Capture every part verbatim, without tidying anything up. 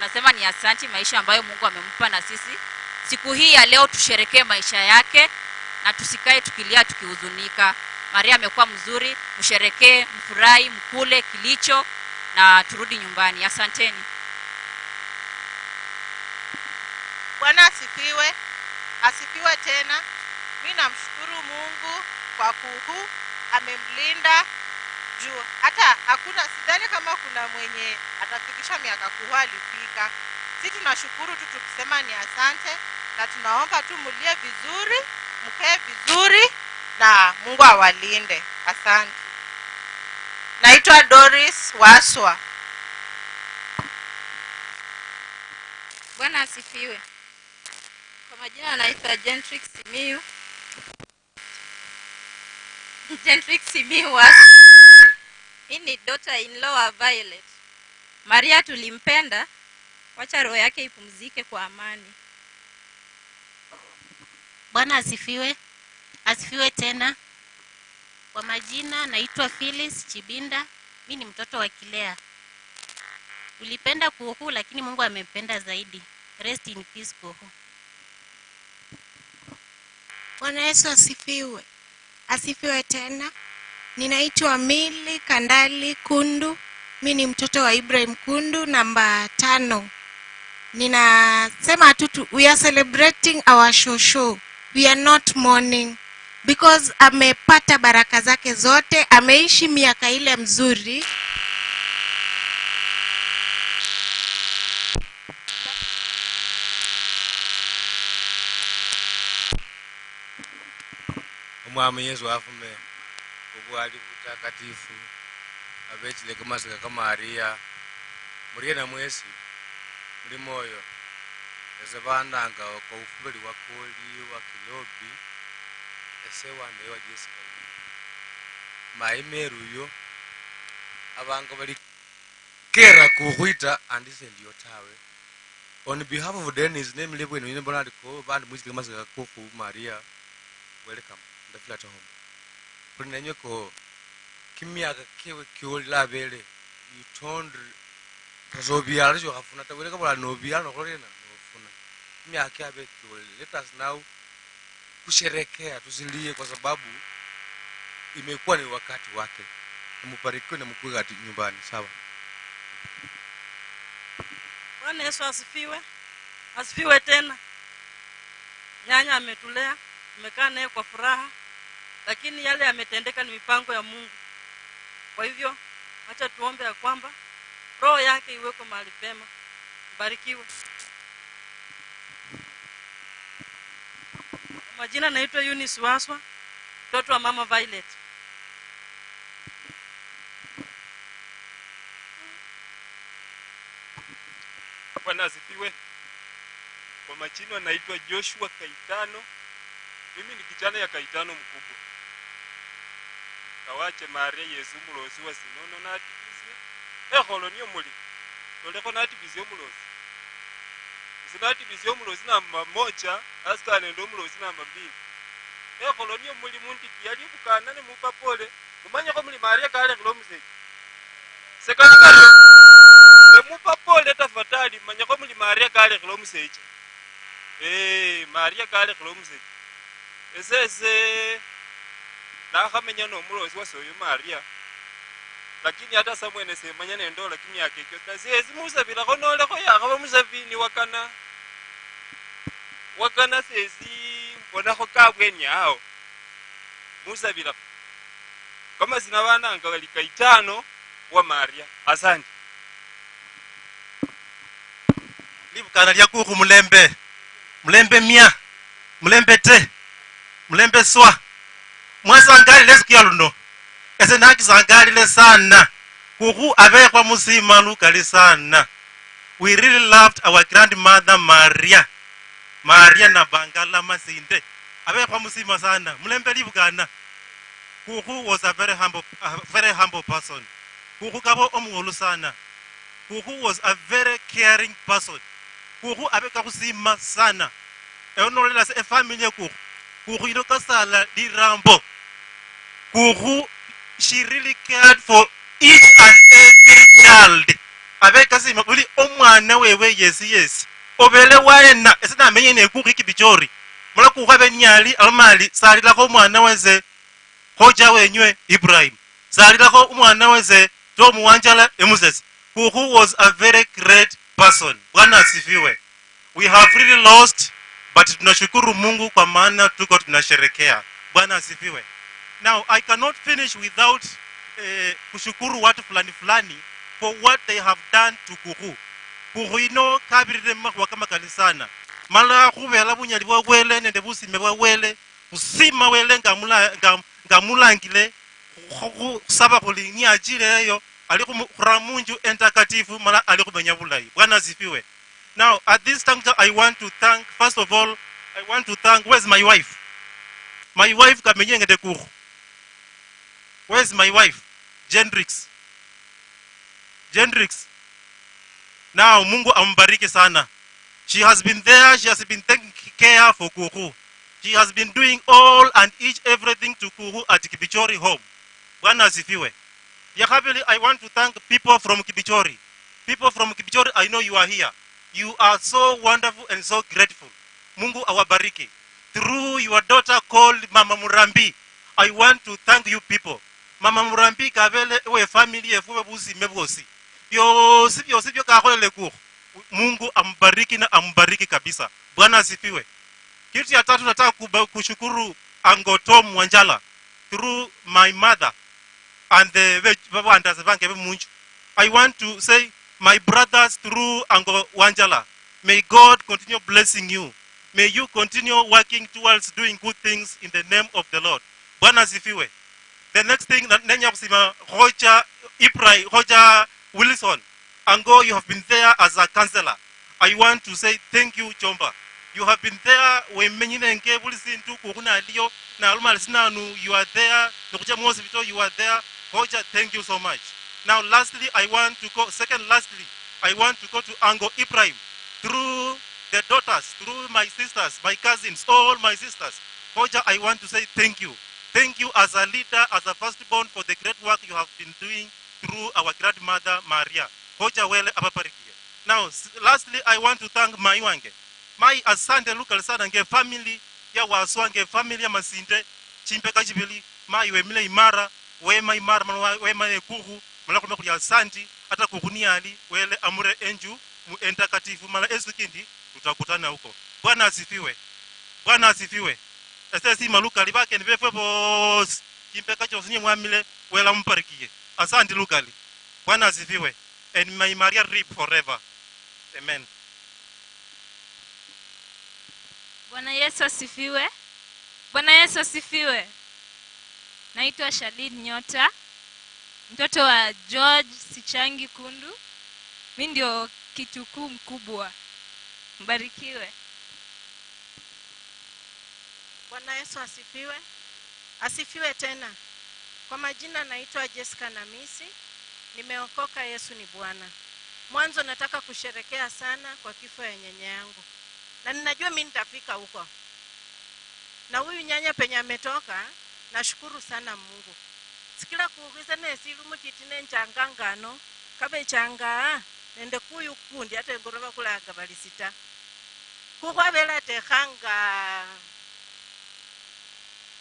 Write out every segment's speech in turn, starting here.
Nasema ni asanti maisha ambayo Mungu amempa, na sisi siku hii ya leo tusherekee maisha yake na tusikae tukilia tukihuzunika. Maria amekuwa mzuri, msherekee, mfurahi, mkule kilicho na turudi nyumbani. Asanteni. Bwana asifiwe. Asifiwe tena. Mi namshukuru Mungu kwa kuhu amemlinda juu hata hakuna, sidhani kama kuna mwenye atafikisha miaka kuhu alifika. Si tunashukuru tu tukisema ni asante, na tunaomba tu mulie vizuri, mkae vizuri, na Mungu awalinde. Asante. Naitwa Doris Waswa. Bwana asifiwe. Kwa majina naitwa Gentrix Simiyu. Gentrix Simiyu Waswa. Hii ni daughter in law wa Violet. Maria tulimpenda, wacha roho yake ipumzike kwa amani. Bwana asifiwe. Asifiwe tena. Kwa majina naitwa Phyllis Chibinda. Mi ni mtoto wa Kilea. Ulipenda kuhu, lakini Mungu amependa zaidi. Rest in peace, kuhu. Bwana Yesu asifiwe. Asifiwe tena. Ninaitwa Milly Kandali Kundu. Mi ni mtoto wa Ibrahim Kundu namba tano. Ninasema tu tu, we are celebrating our shosho. We are not mourning because amepata baraka zake zote, ameishi miaka ile mzuri. Omwami Yesu afume obwali butakatifu, abechile kamasika ka Maria. Murie namwesi muli moyo. Ese bandanga kwa ufubeli wa Koli wa Kilobi, ese wande wa Jessica. Mayi Meru uyo abanga bali kera kukhwita andi sendio tawe. On behalf of Dennis, nemile bwene uyu, mbona ali ko, bandi mwisike masika ko khu Maria, welcome, ndafila at home. Khuli nenywe ko, kimiaka kewe kioli labele, you turned, kasa obiala sio khafuna ta, wele kabola nobiala nokhorena, nofuna. Kimiaka kiabe kioli, let us now kusherekea, tusilie kwa sababu imekuwa ni wakati wake. Mubarikiwe na mkuwe hadi nyumbani, sawa? Bwana Yesu asifiwe. Asifiwe tena. Nyanya ametulea, tumekaa naye kwa furaha, lakini yale yametendeka ni mipango ya Mungu. Kwa hivyo, acha tuombe ya kwamba roho yake iwekwe mahali pema. Mbarikiwe. Kwa majina naitwa Eunice Waswa, mtoto wa mama Violet. Bwana asifiwe. Kwa majina naitwa Joshua Kaitano. Mimi ni kijana ya Kaitano mkubwa. Kawache Maria Yesu mulosi wa sinono natibisia. Ekholo niyo muli. Tolekho natibisia omulosi. Ese natibisia omulosi namba moja, hasta nende omulosi namba mbili. Ekholo niyo muli mundiki yali ebukana ne mupapole. Mumanyekho muli Maria kalekhile omusecha. Sekali kario. Emupa pole tafadhali, manyekho muli Maria kalekhile omusecha. Eh, Maria kalekhile omusecha. Esese nakhamenya nomulosi wase oyo Maria. Lakini hata samwene semanya nendola kimiaka ekyo. Na sesi musabilakho nolekho yakhaba musabini wakana. Wakana sesi mbonakho kabweni ao. Musabilakho. Kamasina bananga bali Kaitano wa Maria. Asante. Libukana lia kuku mulembe. Mulembe mia. Mulembe te. Mulembe swa. Mwasangalile siku ya luno. Ese nakisangalile sana. Kuku abekhwa musima lukali sana. We really loved our grandmother Maria. Maria Nabangala Masinde. Abekhwa musima sana. Mulembe libukana. Kuku was a very humble, a very humble person. Kuku kabo omuhulu sana. Kuku was a very caring person. Kuku abeka khusima sana. Ewe nololela sa efamily ye Kuku. Kuku yino kasala lirambo. Kuku, she really cared for each and every child. Abekasima buli omwana wewe yesi yesi. Obele waena, ese namenye nekukhu ikibichori. Mulaku khwabe niali, alomali, salilakho omwana wese, khoja wenywe Ibrahim. Salilakho omwana wese, Tom Wanjala emusesi. Kukhu was a very great person. Bwana asifiwe. We have really lost, but tunashukuru Mungu kwa maana tuko tunasherekea. Bwana asifiwe. Now, I cannot finish without eh, kushukuru watu fulani fulani for what they have done to Kukhu. Kukhu ino kabirire mu makhuwa kamakali sana. Mala khubela bunyali bwa Wele nende busime bwa Wele, busima Wele nga mula-, nga, nga mulangile, khu-, khu-, khusaba khuli niachile eyo, ali khumu-, khura munju entakatifu, mala ali khumenya bulayi. Bwana asifiwe. Now, at this juncture, I want to thank, first of all, I want to thank, where's my wife? My wife kamenye ngende Kukhu. Where's my wife? Jendrix. Jendrix. Now, Mungu ambariki sana. She has been there, she has been taking care for Kukhu. She has been doing all and each everything to Kukhu at Kibichori home. Bwana asifiwe. Ya khabili, I want to thank people from Kibichori. People from Kibichori, I know you are here. You are so wonderful and so grateful. Mungu awabariki. Through your daughter called Mama Murambi, I want to thank you people. Mama Murambi kabele we family yefu we busime bwosi. Byosi, byosi byo kakholele Kukhu. Mungu ambariki na ambariki kabisa. Bwana asifiwe. Kitu ya tatu nataka kuba-, kushukuru Uncle Tom Wanjala through my mother and the ve-, babandazi bange be munju. I want to say, my brothers, through Uncle Wanjala, may God continue blessing you. May you continue working towards doing good things in the name of the Lord. Bwana asifiwe. The next thing, na-, nenya kusima Roger Ibrahim, Roger Wilson. Ango, you have been there as a counselor. I want to say thank you, Chomba. You have been there, wemenyinenge buli sindu Kukhu naliyo, nalumali sinanu, you are there, nokuja mu hospital, you are there. Hoja, thank you so much. Now, lastly, I want to go, second, lastly, I want to go to Ango Ibrahim. Through the daughters, through my sisters, my cousins, all my sisters. Hoja, I want to say thank you. Thank you as a leader, as a firstborn for the great work you have been doing through our grandmother Maria. Hoja Wele ababarikie. Now, s-, lastly, I want to thank Mai wange. Mai, asante lukali sana nge family ya Waswa, nge family ya Masinde, chimbeka chibili, Mai wemile imara, wema imara, mala wa-, wema ne Kukhu, mala khulima khuli asante, hata Kukhu niyali, Wele amure enju, mu entakatifu, mala esu kindi, tutakutana huko. Bwana asifiwe. Bwana asifiwe. Ese sima lukali bakeni befwe bosi, chimbeka chosi niye mwamile, Wele amubarikie. Asante lukali. Bwana asifiwe. And may Maria reap forever. Amen. Bwana Yesu asifiwe. Bwana Yesu asifiwe. Naitwa Shalin Nyota, mtoto wa George Sichangi Kundu. Mi ndio kitukuu mkubwa. Mbarikiwe. Bwana Yesu asifiwe. Asifiwe tena. Kwa majina naitwa Jessica Namisi. Nimeokoka, Yesu ni Bwana. Mwanzo nataka kusherekea sana kwa kifo ya nyanya yangu. Na ninajua mi nitafika huko. Na huyu nyanya penye ametoka, nashukuru sana Mungu. Sikila kukhwise nesilu mutiti nenjanga ngano, kabechanga nende kuyu kundi ata engorova khulanga bali sita. Khukhwabele atekhanga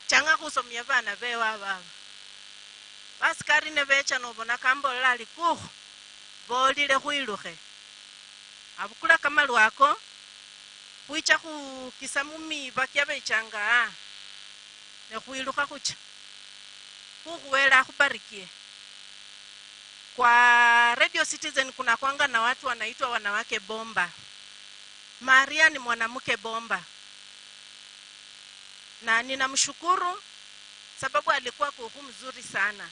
changa khusomia bana bewe ababa. Basikari nebecha nobona kambolela ali, "Kukhu, bolile khwilukhe." Abukula kamalwa ako, khwicha khukisa mumiiba kiabechanga, ne khwilukha khucha. Kukhu Wele akhubarikie. Kwa Radio Citizen kunakwanga na watu wanaitwa wanawake bomba. Maria ni mwanamke bomba. Na ninamshukuru sababu alikuwa kuku mzuri sana.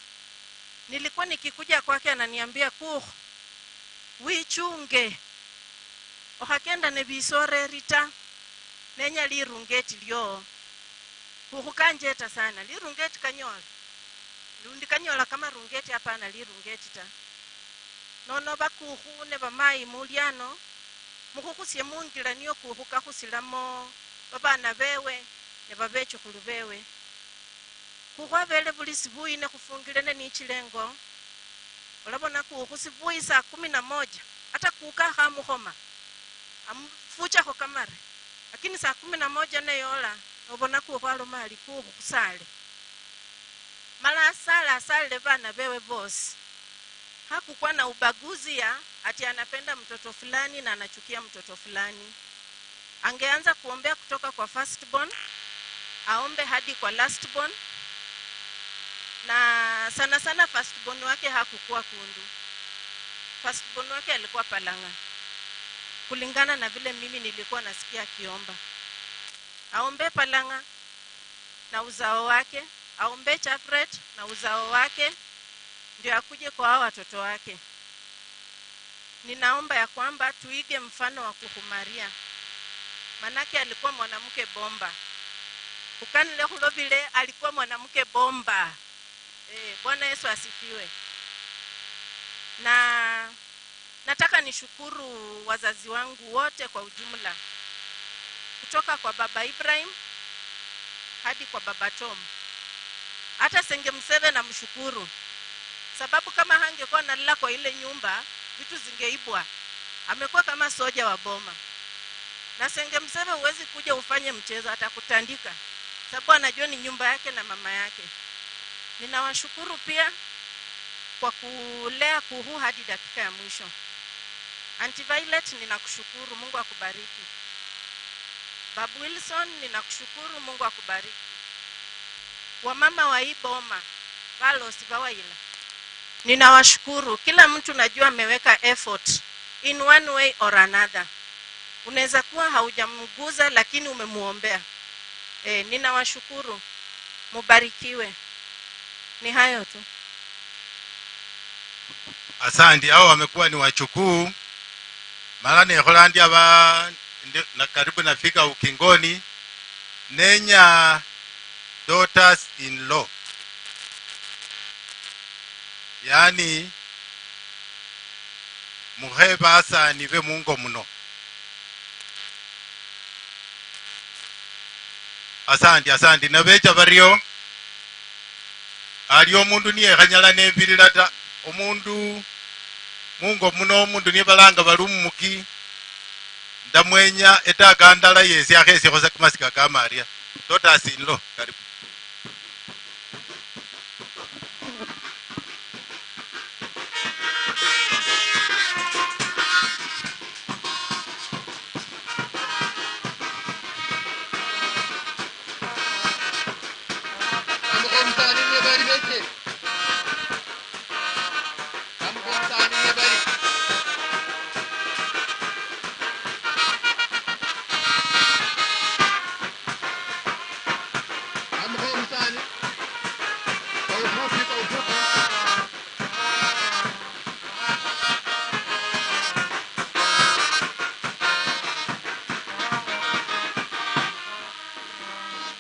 Nilikuwa nikikuja kwake ananiambia, "Kukhu, wichunge. Okhakenda ne bisoreri ta. Nenya lirungeti lio." Kukhu kanjeta sana. Lirungeti kanyola. Lundi kanyola kamarungeti, hapana lirungeti ta. Nono bakukhu ne bamayi muli ano, mukhukusie mungila niyo kukhu kakhusilamo babana bewe ne babechukhulu bewe. Khukhwabele buli sibuyi ne khufungile ne nichilengo, Olabona kukhu sibuyi saa kumi na moja, hata kuka akhamukhoma, amufuchakho kamare. Lakini saa kumi na moja neyola, nobona kukhu aloma ali, "Kukhu, khusale." Mala asale, asalile bana bewe bosi. Hakukuwa na ubaguzi ya ati anapenda mtoto fulani na anachukia mtoto fulani. Angeanza kuombea kutoka kwa first born, aombe hadi kwa last born, na sana sana first born wake hakukuwa Kundu. First born wake alikuwa Palang'a, kulingana na vile mimi nilikuwa nasikia akiomba. Aombe Palang'a na uzao wake, aombe Chafret na uzao wake, ndio akuje kwa hao watoto wake. Ninaomba ya kwamba tuige mfano wa Kuhu Maria, manake alikuwa mwanamke bomba. Kukanile Khulobile alikuwa mwanamke bomba. Eh, Bwana Yesu asifiwe. Na nataka nishukuru wazazi wangu wote kwa ujumla, kutoka kwa baba Ibrahim hadi kwa baba Tom. Hata Senge Museve namshukuru, sababu kama hangekuwa nalala kwa ile nyumba, vitu zingeibwa. Amekuwa kama soja wa boma. Na Senge Museve, huwezi kuja ufanye mchezo, atakutandika, sababu anajua ni nyumba yake na mama yake. Ninawashukuru pia kwa kulea Kuhu hadi dakika ya mwisho. Auntie Violet, ninakushukuru, Mungu akubariki. Babu Wilson, ninakushukuru, Mungu akubariki. Wamama wa hii boma, Carlos Bawaila, ninawashukuru. Kila mtu najua ameweka effort in one way or another. Unaweza kuwa haujamguza, lakini umemuombea. Eh, ninawashukuru. Mubarikiwe. Ni hayo tu. Asante, hao wamekuwa ni wachukuu. Mara nekhola ndi aba, ndi, na karibu nafika ukingoni. Nenya daughters in law. Yaani, mukhe basaani be mungo muno. Asandi, asandi. Nabecha bario, ali omundu niyekhanyala nebirira ta. Omundu mungo muno, omundu nibalanga bari omumuki, ndamwenya etaka ndala yesi akhesiekho sa kamasika ka Maria. Daughters in law, karibu.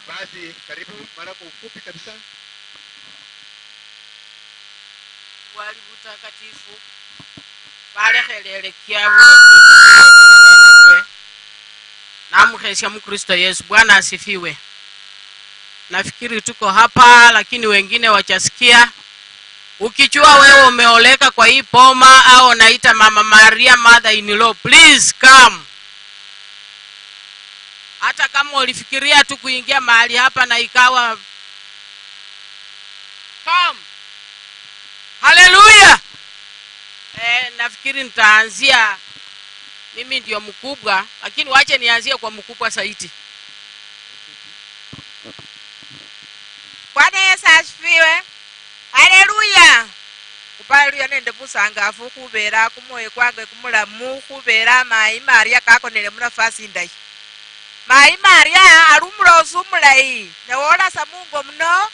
Basi, karibu, mara kwa ufupi kabisa. Bwali butakatifu, balekhelele kiabwe, namukhesia mu Kristo Yesu. Bwana asifiwe. Nafikiri tuko hapa, lakini wengine wachasikia. Ukijua wewe umeoleka kwa hii boma au unaita Mama Maria mother in law, please come. Hata kama ulifikiria tu kuingia mahali hapa na ikawa, come. Haleluya! Eh, nafikiri nitaanzia, mimi ndio mkubwa, lakini wache nianzie kwa mkubwa zaidi. Bwana Yesu asifiwe. Haleluya! Khupa haleluya nende busangafu, khubera kumwoyo kwange kumulamu, khubera mayi Maria kakonele munafasi indayi. Mayi Maria ali umuloosi umulayi, ne wola sa mungo muno,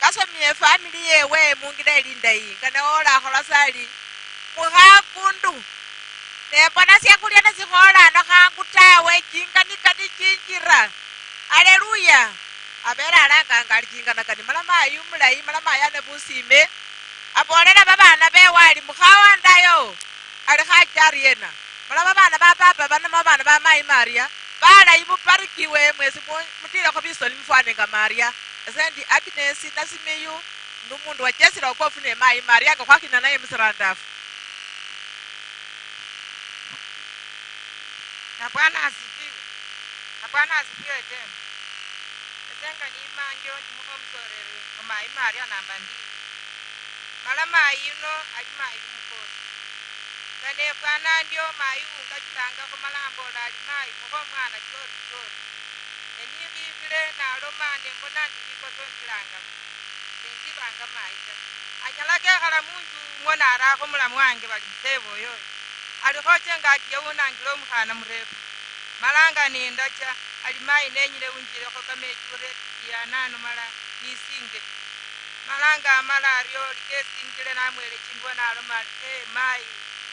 kasomia efamili yewe mungira eli indayi, nga ne wola akhola sa ali, "Mukhakundu, ne mbona syakulya nisikhoola ano khangu tawe, chinganikani chinjira." Haleluya! Abele alanganga ali chinganakani, mala mayi umulayi, mala mayi ane busiime, aboolela babaana bewe ali, "Mukhawandayo ali khacha ariena?" Mala babaana ba papa bano, babaana ba mayi Maria, balayi, mubarikiwe mwesi mu-, mutiilekho bisoni mufwane nga Maria. Ese ndi Agnes Nasimiyu, Nomundu wachesile wokofu ne mayi Maria nga khwakhina naye musirandafu. Na Bwana asifiwe. Na Bwana asifiwe tena. Ese nga nimanjo ndi mukha omusoreri wa mayi Maria namba ndi. Mala mayi yuno ali mayi wumukosi. Nga nefwana ndio mayi wungachulangakho mala ambola ali mayi mukha omwana chori chori. Ne nikhikhile naloma nembona ndi likoso ndilangamo. Senjibanga mayi ta. Anyala kekhala munju umwo narakho mulamu wange bali museebo oyo oyo. Alikhoche nga atiye wunangile omukhana murefu. Malanga nindacha, ali mayi nenyile wunjilekho kamechi uretiti anano mala nisinge. Malanga amala ario likesingile namwele chingwe naloma ali, "Eh, mayi,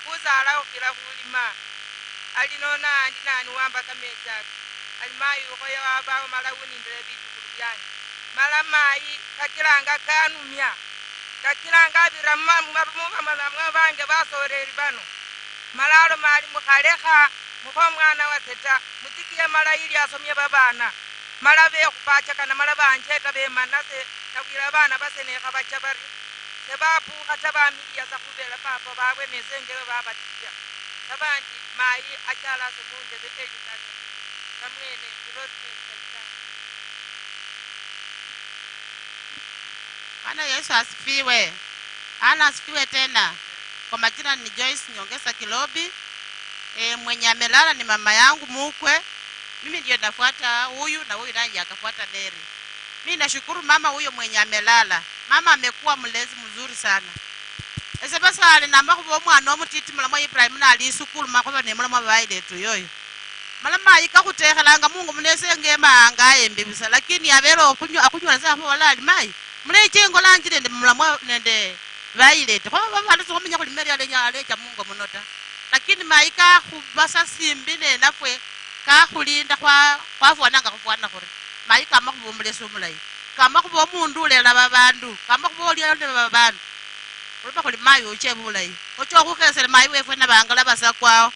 khusala okhukila khulima." Ali nona andi nani wamba kamechi ako. Ali mayi ukhoya wabawo mala wunindile bichukhulu bianje. Mala mayi kakilanga kanumia. Kakilanga abira mu ma-, mu ma-, mu bamalamu bange basoreri bano. Mala aloma ali, "Mukhalekha, mukha omwana wase ta. Mutikiye mala ili asomie babana." Mala bekhupachakana, mala banjeta bemana se, nabwira abana base nekhabacha bari, sebapukha ta, bamiliya sa khubera papa babwe nese engebe babatikia. Nabandi mayi achalase mundebe eli sasa. Samwene, Rosemary Kachitanga. Bwana Yesu asifiwe. Ana asifiwe tena. Kwa majina ni Joyce Nyongesa Kilobi. E, mwenye amelala ni mama yangu mukwe. Mimi ndio nafuata huyu na huyu naye akafuata Mary. Mimi nashukuru mama huyo mwenye amelala. Mama amekuwa mlezi mzuri sana. Ese basale namakhuba omwana omutiti mulamu wa Ibrahim nali isukulu makhuba ne mulamu wa bayiletu yoyo. Mala mayi kakhutekhelanga mungo muno ese ngemaanga embi busa, lakini abele okhunywa-, akhunyola sa akhubola ali, "Mayi, muleche ingolanje nende mulamwa nende bayilete." Kho babandu sikhwamanya khuli Mary alenya-, alecha mungo muno ta. Lakini mayi kakhubasa simbi nenafwe, kakhulinda khwa-, khwafwana nga khufwana khuri. Mayi kama khuba omulesi omulayi. Kama khuba omundu ulela babandu. Kama khuba olia nende babandu. Khuloma khuli mayi oche bulayi. Oche okhukhesele mayi wefwe nabangala basakwao.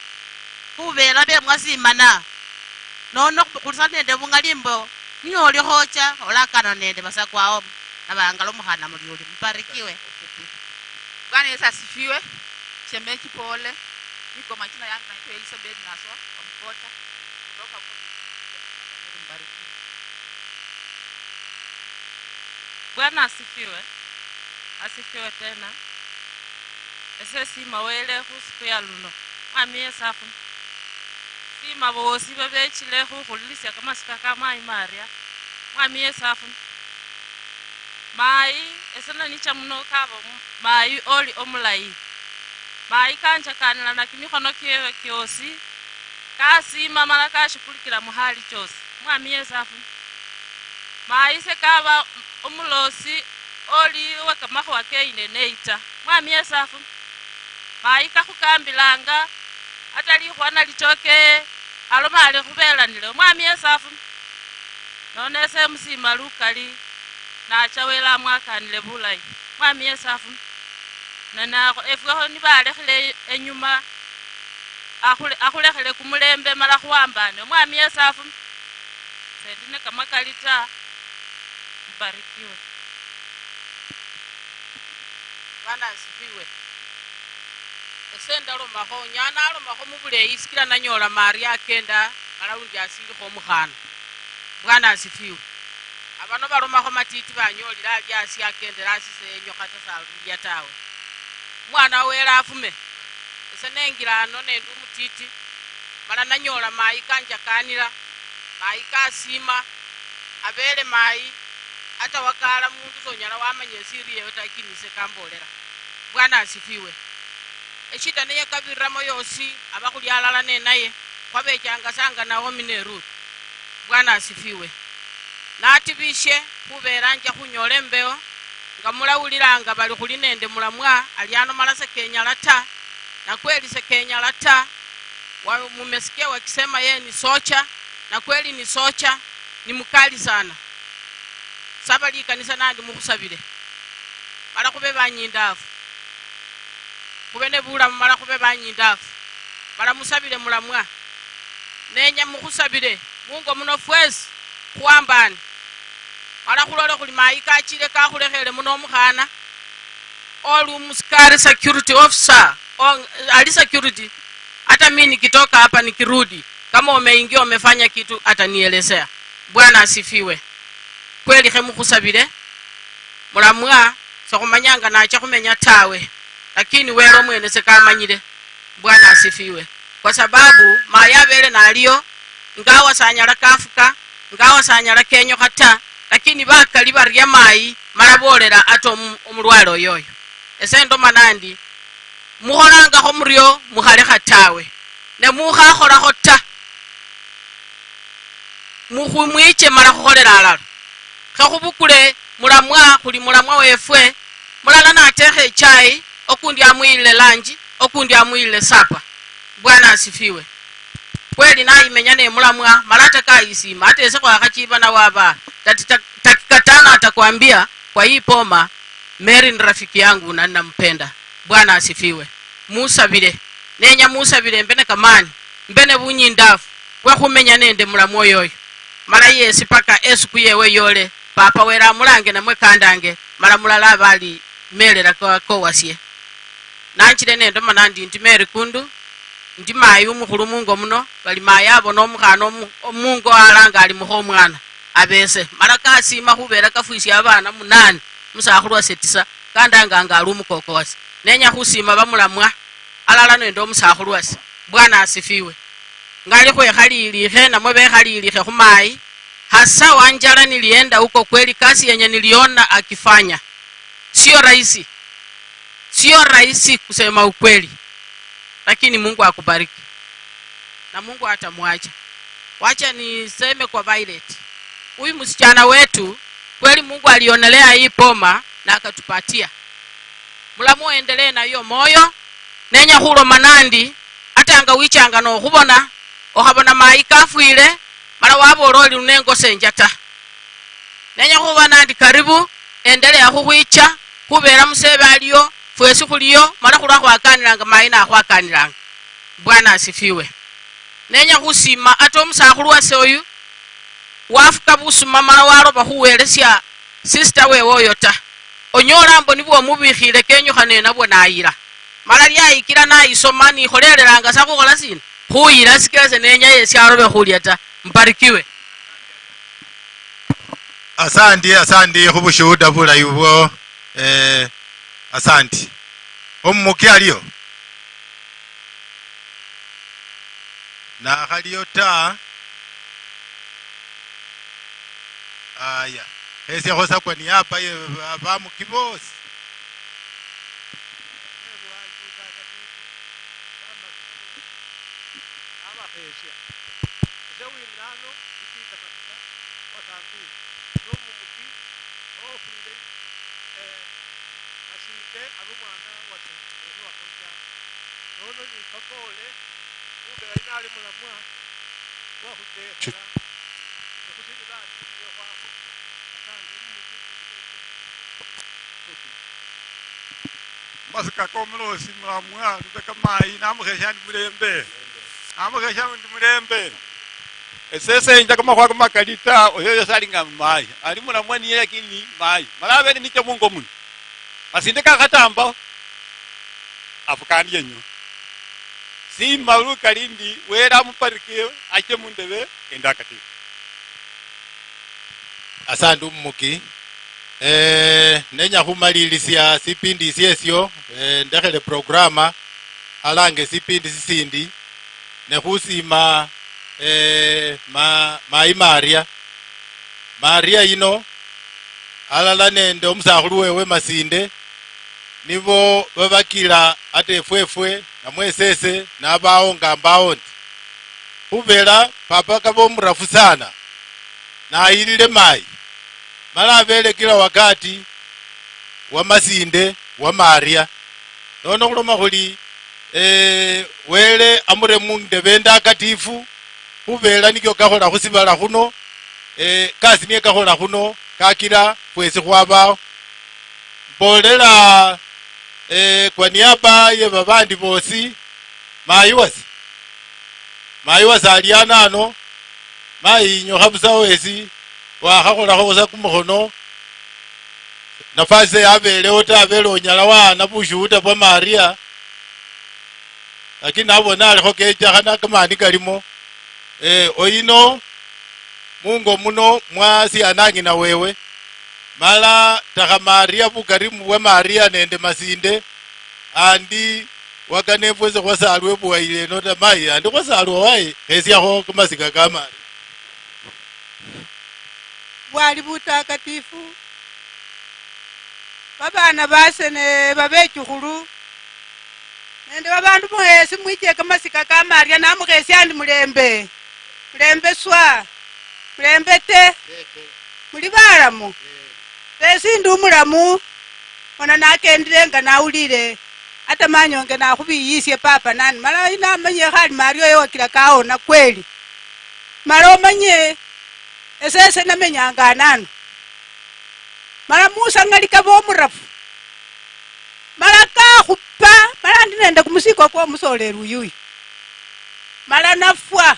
Khubela bemwasimana. Nono khuli sa nende obung'ali mbo, niye olikhocha, olakana nende basakwao, nabangala omukhana muliuli. Mbarikiwe. Bwana Yesu asifiwe. Shemeji pole. Niko majina yangu naitwa Elizabeth Naswa, wa Mkota. Kutoka huko Mkota. Mbarikiwe. Bwana asifiwe. Asifiwe tena. Ese siima Wele khusiku ya luno. Mwami Yesu afume. Siima boosi babechile khukhulilisia kamasika ka Mayi Maria. Mwami Yesu afume. Mayi, ese nanicha muno kaba omu-, Mayi oli omulayi. Mayi kanjakanila na kimikhono kiewe kiosi, kasiima mala kashukulikila muhali choosi. Mwami Yesu afume. Mayi sekaba omuloosi oli owekamakhuwa keyine neyi ta. Mwami Yesu afume. Mayi kakhukambilanga, ata likhuwa nalichokeye, aloma ali khubelanile. Omwami Yesu afume. Nono ese emusiima lukali, nacha Wele amwakanile bulayi. Omwami Yesu afume. Ne nakho efweho nibalekhile enyuma, akhule-, akhulekhele kumulembe mala khuwambane. Omwami Yesu afume. Sendi nekamakali ta. Mbarikiwe. Bwana asifiwe. Ese ndalomakho, nyala nalomakho mubuleyi sikila nanyola Maria akenda, mala undi asilikho omukhana. Bwana asifiwe. Abano balomakho matiti banyolile ali asi akendela asi seyenyokha ta, salulia tawe. Omwana wa Wele afume. Ese nengila ano nendi omutiti, mala nanyola mayi kanjakanila, mayi kasiima, abele mayi, ata wakaala mundu sonyala wamanya esiri yewe ta, lakini ise kambolela. Bwana asifiwe. Eshida niyekabiriramo yosi, aba khuli alala nenaye, khwabechanga sa nga Naomi ne Ruth. Bwana asifiwe. Natibishe khubera nja khunyola embewo, nga mulawulilanga bali khuli nende mulamwa ali ano mala sekenyala ta, na kweli sekenyala ta. Wa-, mumesikia wakisema yeye ni socha, na kweli ni socha, ni mukali sana. Saba likanisa nandi mukhusabile. Mala khube banyindafu. Khube ne bulamu mala khube banyindafu. Mala musabile mulamwa. Nenya mukhusabile mungo muno fwesi khuwambane. Mala khulole khuli mayi kachile kakhulekhele muno omukhana, Olu musikari security officer, o-, ali security, hata mi nikitoka hapa nikirudi, kama umeingia umefanya kitu, atanielezea. Bwana asifiwe. Kweli khe mukhusabile, mulamwa, sekhumanyanga nacha khumenya tawe, lakini Wele omwene sekamanyile. Bwana asifiwe. Kwa sababu mayi abele naliyo, ngawa sanyala kafuka, ngawa sanyala kenyokha ta, lakini bakali baria mayi, mala bolela ata omu-, omulwale oyoyo. Ese ndoma nandi, mukholangakho murio, mukhalekha tawe. Ne mukhakholakho ta, mukhu-, mwiche mala khukholela alala. Khe khubukule mulamwa, khuli mulamwa wefwe, mulala natekha echai, okundi amuyilile lunch, okundi amuyilile supper. Bwana asifiwe. Kweli nayimenya ne mulamwa, mala ata kayisiima, ata ese khwakhachiba nawe aba, tati-, ta-, takika tano atakwambia, kwa hii boma, Mary ni rafiki yangu na ninampenda. Bwana asifiwe. Musabile. Nenya musabile mbe ne kamani, mbe ne bunyindafu bwa khumenya nende mulamu oyo oyo. Mala yesi paka esuku yewe yole, Papa Wele amulange namwe kandange, mala mulala abali melela ko-, kowasie. Nanchile nendoma nandi ndi Mary Kundu, ndi mayi umukhulu mungo muno, bali mayi abona omukhana omu-, omungo alanga ali mukha omwana, abese. Mala kasima khubela kafwisia abana munane, musakhulu wase tisa, kandanganga ali omukoko wase. Nenya khusima bamulamwa, alala nende omusakhulu wase. Bwana asifiwe. Ngali khwekhalilikhe namwe bekhalilikhe khumayi, hasa wanjala nilienda huko kweli, kasi yenye niliona akifanya. Sio rahisi. Sio rahisi kusema ukweli. Lakini Mungu akubariki. Na Mungu hatamwacha. Wacha niseme kwa Violet. Huyu msichana wetu, kweli Mungu alionelea hii boma na akatupatia. Mulamu endelee na hiyo moyo. Nenya khuloma nandi, ata nga wichanga nokhubona, okhabona mayi kafwile, mala wabola oli nunengosenja ta. Nenya khuba nandi karibu, endelea khukhwicha, khubera musebe aliyo, fwesi khuliyo, mala khulwa khwakanilanga mayi nakhwakanilanga. Bwana asifiwe. Nenya khusima ata omusakhulu wase oyu, wafuka busuma mala waloba khuwelesia sister wewe oyo ta. Onyola mbo nibwo omubikhile kenyukhane nabwo nayila. Mala lyayikila nayisoma nikholelelanga sa khukhola sina? Khuyila sikese nenya yesi alobe khulia ta. Mbarikiwe. Asandi, asandi khubushuhuda bulayi ubwo. Eh, asandi. Omumuki aliyo? Nakhaliyo ta. Aya. Khesiakho sa kwa niaba ye ba-, bamuki bosi. Abakhesia. Ese wing'ano, Peter Matuka, Wasambili, nomumuki, ofwile, eh, Masinde, abe omwana wase, ese wakhonja. Nono ni papa ole, khubera yina ali mulamwa, wakhutekhela, ekhusilila ati, khwakhu, asante, mumuki, Masika komulosi mulamwa, lubeka mayi, namukhesha ndi mulembe. Namukhesha ndi mulembe. Esese enja kamakhuwa kamakali ta, oyo yosi ali nga mayi. Ali mulamwa niye lakini mayi. Mala abene nicha mungo muno. Masinde kakhatamba. Afukani yenyu. Sima lukali ndi, Wele amuparike, ache mundebe, endakatifu. Asante Umuki. Eh, nenya khumalilisia sipindi isiesio, eh, ndekhele programa, alange sipindi sisindi, ne khusima, eh, ma-, Mayi Maria. Maria yino, alala nende omusakhulu wewe Masinde, nibo babakila ata efwefwe, namwe esese, nabawo nga mbawo ndi. Khubela papa kaba omurafu sana, nayilile mayi, mala abele kila wakati wa Masinde, wa Maria. Nono khuloma khuli, eh, Wele amure mundebe endakatifu, khubela nikyo kakhola khusibala khuno, eh, kasi niye kakhola khuno, kakila fwesi khwabawo. Mbolela, eh, kwa niaba ye babandi bosi, mayi wase. Mayi wase ali anano, mayi yinyokha busa wesi, wakhakholakho busa kumukhono. Nafasi yabelewo ta, abele onyala wahana bushuhuda bwa Maria, lakini nabona alikho kechakhana kamani kalimo. Eh, oyino mungo muno mwasianang'ina wewe, mala takha Maria, bukarimu bwa Maria nende Masinde, andi wakane efwese khwasalwa ebuwayile eno ta, mayi, andi khwasalwa waye, khesiakho kamasika ka Maria. Bwali butakatifu, babaana baase ne babechukhulu, nende babaandu muheesi mwiche kamasika ka Maria, namukhesia ndi mulembe, mulembe swa, mulembe te, muli balamu? Seesi ndi umulamu, bona nakendile nga nawulile, ata manyonge nakhubiyisie papa nani, mala inamanyie khali Maria oyo wakila kawona kweli. Mala omanye, esese namenyanga anano. Mala Musa ngali kaba omurafu. Mala kakhupa, mala ndi nende kumusigo kwomusoleli uyuyu. Mala nafwa.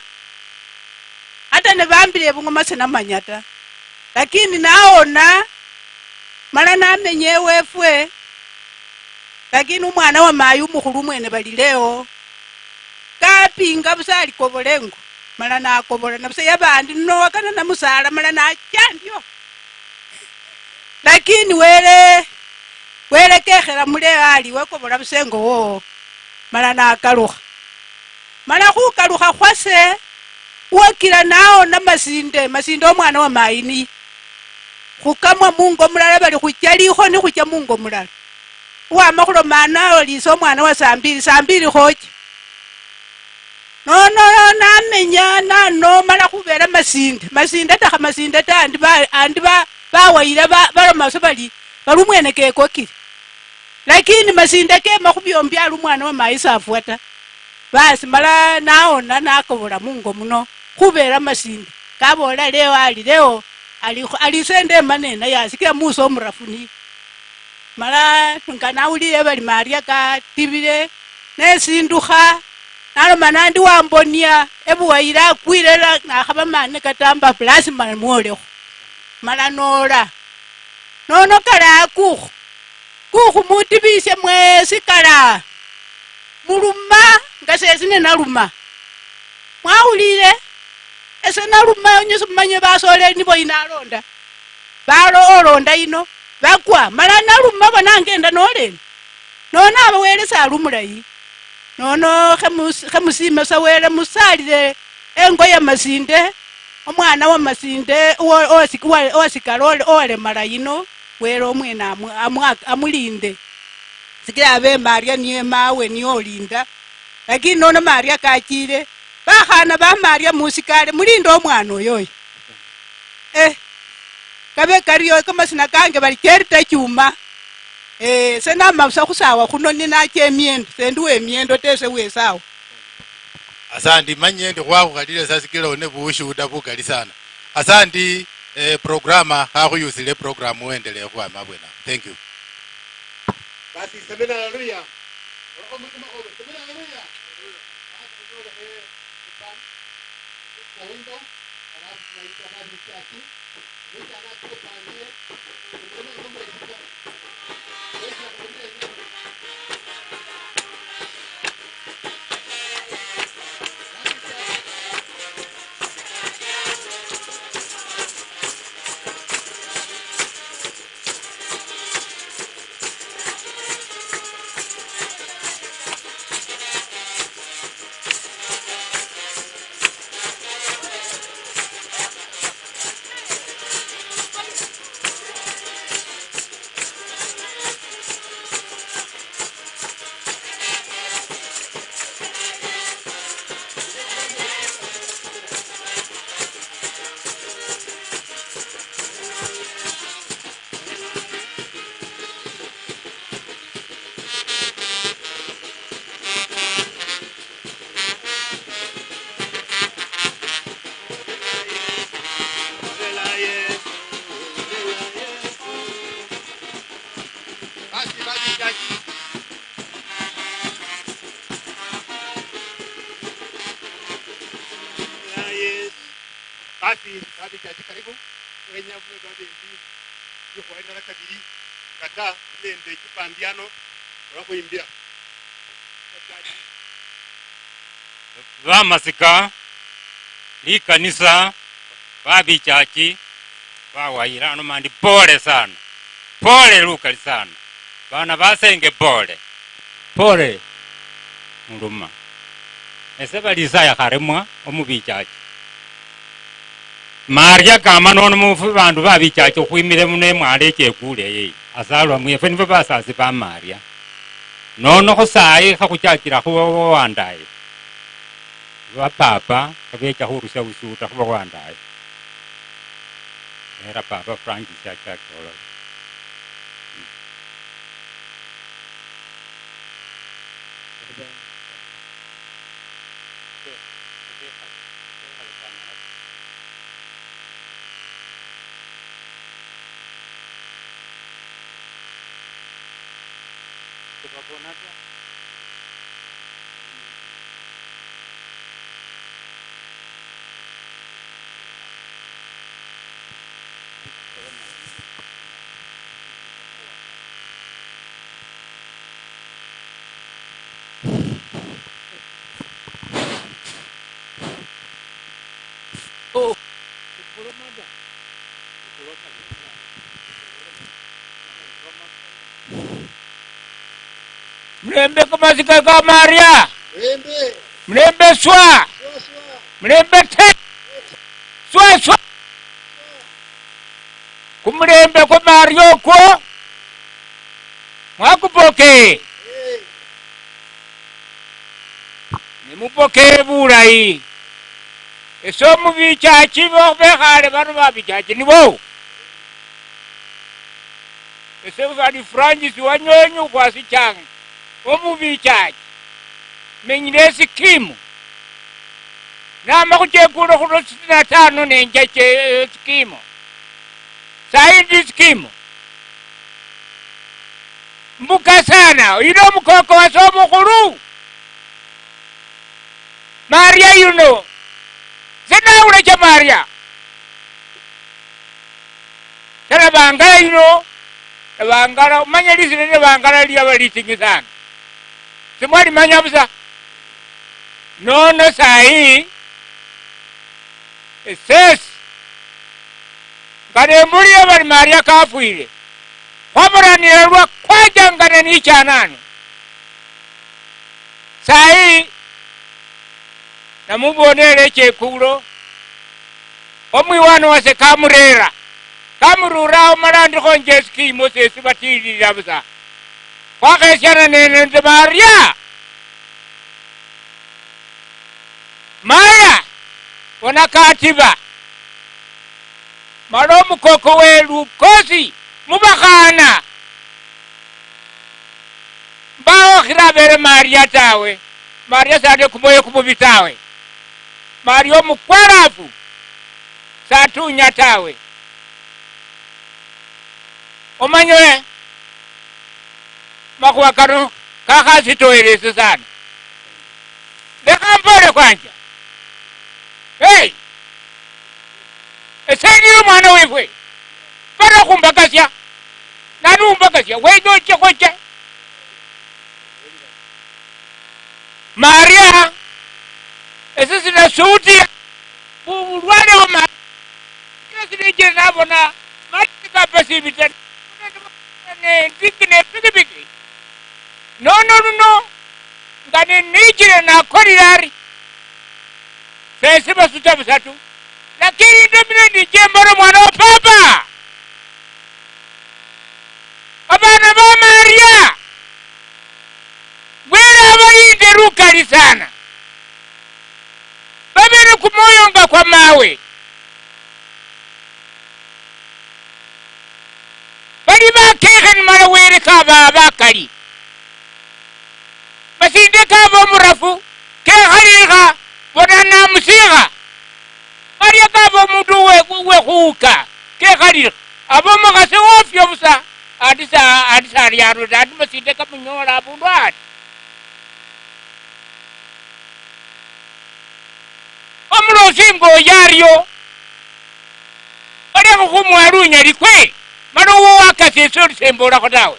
Ata nibambile ebung'oma sinamanya ta. Lakini naona, mala namenya ewefwe. Lakini umwana wa mayi umukhulu mwene bali Leo, kapinga busa alikobola engo, mala nakobola, na busa yabandi nowakana na musala, mala nacha ndio. Lakini Wele, Wele kekhela mu Leo ali, wekobola busa engo wowo, mala nakalukha. Mala khukalukha khwase, wakila naona Masinde, Masinde omwana wa mayi niye. Khukamwa mungo mulala, bali khucha likhoni khucha mungo mulala. Wama khuloma ano, olise omwana wa saa mbili, saa mbili khoche. Nono namenya nano mala khubera Masinde. Masinde takha Masinde ta, andi ba, andi ba, bawayira ba, baloma sa bali, bali umwene kekokire. Lakini Masinde kema khubiombi ali umwana wa mayi safwa ta. Basi mala naona nakobola mungo muno, khubera Masinde. Kabola Leo ali Leo, ali, ali sende emanena ya, sikila Musa omurafu niye. Mala nga nawulile bali Maria katibile, nesindukha, naloma nandi wambonia, ebuwayile akwile la, nakhaba mani katamba, lazima mwolekho. Mala nola. Nono kala akukhu. Kukhu mutibishe mwesi kala. Muluma nga sesi ninaluma. Mwawulile? Ese naluma, nyusi mumanye basoleli nibo inalonda. Balo olonda ino, bakwa, mala naluma bona ngenda noleni. Nono aba Wele sali omulayi. Nono khemus-, khemusime sa Wele, musalile engo ya Masinde, omwana wa Masinde, owa-, owasik-, owa-, owasikala ole-, owalemala yino, Wele omwene amu-, amu-, amulinde. Sikila abe Maria niye mawe, niye olinda. Lakini nono Maria kachile, bakhana ba Maria musikale, mulinde omwana oyo oyo. Eh, kabe kario, kamasina kange bali Cherita Chuma. Eh, se nama busa khusawa khuno ninacha emiendo, sendi wemiendo tese wesawa. Asandi, manyie ndi khwakhukhalile sa sikila one bushuhuda bukali sana. Asandi, eh, programa khakhuyusile program, wendelee khwama abwena. Thank you. Basi, semeni haleluya. Olakho mutima kholo, semeni haleluya. Basi, khutolekhe epan-, ewimbo, alafu tunaita basi church. Basi, basi, Jackie. Basi, basi, Jackie, karibu. Wenya mwe babendi, yikhuwa indala kabili. Kata nende ekipambiano olwokhwimbia. Bamasika, likanisa, babichachi, bawayira ano mandi pole sana. Pole lukali sana. Bana basenge pole. Pole. Muluma. Ese bali Isaya kharemwa omubichachi. Maria kama nono mufu bandu babichachi okhwimile muno emwalo echekule eyi. Asalwa mwefwe nifwe basasi ba Maria. Nono kho sayi khakhuchachila khuba bawandaye. Ba papa khabecha khurusia usuta khuba wandaye. Nera papa Francis achacholola. Mulembe kamasika ka Maria. Mulembe. Mulembe swa. Swa, swa. Mulembe te. Swa, swa. Kumulembe kwa Maria okwo. Mwakupokeye. Nimupokeye bulayi. Ese omubichachi bo bekhaale bano babichachi nibo. Ese khali Francis Wanyonyi ukhwasichanga omubichachi. Menyile esikimu. Nama khuchekule khulwa sitini na tano nenjache esikimu. Sayi ndi esikimu. Mbuka sana, oyile omukoko wase omukhulu. Maria yuno. Sinawulecha Maria. Tara Bangala yuno. Bangala, umanya lisina lya Bangala lyaba litingi sana. Simwalimanya busa. Nono sayi, esesi. Nga nembulire bali Maria kafwire, khwaburanira lwa kwachangana nichanano. Sayi, namubonere echekulo, omwiwano wase kamurera, kamururaho mala ndikho nje esikimo sesi batililira busa. Khwakhesiana nende Maria. Mala bona katiba, mala omukoko we lukosi mubakhaana. Mbawo khirabere Maria tawe. Maria sali kumwoyo kumubi tawe. Maria omukwarafu satunya tawe. Omanywe, makhuwa kano kakhasitoyerese sana. Lekha mpole kwanja. Hey! Ese ndi omwana wefwe. Bara khumbakasia. Nani umbakasia? Wenya oche khoche. Maria, ese sinasuutia bu-, bulwale bwa Maria. Kila sinechile nabona machi kapesa ebitani. Ne nziki ne pikipiki. Nono luno, nga ninichile nakolile ari, sesi basuta busatu. Lakini ndomile nichembora omwana wa papa. Abana ba Maria, Wele abalinde lukali sana. Babele kumwoyo nga kwa mawe. Bali bakekhani mala Wele kaba bakali. Masinde kaba omurafu, kekhalikha, bona namusikha. Maria kaba omundu we, we khuuka, kekhalikha. Aba omukhasi wofyo busa, ati sa, ati sali arula, ati Masinde kamunyola abundu ali. Omulosi nga oyo ario, olekha khumuwa lunyali kwe. Mana owowakasisa oli sembolakho tawe.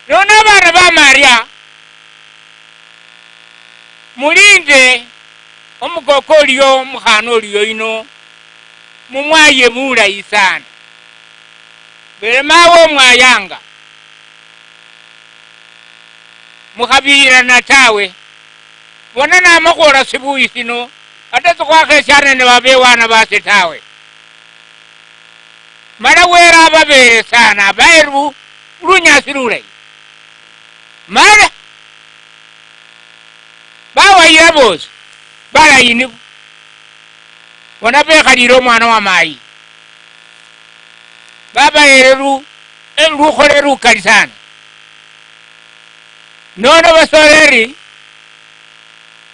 Nono abana ba Maria, mulinde omukoko oliyo, omukhana oliyo yino, mumwaye bulayi sana. Bere mawe omwayanga, mukhabiyirana tawe. Bona namakhwola sibuyi sino, ata sikhwakhesiana nende babewana base tawe. Mala Wele ababere sana, abaheru lunyasi lulayi. Mala bawayira bosi balayi nibo. Bona bekhalire omwana wa mayi. Babahere lu-, eh, lukhole lukali sana. Nono basoreri,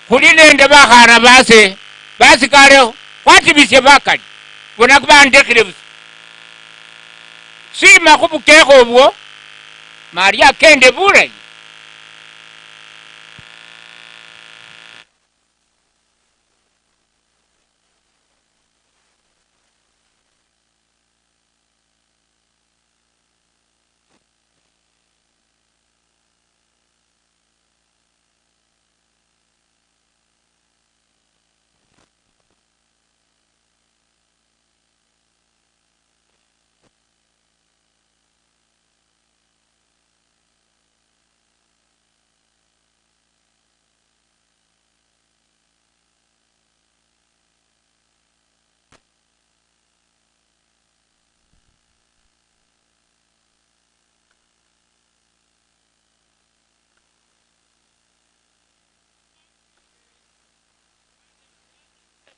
khuli nende bakhana base, basikale, khwatibisye bakali, bona bandekhile busa. Sima khubukekho obwo, Maria akende bulayi.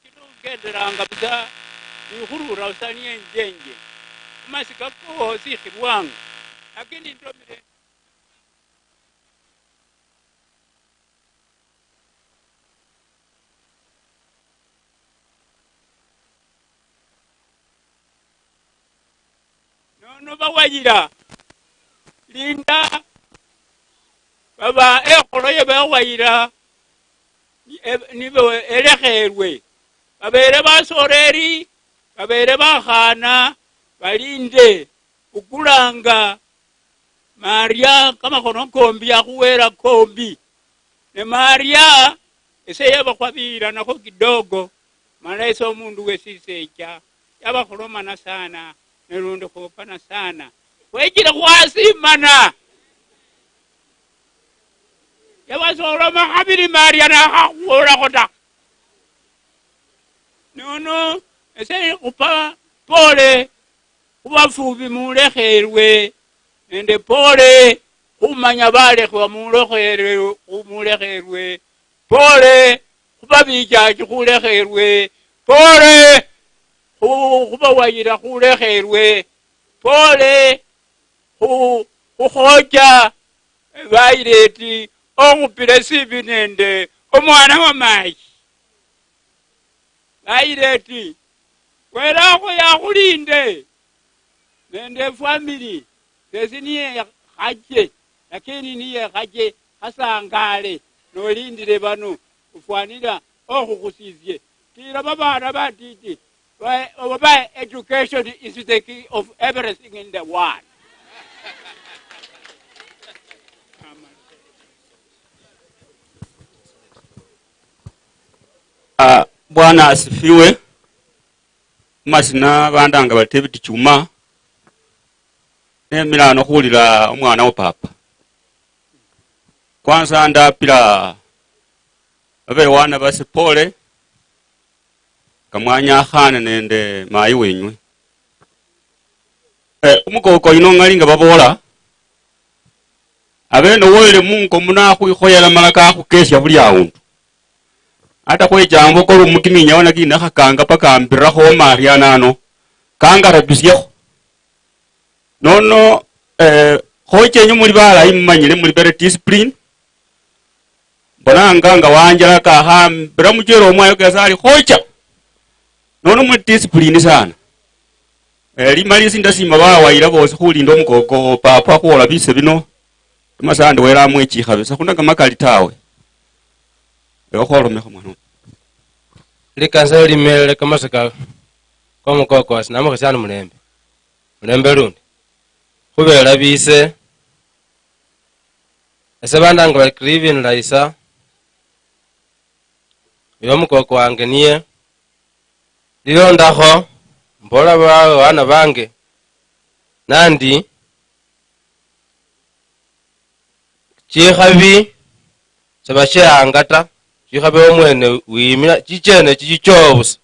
Kino khugenderanga busa nikhurura busa niyenjenje, khumasika koosi khirwanga, lakini ndomire. Nono bawayira, linda, baba ekholo ye bawayira, ni-, e-, nibo elekheerwe. Babeere basoreeri, babeere bakhaana, balinde, bukulanga Maria kamakhono kombi akhuweera kombi. Ne Maria ese yabakhwabiiranakho kidogo, mala ese omundu wesisecha yabakhulomana sana, ne lundi khupana sana. Khwechile khwasimana. Yabasoloma khabili Maria nakhakhuwolakho ta. Nono ese khupa pole khubafubi mulekheerwe, nende pole khumanya balekhwa mulekheerwe, mulekheerwe, pole khubabichachi khulekheerwe, pole khu-, khubawayira khulekheerwe, pole khu-, khukhocha baireti okhupile sibi nende omwana wa mayi. Bayira eti, "Wele akho yakhulinde nende efamily, sesi niye khache, lakini niye khache khasangale nolindile bano, ofwanila okhukhusisye. Tila babana batiti, ba-, oba education is the key of everything in the world." Ah, Bwana asifiwe. Masina bandanga bari David Chuma. Nemile ano khulila omwana wa papa. Kwanza ndapila babewana base pole, kamwanyakhane nende mayi wenywe. Eh, umukoko yuno ngali nga babola, abe nowoyele mungo muno akhwikhoyela mala kakhukesia buli awundu. Ata khwechanga khukora omukiminyawo lakini nakhakanga paka ambirakho Maria nano, kangarabisiekho. Nono, eh, khochenye muli balayi mumanyile muli very discipline. Mbonanga nga wanjala kakhambira muchero omwayo kesa ali khocha. Nono muli discipline sana. Eh, limalisi ndasima bawayira bosi khulinda omukoko papa khwola bise bino. Emasandi wela amwechikhabe. Sakhuna kamakali tawe. Ewe khwolomekha mwana. Likanisa limerere kamasika. Omukoko wasi namukhesya ni mulembe. Mulembe lundi. Khubera bise, ese bandanga bari Clivin Laisa, uyo omukoko wange niye. Lilondakho, mbola bawe bana bange, nandi chikhabi sebashianga ta, chikhabi omwene wimila chichene chichichoo busa.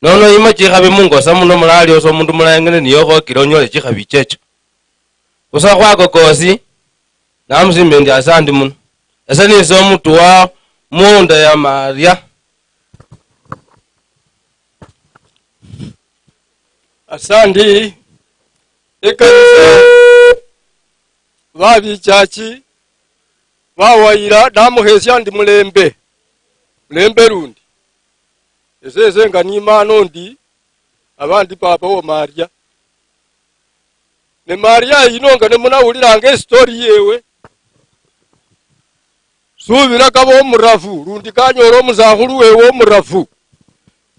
Nono yima chikhabi mungosa muno mulali osa omundu mulayi ngene niye okhokile onyole chikhabi checho. Busa khwako kosi, namusimbe ndi asandi muno. Ese nise omutu wa munda ya Maria. Asandi, ekanisa, babichachi, bawayira, namuhesia ndi mulembe, mulembe lundi. Ese, ese nga nimano ndi, abandi papa wa Maria. Ne Maria yino nga nimunawuliranga esitori yewe, subira kaba omurafu, lundi kanyola omusakhulu wewe omurafu.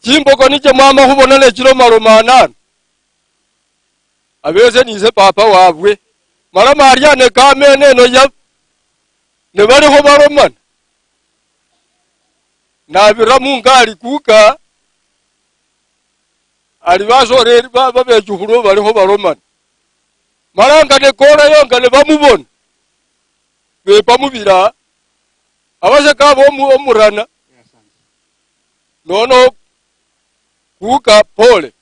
Chimboko niche mwama khubona nechilomaloma anano. Abese nise papa wabwe. Mala Maria ne kamene eno ya, ne balikho balomana. Nabira mungali kuka, ali basoreri ba-, babechukhulu balikho balomana. Mala nga nekoolayo nga nebamubona, bepa mubira, abaseka abo omu-, omurana. Nono kuka pole.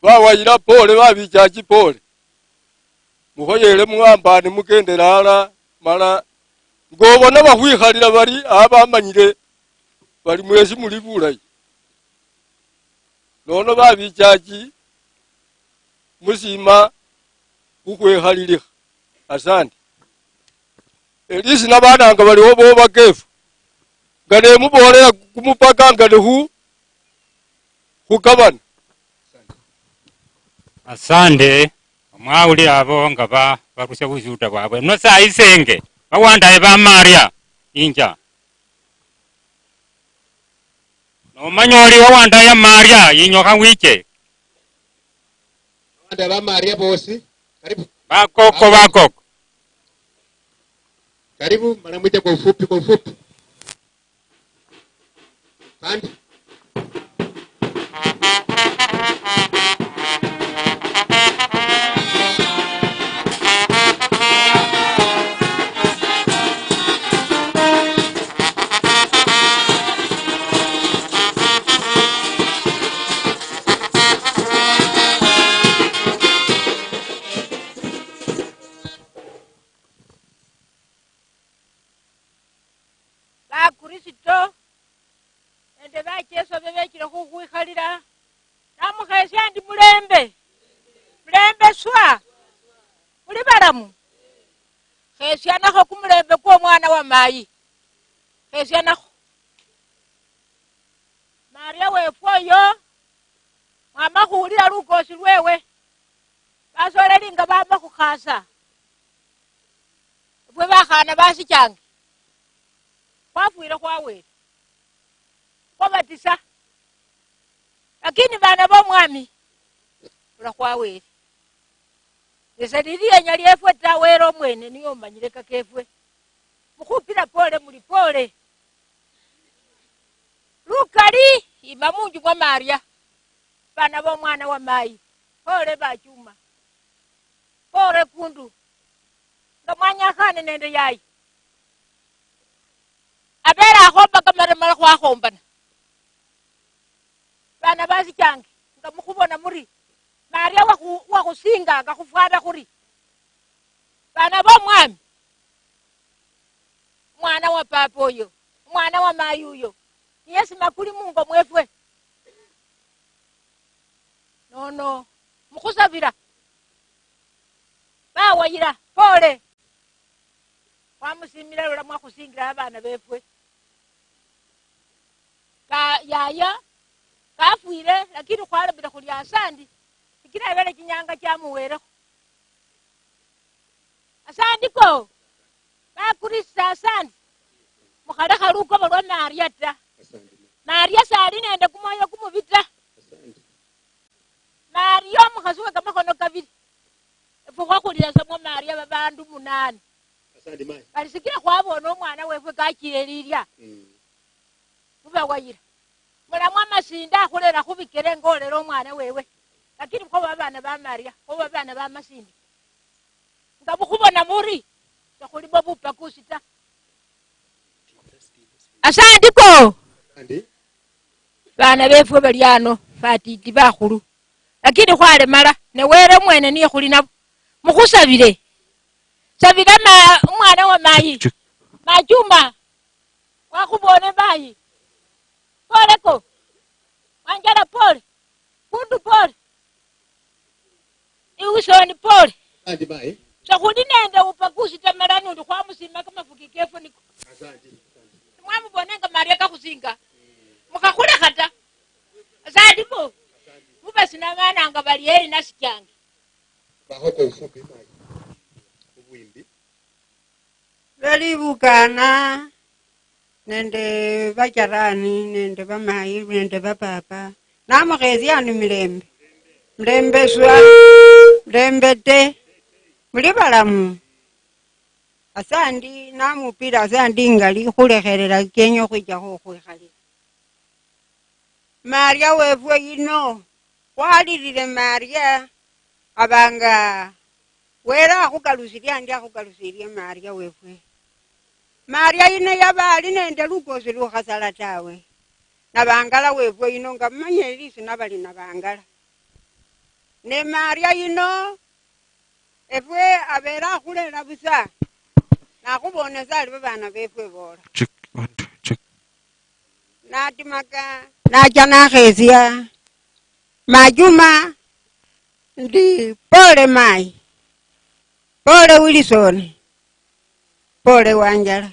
Bawayira pole, babichachi pole. Mukhoyele muhambane mukendele ala, mala ngobona bakhwikhalila bari aba bamanyile bari mwesi muli bulayi. Nono babichachi musima khukhwekhalilikha. Asante. Elisina bananga baliho boba kefu. Nga nemubolela kumupaka nga nikhu khukabana. Asande, omwawulira abo nga ba-, barusia bushuhuda bwabwe. No sayi senge, bawandaye ba Maria, inja. Nomanya oli wawandaye Maria, yinyokha wiche. Bawandaye ba Maria bosi, karibu. Bakoko, bakoko. Karibu, mara mwite kwa ufupi, kwa ufupi. Kandi. Bakristo nende bacheso bebechile khukhwikhalila, namukhesia ndi mulembe, mulembe swa, muli balamu. Khesianakho kumulembe kwomwana wa mayi, khesianakho. Maria wefwe oyo, mwama khuwulila lukoosi lwewe, basoleli nga bama khukhasa. Efwe bakhana basichange, khwafwile khwawele, khwabatisa, lakini bana bomwami, khula khwawele. Nise lili lienya liefwe ta, Wele omwene niye omanyile kakefwe. Mukhupila pole muli pole. Lukali, ima munju mwa Maria. Bana bomwana wa mayi, pole bachuma. Pole kundu. Nga mwanyakhane nende yayi. Abele akhomba kamaremala khwakhombana. Bana basichange, nga mukhubona muri, Maria wakhu-, wakhusinganga khufwana khuri? Bana bomwami, omwana wa papa oyo, omwana wa mayi uyo, niye simakuli mungo mwefwe. Nono, mukhusabira. Bawayira, pole. Khwamusimira lula mwakhusingila abana befwe. Ka-, yaya kafwile, lakini khwalabila khuli asandi, sikila ebele chinyanga chamuwerekho. Asandi ko, bakurisisa asandi, mukhalekha lukobo lwa Maria ta. Maria sali nende kumwoyo kumubi ta. Maria omukhasi we kamakhono kabili. Efwe khwakhulila sa mwa Maria babandu munane. Asante, mai. Bali sikila khwabona omwana wefwe kachile lilya. Mm. Khubawayila. Mulamu Amasinde akhulera khubikele ngolera omwana wewe. Lakini kho babana ba Maria, kho babana ba Masinde. Nga bukhubona muri, sekhulibo bupakusi ta. Asandiko. Andi? Bana befwe bali ano, batiti bakhulu. Lakini khwalemala, ne Wele mwene niye khuli nabo. Mukhusabile. Sabila ma-, omwana wa mayi. Machuma. Wakhubone mayi. Pole ko. Wanjala pole. Kundu pole. Iwisoni pole. Andi mayi. Sekhuli nende upakusi ta, mala nundi khwamusima kamafuki kefu niko. Asante. Mwamubona nga Maria kakhusinga. Mukhakhulekha ta. Asante bo. Mubasi nabananga bali eri nasichanga. Baho kwa ufupi mayi. Ubwimbi. Bali bukana nende bacharani nende bamayi nende bapapa, namukhesia andi mulembe, mulembe swa, mulembe te, muli balamu. Asandi namupira asandi ngali khulekhelela kenya okhwichakho okhwikhalila. Maria wefwe yino, khwalilile Maria, abanga Wele akhukalusilie andi akhukalusilie Maria wefwe. Maria yino yaba ali nende lukosi lukhasala tawe. Nabangala wefwe yino nga mumanyire lisina bali Nabangala. Ne Maria yino efwe abele akhulela busa, nakhubonesa ali babana befwe bola. Check, one, two, check. Natimaka, nacha nakhesia Machuma ndi, "Pole mayi, pole Wilson, pole Wanjala."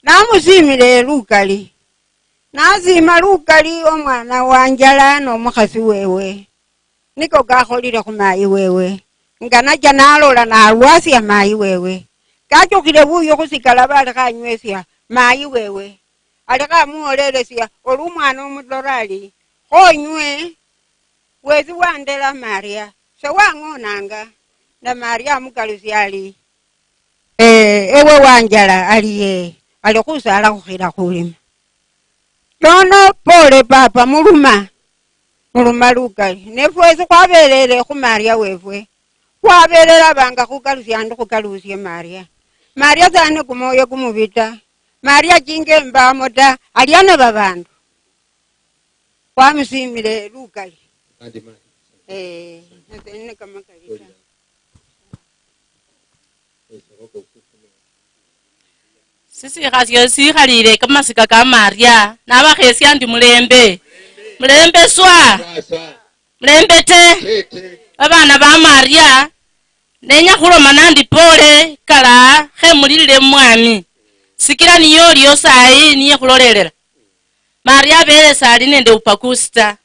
Namusimile lukali, nasima lukali omwana Wanjala nomukhasi wewe. Niko kakholile khu mayi wewe. Nga nacha nalola nalwasia mayi wewe. Kachukhile buyu khusikala bali khanywesya mayi wewe. Ali khamuwolelesia oli umwana omulora ali, "Khonywe, wesi wandela Maria, sewang'onanga." Na Maria amukalusia ali, "Eh, ewe Wanjala?" Ali, "Eh." Ali, "Khusala khukhila khulima." Nono pole papa, muluma, muluma lukali. Ne fwesi khwabelele khu Maria wefwe. Khwabelele abanga khukalusia andi khukalusie Maria. Maria sali ne kumwoyo kumubi ta. Maria chinga embamo ta, alia na babandu. Khwamusimile lukali. Andi mani. Eh, nasene kamakali ta. Sisikhasio sikhalile kamasika ka Maria, nabakhesia ndi mulembe. Mulembe swa. Mulembe te. Babana ba Maria, nenya khuloma nandi pole, kala khemulilile mu Mwami. Sikila niye olio sayi, niye khulolelela. Maria abele sali nende upakusi ta.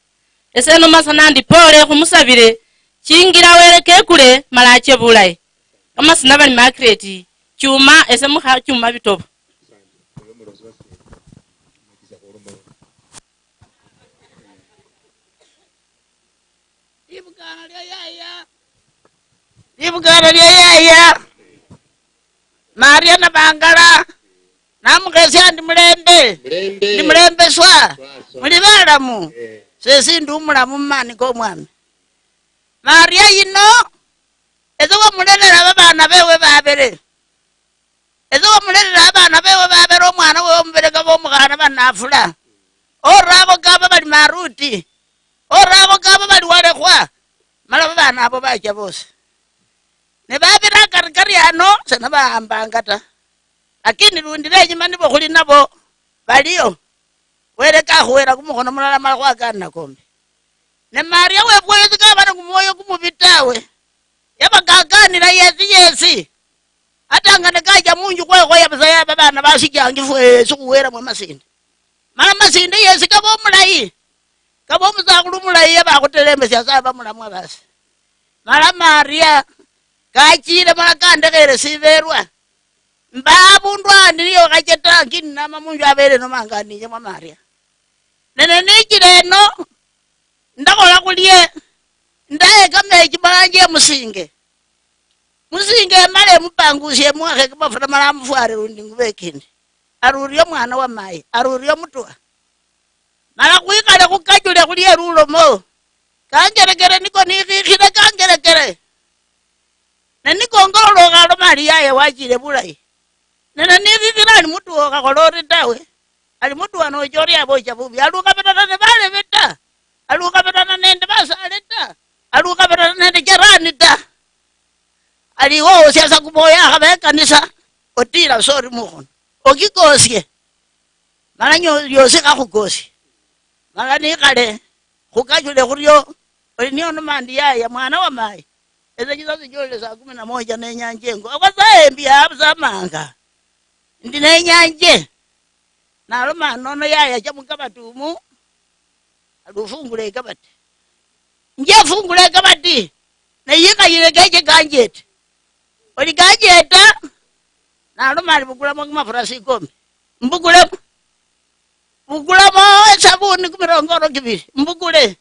Ese nomasa nandi pole khumusabile, chingila Wele kekule, mala ache bulayi. Kamasina bali Margaret Chuma, ese mukha Chuma Bitobo. Libukana lya yaya. Libukana lya yaya. Maria Nabangala. Namukhesia ndi mulembe. Mulembe. Ndi mulembe swa. Swa, swa. Muli balamu. Eh. Sesi ndi umulamu mumani komwami. Maria yino, ese wamulelela babana bewe babere. Ese wamulelela abana bewe babere omwana wewe omubere kaba omukhana banafula. Orabo kaba bali maruti. Orabo kaba bali walekhwa. Mala babana abo bacha bosi. Ne babira akarikari ano, senabahambanga ta. Lakini lundi lenyuma nibo khuli nabo baliyo. Wele kakhuwela kumukhono mulala mala khwakanira kombi. Ne Maria wefwe yesi kaba ne kumwoyo kumubi tawe. Yabakakanira yesi yesi. Ata nga nikacha munju khwekhoya busa yaba bana basijangi fwesi khuweramwo Masinde. Mala Masinde yesi kaba omulayi. Kaba omusakhulu omulayi yabakhutelembesia sa bamulamwa basi. Mala Maria kachile mala kandekhere siberwa. Mba abundu andi niyo khacha ta, lakini nama munju abele nomanga ninye mwa Maria. Nene nichile eno, Ndakhola khulie, ndaye kamechi mala nje musinge. Musinge emale emupangusie emuwakhe kamafura mala amufware lundi ingubo ekindi. Arurie omwana wa mayi, arurie omutuha. Mala khwikhale khukachule khulie lulomo. Kangerekere niko nikhikhire kangerekere. Ne nikongololokha aloma ali yaye wachile bulayi. Ne, ne nikhikhire ali mutuha okhakhola ori tawe. Ali mutuha nocha ori abocha bubi. Alukhabirana ne balebe ta. Alukhabirana nende basale ta. Alukhabirana nende jerani ta. Ali wowosia sa kuboya akhaba ekanisa. Otira sori mukhono. Okikosie. Mala nyo-, yosi khakhukosie. Mala nikhale, khukachule khurio, oli niono mandi yaya, mwana wa mayi. Ese chisasi chiolile saa kumi na moja nenyanje engo. Akwa sa embi abu samanga. Ndi nenyanje. Naloma nono yaya cha mukabati umu. Ali ufungule ekabati. Nje fungule ekabati. Ne yikayile keche kanjete. Oli kanjeta. Naloma ali bukulamo kimafura sikombe. Mbukulemo. Bukulamo esabuni kumirongoro kibiri. Mbukule.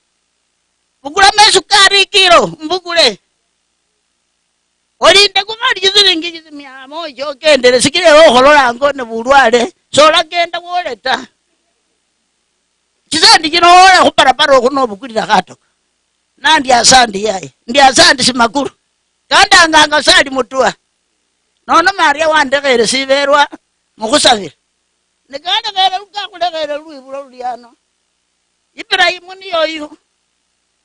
Bukulamo esukari ikilo. Mbukule. Olinde kumali chisilingi chisi mia moja okendele, sikila ewe okholola ango ne bulwale, solakenda wole ta. Chisendi chino wole khuparapara okhu nobukulila khatoka. Nandi asandi yaye, ndi asandi simakulu. Kandanganga sali mutua. Nono Maria wandekhere siberwa mukhusabila. Ne kandekhere lukakhulekhere lwibulo luliano. Ibrahimu niyoyu.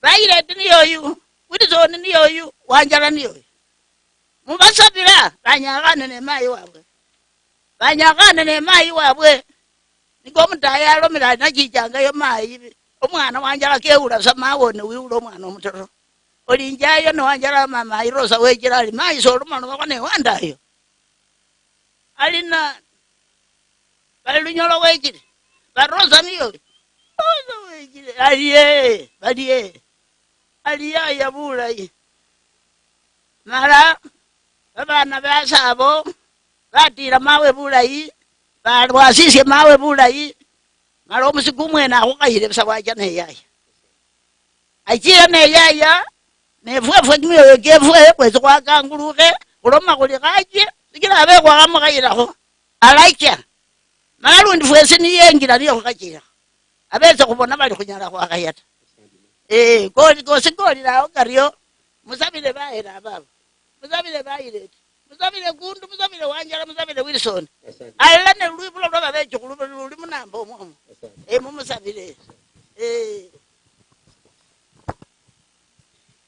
Violet niyoyu, Wilson niyoyu, Wanjala niyoyu. Muvasavira vanyakhane ne mayi wavwe. Vanyakhane ne mayi wavwe. Niko omutayi alomira ali nachichangayo mayi. Omwana Wanjala kewula sa mawe one wiwula omwana omutoro. Olinjayo ne Wanjala mama ayirosa wechira ali mayi solumalomokho ne wandayo. Ali na Bali Lunyolo wechile. Bali Rosa niyo. Rosa wechile. Aliye. Baliye. Aliye aya bulayi. Mala babana basabo batila mawe bulayi. Balwasisye mawe bulayi. Mala omusiku umwene akhukhayile busa wacha neyaya. Achile neyaya. Nefwefwe kimioyo kiefwe kwesi khwakangulukhe. Khuloma khuli khache. Sikila abe khwakhamukhayilakho. Alacha. Mala lundi fwesi niyengira niye khukhachira. Abetse khubona bali khunyala khwakhaya ta. Eh, koli kosi kolirawo kario. Musabile bahera ababo. Musabile Violet. Musabile Kundu, musabile Wanjala, musabile Wilson. Alala ne lwibulo lwa babechukhulu luli munamba omwomo. Eh, mumusabile. Eh.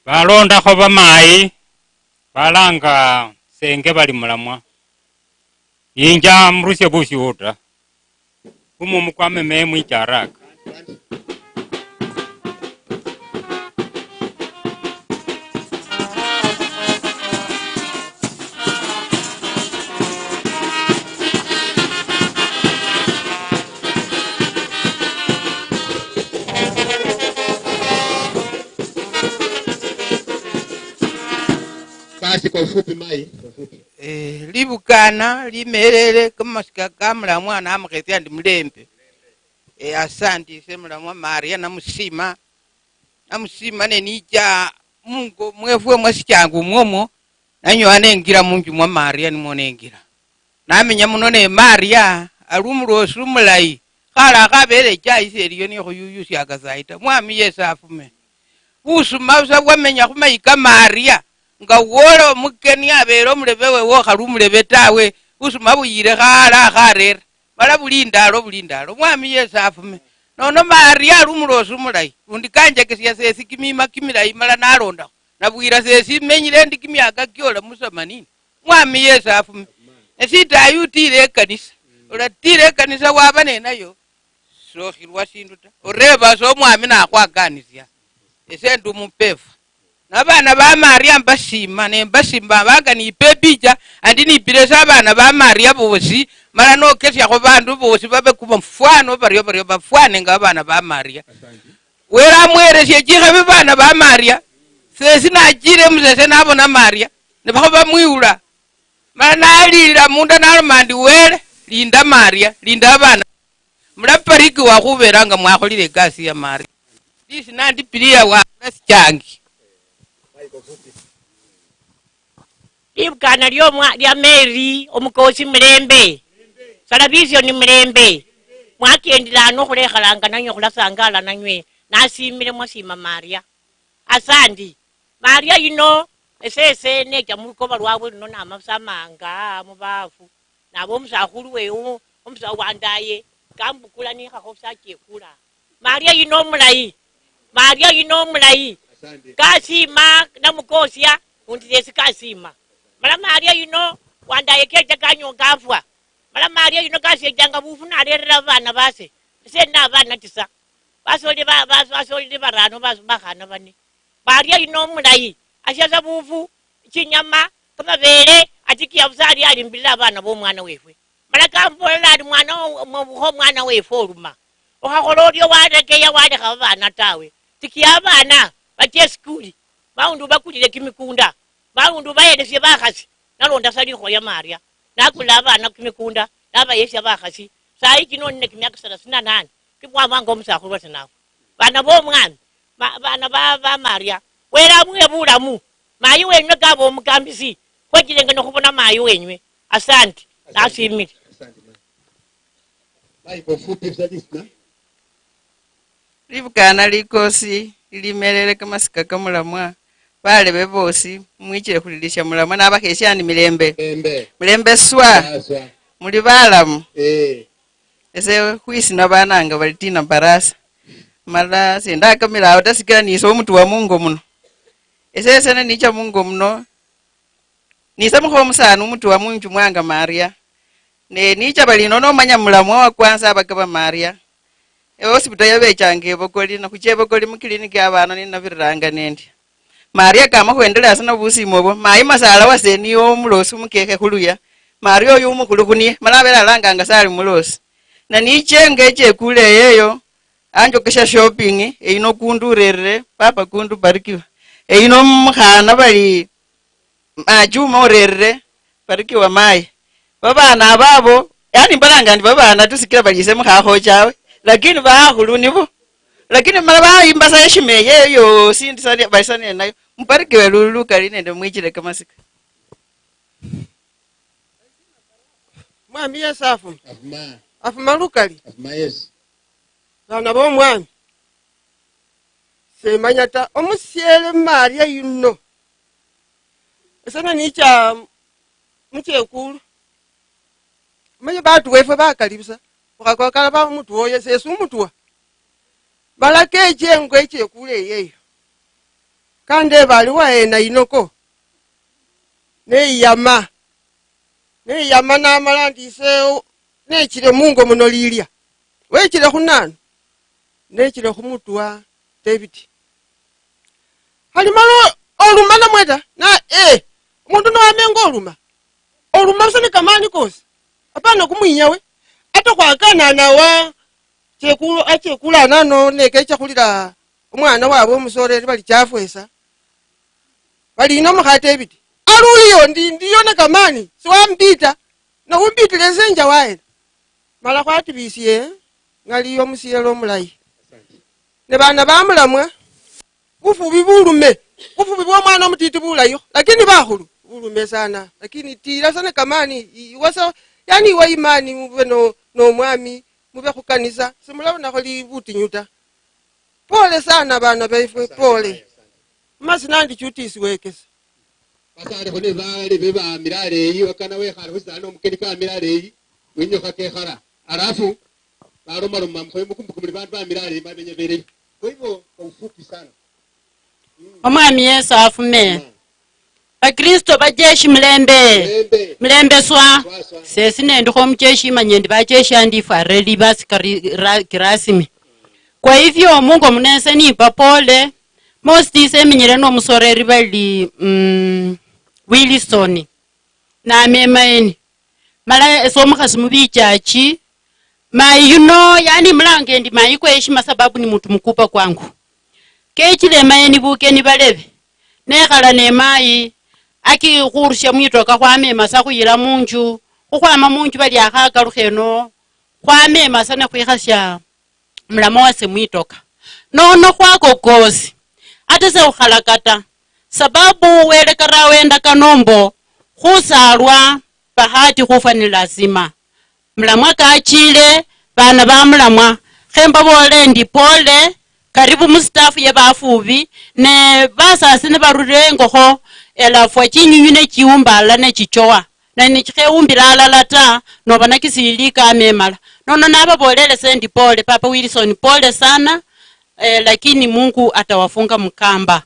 Balondakho bamayi balanga senge bali mulamwa. Yinja murusie bushiuda. Kumumu kwamemeye mwicharaka. Basi kwa ufupi, Mai, kwa ufupi. Eh, libukana limelele kamasika ka mulamwa namukhesia ndi mulembe. Eh, asante ise mulamwa Maria namusima. Namusima ne nicha mungo mwefwe mwasichangu mwomwo. Nanyola nengira munju mwa Maria nimwo nengira. Namenya muno ne Maria, ali umulosi umulayi. Khale akhabele echai seliyo nikhuyuyusiaka sayi ta. Mwami Yesu afume. Busuma busa bwamenya khumayika Maria, nga wola omukeni abele omulebe wewe okhali omulebe tawe, busuma buyile khala akharera, mala buli ndalo, buli ndalo, Mwami Yesu afume. Nono Maria ali omuloosi omulayi, lundi kanjekesia sesi kimima kimilayi mala nalondakho, nabwira sesi menyile endi kimiaka kiola mu themanini. Mwami Yesu afume. Esitayi utile ekanisa, olatila ekanisa waba nenayo. Sokhilwa sindu ta. Oreba sa Omwami nakhwakanisia. Ese ndi umupefu. Nabana ba Maria mbasima, ne mbasima banga nipe epicha, andi nipilesa abana ba Maria bosi, mala nokesiakho bandu bosi babe kumufwano bario bario, bafwane nga abana ba Maria. Wele amweresie chikhabi bana ba Maria. Sesi nachile musese nabona Maria, nibakho bamwiula. Mala nalilila munda naloma ndi, Wele, linda Maria, linda abana. Mulabarikiwa khubera nga mwakholile ekasi ya Maria. Lisi nandi pilia wa Murasi changi. Libukana lyomwa-, lya Mary Omukosi Mulembe. Salabisio ni Mulembe. Mwakendile ano okhulekhalanga nanywe, okhulasangala nanywe. Nasimile mwasima Maria. Asandi. Maria yuno, esese necha mulukoba lwabwe luno namasamanga mubafu. Naba omusakhulu wewe, omusa-, wandaye, kambukula nikhakho sachekula. Maria yuno omulayi. Maria yuno omulayi. Asante. Kasima namukosia, undi yesi kasima. Mala Maria yuno wandaye kecha kanyonga afwa. Mala Maria yuno kasiechanga bufu nalerera abana base. Ese nabana tisa. Basolile ba-, ba-, basolile barano bas-, bakhana bane. Maria yuno omulayi. Asiasa bufu, chinyama, kamabele, atikia busa ali alimbilila abana bomwana wefwe. Mala kambolela ali mwana wo-, mwa-, kho mwana wefwe oluma. Okhakhola orio warekeya walekha babana tawe. Tikia abana, bachie esikuli. Maundi obakulile kimikunda. Maundi obaelesie bakhasi. Nalonda sa likhuwa lia Maria. Nakula abana kimikunda, nabayesia bakhasi. Sayi chino nine kimiaka thelathini na nane. Kimwamwanga omusakhulu wase nafu. Bana bomwami, ba-, bana ba, ba Maria. Wele amuhe bulamu. Mayi wenywe kaba omukambisi. Khwechilenge nokhubona mayi wenywe. Asante. Asante. Nasimile. Asante, ma. Mayi, kwa ufupi, msaidizi, na? Libukana likosi lilimelele kamasika ka mulamwa, balebe bosi, mwichile khulilisia mulamwa, nabakhesia ndi milembe. Milembe. Milembe swa. Swa, swa. Muli balamu. Eh. Ese khwisina bananga bali Tina Barasa. Mala sindakamila awo ta sikila nise omutuwa mungo muno. Ese sene nicha mungo muno, nisamukha omusani omutuwa munju mwanga Maria. Ne nicha bali nono omanya mulamwa wa kwanza abakaba Maria. Ewe hospital yabechanga ebokoli, nakhucha ebokoli mu clinic abana ninabiriranga nendi. Maria kama khwendelea sana busimo obwo. Mayi masala wase niye omulosi omukekhe khuluya. Maria oyo omukhulu khunie, mala abele alanganga sali mulosi. Na nichenge echekule eyeyo, anjokesha shopping, eyino kundu urerere, papa kundu barikiwa. Eyino mukhana bali Machuma orerere, Barikiwa mayi. Babana ababo, yani mbalanga ndi babana tu sikila bali ise mukhakho chawe, lakini bakhulu nibo. Lakini mala bayimba sa heshima eyo yosi ndi sani, bali sani nayo. Mubarikiwe lulu lukali nende mwichile kamasika. Mwami Yesu afuma. Afuma. Afuma lukali. Afuma Yesu. Bana bomwami. Semanya ta, omusiele Maria yuno. Ese nanicha muchekulu. Omanye batu wefwe bakali busa. Okhakokala ba omutu oyo, sesi omutwa. Balaka echengo echekulu eyeyo. Kandeba ali waena inoko. Neyama. Neyama namala ndi ise nechile mungo muno lilya. Wechile khunanu? Nechile khumutwa David. Khali mala oluma namwe ta? Na, eh, omundu noamenga oluma. Oluma busa ni kamani kosi. Apana kumwinyawe. Ata khwakanana wa chekulu, achekula nano nekecha khulila omwana wabwe omusoreri bali chafwesa. Bali ino mukha David. Aluliyo ndi, ndiyo na kamani. Siwambita. Nohumbitile ese nja waena. Mala khwatibisie ng'ali omusielo omulayi. Ne bana bamulamwa, bufubi bulume, bufubi bwomwana omutiti bulayiho, lakini bakhulu bulume sana. Lakini tila sana kamani, i-, iwasa, yani iwe imani mube no, nomwami, mube khukanisa, simulabonakho libutinyu ta. Pole sana bana befwe, pole. Masi nandi chutisi wekesa. Basalikho ne balebe bamira aleyi, wakana wekhale khusisala nomukeni kamira aleyi, winyokha kekhala. Alafu, balomaloma mukhoye mukumbuke muli bandu bamira aleyi, bamenya beleyi. Kwa hivyo, kwa ufupi sana. Omwami Yesu afume. Amen. Bakristo bajeshi mulembe. Mulembe. Mulembe swa. Swa, swa. Sesi nendikho omujeshi manye ndi bajeshi andi ifwarire libasi kari-, ra-, kirasimi. Kwa hivyo, mungo munense nipa pole, Mostisa emenyere nomusoreri bali, mm, Wilson, namema eni. Mala ese omukhasi mubichachi, mayi yuno, yani mulanga endi mayi kwa heshima sababu ni mtu mkubwa kwangu. Kechile emaye nibuke nibalebe. Nekhala ne mayi, aki khurusia mwitoka khwamema sa khuyila munju, khukhwama munju bali akhakalukha eno, khwamema sa nekhwikhasia mulamo wase mwitoka. nono khwako kosi. Ata sekhukhalaka ta, sababu Wele karawo endakano mbo khusaalwa bahati khufwa ni lazima. Mulamwa kachile, bana ba mulamwa, khe mbaboole ndi pole, karibu mu staff ye bafubi, ne basasi nibarulile engokho, elafwa chinyunyu nechiumbala nechichowa, na nichikheumbila alala ta, nobona kisili kama emala. Nono nababoolele sendi pole, Papa Wilson, pole sana, eh, lakini Mungu atawafunga mkamba.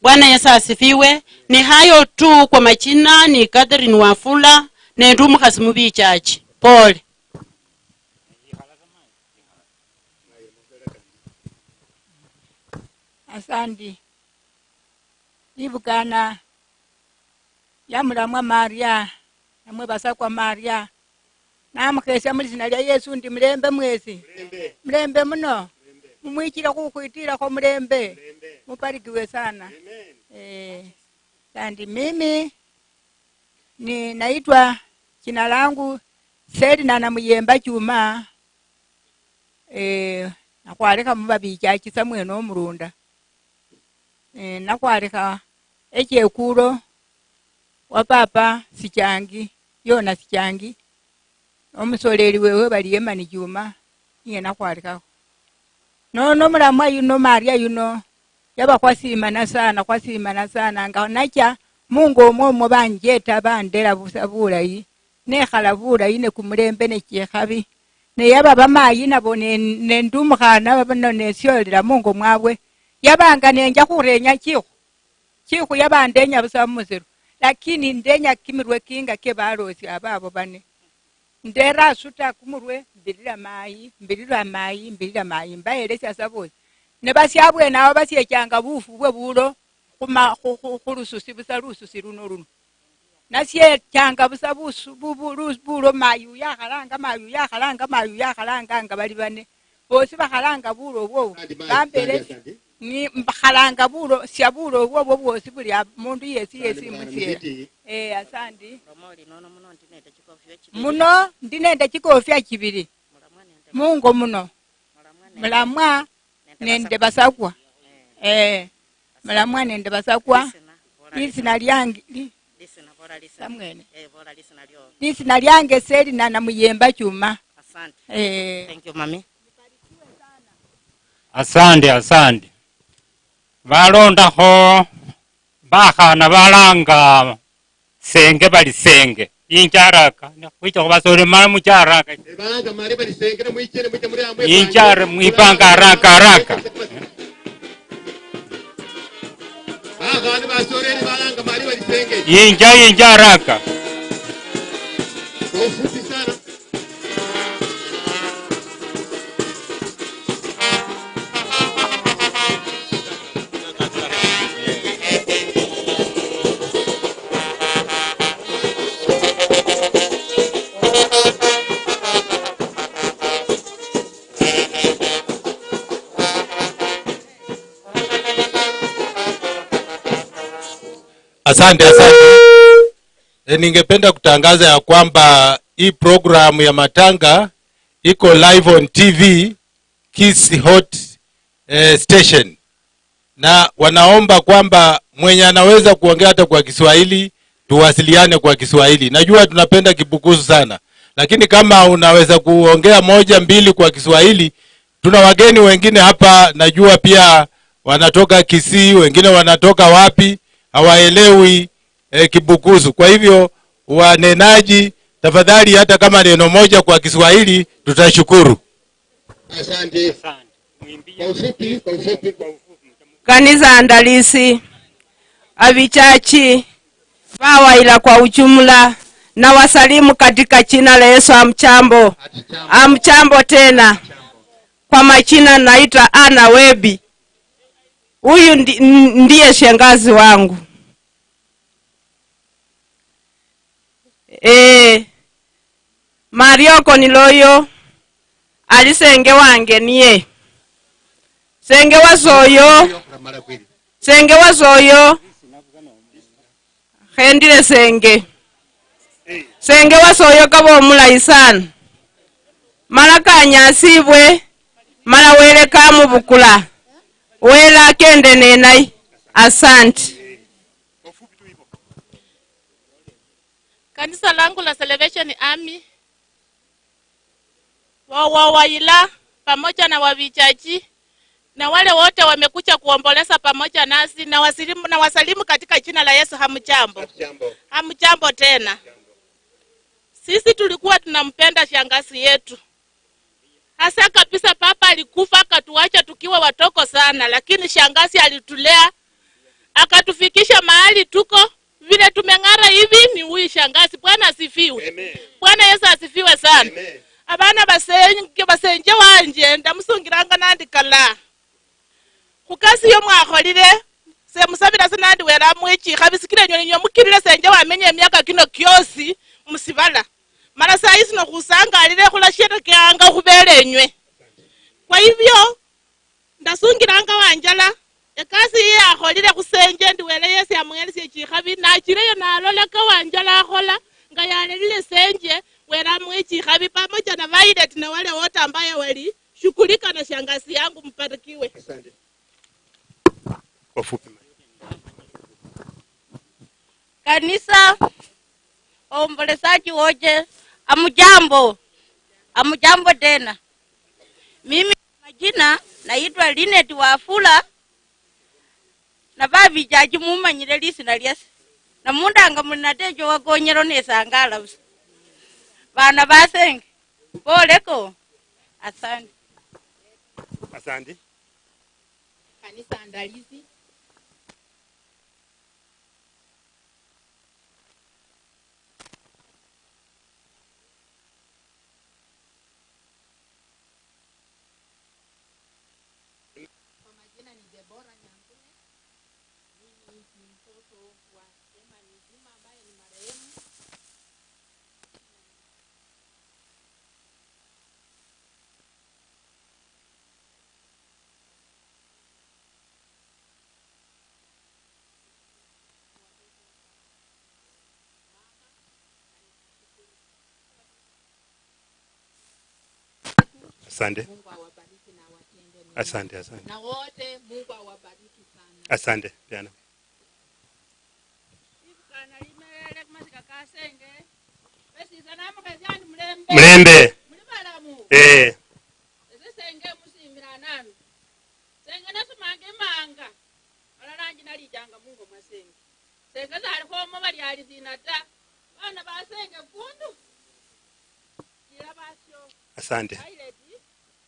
Bwana Yesu asifiwe. Ni hayo tu, kwa majina ni Catherine Wafula, nendi umukhasi mubichachi. Pole. Asandi. Libukana lya mulamwa Maria, namwe basakwa Maria, namukhesia mulishina lya Yesu ndi mulembe mwesi. Mulembe muno. Mumwichile khukhwitilakho mulembe. Mubarikiwe sana. Eh, kandi mimi ni naitwa, jina langu Selina Namuyemba Chuma. Eh, nakhwalekha mubabichachi sa mwene omurunda. Eh, nakhwalekha echekulo wa papa Sichangi, Yona Sichangi, omusoleli wewe bali Yemani Chuma, niye nakhwalekhakho. Nono mulamwa yuno, Maria yuno, yaba khwasimana sana, khwasimana sana, nga nacha mungo omwo omwo banjeta, bandela busa bulayi, nekhala bulayi ne kumulembe ne chikhabi. Ne yaba bamayi nabo ne, nende omukhana bano nesiolela mungo mwabwe, yabanga nenja khurenya chikhu, chikhu yabandenya busa mumusiru, lakini ndenya kimirwe kinga kie balosi ababo bane. Ndera asuta kumurwe, mbilila mayi, mbilila mayi, mbilila mayi, mbaelesia sa bosi. Ne basia abwene awo basiechanga bufu bwe bulo khuma-, khu-, khu-, khulususi busa, lususi luno luno. Nasiechanga busa busu-, bu-, bu-, lu-, bulo mayu yakhalanga, mayu yakhalanga, mayu yakhalanga, nga bali bane. Bosi bakhalanga bulo obwo, bambele ni mbakhalanga bulo, sia bulo obwo obwo bwosi buli a-, mundu yesi yesi musiela. Eh, asandi. Muno ndi nende chikofia chibili. Mungo muno. Mulamwa nende basakwa. Eh, mulamwa nende basakwa. Lisina lyange, li-, samwene. Lisina lyange Selina Namuyemba Chuma. Eh. Asante, asante. Balondakho bakhana balanga senge bali senge. Inja haraka. Khwicha khubasolera mala mucha haraka. Ebanga mali bali senge, ne mwichire, mwiche muri amwe. Inja mwipanga haraka, haraka. Bakhana basoreri balanga mali bali senge. Inja, inja haraka. Kwa ufupi sana. Asante, asante. E, ningependa kutangaza ya kwamba hii programu ya matanga iko live on T V, Kiss Hot, eh, Station. Na wanaomba kwamba mwenye anaweza kuongea hata kwa Kiswahili, tuwasiliane kwa Kiswahili. Najua tunapenda Kibukusu sana, lakini kama unaweza kuongea moja, mbili kwa Kiswahili, tuna wageni wengine hapa, najua pia wanatoka Kisii, wengine wanatoka wapi, hawaelewi, eh, Kibukusu. Kwa hivyo, wanenaji, tafadhali, hata kama neno moja kwa Kiswahili, tutashukuru. Asante. Kwa ufupi, kwa ufupi, kwa ufupi. Kanisa andalisi, abichachi, bawaila kwa ujumla, na wasalimu katika jina la Yesu. Amchambo. Amchambo tena. Kwa majina naitwa Anna Webi. Huyu ndi-, n-, ndiye shangazi wangu. Eh, Marioko niloyo, ali senge wange niye. Senge wasoyo, senge wasoyo, khendile senge. Senge wasoyo kaba omulayi sana. Mala kanyasibwe, mala Wele kamubukula. Wele akende nenaye. Asante. Kanisa langu la Salvation Army, wa, wa, waila pamoja na wavichaji na wale wote wamekuja kuomboleza pamoja nasi, na wasilimu, na wasalimu katika jina la Yesu. Hamjambo? Hamjambo. Hamjambo tena. Sisi tulikuwa tunampenda shangazi yetu. Hasa kabisa, papa alikufa akatuacha tukiwa watoko sana, lakini shangazi alitulea, akatufikisha mahali tuko. Vile tumeng'ara hivi ni huyu shangazi. Bwana asifiwe. Amen. Bwana Yesu asifiwe sana. Amen. Abana basenje, basenje wanje, ndamusungiranga nandi kala. Khukasi yo mwakholile, semusabila sa nandi Wele amwichi, khabi sikila enywe ninywe mukilile senje wamenya emiaka kino kiosi musibala. Mala saa hii sino khusangalile, khulasherekeanga khubela enywe. Kwa hivyo, ndasungilanga Wanjala, ekasi yi yakholile khusenje, ndi Wele yesi amuhelesie chikhabi, nachileyo nalola ka Wanjala akhola, nga yalelile senje, Wele amuhe chikhabi, pamoja na Violet na wale wote ambaye wali shughulika na shangazi yangu, mbarikiwe. Asante. Kwa fupi. Kanisa, waombolezaji wote, amujambo. Amujambo tena. Mimi majina naitwa Linet Wafula, na babichaji mumanyire lisina liase. Na mundanga muli Natejo wa Konyero nesangala busa. Bana basenge, poleko. Asante. Asante. Kanisa andalizi. Kwa majina ni Deborah Nyangume. Mimi ni mtoto wa Emmanuel Juma ambaye ni marehemu. Asante. Mungu awabariki na awatende mema. Asante, asante. Na wote, Mungu awabariki sana. Asante, Diana. Ibuka nali melele kumasika ka senge. Besisa namukhesi andi mulembe. Mulembe. Muli balamu. Eh. Ese senge musimira nanu. Senge nasomanga imanga. Alala nji nalijanga mungo mwa senge. Senge salikho omo bali ali sina ta. Bana ba senge kundu. Jira basyo. Asante. Toilet.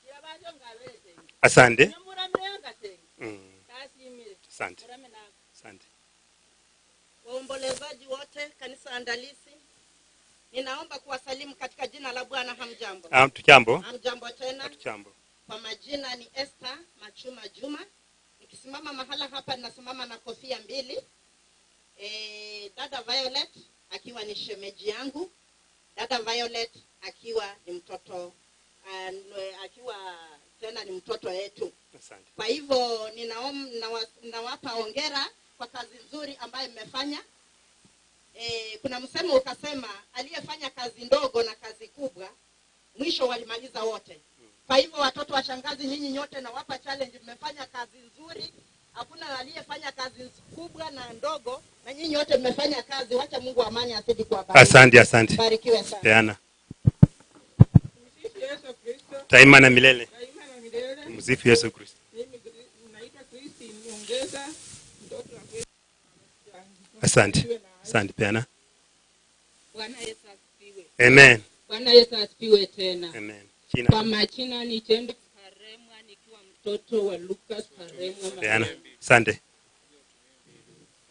Jira basyo nga abele senge. Asante. Namuramireyo nga senge. Mm. Tasimire. Asante. Murame nako. Asante. Waombolezaji wote, kanisa andalisi, ninaomba kuwasalimu katika jina la Bwana. Hamjambo? Ah, tujambo. Hamjambo tena. Hatujambo. Kwa majina ni Esther Machuma Juma. Nikisimama mahala hapa, ninasimama na kofia mbili. Eh, dada Violet akiwa ni shemeji yangu, dada Violet akiwa ni mtoto, ah, n-, akiwa tena ni mtoto wetu. Asante. Kwa hivyo ninaom-, nawa-, nawapa hongera kwa kazi nzuri ambayo mmefanya. Eh, kuna msemo ukasema, "Aliyefanya kazi ndogo na kazi kubwa, mwisho walimaliza wote." Kwa hivyo, watoto wa shangazi, nyinyi nyote nawapa challenge, mmefanya kazi nzuri. Hakuna aliyefanya kazi nz-, kubwa na ndogo, na nyinyi nyote mmefanya kazi. Wacha Mungu wa amani azidi kuwabariki. Asante, asante. Barikiwe sana. Peana. Tumsifu Yesu Kristo. Daima na milele. Daima na milele. Tumsifu Yesu Kristo. Mimi Gri-, naitwa Christine Nyongeza, mtoto wa Asante. Asante, peana. Bwana Yesu asifiwe. Amen. Bwana Yesu asifiwe tena. Amen. Jina? Kwa majina ni Jendo Karemwa, nikiwa mtoto wa Lucas Karemwa. Peana. Asante.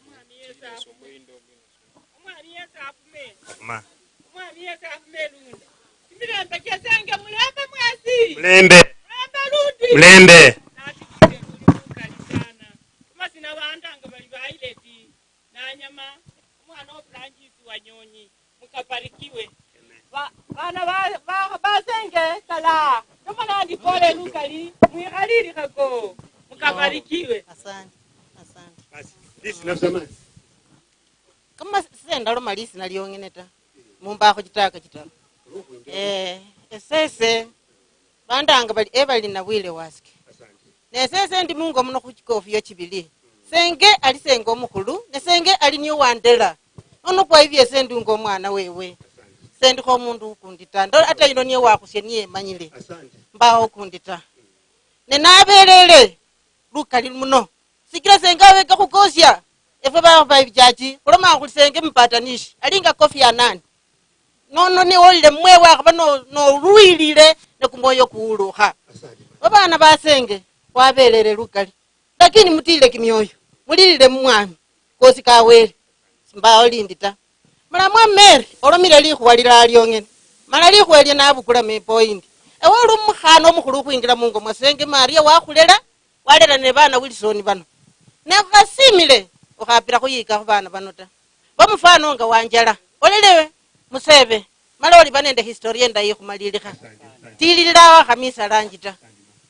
Omwami Yesu afume. Omwami Yesu afume. Amen. Omwami Yesu afume lundi. Emirembe kiesenge mulembe mwesi. Mulembe. Mulembe lundi. Mulembe. Nasi mukali sana. Amasina bandanga bali Violet Nanyama, omwana wo Francis Wanyonyi, mukabarikiwe. Ba-, bana ba, ba, basenge kala, nomalandi pole lukali, mwikhalilikhako, mukabarikiwe. Asante, asante. Basi, this nafsi amani. Kama sendaloma lisina liong'ene ta, mumbakho chitaka chitaru. Eh, esese, bandanga bali, ebali na bwile wasike. Asante. Ne sese ndi mungo muno khu chikofiyo chibili. Senge ali senge omukhulu, ne senge ali niye wandela. Ono kwa hivyo ese ndunga omwana wewe. Sendikho omundu ukundi ta. Ndo-, ata ino niye wakhusia niye emanyile. Mbawo ukundi ta. Ne nabelele lukali muno. Sikila senge abeka khukosia. Efwe ba, ba bichachi, khuloma khuli senge mpatanishi. Alinga Kofi Annan. Nono niwolile mumwoyo wakhaba no-, nolwilile ne kumwoyo kuwulukha. Babana basenge, khwabelele lukali. Lakini mutile kimioyo, mulilile mumwami, kosi kawele, simbawo lindi ta. Mulamwa Mary, olomile likhuwa lilala liong'ene, mana likhuwa elio nabukula mepoindi. Ewe oli omukhana omukhulu okhwingila mungo mwa senge Maria wakhulela, walera ne bana Wilson bano. Ne khukhasiimile, okhapila khuyika khu bana bano ta. Ba mufano nga wanjala. Olelewe, musebe. Mala oliba nende historia endayi khumalilikha. Tililila awo akhamisa lanji ta.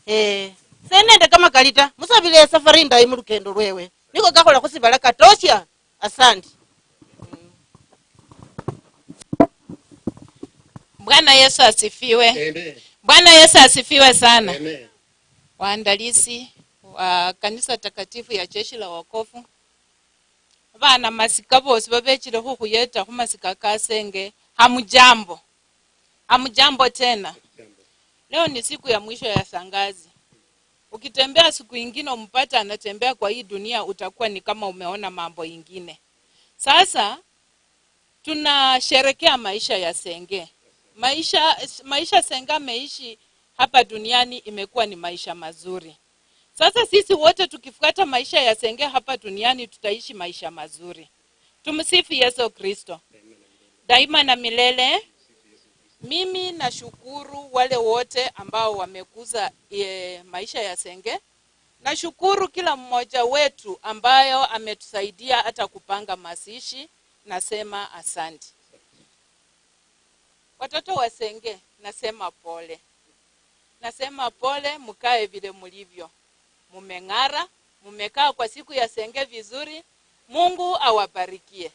Eh, se nende kamakali ta. Musabile esafari indayi mulukendo lwewe. Niko kakhola khusibala katosia. Asante. Bwana Yesu asifiwe. Amen. Bwana Yesu asifiwe sana. Amen. Waandalisi wa kanisa takatifu ya Jeshi la Wokovu, bana masika bosi babechile khukhuyeta khumasika ka senge, hamujambo. Hamujambo tena. Leo ni siku ya mwisho ya sangazi. Ukitembea siku ingine umpata anatembea kwa hii dunia, utakuwa ni kama umeona mambo ingine. Sasa, tunasherekea maisha ya Senge. Maisha, maisha Senge ameishi hapa duniani imekuwa ni maisha mazuri. Sasa sisi wote tukifuata maisha ya Senge hapa duniani, tutaishi maisha mazuri. Tumsifu Yesu Kristo. Daima na milele. Mimi nashukuru wale wote ambao wamekuza, eh, maisha ya Senge. Nashukuru kila mmoja wetu ambayo ametusaidia hata kupanga mazishi. Nasema asante. Watoto wa Senge, nasema pole. Nasema pole, mkae vile mlivyo. Mumeng'ara, mumekaa kwa siku ya Senge vizuri. Mungu awabarikie.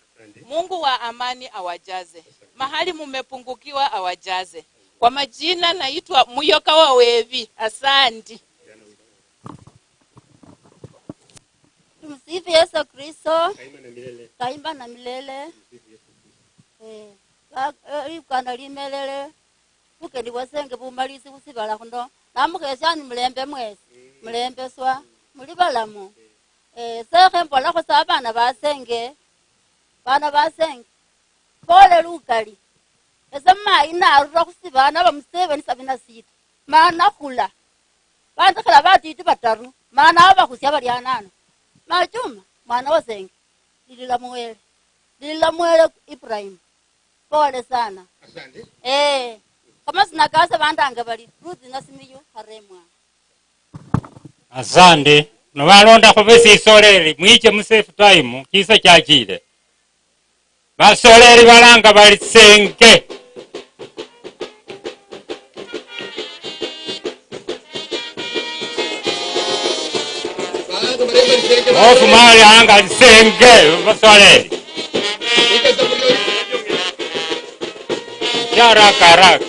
Mungu wa amani awajaze. Mahali mumepungukiwa awajaze. Kwa majina naitwa Muyoka wa Wevi. Asante. Tumsifu Yesu Kristo. Kaimba na milele. Kaimba na milele. Eh, ba-, eh, Uganda limelele. Bukeni bwa Senge bumalisi khusibala khuno. Namukhesia ni mulembe mwesi. Mulembeswa. Muli balamu. Eh, sekhe mbolakho sa abana ba Senge. Bana ba Senge. Pole lukali. Ese mayi narura khusiba naba museveni sabini na sita. Ma nakhula. Banzikhila batiti bataru. Ma nabo bakhusia bali anano. Ma Juma, mwana wa Senge. Lilila muwele. Lilila muwele Ibrahim. Pole sana. Asante. Eh, kamasina kase bandanga bali Ruth Nasimiyu Haremwa. Asande. Nobalondakho besisoleli, mwiche mu safe time, chisa chachile. Basoleli balanga bali Senge. Ofu mali alanga ali Senge, basoleli. Haraka, haraka.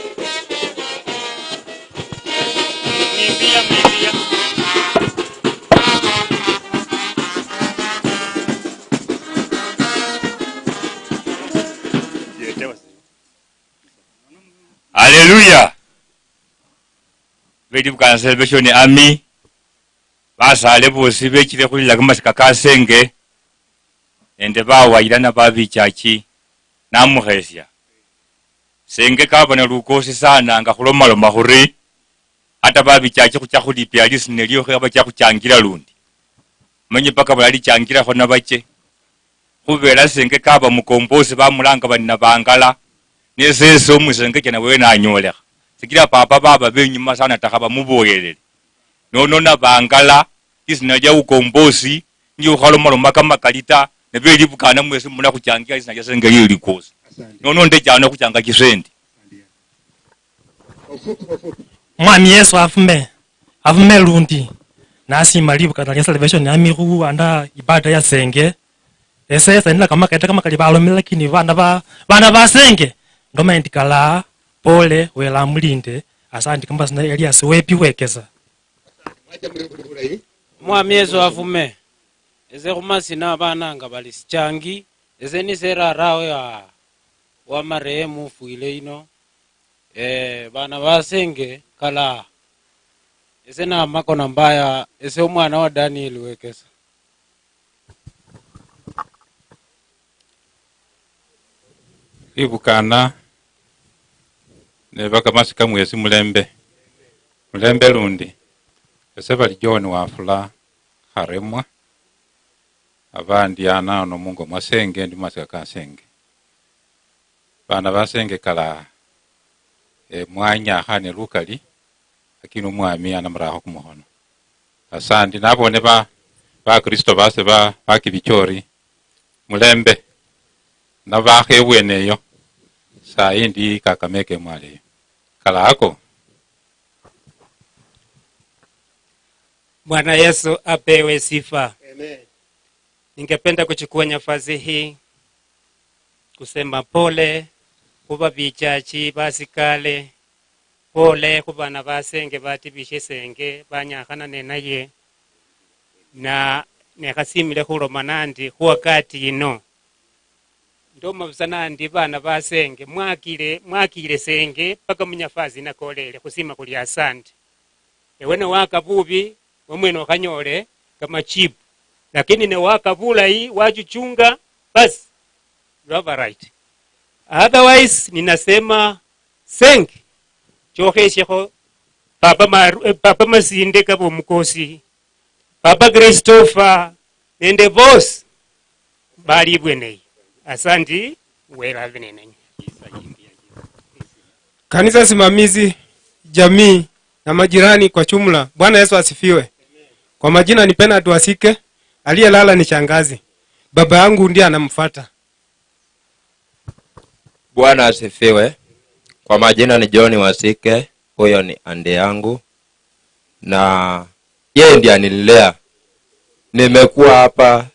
Haleluya! Belibuka Salvation Army, basaale boosi bechile khulila kamasika ka Senge, nende bawayila na babichachi, namukhesia. Senge kaba na lukoosi sana nga khulomaloma khuri, hata babichachi khucha khulipia lisina elio khe bacha khuchangila lundi. Manye paka balalichangilakho nabache. Khubela Senge kaba mukombosi bamulanga bari Nabangala, ne sese omusengeche nawe nanyolekha. Sikila papa baba benyuma sana takha bamuboyelele. Nono Nabangala, lisina lia ukombosi, ndio ukhalomaloma kamakali ta, ne belibukana mwesi muna khuchangia lisina lia Senge lili likosi. Nono ndechana khuchanga chisendi. Mwami Yesu afume, afume lundi. Nasima libukana lia Salvation Army khuwanda ibada ya Senge. Ese sendila kamakete kamakali balomile, lakini bana ba, bana ba Senge, ndoma endi kala, pole, Wele amulinde. Asandi kamasina Elias Wepi Wekesa. Omwami Yesu afume. Ese khumasina abananga bali Sichangi. Ese nise rara wa, wa marehemu ufwile ino. Eh, bana basenge kala. Ese na makona mbaya, ese omwana wa Daniel Wekesa. Libukana neba kamasika mwesi mulembe. Mulembe lundi. Ese bali John Wafula Kharemwa. Abandi anano mungo mwa senge ndi masika ka senge. Bana ba senge kala, eh, mwanyakhane lukali, lakini omwami anamurakho kumukhono. Asandi nabone ba, ba Kristo base ba, ba Kibichori, mulembe, nabakhe ebwene eyo, sayi ndi Kakamega emwalo eyo. Kala ako. Bwana Yesu apewe sifa. Amen. Ningependa kuchukua nafasi hii kusema pole kwa babichachi, basikale, pole khu bana basenge batibishe senge, banyakhana nenaye, na nekhasimile khuloma nandi khu wakati yino. Ndoma busa nandi bana basenge, mwakile, mwakile senge paka munyafasi nakolele khusima kuli asante. Ewe newaka bubi, wemwene okhanyole kamachibu. Lakini newaka bulayi, wachuchunga, basi, you have a right. Otherwise, ninasema, senge, chokheshekho, Papa Maru-, eh, Papa Masinde kaba omukosi, Papa Christopher, nende bosi bali ibweneyi. Asante, Wele abe nenenyu. Kanisa simamizi, jamii na majirani kwa jumla, Bwana Yesu asifiwe. Kwa majina ni Bernard Wasike, aliyelala ni shangazi. Baba yangu ndiye anamfuata. Bwana asifiwe. Kwa majina ni John Wasike, huyo ni ande yangu. Na yeye ndiye anilea. Nimekuwa hapa,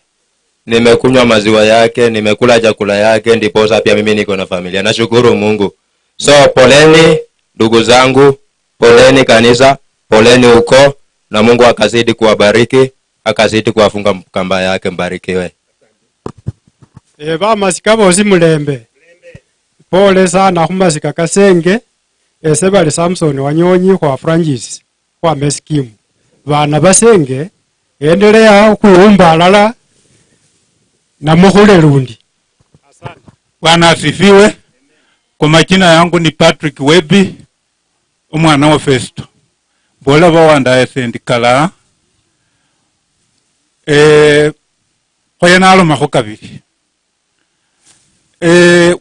nimekunywa maziwa yake, nimekula chakula yake, ndiposa pia mimi niko na familia. Nashukuru Mungu. So, poleni, ndugu zangu, poleni kanisa, poleni huko, na Mungu akazidi kuwabariki, akazidi kuwafunga kamba yake, mbarikiwe. Eh, bamasika bosi mulembe. Pole sana khumasika kasenge. Ese bali Samson Wanyonyi khwa Francis khwa Mesikimu. Bana basenge, endelea okhuumba alala na mukhule lundi. Bwana asifiwe. Kwa majina yangu ni Patrick Webi, omwana wa Festo. Bola bawandaye sendi kala. Eh, khoya nalomakho kabili. Eh,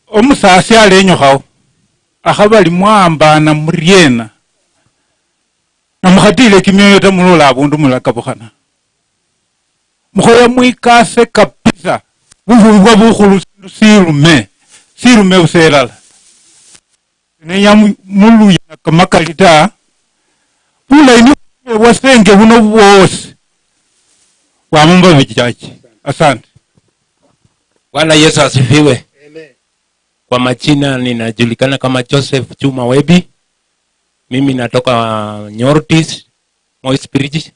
omusasi alenyokhawo, akhaba ali mwahambana muriena? Namukhatile kimioyo ta, mulola abundu mulakabukhana. Mukhoya mwikase kabisa. Bukhulu bwa bukhulu sindu sirume, sirume busa elala. Nenya mu-, muluya na kamakali ta. Bulayi ni bwa senge buno bwosi. Bwamumba bichachi. Asante. Bwana Yesu asifiwe. Amen. Kwa majina ninajulikana kama Joseph Chuma Webi. Mimi natoka Nyortis, Moi Spirit.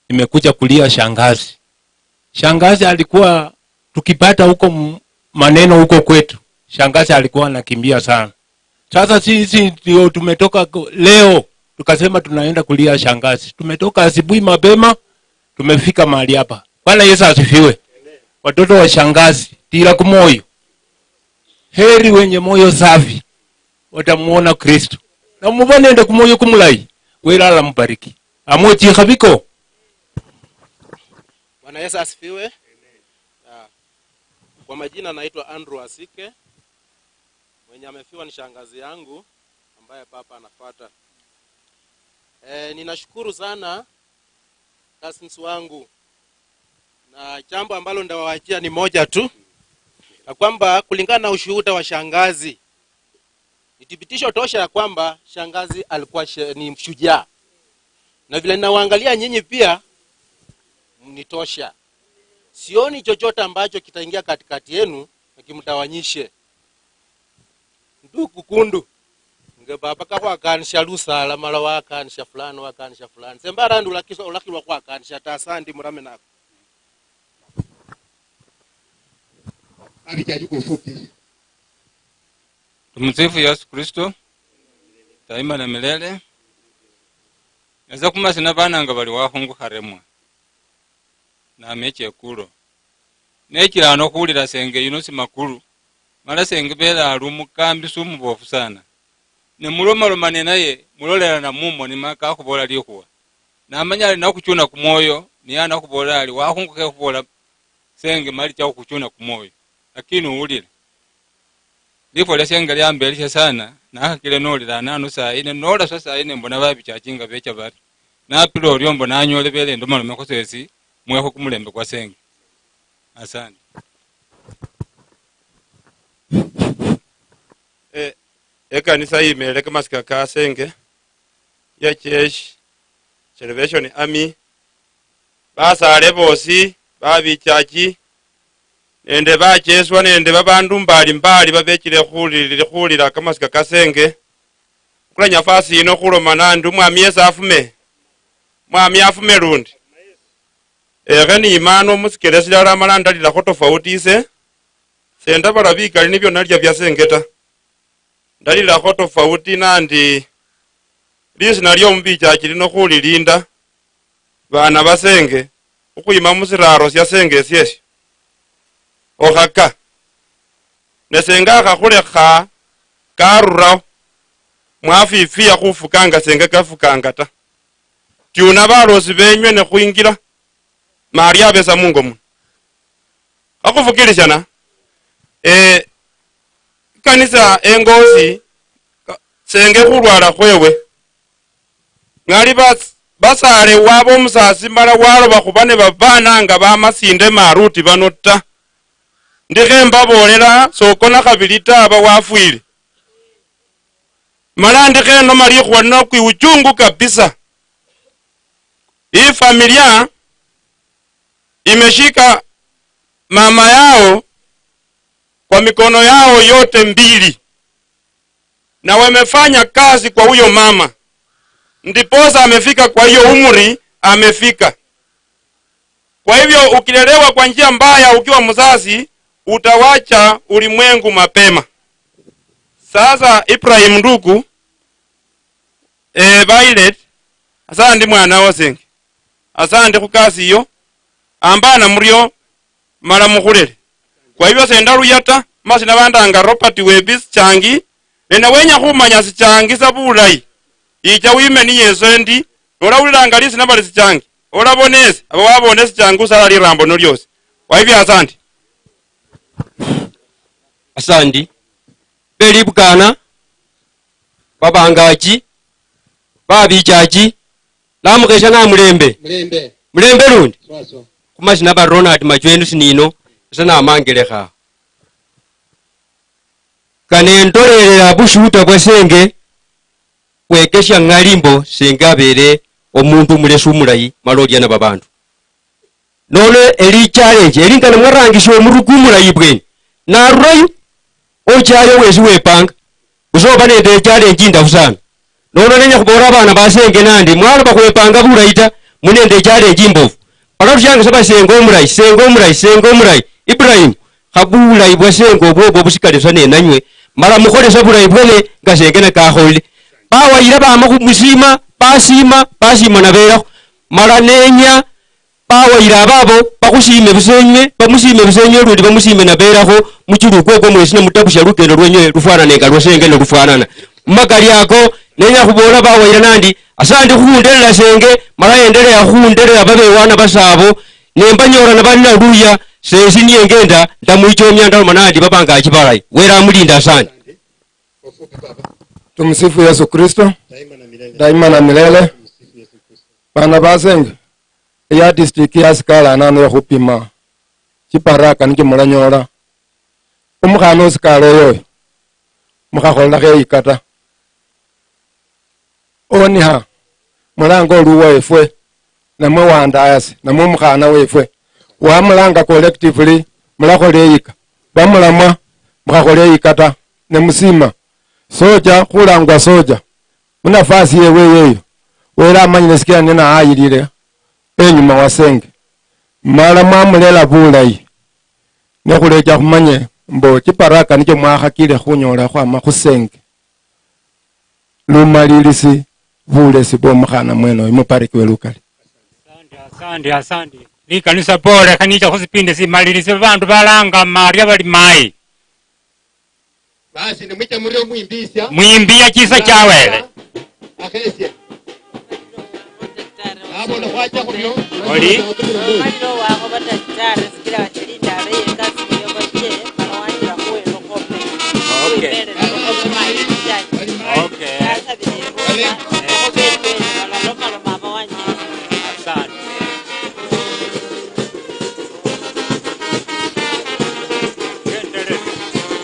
Nimekuja kulia shangazi. Shangazi alikuwa tukipata huko m-, maneno huko kwetu. Shangazi alikuwa anakimbia sana. Sasa sisi ndio tumetoka ko-, leo tukasema tunaenda kulia shangazi. Tumetoka asubuhi mapema, tumefika mahali hapa. Bwana Yesu asifiwe. Watoto wa shangazi, tira kumoyo. Heri wenye moyo safi, watamuona Kristo. Na muba nende kumoyo kumulayi, Wele alamubariki. Amwechikha biko. Bwana Yesu asifiwe. Ah, kwa majina naitwa Andrew Asike, mwenye amefiwa ni shangazi yangu ambaye papa anafuata. Eh, ninashukuru sana cousins wangu, na jambo ambalo ndawaachia ni moja tu, ya kwamba kulingana na ushuhuda wa shangazi, ni thibitisho tosha ya kwamba shangazi alikuwa she-, ni shujaa. Na vile ninawaangalia nyinyi pia, mnitosha. Sioni chochote ambacho kitaingia katikati yenu na kimtawanyishe. Ndugu Kundu, Nge baba kakhwakanisha lusala mala wakanisha fulani, wakanisha fulani. Semba arandi ulakisa, ulakilwa khwakanisha ta, sandi murame nako. Abichaji kwa ufupi. Tumsifu Yesu Kristo. Daima na milele. Ese kumasina bananga bali Wakhungu Kharemwa. Name chekulo. Nechilano khulila senge yuno simakulu. Mala senge bela ali omukambi sumubofu sana. Ne mulomaloma ninaye, mulolelana mumoni ma kakhubola likhuwa. Namanya ali nakhuchuna kumwoyo, niye anakhubolela ali, "Wakhungu khekhubola senge mali cha khuchuna kumwoyo." Lakini uwulile. Lifwa lia senge liambelisia sana, nakhakile nolila anano sayi, ne nolaswa sayi, ne mbona babichachi nga becha bari. Napila orio mbona anyole bele ndomalomekho sesi, mwekho kumulembe kwa senge. Asante. Eh, ekanisa yimeele kamasika ka senge ya Jeshi Salvation Army, basaale bosi, babichachi, nende bacheswa, nende babandu mbali mbali babechile khulili-, khulila kamasika ka senge. Khukula nyafasi yino khuloma nandi Omwami Yesu afume. Mwami afume lundi. Ekhe niimano musikele silala mala ndalilakho tofauti ise. Sendabala bikali nibyo nalya bya senge ta. Ndalilakho tofauti nandi lisina lyomubichachi lino khulilinda, bana basenge, khukhwima musiraro sya senge syesyo. Okhaka. Ne senge akhakhulekha karuraho, mwafifia khufukanga senge kafukanga ta. Tiuna balosi benywe ne khwingila, mali abesa mungo muno. Khakhufukilishana, eh, ikanisa engosi, ka-, senge khulwala khwewe. Ng'ali bas-, basale waba omusasi mala waloba khuba ne babaana nga bamasinde maruti bano ta. Ndikhe mbaboolela, sokona khabili ta, aba wafwile. Mala ndikhe noma likhuwa lino kwi uchungu kabisa. Hii familia imeshika mama yao kwa mikono yao yote mbili, na wamefanya kazi kwa huyo mama, ndiposa amefika kwa hiyo umri amefika. Kwa hivyo, ukilelewa kwa njia mbaya ukiwa mzazi, utawacha ulimwengu mapema. Sasa, Ibrahim nduku, eh, Violet, asandi mwana wasenge. Asandi khukasi iyo. Ambana murio, mala mukhulele. Kwa hivyo, senda luya ta, masina bandanga Robert Webi Sichangi, ne nawenya khumanya Sichangi sa bulayi, icha wime niye ise ndi, nolawulilanga lisina bali Sichangi, olabona ese, aba wabona Sichangi usala lirambo noliosi. Kwa hivyo, asandi. Asandi. Beli bukana, babangachi, babichachi, namukhesha namulembe. Mulembe. Mulembe lundi. Swaso. Khumashina bari Ronald Machwenu sinino, ese namangelekha. Kanendolelela bushuhuda bwa senge, bwekesha ng'ali mbo senge abele omundu omulesi omulayi, mala olia nababandu. Nono eli challenge, eli nga namwarangisia omuruku omulayi bweni, narurayo, ochayo wesi wepanga. Busa oba nende challenge indafu sana. Nono nenya khubola abana basenge nandi, mwaloba khwepanga bulayi ta, muli nende challenge imbofu. Balarusianga sa basenge omulayi, senge omulayi, senge omulayi. Ibrahim, kha bulayi bwa senge obwo obwo busikale sa nenanywe, mala mukhole sa bulayi bwene nga senge nakakholile. Bawayila bama khumusima, basima, basima nabelakho. Mala nenya bawayila ababo, bakhusiime busa enywe, bamusiime busa enywe, lundi bamusiime nabeerakho muchulu kwokwo mwesi, namutabusia lukendo lwenywe lufwanane nga lwa senge nilufwanana. Mumakali ako, nenya khuboola bawayila nandi, asandi khuhundelela senge, mala endelea khuhundelela babewana basaabo, nembanyoola nabali naluya, sesi niye ngenda, ndamwichomia ndaloma nandi babangachi balayi. Wele amulinde, asandi. Tumsifu Yesu Kristo. Daima na milele. Bana basenge, eya district ya Sikala nano ya khupima chiparaka nicho mulanyola. Omukhana osikala oyo oyo, mukhakholelakho eyika ta. Oniha, mulanga oluwa efwe, namwe wandayase, namwe omukhana wefwe. Wamulanga collectively, mulakhola eyika. Bamulamwa, mukhakhola eyika ta, ne musima. Soja khulangwa Soja, munafasi yewe yeyo, Wele amanyile sikila nina ayilile enyuma wa senge, mala mwamulela bulayi, ne khulecha khumanye mbo chibaraka nicho mwakhakile khunyola khwama khu senge. Lumalilisi bulesi bwomukhana mwenoyo, mubarikiwe lukali. Asante, asante, asante. Likanisa pole, khanicha khusipindi simalilisi, babandu balanga Maria bali mayi. Basi, nimwicha murio mwimbisia. Mwimbia chisa cha Wele. Akhesia. Nabona khwacha khurio. Oli? Omalire owakho badaktari, sikila wachilinda abeye ekasi niyo bache, bano wanjira khuwele okhope. Okay. Khuwele okhope mayi chai. Okay. Nasabire Yehova, okhope etwele, balalomaloma abawanje. Asante.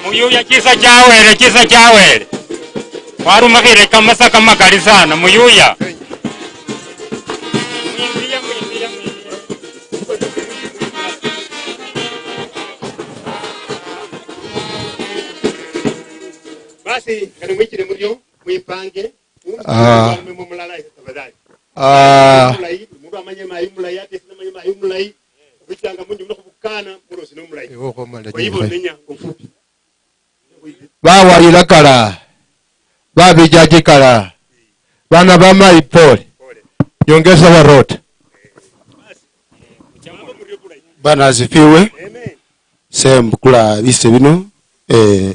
Muyuya chisa cha Wele, chisa cha Wele. Khwarumikhire kamasa kamakali sana, muyuya. Basi, kale mwichire murio, mwipange. Ah. Mwimume mulala, tafadhali. Ah. Mulayi, mundu amanye mayi mulayi, ate sina manye mayi mulayi. Kwichanga munju muno khubukana, mulosi no mulayi. Iwe ukhomole. Kwa hivyo, nenya ufupi. Bawayila kala, babijaji kala, bana ba mayi pole. Nyongeza warota. Bwana asifiwe. Amen. Se mbukula bise bino, eh,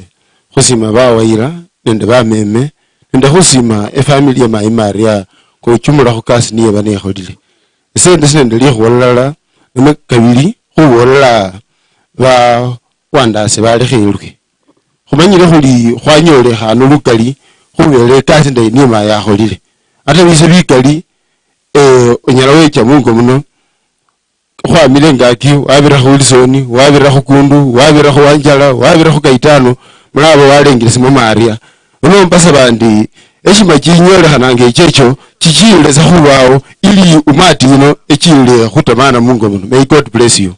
khusima bawayira nende bameme, nende khusima efamily ya Mayi Maria kwa ujumla khu kasi niye bana ekholile. Ese ndi sinende likhuwa lulala, nome kabili khubolela ba wandase balekhelwe. Khumanyile khuli khwanyolekhana lukali khubela ekasi ndayi niye Mayi akholile. Ata bise bikali, eh, onyala wecha mungo muno, khwamile engaki, wabira khu Wilson, wabira khu Kundu, wabira khu Wanjala, wabira khu Kaitano, mulaba walengile simo Maria. Uno mbasaba ndi, eshima chinyolekhananga echecho, chichile sa khubao, ili umati yino echile khutamana mungo muno. May God bless you.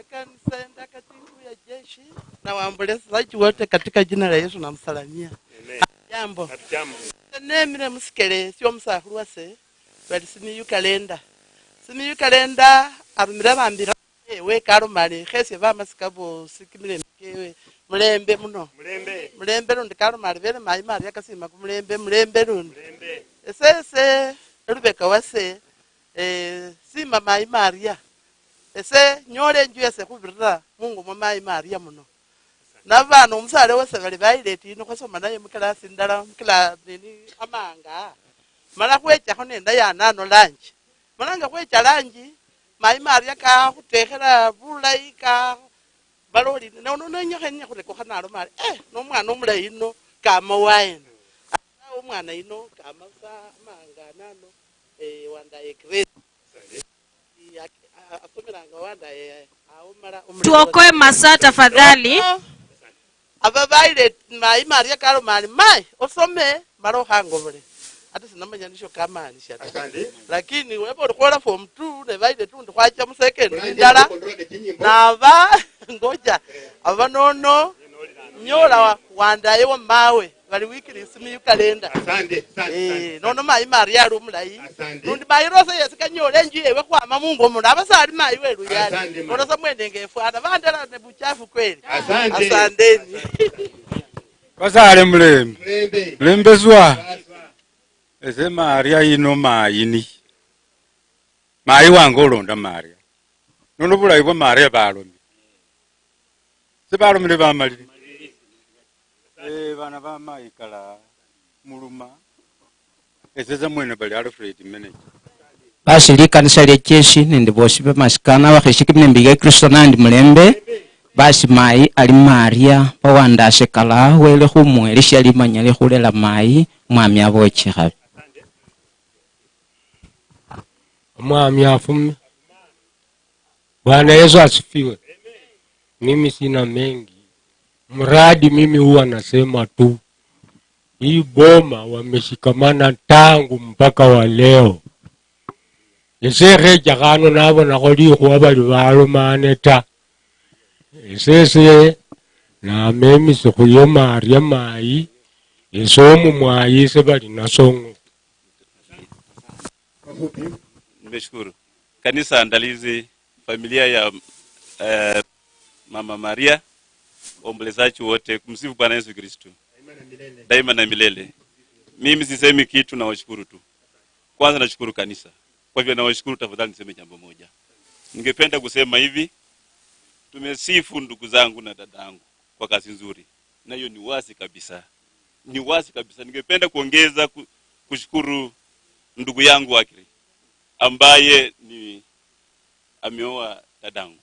Ekanisa endakatifu ya jeshi, na waomboleza zaidi wote katika jina la Yesu namsalamia. Amen. Jambo. Hatujambo. Nemile musikele sio musakhulu wase, bali Simiyu Kalenda. Simiyu Kalenda arumile bambira ewe kalomale, khesie bamasika bosi kimilembe kewe, mulembe muno. Mulembe. Mulembe lundi kalomale, bele Mayi Maria kasima kumulembe, mulembe lundi. Mulembe. Esese, elubeka wase, eh, sima Mayi Maria. Ese nyoole enju yase khubirira mungo mwa Mayi Maria muno. Nabana omusale wase bali bayileti yino khwasoma naye mukilasi ndala, mukila-, nini, amanga. Mala khwechakho nende yanano lanji. Mala nga khwecha lanji, Mayi Maria kakhutekhela bulayi, ka-, balooli, nono nenyekha, nenyekha khurekukha naloma ari, "Eh, nomwana omulayi yino, kama waena?" Ari, "Omwana yino kama sa amanga nano, eh, wandaye grade." Tuokoe masaa tafadhali. Aba baile Mayi Maria kalomani, "Mayi, osome, mala okhangobole." Ata sinamanya nisho kamaanisha ta. Asante. Lakini weba oli khwola form two, ne baile tundi khwacha mu secondary ndala. Naba, ngoja. Aba nono, nyola wa-, wandaye wa mawe. Bali wikili Simiyu Kalenda. Asante, asante, eh, asante. Nono Mayi Maria ali omulayi. Asante. Nundi Mayi Rosa yesi kanyola enju yewe khwama mungo muno. Aba sali mayi we luyali. Asante, Mayi. Nono sa mwene ngefwana. Bandala ne buchafu kweli. Asante. Asanteni. Basale mulembe. Mulembe. Mulembe swa. Swa, swa. Ese Maria yino mayi ni. Mayi wange olonda Maria. Nono bulayi bwa Maria balomile. Se balomile bamalile. Eh, bana ba mayi kala muluma. Esese mwene bali Alfred manager. Basi likanisa lia jeshi nende bosi bamasikana bakheshikimile imbeli ya Kristo nandi mulembe. Basi mayi ali Maria bawandashe kala, Wele khumuwelesha limanya likhulela mayi, Mwami aboche khabi. Omwami afume. Bwana Yesu asifiwe. Mimi sina mengi. Mradi mimi huwa nasema tu, hii boma wameshikamana tangu mpaka wa leo. Ese khecha khano nabonakho likhuwa bali balomane ta. Esese Namemisi khuye Maria mayi, ese omumwayi ise bali nasong'o. Nimeshukuru. Kanisa andalizi, familia ya eh, Mama Maria, waombolezaji wote, kumsifu Bwana Yesu Kristu daima na milele. Mimi sisemi kitu, nawashukuru tu. Kwanza nashukuru kanisa. Kwa hivyo nawashukuru, tafadhali niseme jambo moja. Ningependa kusema hivi, tumesifu ndugu zangu na dadangu kwa kazi nzuri, na hiyo ni wazi kabisa, ni wazi kabisa. Ningependa kuongeza ku, kushukuru ndugu yangu Akili ambaye ni ameoa dadangu.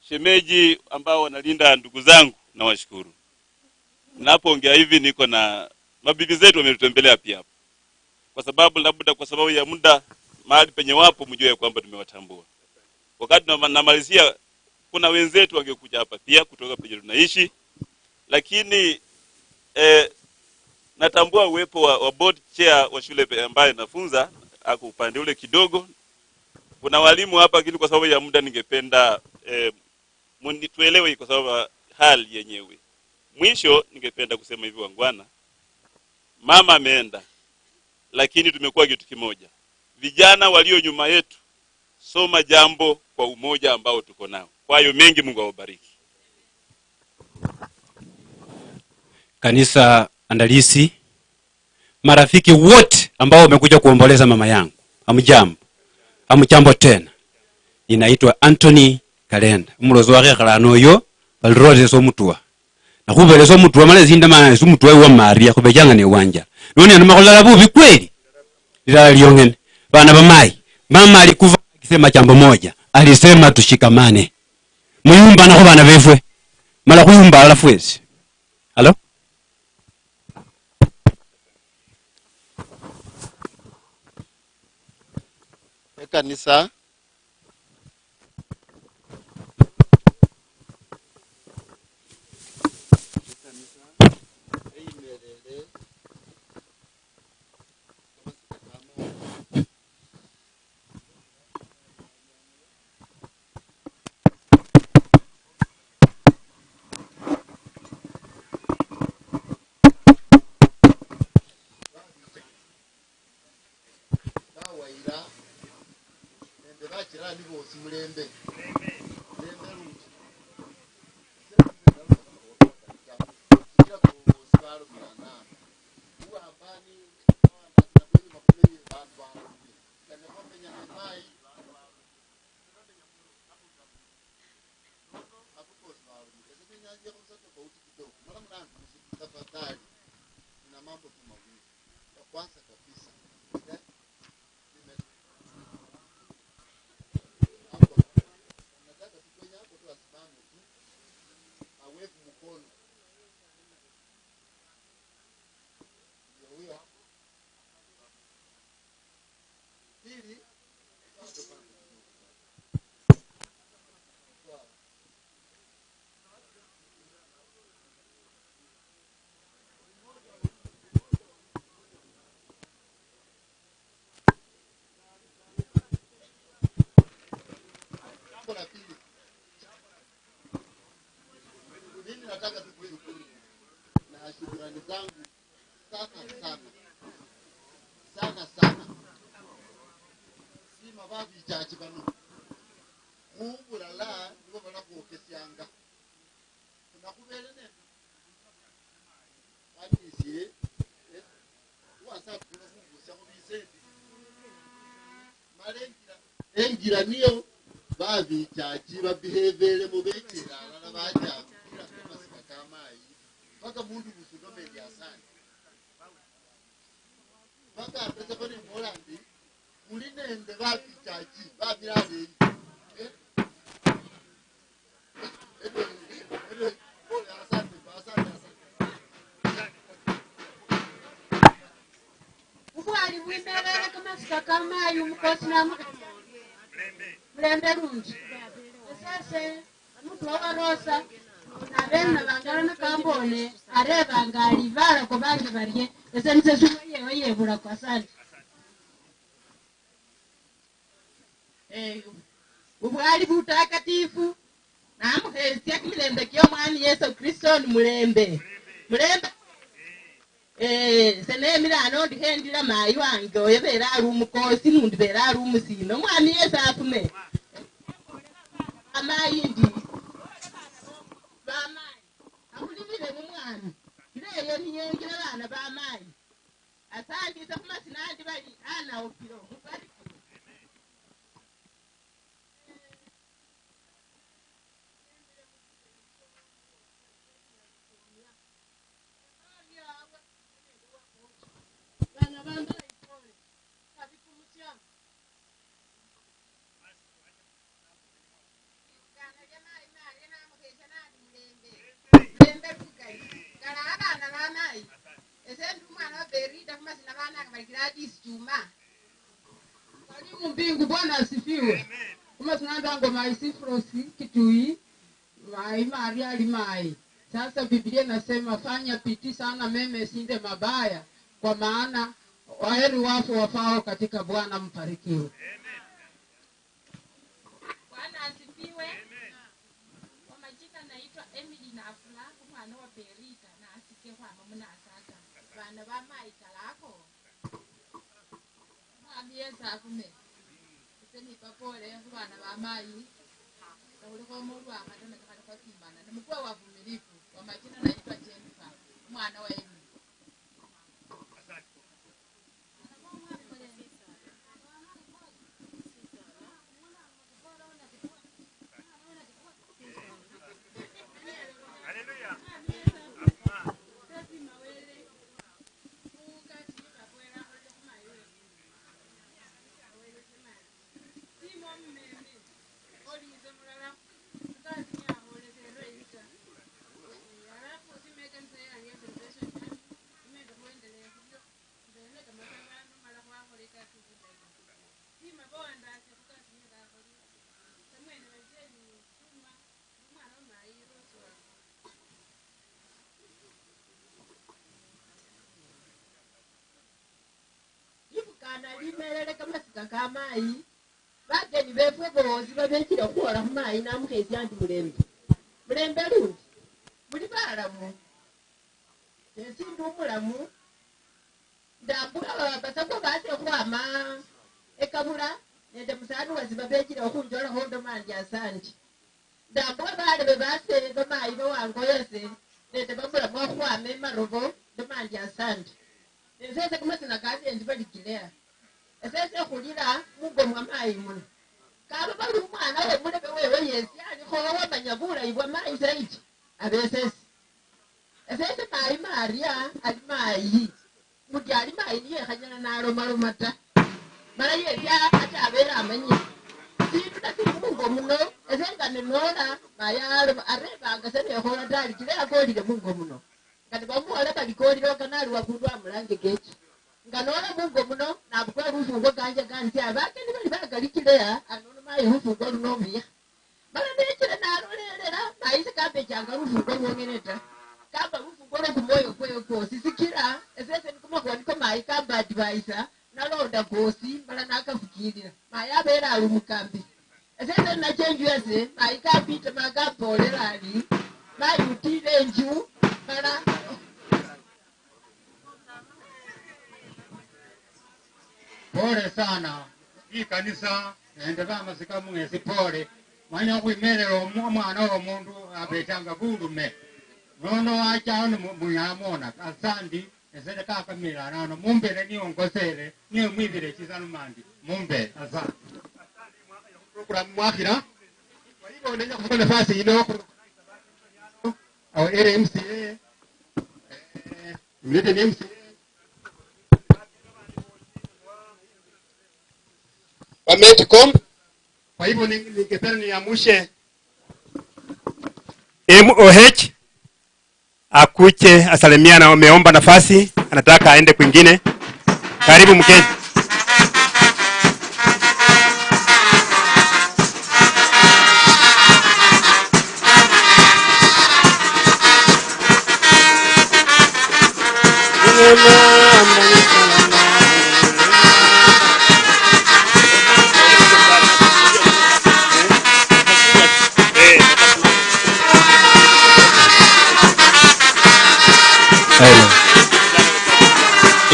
Shemeji ambao wanalinda ndugu zangu, nawashukuru. Napoongea hivi, niko na mabibi zetu wametutembelea pia hapo, kwa sababu labda, kwa sababu ya muda, mahali penye wapo mjue ya kwamba tumewatambua. Wakati nama- namalizia, kuna wenzetu wangekuja hapa pia kutoka penye tunaishi, lakini eh, natambua uwepo wa, wa board chair wa shule pe- ambaye nafunza, ako upande ule kidogo. Kuna walimu hapa, lakini kwa sababu ya muda ningependa eh, muni- tuelewe kwa sababu ya hali yenyewe. Mwisho, ningependa kusema hivi, wangwana, mama ameenda, lakini tumekuwa kitu kimoja. Vijana walio nyuma yetu, soma jambo kwa umoja ambao tuko nao. Kwa hiyo mengi, Mungu awabariki. Kanisa andalisi, marafiki wote ambao wamekuja kuomboleza mama yangu, hamjambo? Hamjambo tena. Ninaitwa Anthony Kalenda, umulozi wa khekhalano oyo, balirotesa omutwa. Nakhubelesa omutwa, mala esindamana esi omutwa iwa Maria, khubechanga ne wanja. Noni anuma khulala bubi kweli? Lilala liong'ene. Bana bamayi, mama alikufa akisema jambo moja, alisema tushikamane. Muyumbana khu bana befwe. Mala khuyumba alala fwesi. Halo? Ekanisa eyimerere bawayira nende bachirani bosi mulembe. Mulembe lundi. Sikira bosi balumilana. Uwambani, uwambani, bandu balumile. Kane bamenya ne mayi, bandu balumile. Nono abukosi balumile. Ese nenyanjia khutsa tofauti kidogo. Mala mulandusie tafadhali. Nina mambo tu mawili. Ya kwanza kabisa, eh, nime- hapo, nataka tu kwenye hapo tu asimame tu, aweke mkono. Ndio huyo hapo. Pili, jambo la pili, mimi nataka tu kushukuru na shukrani zangu sana sana sana sana, sima babichachi bano khubulala nibo balakhwokesianga. Khuna khubele nende khandi esie, eh, uwasakula khumbusia khubisendi. Mala engira, engira niyo babichachi babihevelemo bechera alala bacha khukhira kamasika ka mayi, paka mundu busu ndomeli asandi. Paka apetsakho nembola ndi, khuli nende babichachi babira abenyi. Eh? Ukhwali bwimerere kamasika ka mayi umukosi namu-, mulembe lungi. Esese, omutu owarosa, nabene nabangala nakambone, arebanga ali balako bangi barie, ese nise siwa yewe yebulako. Asante. Eh, ubwali butakatifu, Namuhesia kimilembe kiomwami Yesu Kristo ni mulembe. Mulembe. Eh, ese nemile ano ndi hendila mayi wange, oyo bela ali umukosi, nundi bela ali umusina. Omwami Yesu afume. Amayi ndi. Bamayi. Akhulibile mu mwami. Ile eyo niyenjila bana bamayi. Asandise khumasina andi bali Anna Opilo. Mubarikiwe. Mulembe bukali. Kala abana ba mayi. Ese ndi umwana wa Berita, khumasina bananga bali Gladys Chuma. Karibu mbingu, Bwana asifiwe. Khumasina ndango mayi Sifrosi Kitui, mayi Maria ali mayi. Sasa Biblia inasema, "Fanya bidii sana, mema isinde mabaya, kwa maana waheri wafu wafao katika Bwana." Mbarikiwe. Bwana asifiwe. Kwa majina naitwa Emily Nafula, omwana wa Berita, nasike khwama munasaka. Bana ba mayi kalako. Mwami Yesu afume. Ise nipa pole khu bana ba mayi. Nakhulikho omulwa kata nakakhali khwasimana. Ni mukwe wavumilifu. Kwa majina naitwa Jennifer, omwana wa Emily. Libukana limelele kamasika ka mayi, bageni befwe bosi babechile khukhwola khu mayi, namukhesia ndi mulembe. Mulembe lundi, muli balamu? Esi ndi umulamu. Ndambula basabwa base khwama ekabula, nende musani wasi babechile okhunjolakho ndoma ndi asandi. Ndambula balebe base bamayi bawangoyese nende bamulamu okhwama emarobo, ndoma ndi asandi. Nesese kamasina kase ndi bali Kilea. Esese khulila mungo mwa mayi muno. Kaba bali umwana womulebe wewe yesi alikho wamanya bulayi bwa mayi zaidi, abesese. Esese mayi Maria ali mayi. Muti ali mayi niyekhanyala nalomaloma ta. Mala yesi ata abele amanyire. Sindu nasili mungo muno, ese nga ninoola, mayi aloba, arebanga se nekhola ta, ali Kilea akolile mungo muno. Nga nibamubola bali kolile oka nali wakundu amulange kechi. Nga noola mungo muno, nabukula lufungo kanje kansia, abakeni bali bakali Kilea, anono mayi lufungo luno omuya. Mala nechile nalolelela, mayi sikambechanga lufungo lwong'ene ta. Kamba lufungo lwo kumwoyo kwewe kwosi. Sikila, esese ni kumakhuwa niko mayi kamba advise, nalonda kosi, mala nakafukilila. Mayi abele ali omukambi. Esese nachenju ese, mayi kapita, mala kampoolela ali, mayi utile enju, mala Pole sana, ikanisa nende bamasika mung'esi pole. Manya khwimerera omu-, omwana womundu abechanga bulume. Nono wachaho ni mu-, munyala mwona. Asandi, esere kakamira nano mumbere niongosere, niye mwibire chisanumandi. Mumbere, asandi. Program mwakhira. Kwa hivyo, nenya kuchukua nafasi ino, our area M C A, eh, Mlete ni M C A. Wa Medcom. Kwa hivyo ni-, ningependa niamshe M O H akuche asalimiana, ameomba nafasi, anataka aende kwingine. Karibu mgeni.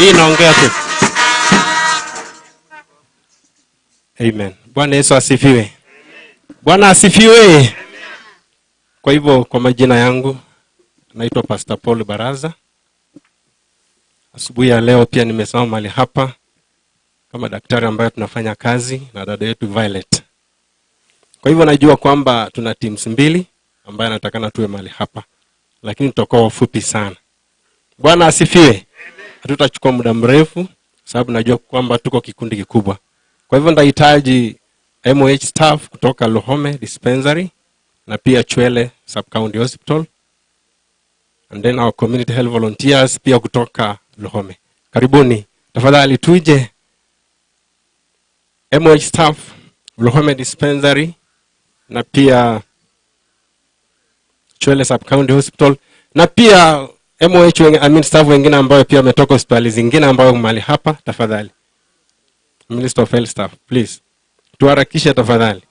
Hii inaongea tu. Amen. Bwana Yesu asifiwe. Bwana asifiwe. Kwa hivyo, kwa majina yangu, naitwa Pastor Paul Baraza. Asubuhi ya leo pia nimesimama mahali hapa kama daktari ambaye tunafanya kazi na dada yetu Violet. Kwa hivyo, najua kwamba tuna teams mbili ambaye anatakana tuwe mahali hapa, lakini tutakuwa wafupi sana. Bwana asifiwe. Hatutachukua muda mrefu, sababu najua kwamba tuko kikundi kikubwa. Kwa hivyo, nitahitaji M O H staff kutoka Luhome Dispensary na pia Chwele Sub County Hospital, and then our community health volunteers pia kutoka Luhome. Karibuni. Tafadhali tuje. M O H staff, Luhome Dispensary, na pia Chwele Sub County Hospital, na pia M O H weng-, I mean, staff wengine ambao pia wametoka hospitali zingine ambao mahali hapa, tafadhali. Minister of Health staff, please. Tuharakishe tafadhali.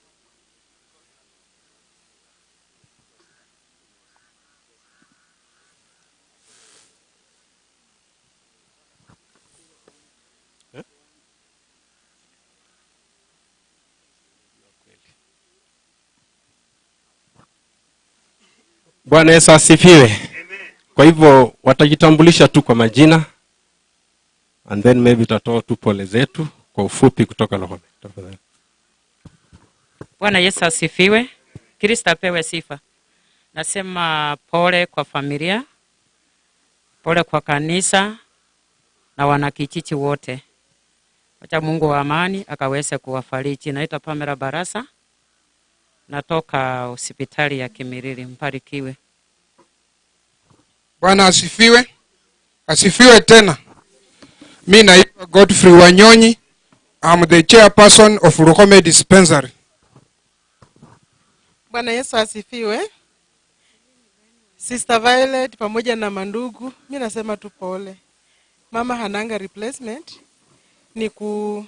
Bwana Yesu asifiwe. Kwa hivyo, watajitambulisha tu kwa majina, and then maybe tutatoa tu pole zetu kwa ufupi kutoka Luhome. Tafadhali. Bwana Yesu asifiwe. Kristo apewe sifa. Nasema pole kwa familia, pole kwa kanisa na wanakijiji wote. Wacha Mungu wa amani akaweze kuwafariji. Naitwa Pamela Barasa, natoka hospitali ya Kimilili. Mbarikiwe. Bwana asifiwe. Asifiwe tena. Mi naitwa Godfrey Wanyonyi. I'm the chairperson of Luhome Dispensary. Bwana Yesu asifiwe. Sister Violet pamoja na mandugu, mi nasema tu pole. Mama hananga replacement, ni ku-,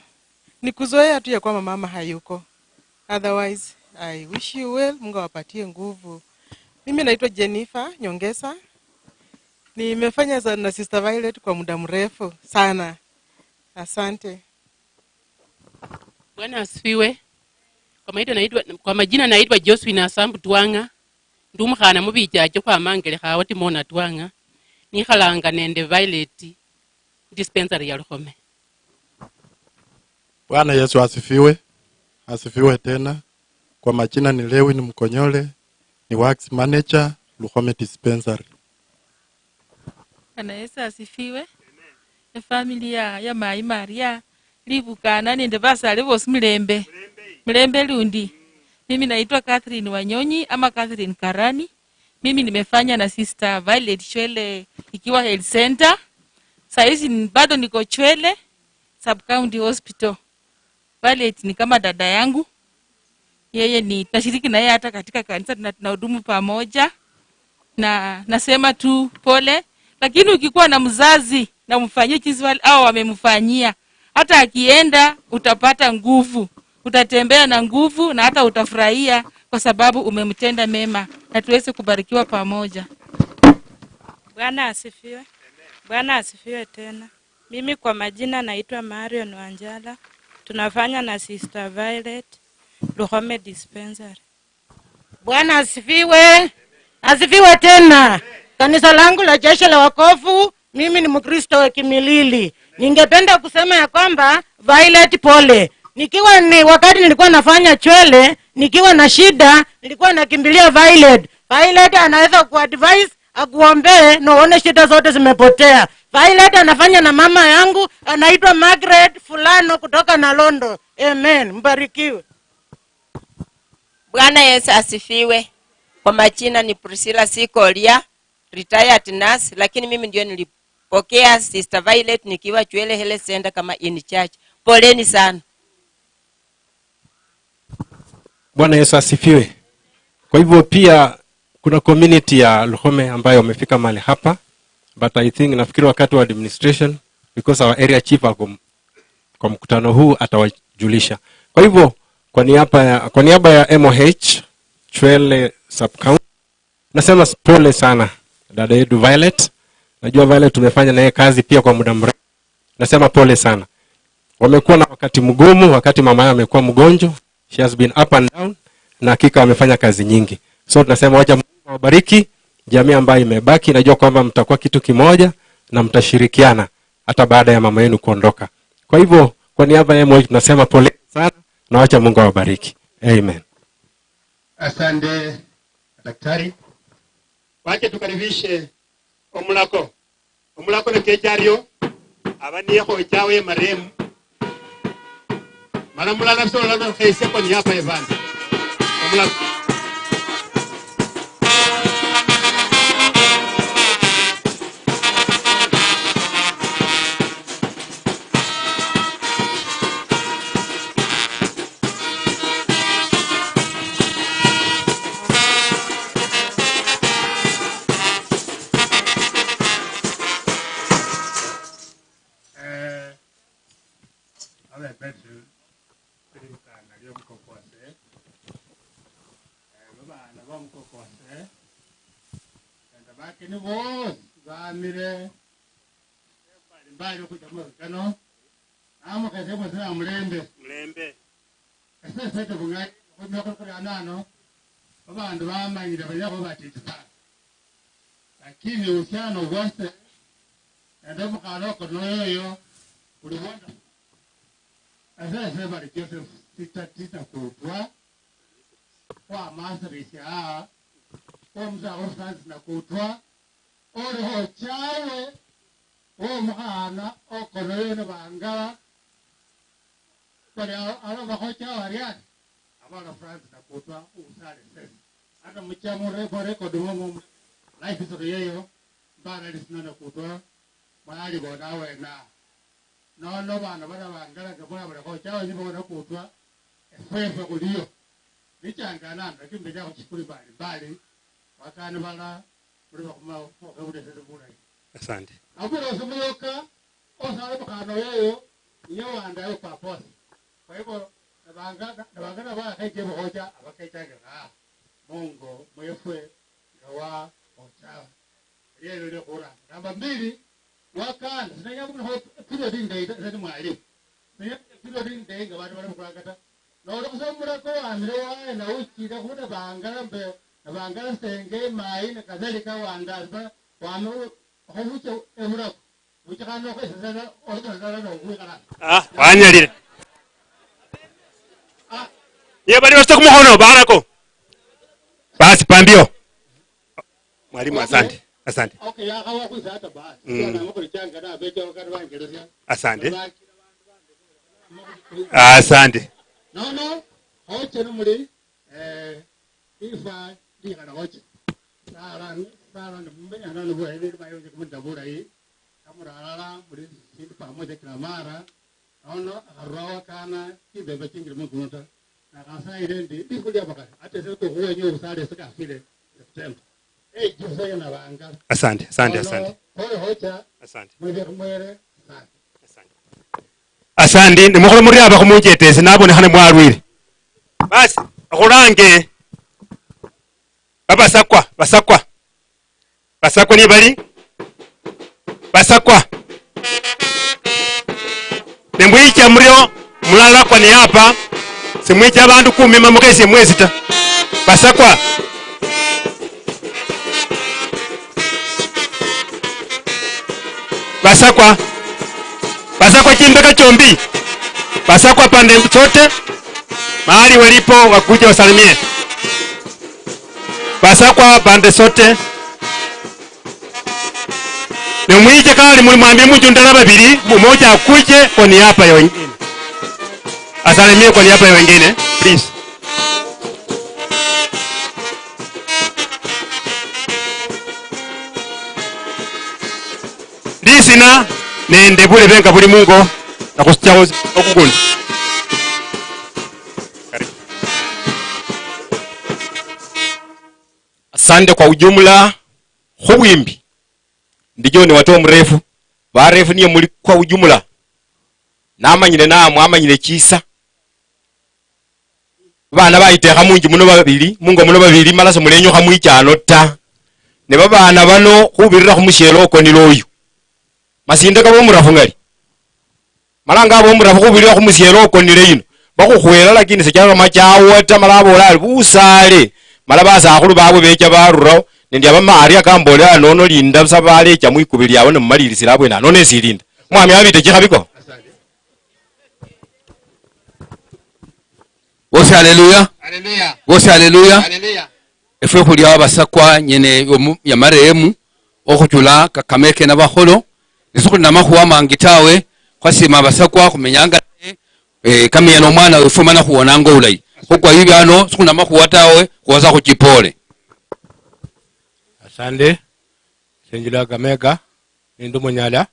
ni kuzoea tu ya kwamba mama hayuko. Otherwise, I wish you well, Mungu awapatie nguvu. Mimi naitwa Jennifer Nyongesa. Nimefanya za-, na Sister Violet kwa muda mrefu sana. Asante. Bwana asifiwe. Kwa majina naitwa, kwa majina naitwa Josephine Asambu Twang'a. Ndi omukhana mubichache khwama Angelekha wa Timona Twang'a. Nikhalanga nende Violet dispensary ya Luhome. Bwana Yesu asifiwe. Asifiwe tena. Kwa majina ni Lewin Mkonyole, ni works manager, Luhome Dispensary. Bwana Yesu asifiwe. Efamily ya, ya Mayi Maria, Libukana nende basale bosi mulembe. Mulembe lundi. Mimi naitwa Catherine Wanyonyi ama Catherine Karani. Mimi nimefanya na Sister Violet Chwele ikiwa Health Center. Saa hizi ni-, bado niko Chwele Sub County Hospital. Violet ni kama dada yangu. Yeye ni, tunashiriki na yeye hata katika kanisa, tuna-, tunahudumu pamoja. Na nasema tu pole, lakini ukikuwa na mzazi na umfanyie jinsi wale hao wamemfanyia, hata akienda utapata nguvu, utatembea na nguvu na hata utafurahia kwa sababu umemtenda mema, na tuweze kubarikiwa pamoja. Bwana asifiwe. Bwana asifiwe tena. Mimi kwa majina naitwa Marion Wanjala. Tunafanya na Sister Violet, Luhome Dispensary. Bwana asifiwe. Asifiwe tena. Kanisa langu la Jeshi la Wokovu, mimi ni Mkristo wa Kimilili. Ningependa kusema ya kwamba Violet pole. Nikiwa ni, wakati nilikuwa nafanya Chwele, nikiwa na shida, nilikuwa nakimbilia Violet. Violet anaweza kuadvise, akuombee na uone shida zote zimepotea. Violet anafanya na mama yangu, anaitwa Margaret Fulano kutoka Nalondo. Amen. Mbarikiwe. Bwana Yesu asifiwe. Kwa majina ni Priscilla Sikolia, retired nurse, lakini mimi ndio nilipokea Sister Violet nikiwa Chwele Health Center kama in charge. Poleni sana. Bwana Yesu asifiwe. Kwa hivyo pia kuna community ya Luhome ambayo wamefika mahali hapa, but I think, nafikiri wakati wa administration, because our area chief ako m-, kwa mkutano huu atawajulisha. Kwa hivyo kwa niaba ya, kwa niaba ya M O H Chwele Sub County, nasema s-, pole sana dada yetu Violet. Najua Violet tumefanya naye kazi pia kwa muda mrefu. Nasema pole sana. Wamekuwa na wakati mgumu, wakati mama yao amekuwa mgonjwa. She has been up and down, na hakika wamefanya kazi nyingi. So tunasema wacha Mungu awabariki, jamii ambayo imebaki. Najua kwamba mtakuwa kitu kimoja na mtashirikiana hata baada ya mama yenu kuondoka. Kwa hivyo, kwa niaba ya M O H tunasema pole sana na wacha Mungu awabariki. Amen. Asante, daktari. Wache tukaribishe omulako. Omulako nekecha ario, aba niye khochawe marehemu. Mala mulala sola nokhesia kwa niaba ye bana. Omulako. Eh, abe Petero, lirikana liomukokwase, eh, babaana bomukokwase, nende bakeni boosi bamire mbali mbali okhucha mumaka kano, namukhese mwesi namulembe. Mulembe. Ese sete bung'ai, okhumia khuli khuli anano, babandu bamanyire banyakho batiti sana. Lakini uhusiano bwase nende omukhana oko noyoyo buli bwonda. Ese ese bali Joseph Tita Tita Kutwa, khwamasirisia aa, khwomusakhulu Francis Nakutwa, olikho chawe, womukhana okonoyo nibangala, bali alo, alo bakhochawe ari ari, abala Francis Nakutwa, usale sesi. Ata mucha mu re-, mu record mwo, mu life history yeyo, mbara lisina Nakutwa, mwali bona awena. Nono bana bala bangala nga mwa bala khochawe nibo Nakutwa, efwe efwe khuliyo. Nichangana, lakini mbecha khuchikuli mbali mbali, wakani bala, Muli bakhuma, mukhe bulesere bulayi. Asante. Abulosi muyoka, osala mukhana oyoyo, niye wandayo kwa boss. Kwa hivyo, nabanga, nabanga nabakheche bukhocha, abakechanga, ah, Mungu mwefwe, nga wa ocha. Lelo lyo khura. Namba mbili, wakanda, sinenya bukhocha period indayi ta, sani mwalimu. Naye ebiro bindi nga bandu bali mukhwaka ta. Nolukhusa omulako wamire waye, na uchile khu nabangala mbe, nabangala senge, mayi, na kadhalika, wandasba, wame u-, okhubucha ebulako. Buchikhana okhwesesera, olukhusa sala nokhwikhala. Ah, wanyalire. Ah. Ye bali basita kumukhono, barako. Basi, pambio. Mwalimu, okay. Asante. Asante. Okay, yakhawa khwisa hata basi. Mm. Sio, namukhulichanga, nabecha wakati bangelesya. Asante. Asante. Nono, hoche nomuli, eh, ifa likhala hoche. Sala, sala, ni mumenya nani bulayi, nili mayonje kumunda bulayi. Kamura alala, muli sindu pamoja kila mara. Nono akharulawo akana, chimbemba chingile mungulu ta. Nakhasaire ndi, likhu lia bakali, ate ese kukhuwenya obusale ese kafile September. Eh, Jose nabanga. Asante, asante, nono, asante. Pole hocha, asante. Mwebe khumwere, asante. Asante. Asante, nimukhole muri aba khumunjetese, nabonekhane mwalwire. Basi, okhulange, babasakwa, basakwa. Basakwa niye bali? Basakwa. Ne mwicha murio mulala kwa niapa, simwicha abandu kumi mamukhesie mwesi ta. Basakwa. Basakwa. Basakwa chimbeka chombi. Basakwa pande zote. Mahali walipo wakuje wasalimie. Basakwa pande zote. Ne mwiche kali muli mwambie mtu ndala babili, mmoja akuje kwa niaba ya wengine. Asalimie kwa niaba ya wengine, please. Lisina nende bulebe nga buli mungo, nakhusichao okukundi. Karibu. Asante kwa ujumla, khubwimbi. Ndi John Watoto Murefu. Barefu niye muli kwa ujumla. Namanyile na mwamanyile chisa. Baana bayitekha munju muno babili, mungo muno babili, mala simulenyukha mwichano ta. Ne babaana bano khubirira khumushele okonile oyu. Masinde kaba omurafu ngali. Mala nga abomurabo khubirira khumusielo okonile yino, bakhukhwela, lakini sichakama chawo ta, mala abola ari, "Busale." Mala basakhulu babwe becha barurawo, nende abamaria kambolela, "Nono linda busa balecha mwikubi liawo, nemumalilisila abwene ano nesilinda." Mwami abite chikhabiko. Bosi haleluya. Haleluya. Bosi haleluya. Haleluya. Efwe khuli abasakwa nyene yomu-, ya marehemu, okhuchula Kakamega nabakholo, nisi khuli namakhuwa mangi tawe, khwasima abasakwa khumenyanga naye, eh, kamiya nomwana wefu mana khuwonanga obulayi. Khukwa hivi ano, sikhuli namakhuwa tawe, khuwasa khuchipole. Asante. Senjula Kakamega, nindu munyala.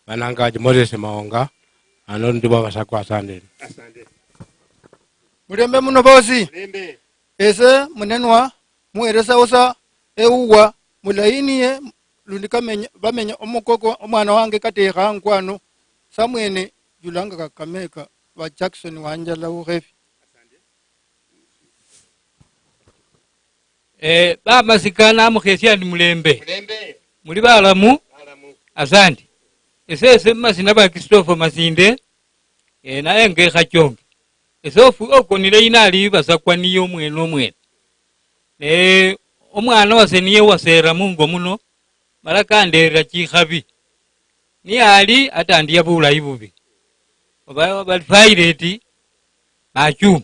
Bananga Moses Maonga, ano ndi bwa basakwa, asante. Asante. Mulembe muno bosi. Mulembe. Ese munenwa muheresa osa ewuwa mulaini ye lundi kamenya, bamenya omukoko omwana wange katekha nkwano samwene julanga Kakamega ba Jackson Wanjala Ukhefi. Eh, bamasika namukhesia ndi mulembe. Mulembe. Muli balamu? Balamu. Asante. Esese mumasina ba Christopher Masinde, eh, naye ngekha chonge. Ese ofu-, okonile yinali basakwa niye omwene omwene. Ne omwana wase niye wasera mungo muno, mala kanderera chikhabi. Niyali atandia bulayi bubi. Oba, oba pirate, machuma.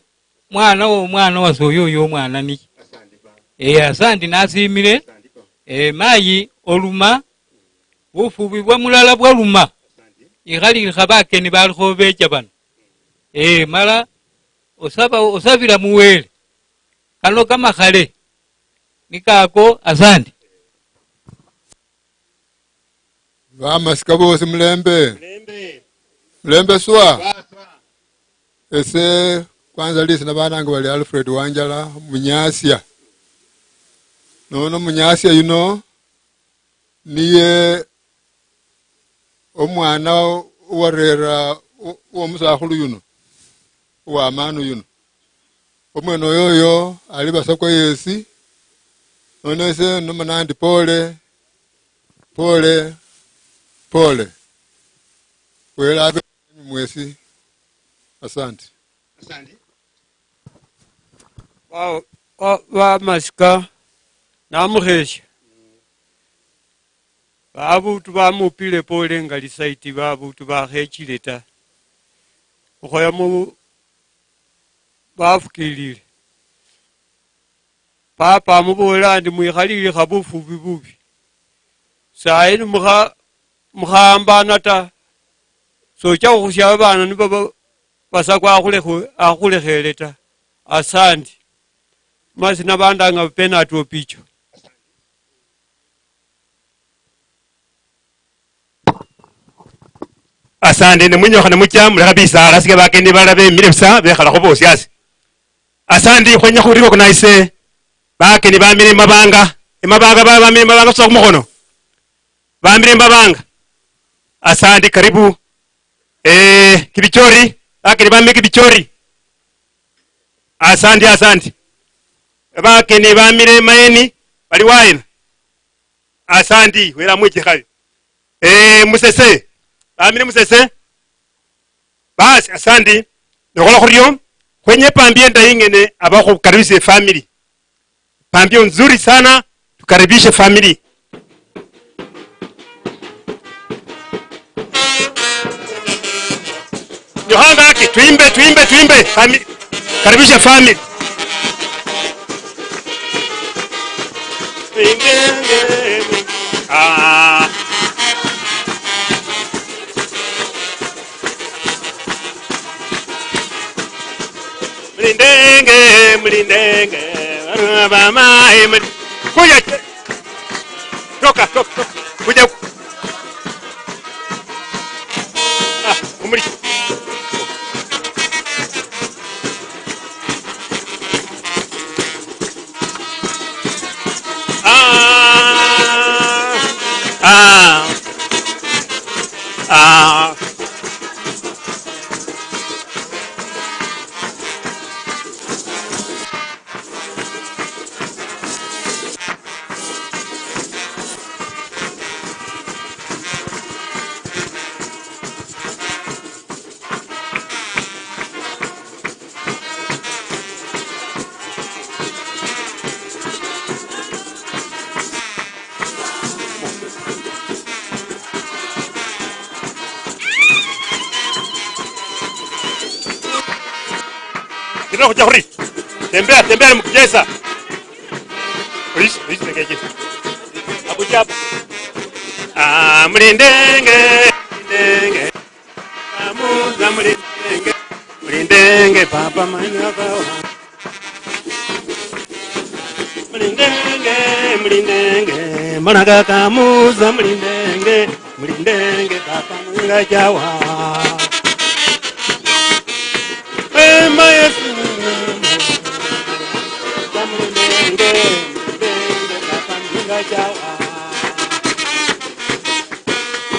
Mwana wo, mwana wase oyo, oyo omwana niye. Eh, asandi nasimile. Eh, mayi oluma, bufubi bwa mulala bwaluma. Ikhali likha bakeni balikho becha bano. Eh, mala osaba, osabila muwele. Kano kamakhale. Nikako, asandi. Bamasika bosi mulembe. Mulembe. Mulembe swa. Swa, swa. Ese kwanza lisina banange bali Alfred Wanjala Munyasia. Nono Munyasia yuno niye omwana owarera o-, owomusakhulu yuno, owamanu yuno. Omwene oyo oyo ali basakwa yesi, nono ese nomana ndi pole, pole, pole. Wele abe nanyu mwesi. Asante. Asante. Ba, ba, bamasika, namukhesia. Babutu bamupile pole ngali saiti, babutu bakhechile ta. Okhoya mu bafukilile. Papa amuboolera ndi, "Mwikhalili khabufu bibubi. Sayi ni mukha-, mukhahambana ta. Socha okhusia abana nibo ba-, basakwa akhulekhu-, akhulekheele ta." Asandi. Masina bandanga Bernard Opicho. Asandi, nimwinyokha nimucha, mulekha bisaala, sike bakeni bala bemile busa, bekhalakho bosi asi. Asandi, khwenya khu recognize bakeni bamile mabanga. Emabanga ba-, bamile mabanga, susa khumukhono. Bamile mabanga. Asandi, karibu. Eh, Kibichori, bakeni bamile Kibichori. Asandi, asandi. Bakeni bamile Maeni, bali waina? Asandi, wela mwichikhayo. Eh, Musese. Bamile Musese. Basi, asandi. Nokhola khurio, khwenya epambia endayi ingene abakhukaribisia efamily. Pambio nzuri sana, tukaribishe family. Nyohanga haki, tuimbe, tuimbe, tuimbe. Fami-, karibisha family. Ah. Mulindenge, mulindenge, barua bamayi, muli-, kuja, toka, toka, toka, kuja huku. Ah, umuli-, ah, ah, ah. Tembea, tembea, mkijeza. Please, please, ngeje. Hapo hapo. Ah, mlindenge, mlindenge. Amuza mlindenge. Mlindenge, papa manyaka. Mlindenge, mlindenge. Mwana kaka muza mlindenge. Mlindenge papa mwenga jawa. Ema Yesu. Mlindenge, mlindenge papa mwenga jawa.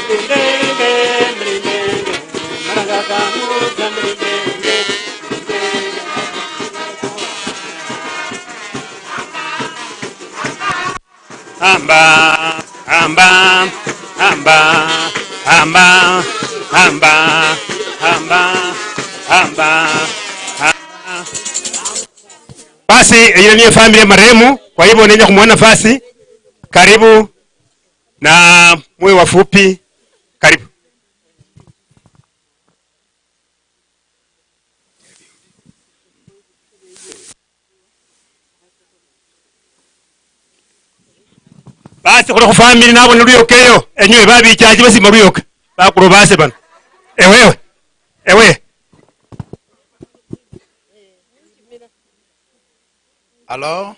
Mlindenge, mlindenge. Maranga kamuza mlindenge. Mlindenge papa mwenga jawa. Hamba, hamba, hamba, hamba. Basi, hiyo ni family ya marehemu, kwa hivyo nenda kumwona nafasi. Karibu na muwe wafupi. Karibu. Basi khuli khufamili nabona luyoka eyo, enywe babichaji basima luyoka, bakulu base bano. Ewewe, ewe. Halo?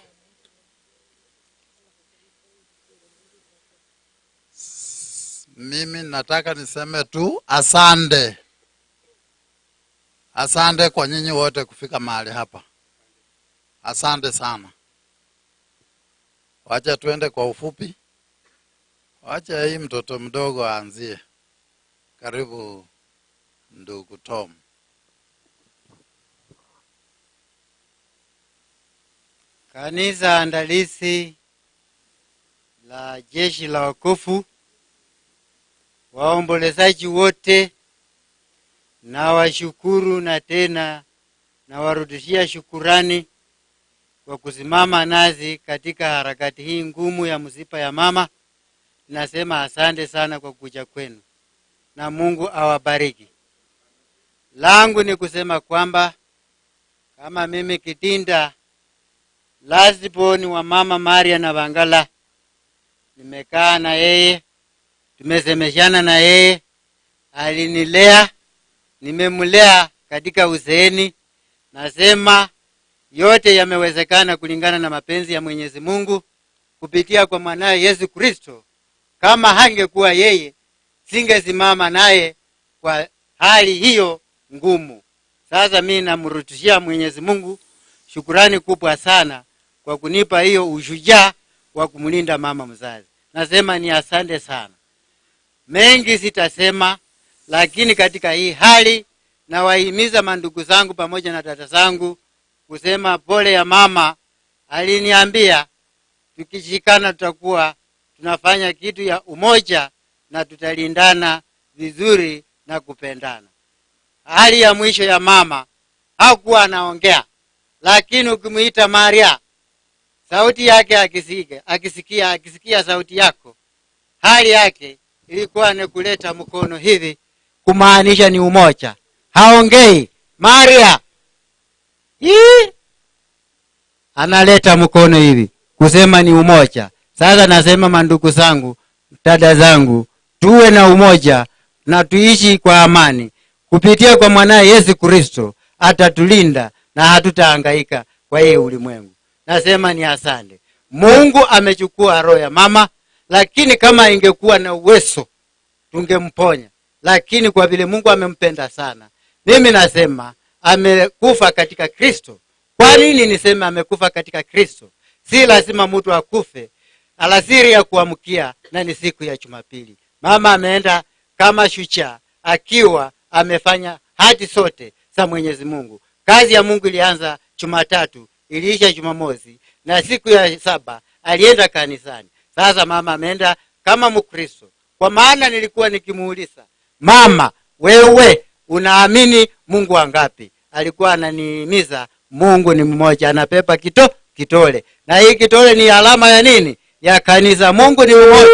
S-, mimi nataka niseme tu asante. Asante kwa nyinyi wote kufika mahali hapa. Asante sana. Wacha tuende kwa ufupi. Wacha hii mtoto mdogo aanzie. Karibu, ndugu Tom. Kanisa andalisi la Jeshi la Wokovu, waombolezaji wote, nawashukuru na tena nawarudishia shukurani kwa kusimama nasi katika harakati hii ngumu ya msiba ya mama. Nasema asante sana kwa kuja kwenu na Mungu awabariki. Langu ni kusema kwamba kama mimi Kitinda, last born wa mama Maria Nabangala, nimekaa na yeye, tumesemeshana na yeye, alinilea, nimemlea katika uzeeni. Nasema yote yamewezekana kulingana na mapenzi ya Mwenyezi Mungu kupitia kwa mwanaye Yesu Kristo. Kama hangekuwa yeye, singesimama naye kwa hali hiyo ngumu. Sasa mimi namrudishia Mwenyezi Mungu shukurani kubwa sana kwa kunipa hiyo ushujaa wa kumlinda mama mzazi. Nasema ni asante sana. Mengi sitasema, lakini katika hii hali nawahimiza mandugu zangu pamoja na dada zangu kusema pole ya mama. Aliniambia tukishikana tutakuwa tunafanya kitu ya umoja na tutalindana vizuri na kupendana. Hali ya mwisho ya mama hakuwa anaongea, lakini ukimuita Maria, sauti yake akisike-, akisikia, akisikia sauti yako, hali yake ilikuwa ni kuleta mkono hivi, kumaanisha ni umoja. Haongei, "Maria!" Hii! Analeta mkono hivi, kusema ni umoja. Sasa nasema, mandugu zangu, dada zangu, tuwe na umoja na tuishi kwa amani. Kupitia kwa mwanaye Yesu Kristo, atatulinda na hatutahangaika kwa hii ulimwengu. Nasema ni asante. Mungu amechukua roho ya mama, lakini kama ingekuwa na uwezo, tungemponya. Lakini kwa vile Mungu amempenda sana, mimi nasema amekufa katika Kristo. Kwa nini niseme amekufa katika Kristo? Si lazima mtu akufe. Alasiri ya kuamkia na ni siku ya Jumapili. Mama ameenda kama shujaa, akiwa amefanya haki zote za Mwenyezi Mungu. Kazi ya Mungu ilianza Jumatatu, iliisha Jumamosi, na siku ya saba alienda kanisani. Sasa mama ameenda kama Mkristo, kwa maana nilikuwa nikimuuliza, "Mama, wewe unaamini Mungu wangapi?" Alikuwa ananihimiza, "Mungu ni mmoja, anapepa kito-, kitole." Na hii kitole ni alama ya nini? Ya kanisa. Mungu ni mmoja.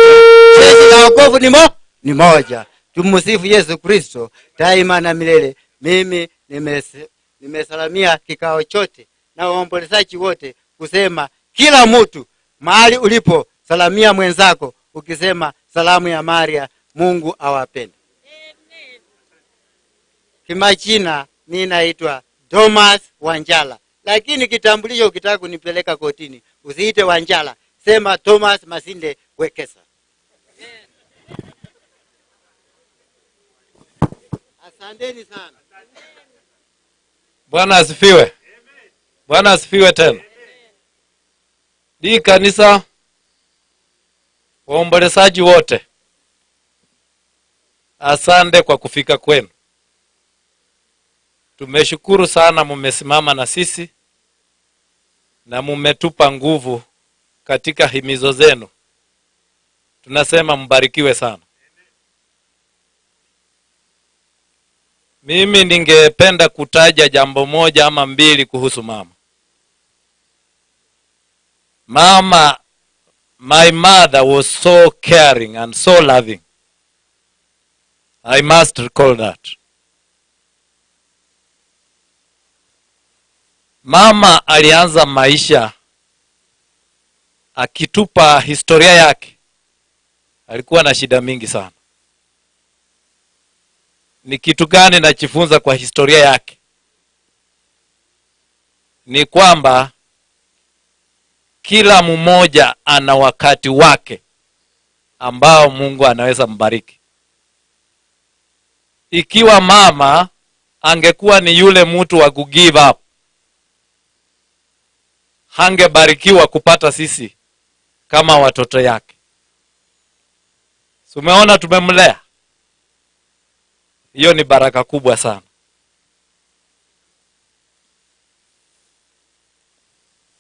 Jeshi la wokovu ni mo-, ni moja. Tumsifu Yesu Kristo daima na milele. Mimi nimese-, Nimesalamia kikao chote na waombolezaji wote kusema kila mtu mahali ulipo, salamia mwenzako ukisema, "Salamu ya Maria, Mungu awapende." Kimajina, ninaitwa Thomas Wanjala, lakini kitambulisho ukitaka kunipeleka kotini, usiite Wanjala, sema Thomas Masinde Wekesa. Asanteni sana. Bwana asifiwe. Bwana asifiwe tena. Hii kanisa, waombolezaji wote, asante kwa kufika kwenu. Tumeshukuru sana, mumesimama na sisi na mumetupa nguvu katika himizo zenu. Tunasema mbarikiwe sana. Mimi ningependa kutaja jambo moja ama mbili kuhusu mama. Mama, my mother was so caring and so loving. I must recall that. Mama alianza maisha akitupa historia yake. Alikuwa na shida mingi sana. Ni kitu gani najifunza kwa historia yake? Ni kwamba kila mmoja ana wakati wake ambao Mungu anaweza mbariki. Ikiwa mama angekuwa ni yule mtu wa ku give up, hangebarikiwa kupata sisi kama watoto yake. Si umeona tumemlea? Hiyo ni baraka kubwa sana.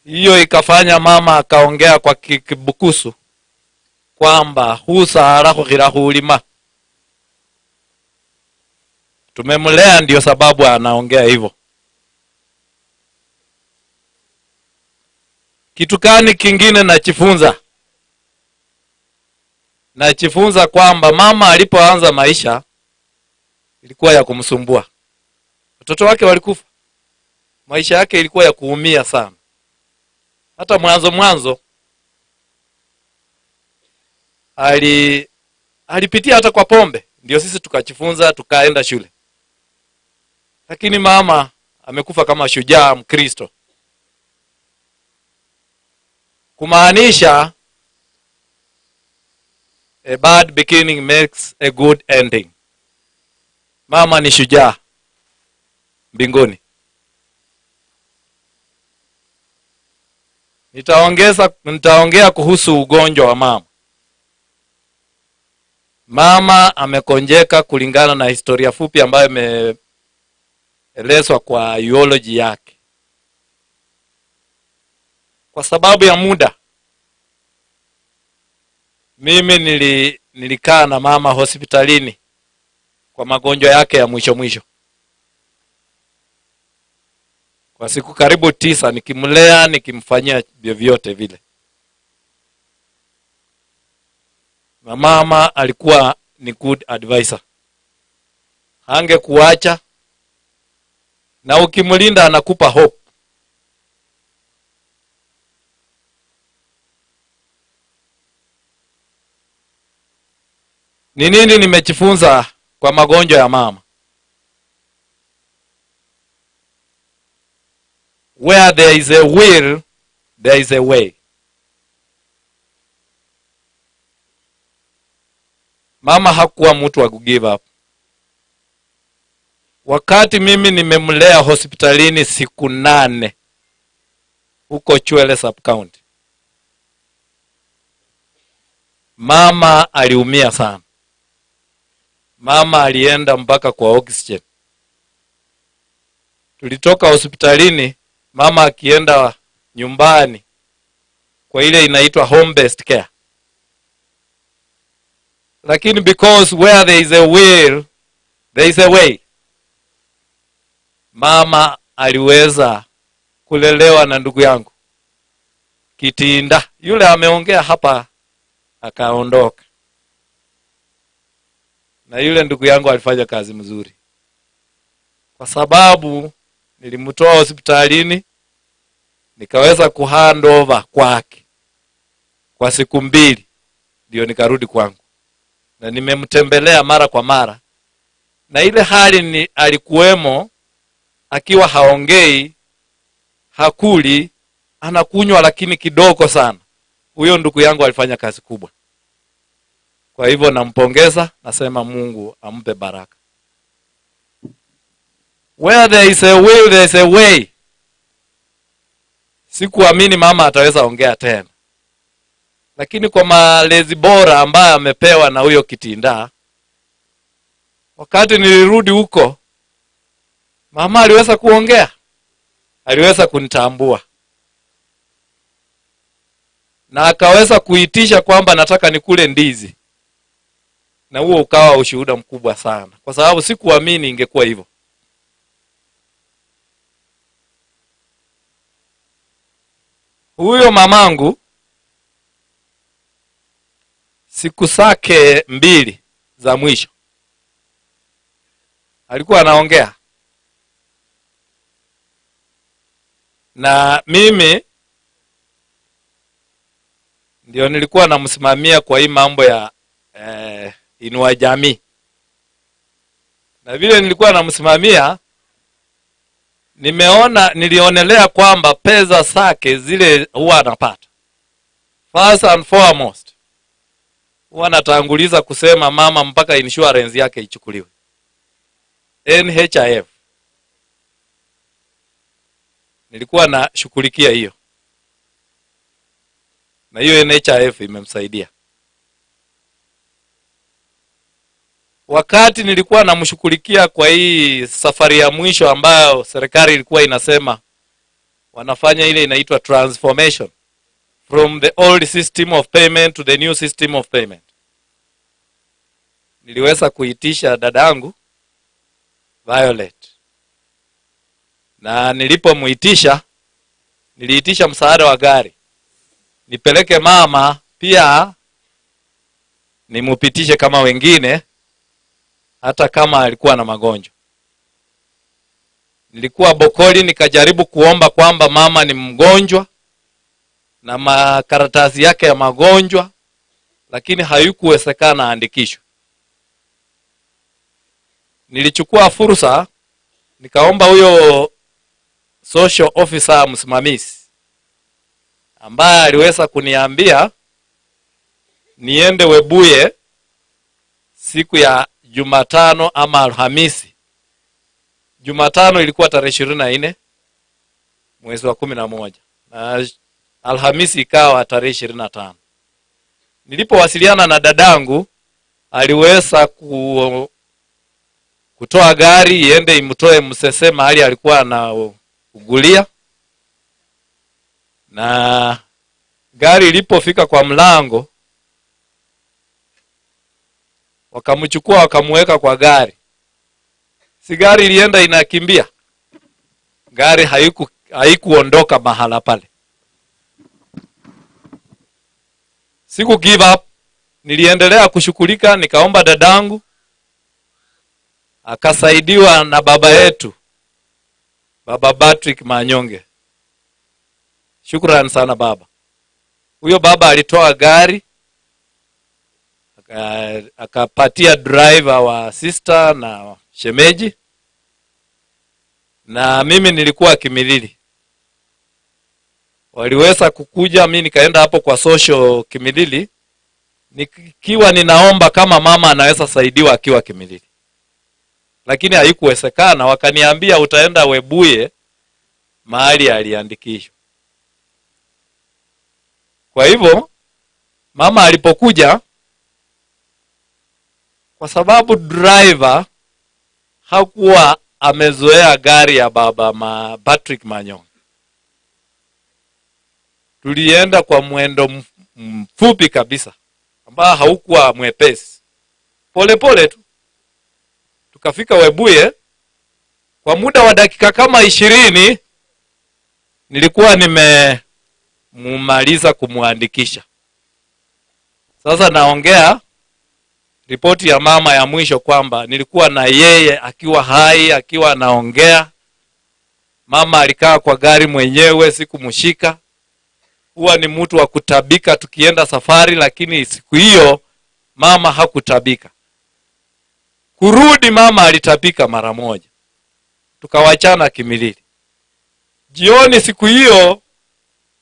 Hiyo ikafanya mama akaongea kwa ki-, Kibukusu kwamba, "Husaala khukhira khulima." Tumemlea, ndio sababu anaongea hivyo. Kitu gani kingine najifunza? Najifunza kwamba mama alipoanza maisha, ilikuwa ya kumsumbua. Watoto wake walikufa. Maisha yake ilikuwa ya kuumia sana. Hata mwanzo mwanzo, ali-, alipitia hata kwa pombe. Ndio sisi tukajifunza, tukaenda shule. Lakini mama amekufa kama shujaa Mkristo. Kumaanisha, a bad beginning makes a good ending. Mama ni shujaa mbinguni. Nitaongeza, nitaongea kuhusu ugonjwa wa mama. Mama amekonjeka kulingana na historia fupi ambayo imeelezwa kwa eulogy yake. Kwa sababu ya muda, mimi nili-, nilikaa na mama hospitalini kwa magonjwa yake ya mwisho mwisho kwa siku karibu tisa, nikimlea, nikimfanyia vyovyote vile. Na mama alikuwa ni good advisor. Hangekuacha, na ukimlinda anakupa hope. Ni nini nimejifunza kwa magonjwa ya mama? Where there is a will, there is a way. Mama hakuwa mtu wa kugive up. Wakati mimi nimemlea hospitalini siku nane huko Chwele Sub County, mama aliumia sana. Mama alienda mpaka kwa oxygen. Tulitoka hospitalini, mama akienda nyumbani kwa ile inaitwa home based care. Lakini because where there is a will, there is a way. Mama aliweza kulelewa na ndugu yangu Kitinda. Yule ameongea hapa, akaondoka. Na yule ndugu yangu alifanya kazi mzuri. Kwa sababu nilimtoa hospitalini, nikaweza kuhand over kwake kwa siku mbili, ndio nikarudi kwangu, na nimemtembelea mara kwa mara, na ile hali ni alikuwemo, akiwa haongei, hakuli, anakunywa lakini kidogo sana. Huyo ndugu yangu alifanya kazi kubwa. Kwa hivyo nampongeza, nasema Mungu ampe baraka. Where there is a will, there is a way. Sikuamini mama ataweza ongea tena, lakini kwa malezi bora ambayo amepewa na huyo Kitinda, wakati nilirudi huko, mama aliweza kuongea, aliweza kunitambua na akaweza kuitisha kwamba nataka nikule ndizi, na huo ukawa ushuhuda mkubwa sana, kwa sababu sikuamini ingekuwa hivyo. Huyo mamangu, siku zake mbili za mwisho, alikuwa anaongea na mimi, ndio nilikuwa namsimamia kwa hii mambo ya eh, Inua Jamii. Na vile nilikuwa namsimamia, nimeona, nilionelea kwamba pesa zake zile huwa anapata, first and foremost, huwa anatanguliza kusema mama mpaka insurance yake ichukuliwe, N H I F. Nilikuwa nashughulikia hiyo, na hiyo N H I F imemsaidia. Wakati nilikuwa namshughulikia kwa hii safari ya mwisho ambayo serikali ilikuwa inasema wanafanya, ile inaitwa transformation from the old system of payment to the new system of payment, niliweza kuitisha dadangu Violet, na nilipomuitisha, niliitisha msaada wa gari nipeleke mama pia, nimupitishe kama wengine, hata kama alikuwa na magonjwa. Nilikuwa Bokoli, nikajaribu kuomba kwamba mama ni mgonjwa na makaratasi yake ya magonjwa, lakini haikuwezekana aandikishwe. Nilichukua fursa, nikaomba huyo social officer, msimamizi, ambaye aliweza kuniambia niende Webuye siku ya Jumatano ama Alhamisi. Jumatano ilikuwa tarehe ishirini na nne mwezi wa kumi na moja, na Alhamisi ikawa tarehe ishirini na tano. Nilipowasiliana na dadangu, aliweza ku-, kutoa gari iende imtoe Msese mahali alikuwa anaugulia, na gari ilipofika kwa mlango, wakamchukua, wakamuweka kwa gari. Si gari ilienda inakimbia, gari haiku-, haikuondoka mahala pale. Siku give up, niliendelea kushughulika, nikaomba dadangu, akasaidiwa na baba yetu, Baba Patrick Manyonge. Shukrani sana baba. Huyo baba alitoa gari, aka-, akapatia driver wa sister na shemeji, na mimi nilikuwa Kimilili. Waliweza kukuja, mi nikaenda hapo kwa social Kimilili, nikiwa ninaomba kama mama anaweza saidiwa akiwa Kimilili, lakini haikuwezekana. Wakaniambia, "Utaenda Webuye, mahali aliandikishwa." Kwa hivyo, mama alipokuja, kwa sababu driver hakuwa amezoea gari ya baba ma Patrick Manyonge, tulienda kwa mwendo mf-, mfupi kabisa, ambao haukuwa mwepesi. Pole pole tu. Tukafika Webuye, kwa muda wa dakika kama ishirini, nilikuwa nimemumaliza kumwandikisha. Sasa naongea ripoti ya mama ya mwisho kwamba nilikuwa na yeye akiwa hai, akiwa anaongea, Mama alikaa kwa gari mwenyewe, sikumshika. Huwa ni mtu wa kutabika tukienda safari, lakini siku hiyo mama hakutabika. Kurudi, mama alitabika mara moja. Tukawachana kimilili. Jioni siku hiyo,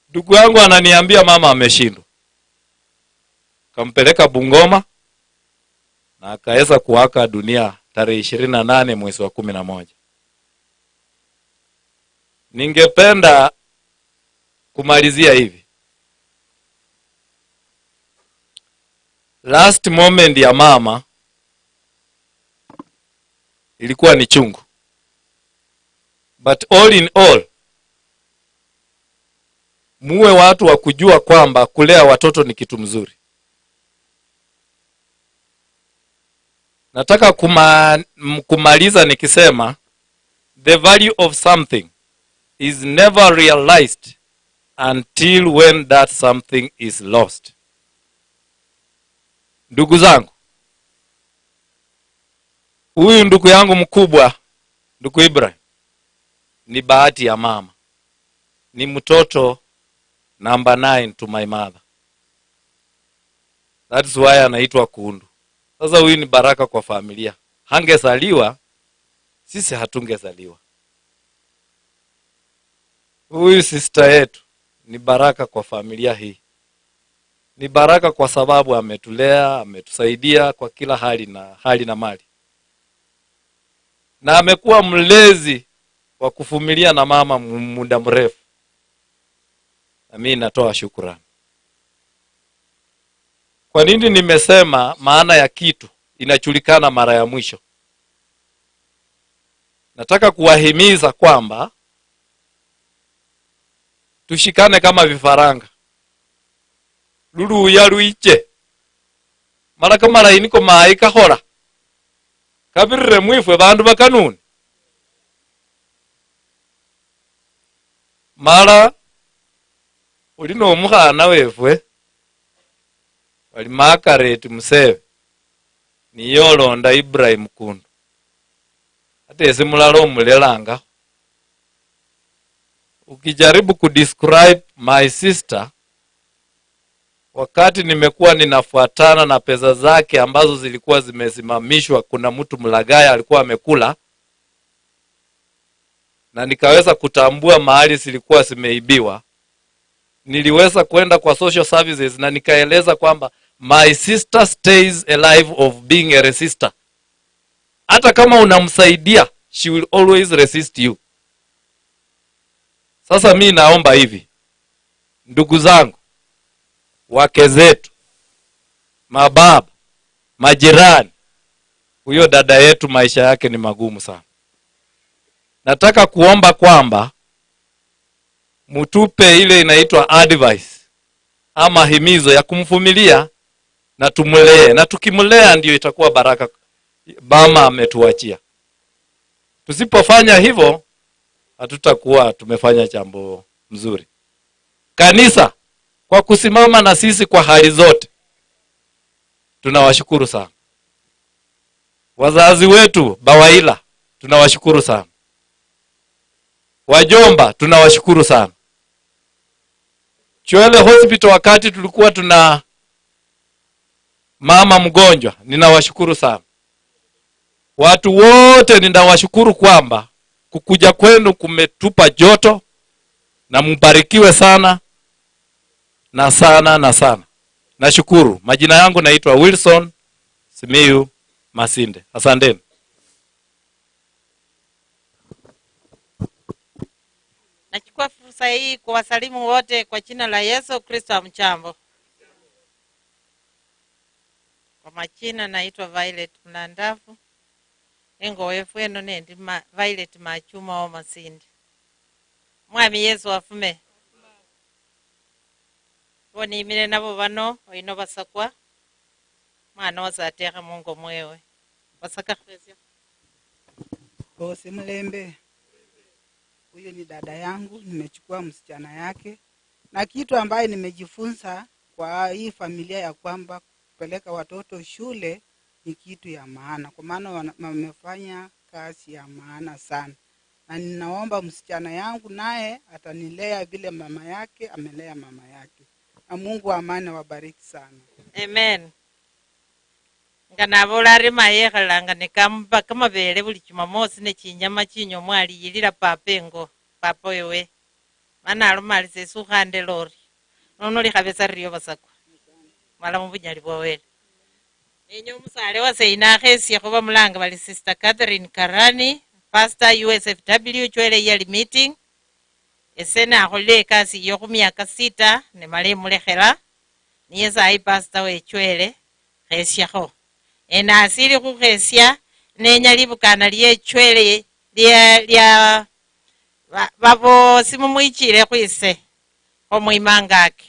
ndugu yangu ananiambia mama ameshindwa. Kampeleka Bungoma na akaweza kuaga dunia tarehe ishirini na nane mwezi wa kumi na moja. Ningependa kumalizia hivi. Last moment ya mama ilikuwa ni chungu. But all in all, muwe watu wa kujua kwamba kulea watoto ni kitu mzuri. Nataka kuma-, m-, kumaliza nikisema, the value of something is never realized until when that something is lost. Ndugu zangu, huyu ndugu yangu mkubwa, ndugu Ibrahim, ni bahati ya mama. Ni mtoto number nine to my mother. That is why anaitwa Kundu. Sasa huyu ni baraka kwa familia. Hangezaliwa, sisi hatungezaliwa. Huyu sister yetu ni baraka kwa familia hii. Ni baraka kwa sababu ametulea, ametusaidia kwa kila hali na, hali na mali. Na amekuwa mlezi wa kuvumilia na mama mu-, muda mrefu. Na mimi natoa shukrani. Kwa nini nimesema maana ya kitu inajulikana mara ya mwisho? Nataka kuwahimiza kwamba tushikane kama vifaranga. Luluya luiche. Mala kamalayi niko mayi kakhola. Kabirire mwifwe bandu bakanuni. Mala uli nomukhana wefwe, bali Margaret Museve, niye olonda Ibrahim Kundu. Ata esi mulala omulelanga. Ukijaribu kudescribe my sister, wakati nimekuwa ninafuatana na pesa zake ambazo zilikuwa zimesimamishwa, kuna mtu mlaghai alikuwa amekula, na nikaweza kutambua mahali zilikuwa zimeibiwa. Niliweza kwenda kwa social services na nikaeleza kwamba my sister stays alive of being a resistor. Hata kama unamsaidia, she will always resist you. Sasa mi naomba hivi, ndugu zangu, wake zetu, mababa, majirani, huyo dada yetu maisha yake ni magumu sana. Nataka kuomba kwamba mutupe ile inaitwa advice ama himizo ya kumvumilia na tumulee, na tukimlea ndio itakuwa baraka mama ametuachia. Tusipofanya hivyo, hatutakuwa tumefanya jambo mzuri. Kanisa, kwa kusimama na sisi kwa hali zote, tunawashukuru sana. Wazazi wetu Bawaila, tunawashukuru sana. Wajomba, tunawashukuru sana. Chwele Hospital, wakati tulikuwa tuna mama mgonjwa, ninawashukuru sana. Watu wote ninawashukuru kwamba kukuja kwenu kumetupa joto, na mbarikiwe sana, na sana, na sana. Nashukuru. Majina yangu naitwa Wilson Simiyu Masinde. Asanteni. Nachukua fursa hii kuwasalimu wote kwa jina la Yesu Kristo. Hamjambo. Kwa majina naitwa Violet Mlandafu. Engo wefu eno nendi ma-, Violet Machuma wa Masindi. Mwami Yesu afume. Bo nimile nabo bano, oyino basakwa, mwana wase atekhe mungo mwewe. Basaka khwesia. Bosi mulembe. Huyu ni dada yangu, nimechukua msichana yake. Na kitu ambaye nimejifunza kwa hii familia ya kwamba kupeleka watoto shule ni kitu ya maana. Kwa maana wana-, wamefanya kazi ya maana sana. na ninaomba msichana yangu naye atanilea vile mama yake amelea mama yake. Na Mungu wa amani awabariki sana. Amen. Nga naboola ari, maye yekhalanga ne kamba kamabeele buli Jumamosi ne chinyama chinywa mwaliyilila papa engo, papa wewe. Mana alomalisa esi ukhandela ori, nono likhabe sa lirio basakwa. Mala mubunyali bwa Wele. Nenye omusaale wase ina akhesiekho bamulanga bali Sister Catherine Karani, Pastor U S F W Chwele Yearly Meeting. Ese nakholile ekasi yiyo khumiaka sita, nemala emulekhela. Niye sayi pastor wechwele, khesiakho. Ena asili khukhesia, nenya libukana liechwele lia, lia ba- baboosi mumwichile khwise, khomwimangake.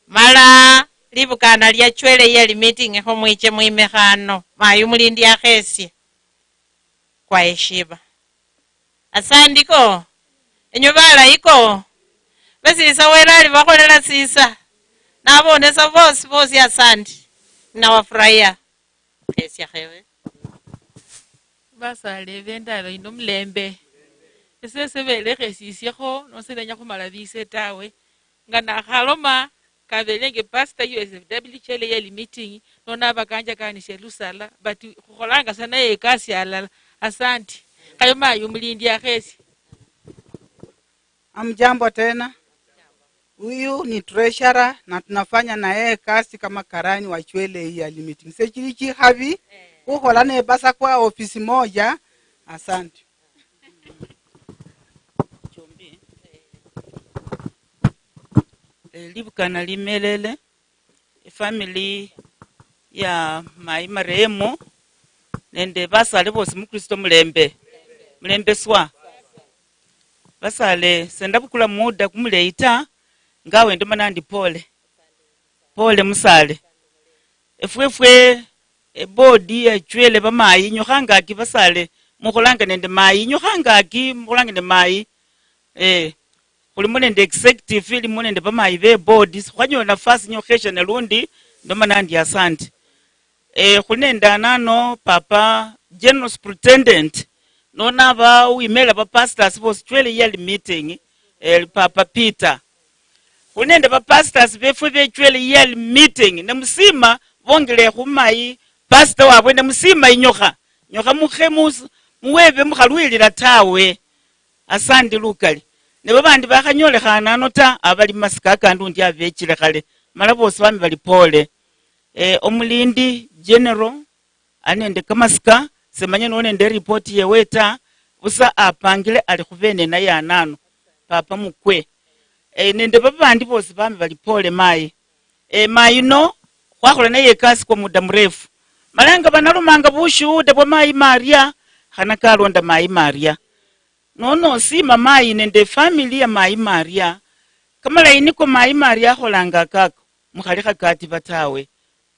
Mala libukana lia chwele yearly meeting kho mwiche mwime khano, mayu mulindi akhesie kwa heshima. Asandi ko, enywe balayi ko, besisa Wele ali bakholela sisa, nabonesa bosi bosi asandi, nawafurahia. Khesia khewe. Basale bendalo ino mulembe. Esese belekhesisiekho nose nenya khumala bise tawe. Nga nakhaloma kabelenge pastor U S F W Chele Yearly Meeting, no nabakanjakanishe lusala, but khukholanga sa naye ekasi alala. Asante. Khayo mayi omulindi akhesi. Amjambo tena. Huyu ni treasurer na tunafanya na yeye kazi kama karani wa Chwele Yearly Meeting. Sechili chikhabi khukhola ne basakwa ofisi moja. Asante. Chombi. Eh, libukana limelele, efamily ya mayi marehemu nende basale bosi mukristo mulembe, mulembe swa. Basale, sendabukula muda kumuleyi ta, ngawe ndoma nandi pole. Pole musale. Efwefwe ebodi yechwele bamayi inyukhangaki basale, mukholanga nende mayi inyukhangaki, mukholanga nende mayi. Eh, khulimo nende executive ilimo nende bamayi be board, sikhwanyola nafasi nyokhesha nalundi, ndoma nandi asante. Eh, khuli nende anano papa general superintendent, nonaba wimela ba pastors bosi chwele yearly meeting, eh, papa Peter. Khuli nende ba pastors befwe bechwele yearly meeting, ne musima bongele khumayi pastor wabwe, ne musima inyokha, nyokha mukhe mus- muwebe mukhalwilila tawe. Asandi lukali. Ne babandi bakhanyolekhana ano ta, abali masika akandi undi abechile khale, mala bosi bami bali pole. Eh, omulindi general ali nende kamasika, semanya noli nende eripoti yewe ta, busa apangile ali khubene naye anano, papa mukwe. Eh, nende babandi bosi bami bali pole mayi. Eh, mayi uno khwakhola naye ekasi kwa muda mrefu. Malanga banalomanga bushuhuda bwa mayi Maria, khana kalonda mayi Maria. Nono osima mayi nende efamili ya mayi Maria. Kamalayi niko mayi Maria akholanga akako, mukhali khakatiba tawe.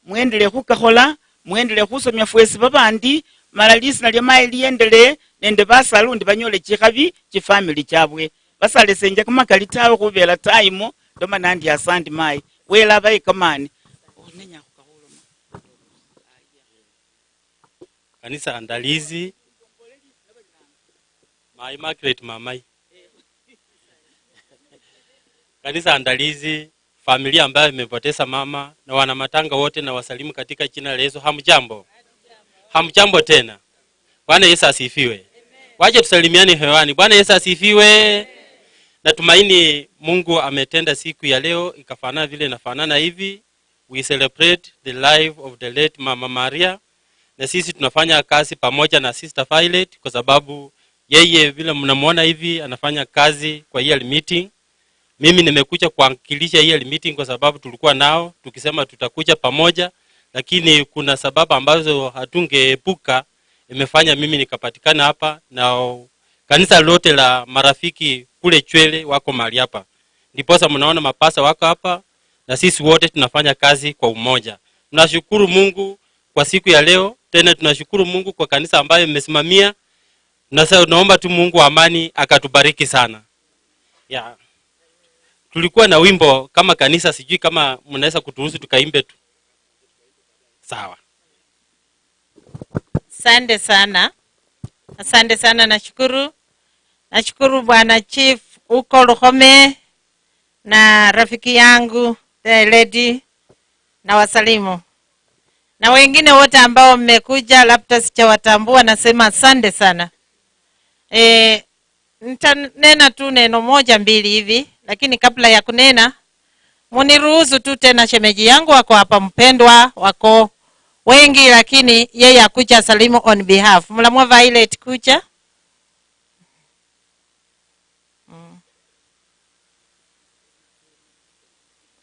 Mwendelee khukakhola, mwendelee khusomia fwesi babandi, mala lisina lia mayi liendelee, nende basala lundi banyole chikhabi chifamili chabwe. Basalesenja kamakali tawe khubela time, ndoma nandi asandi mayi. Wele abaye kamani. Nenya khukakhuloma. Kanisa Andalizi, Mai Margaret Mamai. Kanisa Andalizi, familia ambayo imepoteza mama na wana matanga wote, na wasalimu katika jina la Yesu. Hamjambo? Hamjambo tena. Bwana Yesu asifiwe. Wacha tusalimiane hewani. Bwana Yesu asifiwe. Natumaini Mungu ametenda siku ya leo ikafanana vile inafanana hivi. We celebrate the life of the late Mama Maria, na sisi tunafanya kazi pamoja na Sister Violet kwa sababu yeye vile mnamuona hivi anafanya kazi kwa yearly meeting. Mimi nimekuja kuwakilisha yearly meeting kwa sababu tulikuwa nao tukisema tutakuja pamoja, lakini kuna sababu ambazo hatungeepuka imefanya mimi nikapatikana hapa, na kanisa lote la marafiki kule Chwele wako mahali hapa, ndiposa mnaona mapasa wako hapa, na sisi wote tunafanya kazi kwa umoja. Tunashukuru Mungu kwa siku ya leo, tena tunashukuru Mungu kwa kanisa ambayo imesimamia. Na sasa naomba tu Mungu wa amani akatubariki sana. Yeah. Tulikuwa na wimbo kama kanisa, sijui kama mnaweza kuturuhusu tukaimbe tu. Sawa. Asante sana. Asante sana, nashukuru. Nashukuru Bwana Chief uko Lukhome na rafiki yangu, the lady, na wasalimu. Na wengine wote ambao mmekuja, labda sijawatambua, nasema asante sana. Eh, nitanena tu neno moja mbili hivi, lakini kabla ya kunena, muniruhusu tu tena, shemeji yangu wako hapa, mpendwa wako wengi, lakini yeye akuja salimu on behalf. Mulamwa Violet, kuja. Mm.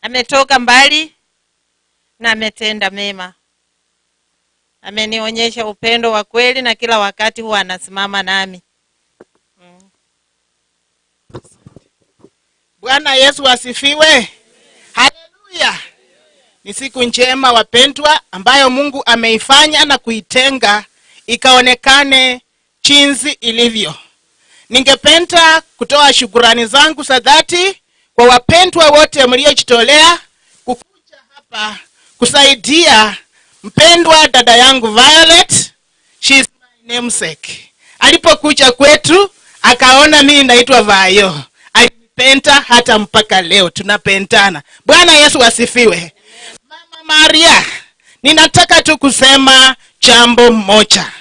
Ametoka mbali na ametenda mema. Amenionyesha upendo wa kweli na kila wakati huwa anasimama nami. Mm. Bwana Yesu asifiwe. Haleluya. Ni siku njema wapendwa, ambayo Mungu ameifanya na kuitenga ikaonekane jinsi ilivyo. Ningependa kutoa shukurani zangu za dhati kwa wapendwa wote mliojitolea kukuja hapa kusaidia mpendwa dada yangu Violet. She is my namesake. Alipokuja kwetu, akaona mimi naitwa Vayo. Alinipenda hata mpaka leo tunapendana. Bwana Yesu asifiwe. Mama Maria, ninataka tu kusema jambo moja.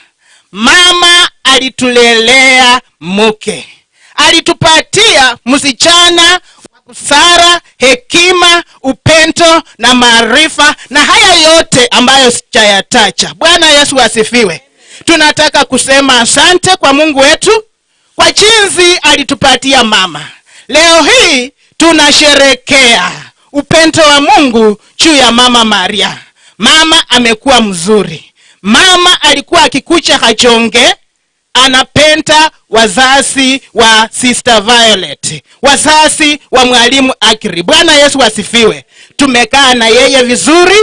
Mama alitulelea mke. Alitupatia msichana wa busara, hekima, upendo na maarifa na haya yote ambayo sijayataja. Bwana Yesu asifiwe. Tunataka kusema asante kwa Mungu wetu kwa jinsi alitupatia mama. Leo hii tunasherekea upendo wa Mungu juu ya Mama Maria. Mama amekuwa mzuri. Mama alikuwa akikuja Kachonge, anapenda wazazi wa Sister Violet, wazazi wa Mwalimu Akiri. Bwana Yesu asifiwe. Tumekaa na yeye vizuri.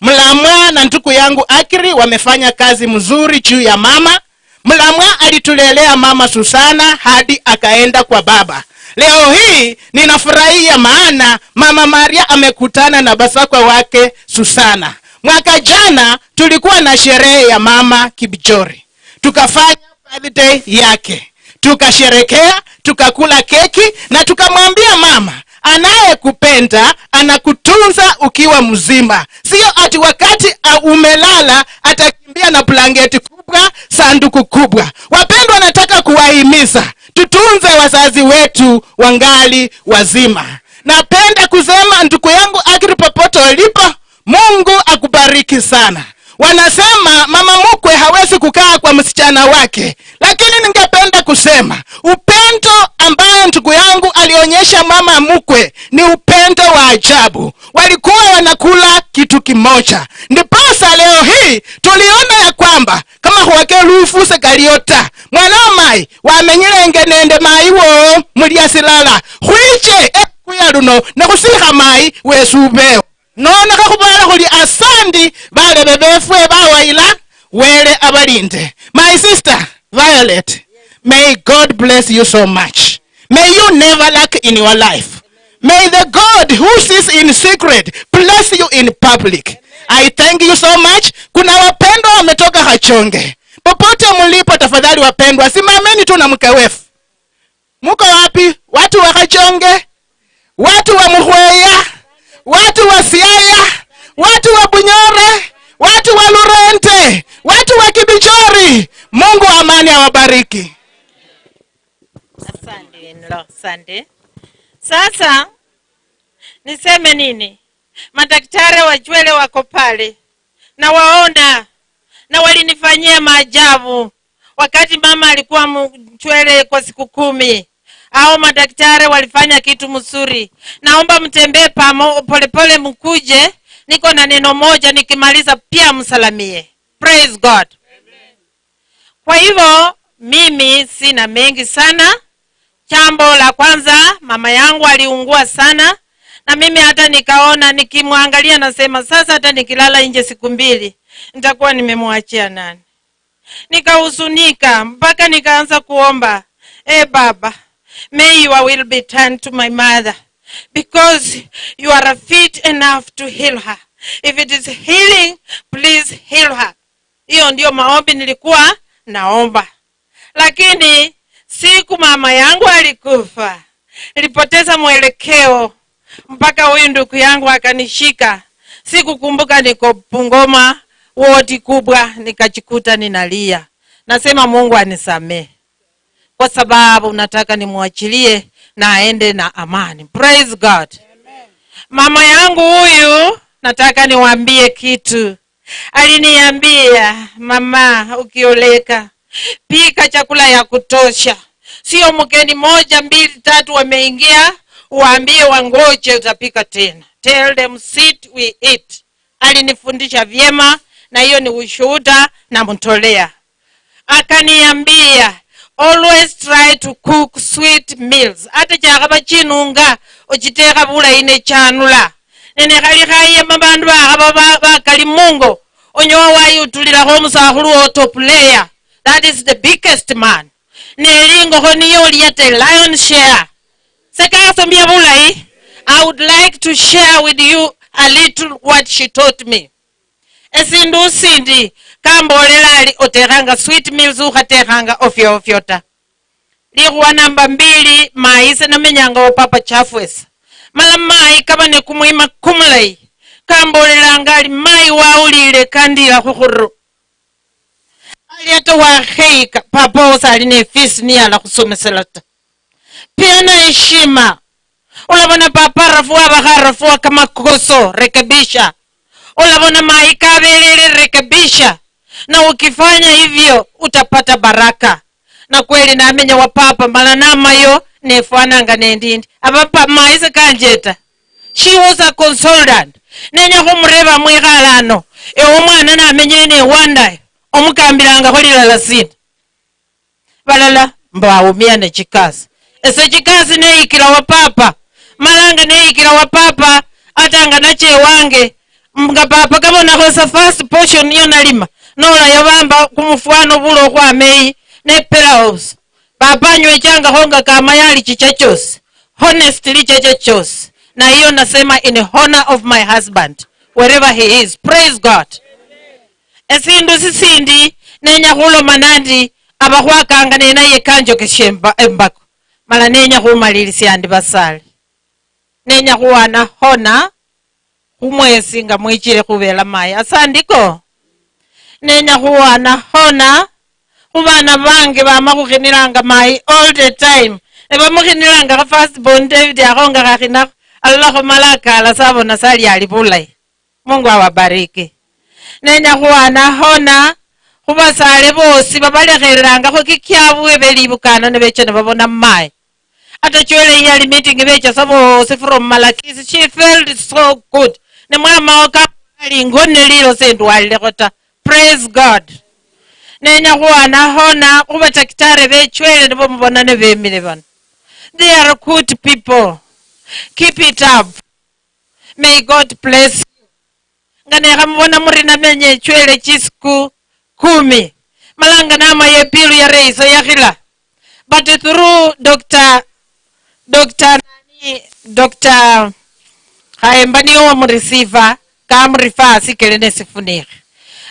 Mlamwa na ndugu yangu Akiri wamefanya kazi mzuri juu ya mama. Mlamwa alitulelea mama Susana hadi akaenda kwa baba. Leo hii ninafurahia maana Mama Maria amekutana na basakwa wake Susana. Mwaka jana tulikuwa na sherehe ya mama Kipchori. Tukafanya birthday yake. Tukasherekea, tukakula keki na tukamwambia mama, anayekupenda anakutunza ukiwa mzima. Sio ati wakati, a, umelala atakimbia na blanketi kubwa, sanduku kubwa. Wapendwa, nataka kuwahimiza tutunze wazazi wetu wangali wazima. Napenda kusema, ndugu yangu Akiri, popote ulipo, Mungu akubariki sana. Wanasema mama mkwe hawezi kukaa kwa msichana wake, lakini ningependa kusema upendo ambayo ndugu yangu alionyesha mama mkwe ni upendo wa ajabu. Walikuwa wanakula kitu kimoja, ndiposa leo hii tuliona ya kwamba kama khwake lufuse kalio ta, mwana wa mayi wamenyilenge nende mayi wowo mulia silala. Khwiche ekuya luno nekhusikha mayi wesu ubeho. Nono khakhuboole khuli asandi balebe befwe bawayila, Wele abalinde. My sister Violet, may God bless you so much. May you never lack in your life. May the God who sees in secret bless you in public. I thank you so much. Kuna wapendwa wametoka Kachonge. Popote mlipo, tafadhali wapendwa, simameni tu na mke wefu. Muko wapi? Watu wa Kachonge, watu wa Muhweya, watu wa Siaya, watu wa Bunyore, watu wa Lurente, watu wa Kibichori. Mungu wa amani awabariki. Asante, in-law, asante. Sasa, niseme nini? Madaktari wa Chwele wako pale. Nawaona. Na walinifanyia maajabu. Wakati mama alikuwa mchwele kwa siku kumi, hao madaktari walifanya kitu mzuri. Naomba mtembee pamo-, polepole mkuje. Niko na neno moja, nikimaliza pia msalamie. Praise God. Kwa hivyo, mimi sina mengi sana. Jambo la kwanza, mama yangu aliungua sana, na mimi hata nikaona, nikimwangalia nasema, "Sasa hata nikilala nje siku mbili, nitakuwa nimemwachia nani?" Nikahuzunika, mpaka nikaanza kuomba, "Eh, Baba, may your will be done to my mother, because you are fit enough to heal her. If it is healing, please heal her." Hiyo ndio maombi nilikuwa naomba. Lakini siku mama yangu alikufa, nilipoteza mwelekeo, mpaka huyu ndugu yangu akanishika. Sikukumbuka niko Bungoma, wodi kubwa, nikajikuta ninalia. Nasema Mungu anisamehe, kwa sababu nataka nimwachilie na aende na amani. Praise God. Mama yangu huyu, nataka niwaambie kitu. Aliniambia, "Mama, ukioleka, pika chakula ya kutosha. Sio mgeni moja, mbili, tatu wameingia, waambie wangoje, utapika tena. Tell them, sit, we eat." Alinifundisha vyema, na hiyo ni ushuhuda namtolea. Akaniambia, "Always try to cook sweet meals." Ata chakhaba chinunga, ochitekha bulayi nechanula. Ne nekhali khayema bandu bakhaba ba-, bakali mungo, onyowa wayutulilakho omusakhulu wo top layer. That is the biggest man. Ne lingokho niyo olia the lion share. Sekasomia bulayi. I would like to share with you a little what she taught me. Esindu sindi kambolela ali otekhanga sweet meals ukhatekhanga ofyo ofyo ta. Likhuwa namba mbili, mayi ise namenyanga wa papa Chafwesa. Mala mayi kaba ne kumwima kumulayi. Kambolelanga ali, "Mayi wawulile kandila khukhuru." Ali ata wakheyika, papa wosi ali ne fees niyala khusomesela ta. Peana heshima. Olabona papa arafua, abakha arafua kamakoso, rekebisha. Olabona mayi kabelele, rekebisha. Na ukifanya hivyo, utapata baraka. Na kweli namenya wa papa, mala namayo, nefwananga nendindi. Aba pa-, mayi se kanjeta. She was a consultant. Nenya khumureba mwikhala ano, ewe omwana namenye ne wanda, omukambilangakho lilala sina? Balala mbu aumia ne chikasi. Ese chikasi neyikila wa papa. Malanga neyikila wa papa, atanga nache wange. Nga papa kabonakho sa first portion niyo nalima. Nola yabamba kumufwano bula okhwama eyi, ne pelaos. Papa anywechangakho nga kamayali chiche chosi. Honestly cheche chosi. Na hiyo nasema in honor of my husband, wherever he is. Praise God. Esindu sisindi nenya khuloma nandi abakhwakanga nenaye kanjokeshe emba-, embako. Mala nenya khumalilisia ndi basale. Nenya khuwana hona khumwesi nga mwichile khubela mayi. Asandiko. Nenya khuwana hona khubana bange bama khukhinilanga mayi all the time. Ne bamukhinilanga kha first born David akhonga khakhinakho. Alolakho mala akala sabona sali ali bulayi. Mungu awabariki. Nenya khuwana hona khubasale bosi babalekhelelangakho kikiabwe belibukana nebecha nibabona mayi. Ata chwele iyali meeting becha sa bosi from Malakisi. She felt so good. Ne mwamawo ka ali ngone lilo sendwalilekho ta. Praise God. Nenya khuwana hona khubatakitari bechwele nibo mubona nebemile bano. They are good people. Keep it up. May God bless you. Nga nekhamubona muri namenye echwele chisiku kumi. Malanga namaya epilu ya reiso yakhila. But through Doctor, Doctor nani, Doctor Khaemba niyo wamureceiver, kamurifaa sikele nesifunikhi.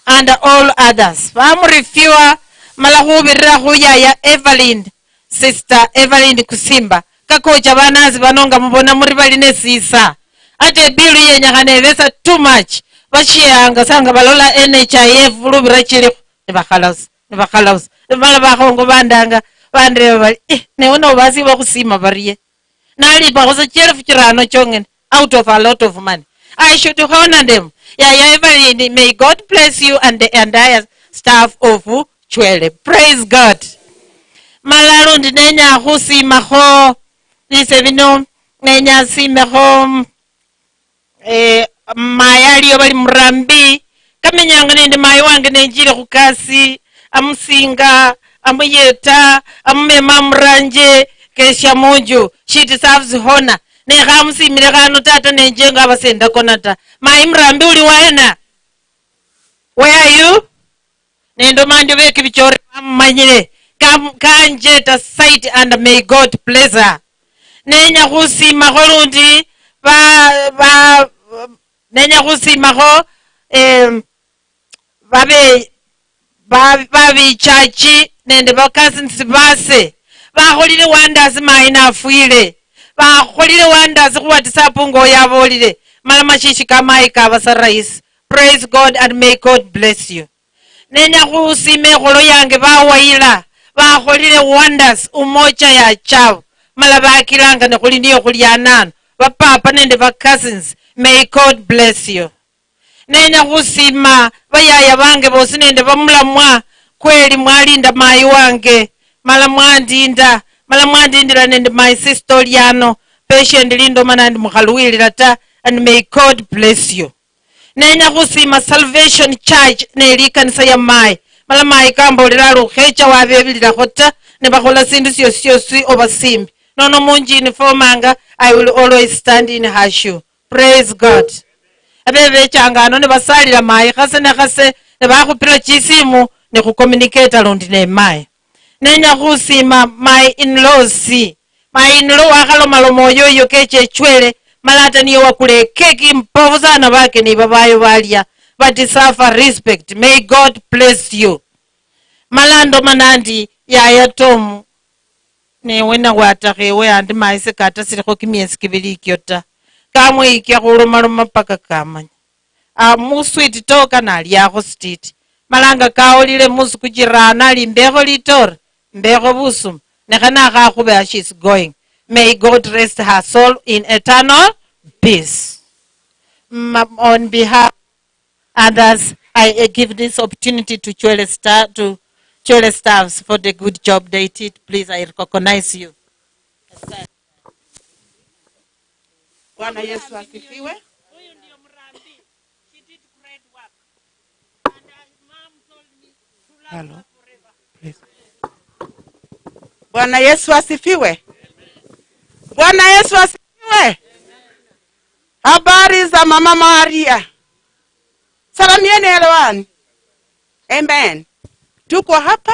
And all others. Bamurifua, mala khubirira khu yaya Evelyn, Sister Evelyn Kusimba, kakocha banansi bano nga mubona muri bali ne sisa. Ata ebilu yenyakhana ebesa too much. Bashianga sa nga balola N H I F lubira chilikho, nibakhalausa, nibakhalausa. Nibamala bakhongo bandanga, bandeba bali, "Eh, newe nobasiba khusima barie?" Nalipakho sa chielefu chirano chongene out of a lot of money. I should honor them. Yaya Evelyn, may God bless you and the entire staff of Chwele. Praise God. Mala lundi nenya khusimakho bise bino, nenya simekho, eh, mayi aliyo bali Murambi. Kamenyanga nende mayi wange nenjile khukasi, amusinga, amuyeta, amumema amuranje, kesia munju. She deserves honor. Ne khamusimile khano tata nenje nga abasendakona ta. Mayi Murambi uli waena? Where are you? Nendoma ndio beki bichore bamumanyire. Kam-, kanjeta site and may God bless her. Nenya khusimakho lundi ba, ba, nenya khusimakho, em, babe, Ba- babichachi nende ba cousins base bakholile wonders mayi nafwile, bakholile wonders khu WhatsApp ngo yabolile, mala mashishi ka mayi kabasa rahisi. Praise God and may God bless you. Nenya khusima ekholo yange bawayila bakholile wonders umocha ya chabu, mala bakilanga ne khuli niyo khuli anano, bapapa nende ba cousins. May God bless you. Nenya khusima bayaya bange bosi nende bamulamwa, kweli mwalinda mayi wange, mala mwandinda, mala mwandindila nende my sister oli ano, patiently ndoma nandi mukhaluwilila ta, and may God bless you. Nenya khusima Salvation Church ne likanisa ya mayi, mala mayi kambolera ali ukhecha wabebililakho ta, ne bakhola sindu siosi siosi oba simbi. Nono munjinifomanga, I will always stand in her shoe. Praise God. Abebechanga ano nibasalila mayi khase ne khase, nibakhupila chisimu ne khucommunicate lundi ne mayi. Nenya khusima my in-laws. My in-law wakhalomaloma oyo oyo keche echwele, mala ata niye wakula ekeki mpofu sana, bakeni babayo balya, but suffer respect. May God bless you. Mala ndoma nandi yaya Tom, newe nawatakha ewe andi mayi sekatasilikho kimiesi kibili ikyo ta. Kamwiikya khulomaloma paka kamanya. Ah, mu sweet talk naliakho sititi. Malanga kaolile musuku chirano ali mbekho litori, mbekho busuma. Nekha nakhakhubeha, she's going. May God rest her soul in eternal peace. Ma- on behalf others, I uh, give this opportunity to Chwele Star, to Chwele staffs for the good job they did. Please, I recognize you. Asante. Bwana Yesu asifiwe. Hello. Please. Bwana Yesu asifiwe. Bwana Yesu asifiwe. Habari za Mama Maria. Salamieni hewani. Amen. Tuko hapa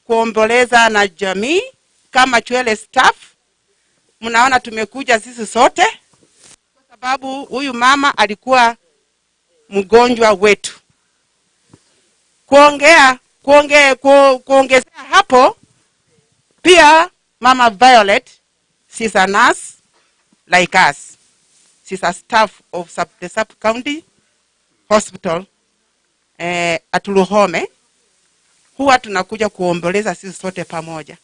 kuomboleza na jamii kama Chwele staff. Mnaona tumekuja sisi sote kwa sababu huyu mama alikuwa mgonjwa wetu. Kuongea, kuonge-, ku-, kuongezea hapo, pia Mama Violet, she's a nurse like us. She's a staff of sub, the sub county hospital, eh, at Luhome. Huwa tunakuja kuomboleza sisi sote pamoja.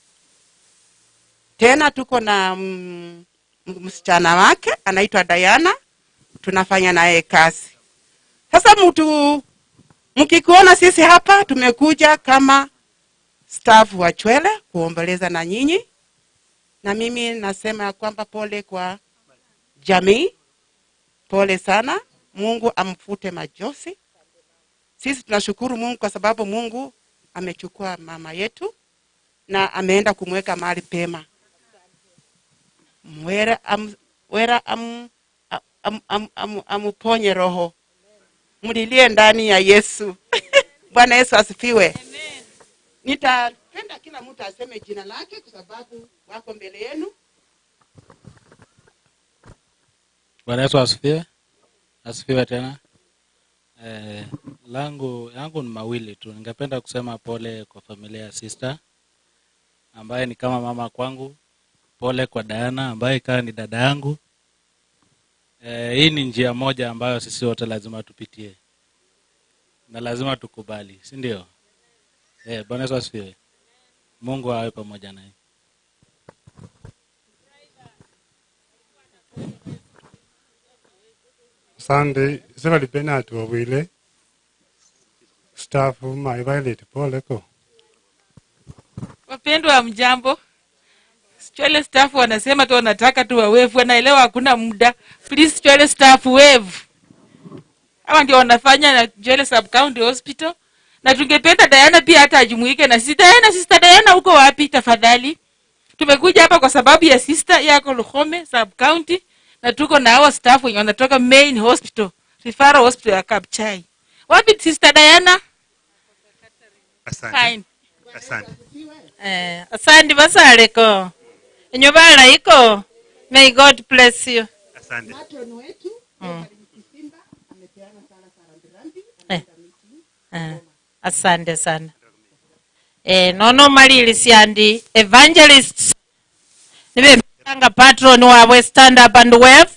Tena tuko na, mm, msichana wake anaitwa Diana, tunafanya naye kazi. Sasa mtu, mkikuona sisi hapa, tumekuja kama staff wa Chwele kuomboleza na nyinyi, na mimi nasema ya kwamba pole kwa jamii, pole sana. Mungu amfute machozi. Sisi tunashukuru Mungu kwa sababu Mungu amechukua mama yetu na ameenda kumweka mahali pema. Wera am-, wera am-, am-, am-, am-, amuponye roho. Mlilie ndani ya Yesu. Bwana Yesu asifiwe. Amen. Nitapenda kila mtu aseme jina lake kwa sababu wako mbele yenu. Bwana Yesu asifiwe. Asifiwe tena. Eh, langu, yangu ni mawili tu. Ningependa kusema pole kwa familia ya sister, ambaye ni kama mama kwangu. Pole kwa Diana, ambaye ikawa ni dada yangu. Eh, hii ni njia moja ambayo sisi wote lazima tupitie. Na lazima tukubali, si ndio? Eh, Bwana Yesu asifiwe. Mungu awe pamoja naye. Asante, Israel Bernard Wabwile, staff, my Violet, pole ko. Wapendwa, mjambo? Chwele staff wanasema tu wanataka tu wawave, wanaelewa hakuna muda. Please, Chwele staff, wave. Hawa ndio wanafanya na Chwele Sub County Hospital. Na tungependa Diana pia hata ajumuike na sisi. Diana, sister Diana, uko wapi tafadhali? Tumekuja hapa kwa sababu ya sister yako Luhome Sub County, na tuko na hawa staff wenye wanatoka main hospital, referral hospital ya Kabuchai. Wapi sister Diana? Asante. Fine. Asante. Eh, asante basaleko. Enywe balayiko. May God bless you. Asante. Mm. Eh, eh, asante sana. Eh, nono omalilisia ndi evangelists nibembanga patron wabwe, stand up and wave.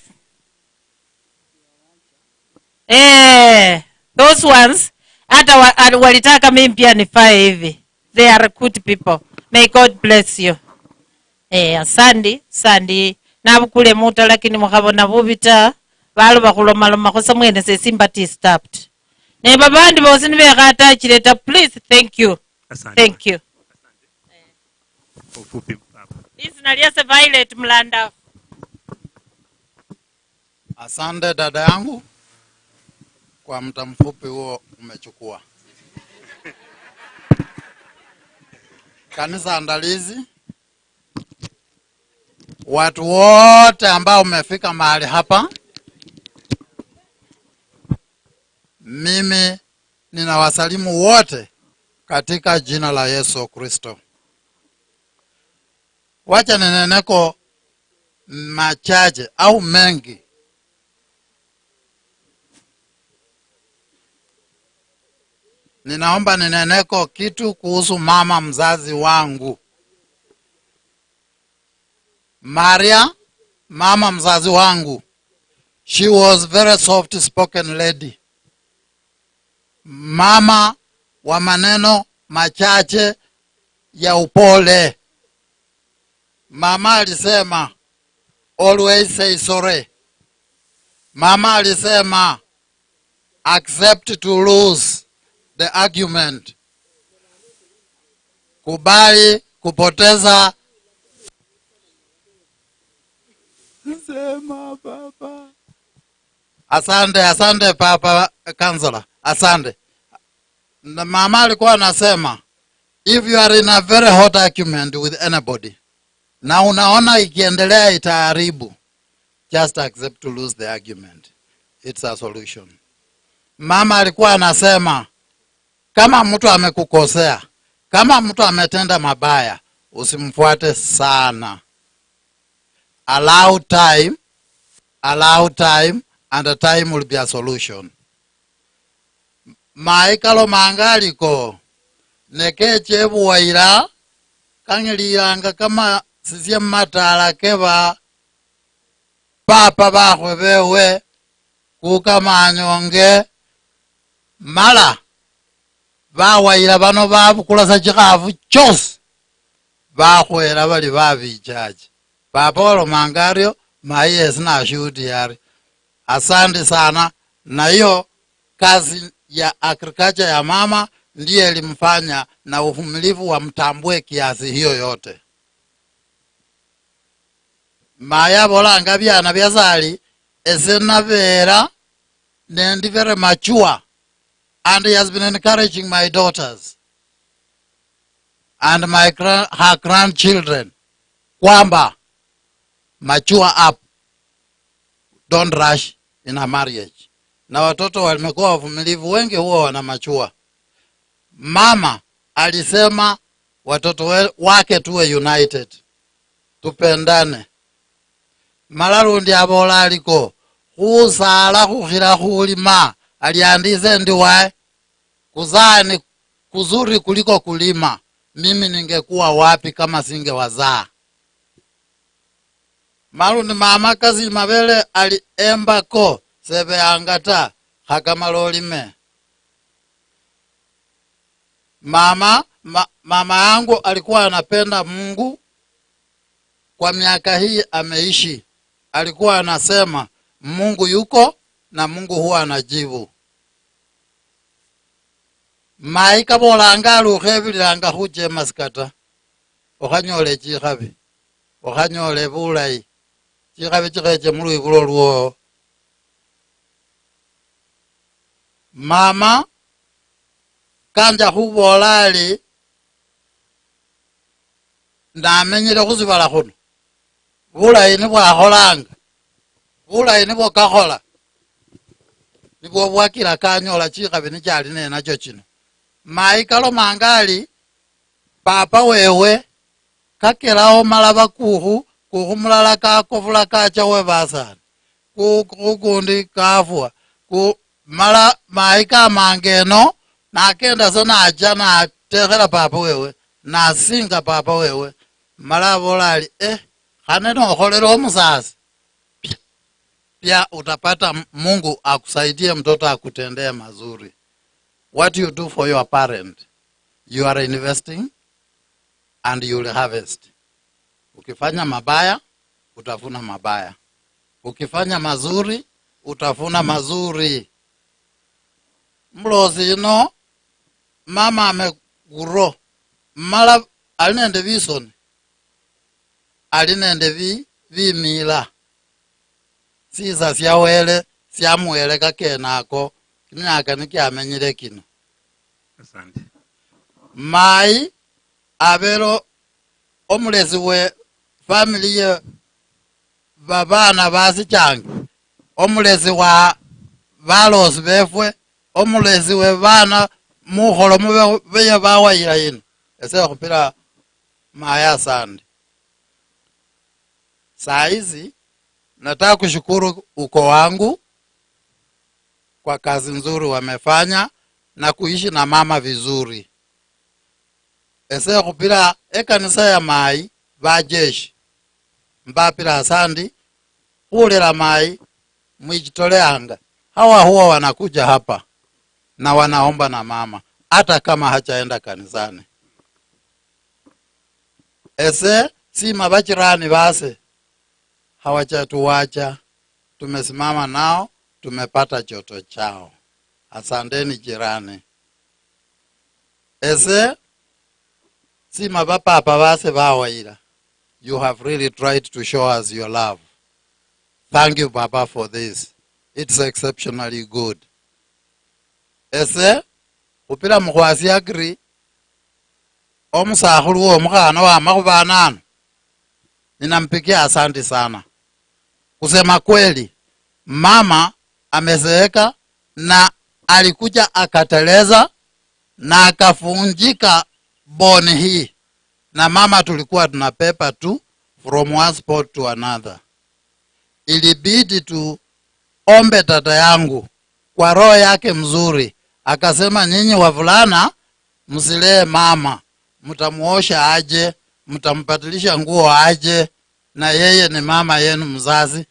Eh, those ones, hata wa, a- walitaka mimi pia nifae hivi. They are good people. May God bless you. Eh, asandi, sandi. Nabukule muta lakini mukhabona bubi ta. Baloba khulomaloma khosa mwene sesi mba disturbed. Ne babandi bosi nibekhatachile ta, please, thank you. Asante. Thank you. Ofupi, papa. Lizina lyase Violet Mulanda. Asante dada yangu kwa muda mfupi huo umechukua. Kanisa andalizi, watu wote ambao umefika mahali hapa, mimi ninawasalimu wote katika jina la Yesu Kristo. Wacha nineneko machache au mengi. Ninaomba nineneko kitu kuhusu mama mzazi wangu. Maria, mama mzazi wangu, she was very soft spoken lady. Mama wa maneno machache ya upole. Mama alisema, "Always say sorry." Mama alisema, "Accept to lose the argument." Kubali kupoteza. Sema, baba. Asante, asante, papa counselor. Asante. Na mama alikuwa anasema, "If you are in a very hot argument with anybody, na unaona ikiendelea itaharibu, just accept to lose the argument. It's a solution." Mama alikuwa anasema, kama mtu amekukosea, kama mtu ametenda mabaya, usimfuate sana. Allow time, allow time, and the time will be a solution. Mayi kalomanga aliko, ne kecha ebuwayila, kang'ililanga kama sisye mumataala keba papa bakhwe bewe, kuka manyonge, mala bawayila bano babukula sa chikhafu chosi, bakhwela bali babichachi. Papa walomanga ario, mayi yesi nashuhudia ari, "Asante sana." Na hiyo kazi ya agriculture ya mama ndiye ilimfanya na uvumilivu wamtambue kiasi hiyo yote. Mayi abolanga biana bia sali, "Ese nabeera nendi very mature," and he has been encouraging my daughters and my gra-, her grandchildren kwamba mature up, don't rush in a marriage. Na watoto wamekuwa wavumilivu, wengi huwa wana mature. Mama alisema watoto we-, wake tuwe united, tupendane. Mala lundi aboola aliko, "Khusaala khukhila khulima, aliandize ndi wae? Kuzaa ni kuzuri kuliko kulima. Mimi ningekuwa wapi kama singewazaa?" Malundi mama kasi mabele ali embako, sebeanga ta, khakamala olime. Mama, ma-, mama yangu alikuwa anapenda Mungu. Kwa miaka hii ameishi, alikuwa anasema, "Mungu yuko na Mungu huwa anajibu." Mayi kabolanga ari, "Ukhebililanga khuchema sikata, okhanyoole chikhabi, okhanyoole bulayi, chikhabi chikheche mulwibulo lwowo." Mama kanja khubola ari, "Ndamenyile khusibala khuno, bulayi nibwakholanga, bulayi nibwo kakhola, nibwo bwakila kanyola chikhabi nichali nenacho chino." Mayi kalomanga ari, "Papa wewe kakelaho malaba kukhu, kukhu mulala kakofula kacha we basaani, ku-, kukundi kafwa, ku-, mala mayi kamanga eno, nakenda sa nacha natekhela papa wewe, nasinga papa wewe, mala abola ali, eh, khane nokholela omusasi, pia, pia utapata Mungu akusaidie, mtoto akutendee mazuri. What you do for your parent, you are investing and you will harvest. Ukifanya mabaya, utavuna mabaya. Ukifanya mazuri, utavuna mazuri. Mulosi yuno, mama ameguro, mala ali nende visoni, ali nende vi-, vimila. Sisa sia Wele siamuweleka kenako, kimiaka nikiamenyile kino. Asante. Mayi abele omulesi we family ye babaana basichange, omulesi wa balosi befwe, omulesi we baana mukholo mube beye bawayila yino. Ese khupila mayi asande. Saa hizi nataka kushukuru uko wangu kwa kazi nzuri wamefanya na kuishi na mama vizuri. Ese khupira ekanisa ya mayi bajeshi, mbapira asandi khulera mayi mwijitoleanga. Hawa huwa wanakuja hapa na wanaomba na mama, hata kama hachaenda kanisani. Ese sima bachirani base, hawachatuwacha, tumesimama nao, tumepata choto chao. Asanteni jirani. Ese sima bapapa base bawayira, you have really tried to show us your love. Thank you, Papa, for this. It's exceptionally good. Ese khupira mukhwasi Agri, omusakhulu womukhana wamakhuba anano, ninampikia asante sana. Kusema kweli, mama amezeeka na alikuja akateleza na akafunjika bone hii, na mama tulikuwa tunapepa tu from one spot to another. Ilibidi tuombe tata yangu kwa roho yake mzuri, akasema, "Nyinyi wavulana, msilee mama, mtamuosha aje, mtampatilisha nguo aje, na yeye ni mama yenu mzazi.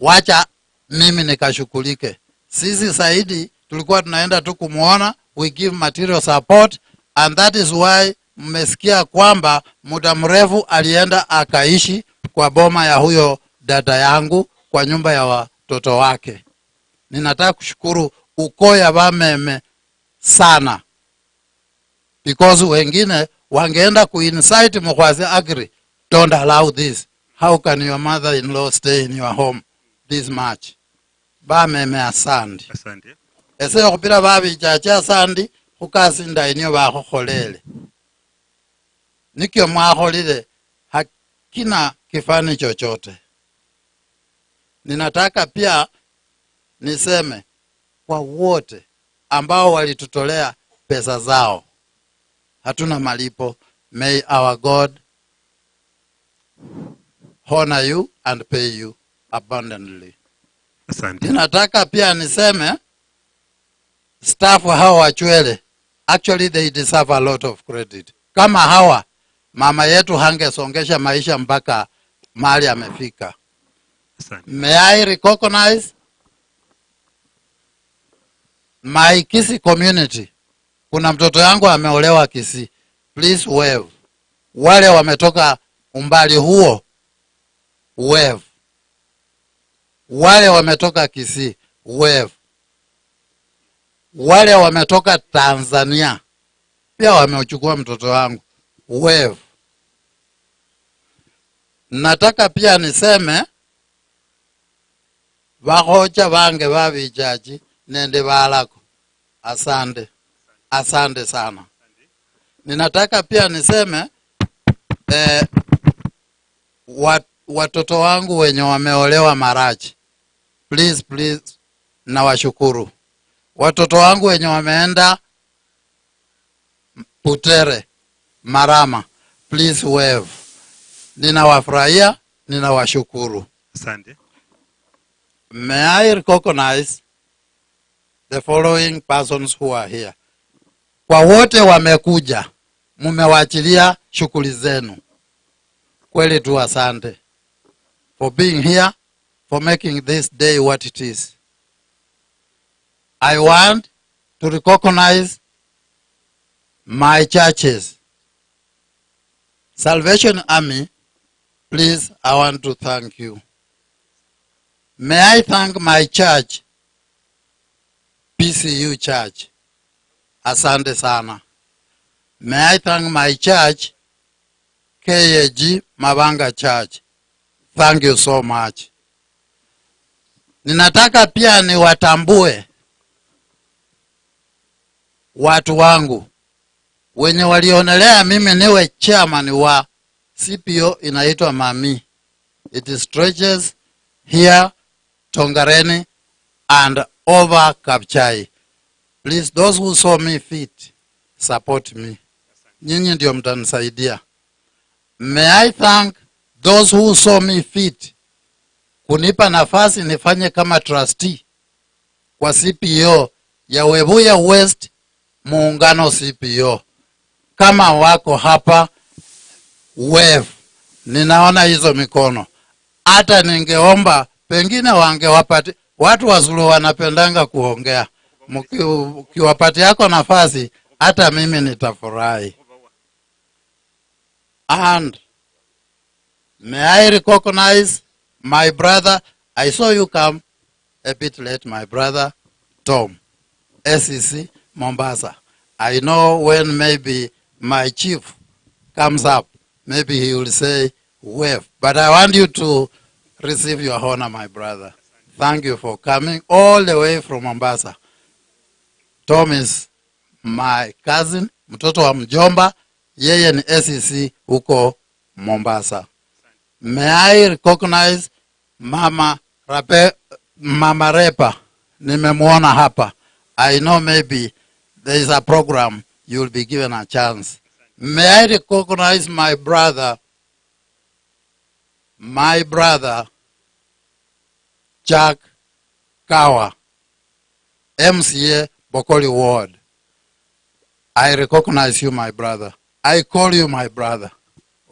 Wacha mimi nikashughulike." Sisi zaidi tulikuwa tunaenda tu kumuona, we give material support, and that is why mmesikia kwamba muda mrefu alienda akaishi kwa boma ya huyo dada yangu, kwa nyumba ya watoto wake. Ninataka kushukuru ukoo ya bameme sana, because wengine wangeenda kuincite Mukhwasi Agri, "Don't allow this. How can your mother-in-law stay in your home this much?" Bameme asandi. Asante. Ese okhupira babichache asandi khukasi ndayi niyo bakhukholele. Nikyo mwakholile, hakina kifani chochote. Ninataka pia niseme kwa wote ambao walitutolea pesa zao, hatuna malipo. May our God honor you and pay you abundantly. Asante. Ninataka pia niseme staff hawa wa Chwele, actually they deserve a lot of credit. Kama hawa, mama yetu hangesongesha maisha mpaka mahali amefika. Asante. May I recognize my Kisii community. Kuna mtoto yangu ameolewa Kisii. Please wave. Wale wametoka umbali huo, wave. Wale wametoka Kisii, wave. Wale wametoka Tanzania, pia wameuchukua mtoto wangu, wave. Nataka pia niseme, bakhocha bange babichachi nende balako, asante. Asante sana. Ninataka pia niseme, eh, wa-, watoto wangu wenye wameolewa Marachi, please, please, nawashukuru. Watoto wangu wenye wameenda Butere, Marama, please wave. Ninawafurahia, ninawashukuru. Asante. May I recognize the following persons who are here. Kwa wote wamekuja, mumewachilia shughuli zenu. Kweli tu asante for being here, for making this day what it is. I want to recognize my churches. Salvation Army, please, I want to thank you. May I thank my church, P C U Church? Asante sana. May I thank my church, K A G Mabanga Church? Thank you so much. Ninataka pia niwatambue watu wangu wenye walionelea mimi niwe chairman wa C P O inaitwa Mami. It stretches here, Tongareni, and over Kapchai. Please, those who saw me fit, support me. Nyinyi ndio mtanisaidia. May I thank those who saw me fit kunipa nafasi nifanye kama trustee kwa C P O ya Webuye West Muungano C P O. Kama wako hapa, wave. Ninaona hizo mikono. Hata ningeomba, pengine wangewapati-, watu wazulu wanapendanga kuongea. Mki-, ukiwapatiako nafasi, hata mimi nitafurahi. And may I recognize my brother? I saw you come a bit late, my brother Tom, S E C Mombasa. I know when maybe my chief comes up, maybe he will say, "Wave." But I want you to receive your honor, my brother. Thank you for coming all the way from Mombasa. Tom is my cousin, mtoto wa mjomba, yeye ni S E C huko Mombasa. May I recognize Mama Rape-, Mama Repa? Nimemuona hapa. I know maybe there is a program, you will be given a chance. May I recognize my brother, my brother, Jack Kawa, M C A Bokoli Ward? I recognize you, my brother. I call you my brother.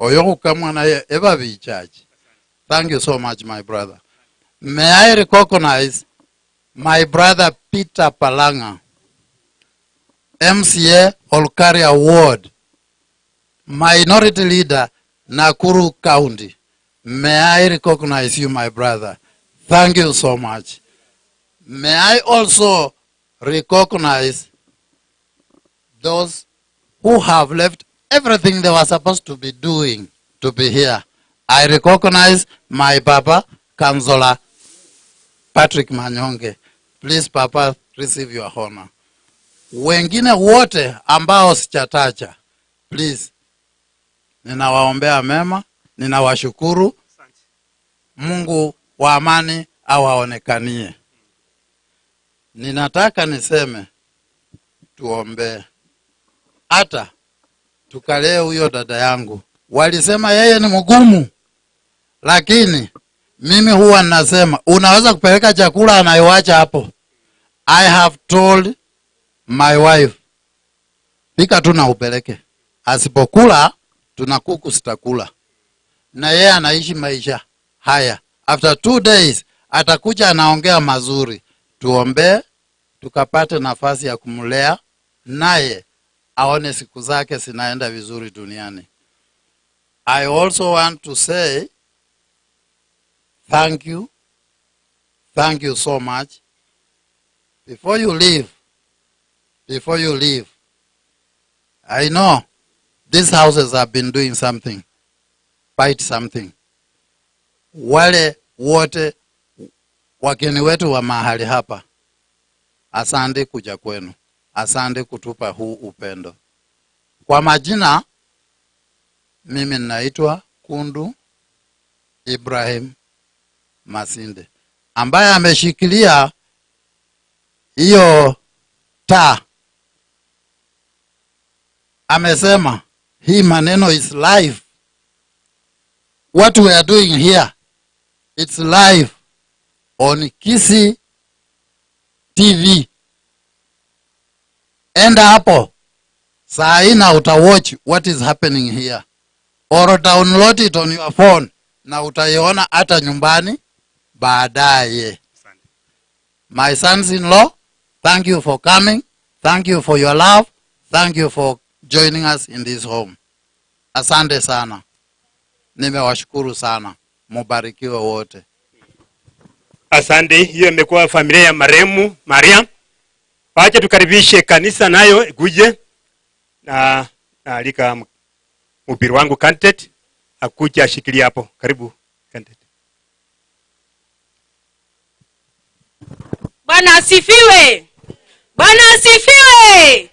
Oyo khukamwa naye ebabi church. Thank you so much, my brother. May I recognize my brother Peter Palanga, M C A Olkaria Ward, minority leader, Nakuru County. May I recognize you, my brother. Thank you so much. May I also recognize those who have left everything they were supposed to be doing to be here. I recognize my papa, Councillor Patrick Manyonge. Please, Papa, receive your honor. Wengine wote ambao sijataja, please, ninawaombea mema, ninawashukuru. Mungu wa amani awaonekanie. Ninataka niseme, tuombee. Hata tukalee huyo dada yangu. Walisema yeye ni mgumu, lakini mimi huwa ninasema, unaweza kupeleka chakula, anaiwacha hapo. I have told my wife, "Pika tu na upeleke. Asipokula, tuna kuku sitakula." Na yeye anaishi maisha haya. After two days, atakuja anaongea mazuri. Tuombee, tukapate nafasi ya kumlea, naye aone siku zake zinaenda vizuri duniani. I also want to say thank you. Thank you so much. Before you leave, before you leave, I know these houses have been doing something, quite something. Wale wote wageni wetu wa mahali hapa, asante kuja kwenu. Asante kutupa huu upendo. Kwa majina, mimi ninaitwa Kundu Ibrahim Masinde, ambaye ameshikilia hiyo taa. Amesema hii maneno is live. What we are doing here, it's live on Kisii T V. Enda hapo, Saa hii na uta watch what is happening here. Or download it on your phone na utaiona hata nyumbani baadaye. My sons-in-law, thank you for coming. Thank you for your love. Thank you for joining us in this home. Asante sana. Nimewashukuru sana. Mubarikiwe wote. Asante. Hiyo imekuwa familia ya marehemu Maria. Wacha tukaribishe kanisa nayo ikuje. Na naalika m-, mhubiri wangu candidate akuje ashikilie hapo. Karibu candidate. Bwana asifiwe. Bwana asifiwe.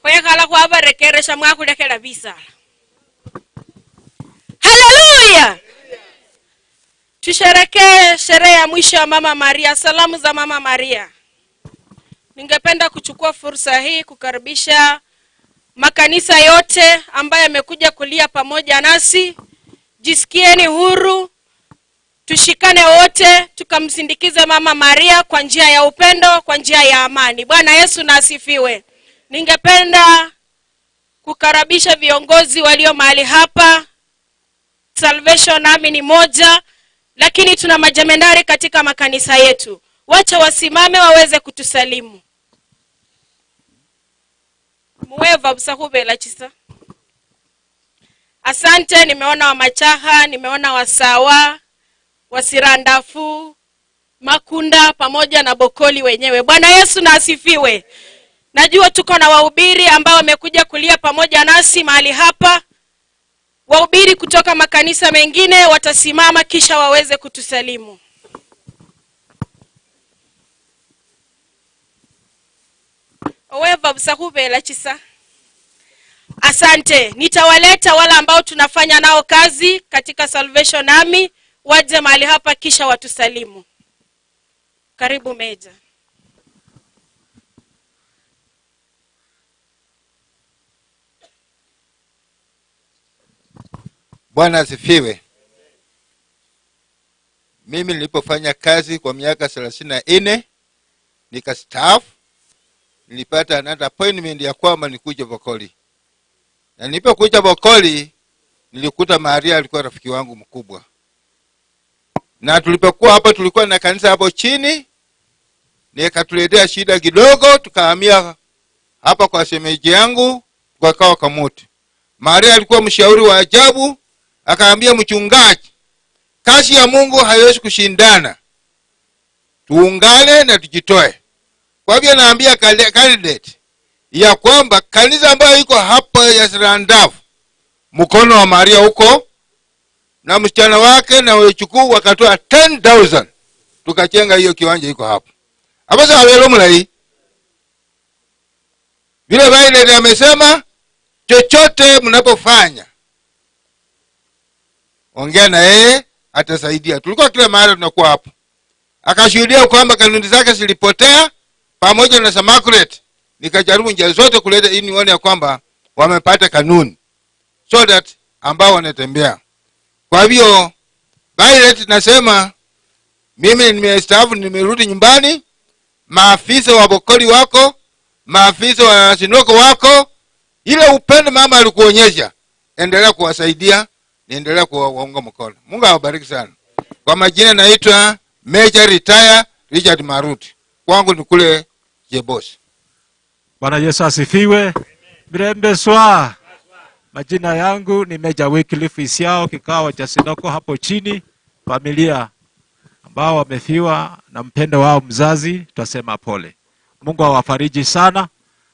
Khwekhala khwabarekeresha mwakhulekela bisala. Haleluya. Tusherekee sherehe ya mwisho ya Mama Maria. Salamu za Mama Maria. Ningependa kuchukua fursa hii kukaribisha makanisa yote ambayo yamekuja kulia pamoja nasi. Jisikieni huru, tushikane wote, tukamsindikize Mama Maria kwa njia ya upendo, kwa njia ya amani. Bwana Yesu na asifiwe. Ningependa kukaribisha viongozi walio mahali hapa. Salvation Army ni moja, lakini tuna majemendari katika makanisa yetu. Wacha wasimame waweze kutusalimu. Muweva busa khubela chisa. Asante, nimeona Wamachaha, nimeona Wasawa, Wasirandafu, Makunda pamoja na Bokoli wenyewe. Bwana Yesu na asifiwe. Najua tuko na wahubiri ambao wamekuja kulia pamoja nasi mahali hapa. Wahubiri kutoka makanisa mengine watasimama kisha waweze kutusalimu. Oweva busa khubela chisa. Asante. Nitawaleta wale ambao tunafanya nao kazi katika Salvation Army, waje mahali hapa kisha watusalimu. Karibu Meja. Bwana asifiwe. Mimi nilipofanya kazi kwa miaka thelathini na nne, nikastaafu, nilipata another appointment ya kwamba nikuje Bokoli. Na nilipokuja Bokoli, nilikuta Maria alikuwa rafiki wangu mkubwa. Na tulipokuwa hapa, tulikuwa na kanisa hapo chini, nikatuletea shida kidogo, tukahamia hapa kwa shemeji yangu, tukakawa Kamuti. Maria alikuwa mshauri wa ajabu, akaambia mchungaji, "Kazi ya Mungu haiwezi kushindana. Tuungane na tujitoe." Kwa hivyo naambia kale-, candidate ya kwamba kanisa ambayo iko hapa ya Sirandafu, mkono wa Maria huko, na msichana wake na wechukuu wakatoa ten thousand, tukajenga hiyo kiwanja iko hapo. Abasa abero mulayi. Vile Violet amesema, chochote mnapofanya, ongea na yeye, atasaidia. Tulikuwa kila mahali tunakuwa hapo. Akashuhudia kwamba kanuni zake zilipotea pamoja na za Margaret. Nikajaribu njia zote kuleta ili nione ya kwamba wamepata kanuni, so that ambao wanatembea. Kwa hivyo, Violet, nasema mimi nimestaafu, nimerudi nyumbani. Maafisa wa Bokoli wako, maafisa wa Sinoko wako, ile upendo mama alikuonyesha, endelea kuwasaidia, niendelea kuwaunga mkono. Mungu awabariki sana. Kwa majina naitwa Major Retire Richard Marut. Kwangu ni kule Jebos. Bwana Yesu asifiwe. Mirembe swa. Majina yangu ni Major Wycliffe Isiao, kikao cha Sinoko hapo chini. Familia ambao wamefiwa na mpendo wao mzazi, twasema pole. Mungu awafariji sana,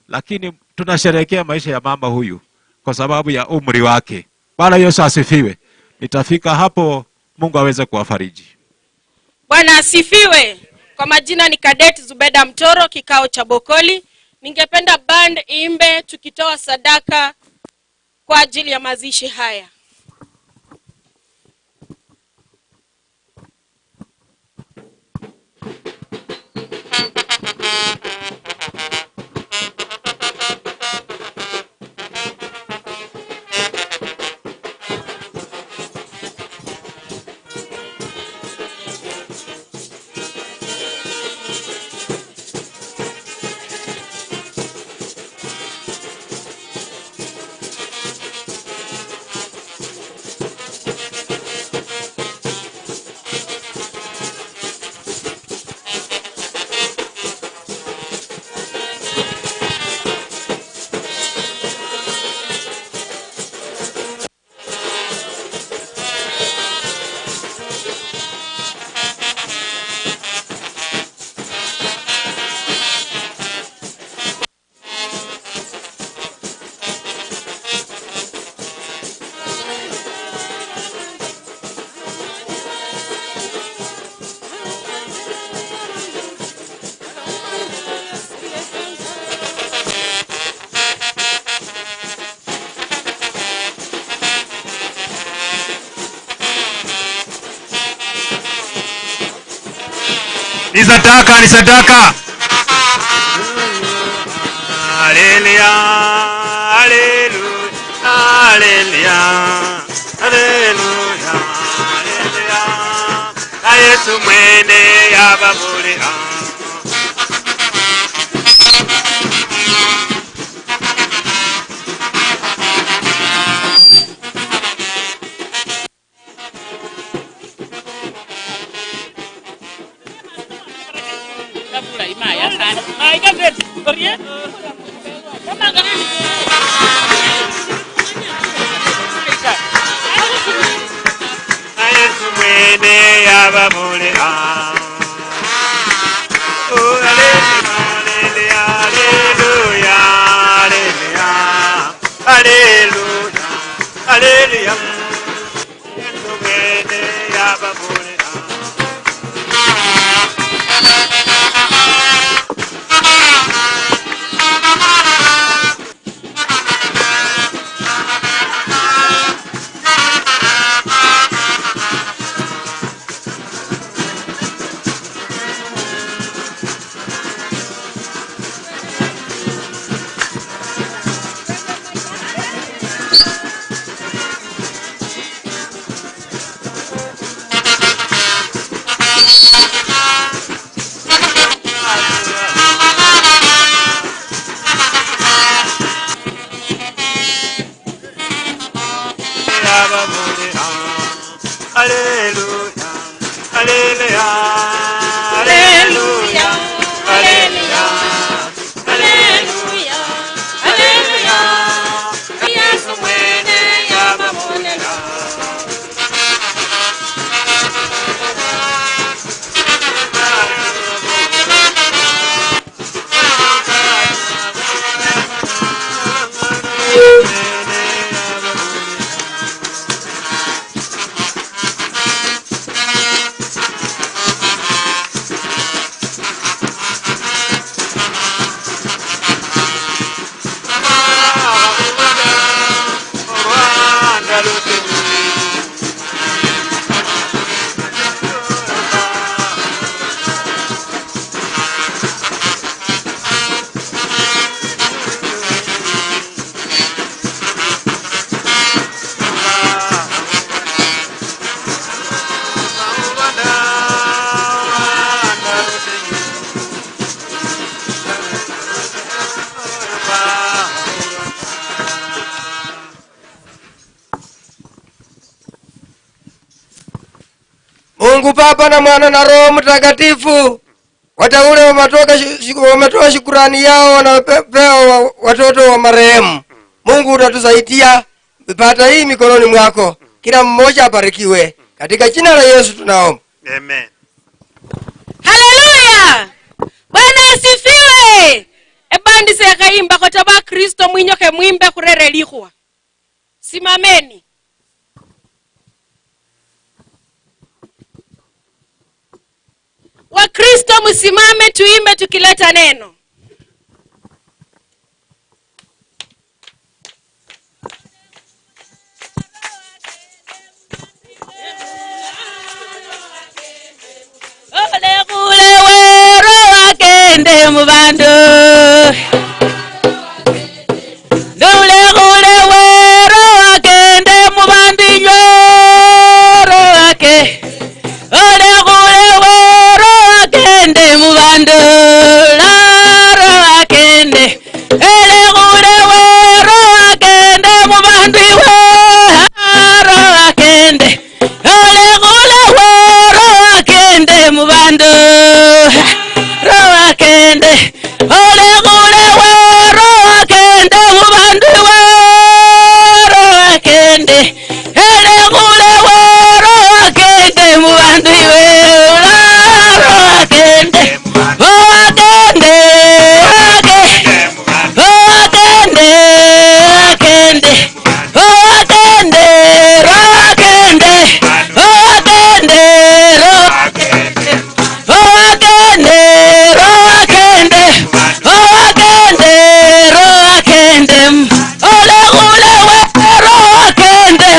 lakini tunasherehekea maisha ya mama huyu kwa sababu ya umri wake. Bwana Yesu asifiwe. Nitafika hapo, Mungu aweze kuwafariji. Bwana asifiwe. Kwa majina ni Cadet Zubeda Mtoro, kikao cha Bokoli. Ningependa band iimbe tukitoa sadaka kwa ajili ya mazishi haya. Ni sadaka, ni sadaka. Haleluya, haleluya, haleluya, haleluya, haleluya. Na Yesu mwene yababulira. Na Yesu mwene yababulira. Oh, haleluya, haleluya, haleluya, haleluya, haleluya. Yesu mwene yababulira. Haleluya, haleluya, haleluya, haleluya, haleluya, haleluya. Yesu mwene yababulira. Mungu Baba na Mwana na Roho Mtakatifu, wateule wametoa shi-, shi-, wametoa shukurani yao na pe-, peo wa-, watoto wa marehemu. Mungu, utatusaidia, pata hii mikononi mwako. Kila mmoja abarikiwe. Katika jina la Yesu tunaomba. Amen. Haleluya! Bwana asifiwe! Ebandi sekhayimbakho ta, Bakristo mwinyokhe mwimbe khurere likhuwa. Simameni. Wakristo, msimame tuimbe tukileta neno. Olekhule wero wakende mubandu. Ndolekhule wero wakende mubandu inywe, ro wake. Olekhule wero wakende mubandu, laro wakende. Elekhule wero wakende mubandu iwe, laro wakende. Olekhule wero wakende mubandu, ro wakende. Olekhule wero wakende mubandu iwe, ro wakende. Elekhule wero wakende mubandu iwe, ro wakende. Ro wakende, wakende. Ro wakende, wakende. Ro wakende, ro wakende. Ro wakende, ro wakende. Ro wakende, ro wakende, ro wakende. Olekhule wero wakende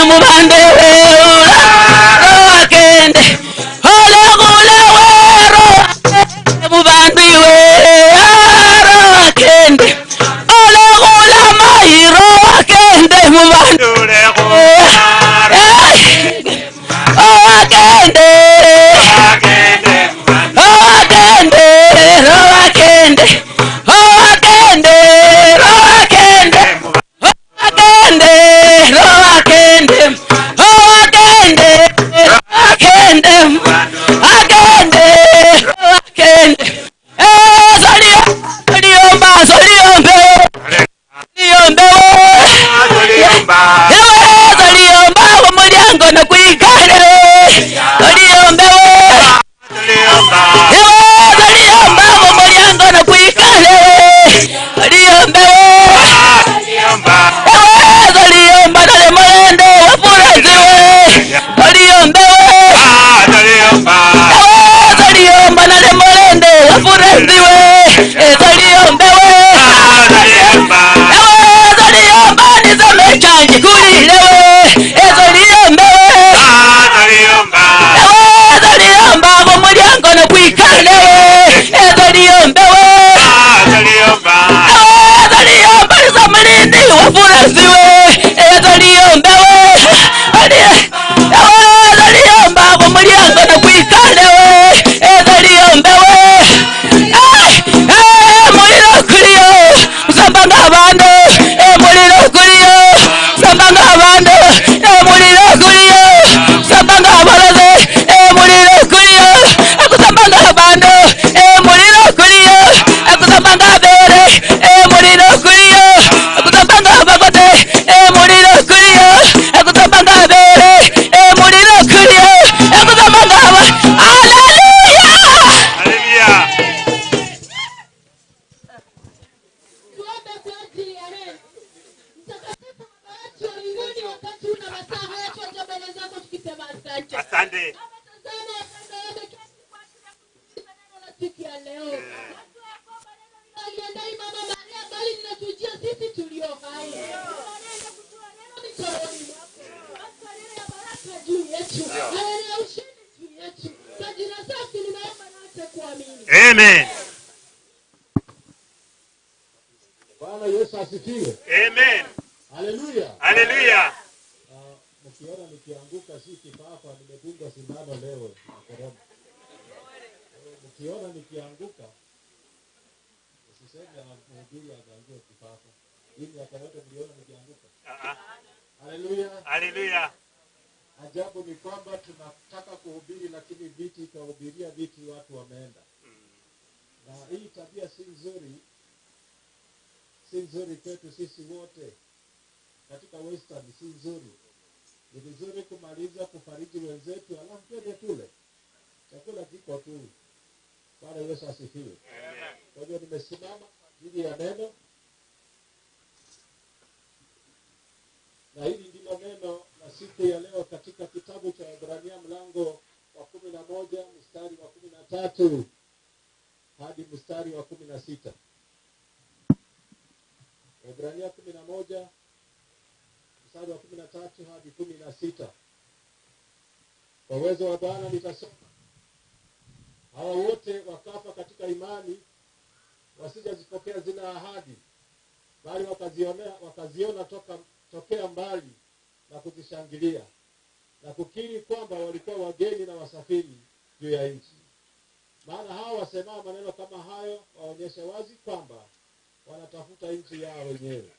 Wafurasiwe, Yesu aliombewe. Ali, ewe, Yesu aliomba khumuliango na kwikalewe. Yesu aliombewe. Eh, eh, muliro kulio. Kusambanga abandu. Eh, muliro kulio. Kusambanga abandu. Eh, muliro kulio. Kusambanga abalozi. Eh, muliro kulio. Kusambanga abandu. Eh, muliro kulio. Kusambanga abere. Eh, muliro kulio. Kusambanga abakote. Eh, muliro kulio. Kusambanga abere. Eh, muliro kulio. Kusambanga aba-, Hallelujah! Hallelujah! Tuombe kwa ajili ya neno. Mtakatifu Baba yetu wa mbinguni, wakati huu na masaa haya twaja mbele zako tukisema asante. Asante. Baba, tazama, asante, wameketi kwa ajili ya kusikiliza neno la siku ya leo. Najua ya kwamba neno hilo haliendei Mama Maria, bali linatujia sisi tulio hai. Tunaenda kutoa neno mikononi mwako. Basi neno ya baraka juu yetu. Neno ya ushindi juu yetu. Kwa jina safi nimeomba na hata kuamini. Amen. Bwana Yesu asifiwe. Amen. Haleluya. Haleluya. Ah, mkiona nikianguka, si kifafa, nimedungwa sindano leo na corona. Mkiona nikianguka, usiseme, "Ah, mhubiri akaanguka kifafa." Hii miaka yote mliona nikianguka? Ah, ah. Haleluya. Haleluya. Ajabu ni kwamba tunataka kuhubiri, lakini viti, tunahubiria viti, watu wameenda. Na hii tabia si nzuri, si nzuri kwetu sisi wote katika Western, si nzuri. Ni vizuri kumaliza kufariji wenzetu, alafu twende tule. Chakula kiko tu. Bwana Yesu asifiwe. Kwa hivyo nimesimama kwa ajili ya neno. Na hili ndilo neno la siku ya leo katika kitabu cha Waebrania mlango wa kumi na moja mstari wa kumi na tatu hadi mstari wa kumi na sita. Waebrania kumi na moja, mstari wa kumi na tatu hadi kumi na sita. Kwa uwezo wa Bwana nitasoma. Hawa wote wakafa katika imani, wasijazipokea zile ahadi, bali wakazionea, wakaziona toka, tokea mbali na kuzishangilia, na kukiri kwamba walikuwa wageni na wasafiri juu ya nchi. Maana hao wasemao maneno kama hayo waonyesha wazi kwamba wanatafuta nchi yao wenyewe.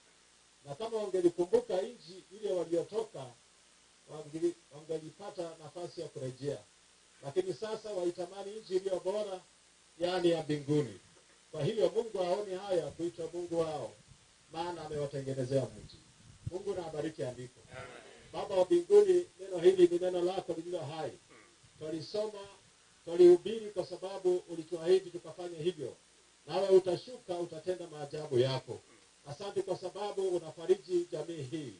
Na kama wangelikumbuka nchi ile waliotoka, wangeli-, wangelipata nafasi ya kurejea. Lakini sasa waitamani nchi iliyo bora, yaani ya mbinguni. Kwa hiyo Mungu haoni haya kuitwa Mungu wao, maana amewatengenezea mji. Mungu na abariki andiko. Baba wa mbinguni, neno hili ni neno lako lililo hai. Twalisoma, twalihubiri kwa sababu ulituahidi tukafanya hivyo. Nawe utashuka, utatenda maajabu yako. Asante kwa sababu unafariji jamii hii.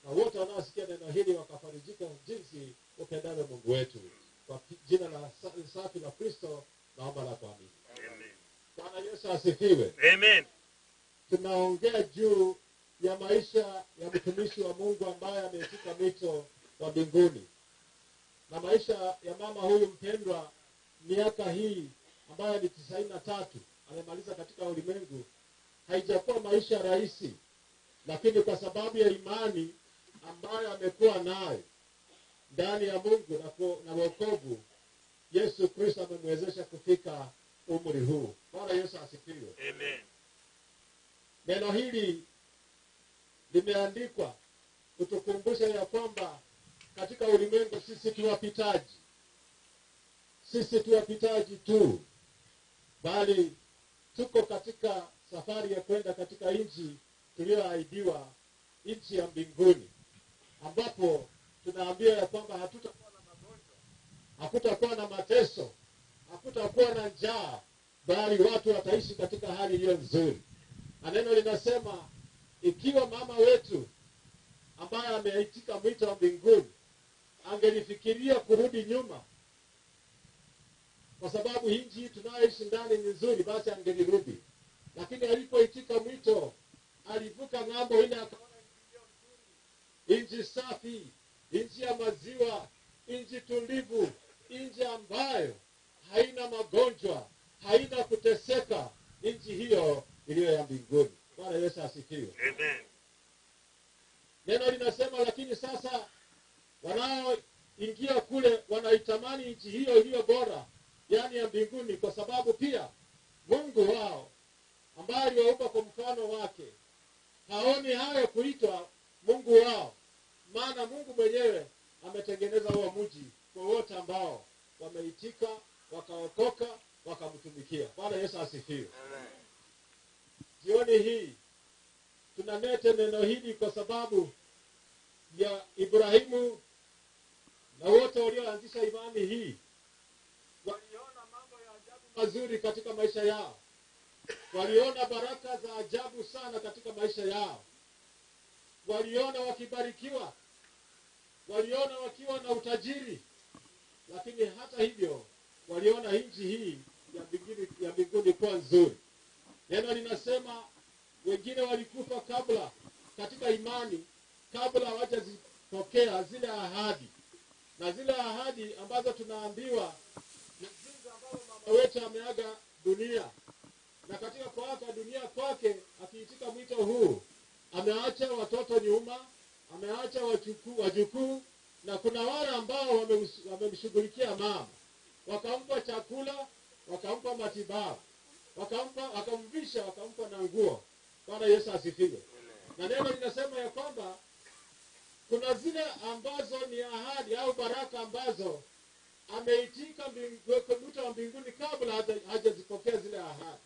Na wote wanaosikia neno hili wakafarijika jinsi upendavyo, Mungu wetu. Kwa ki-, jina la sa-, safi la Kristo, naomba na kuamini. Amen. Bwana Yesu asifiwe. Amen. Tunaongea juu ya maisha ya mtumishi wa Mungu ambaye ameitika mwito wa mbinguni. Na maisha ya mama huyu mpendwa, miaka hii ambayo ni tisaini na tatu amemaliza katika ulimwengu, haijakuwa maisha rahisi, lakini kwa sababu ya imani ambayo amekuwa nayo ndani ya Mungu na ku-, na wokovu, Yesu Kristo amemwezesha kufika umri huu. Bwana Yesu asifiwe. Amen. Neno hili limeandikwa kutukumbusha ya kwamba katika ulimwengu sisi tu wapitaji. Sisi tu wapitaji tu, bali tuko katika safari ya kwenda katika nchi tuliyoahidiwa, nchi ya mbinguni, ambapo tunaambiwa ya kwamba hatutakuwa na magonjwa, hakutakuwa na mateso, hakutakuwa na njaa, bali watu wataishi katika hali iliyo nzuri. Na neno linasema, ikiwa mama wetu ambaye ameitika mwito wa mbinguni angelifikiria kurudi nyuma, kwa sababu hii nchi tunayoishi ndani ni nzuri, basi angelirudi. Lakini alipoitika mwito, alivuka ng'ambo ile, akaona nchi iliyo nzuri, nchi safi, nchi ya maziwa, nchi tulivu, nchi ambayo haina magonjwa, haina kuteseka, nchi hiyo iliyo ya mbinguni. Bwana Yesu asifiwe. Amen. Neno linasema, lakini sasa wanaoingia kule wanaitamani nchi hiyo iliyo bora, yaani ya mbinguni, kwa sababu pia Mungu wao, ambaye aliwaumba kwa mfano wake, haoni haya kuitwa Mungu wao, maana Mungu mwenyewe ametengeneza huo mji kwa wote ambao wameitika, wakaokoka, wakamtumikia. Bwana Yesu asifiwe. Amen. Jioni hii tunalete neno hili kwa sababu ya Ibrahimu na wote walioanzisha imani hii. Waliona mambo ya ajabu mazuri katika maisha yao. Waliona baraka za ajabu sana katika maisha yao. Waliona wakibarikiwa. Waliona wakiwa na utajiri. Lakini hata hivyo, waliona nchi hii ya mbinguni, ya mbinguni kuwa nzuri. Neno linasema wengine walikufa kabla katika imani, kabla hawajazipokea zile ahadi. Na zile ahadi ambazo tunaambiwa ni jinsi ambavyo mama wetu ameaga dunia. Na katika kuaga dunia kwake, akiitika mwito huu, ameacha watoto nyuma, ameacha wajukuu, wajukuu, na kuna wale ambao wamems-, wamemshughulikia mama, wakampa chakula, wakampa matibabu, wakampa, wakamvisha, wakampa na nguo. Bwana Yesu asifiwe. Na neno linasema ya kwamba kuna zile ambazo ni ahadi au baraka ambazo ameitika mbingu-, mwito wa mbinguni kabla haja-, hajazipokea zile ahadi.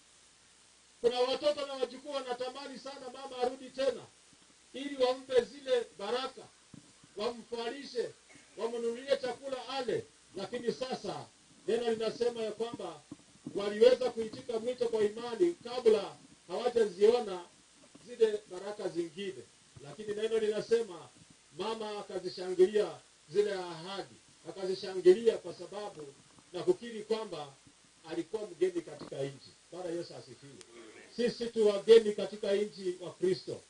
Kuna watoto na wajukuu wanatamani sana mama arudi tena, ili wampe zile baraka, wamfalishe, wamnunulie chakula ale. Lakini sasa neno linasema ya kwamba waliweza kuitika mwito kwa imani kabla hawajaziona zile baraka zingine. Lakini neno linasema mama akazishangilia zile ahadi, akazishangilia kwa sababu na kukiri kwamba alikuwa mgeni katika nchi. Bwana Yesu asifiwe. Sisi tu wageni katika nchi wa Kristo.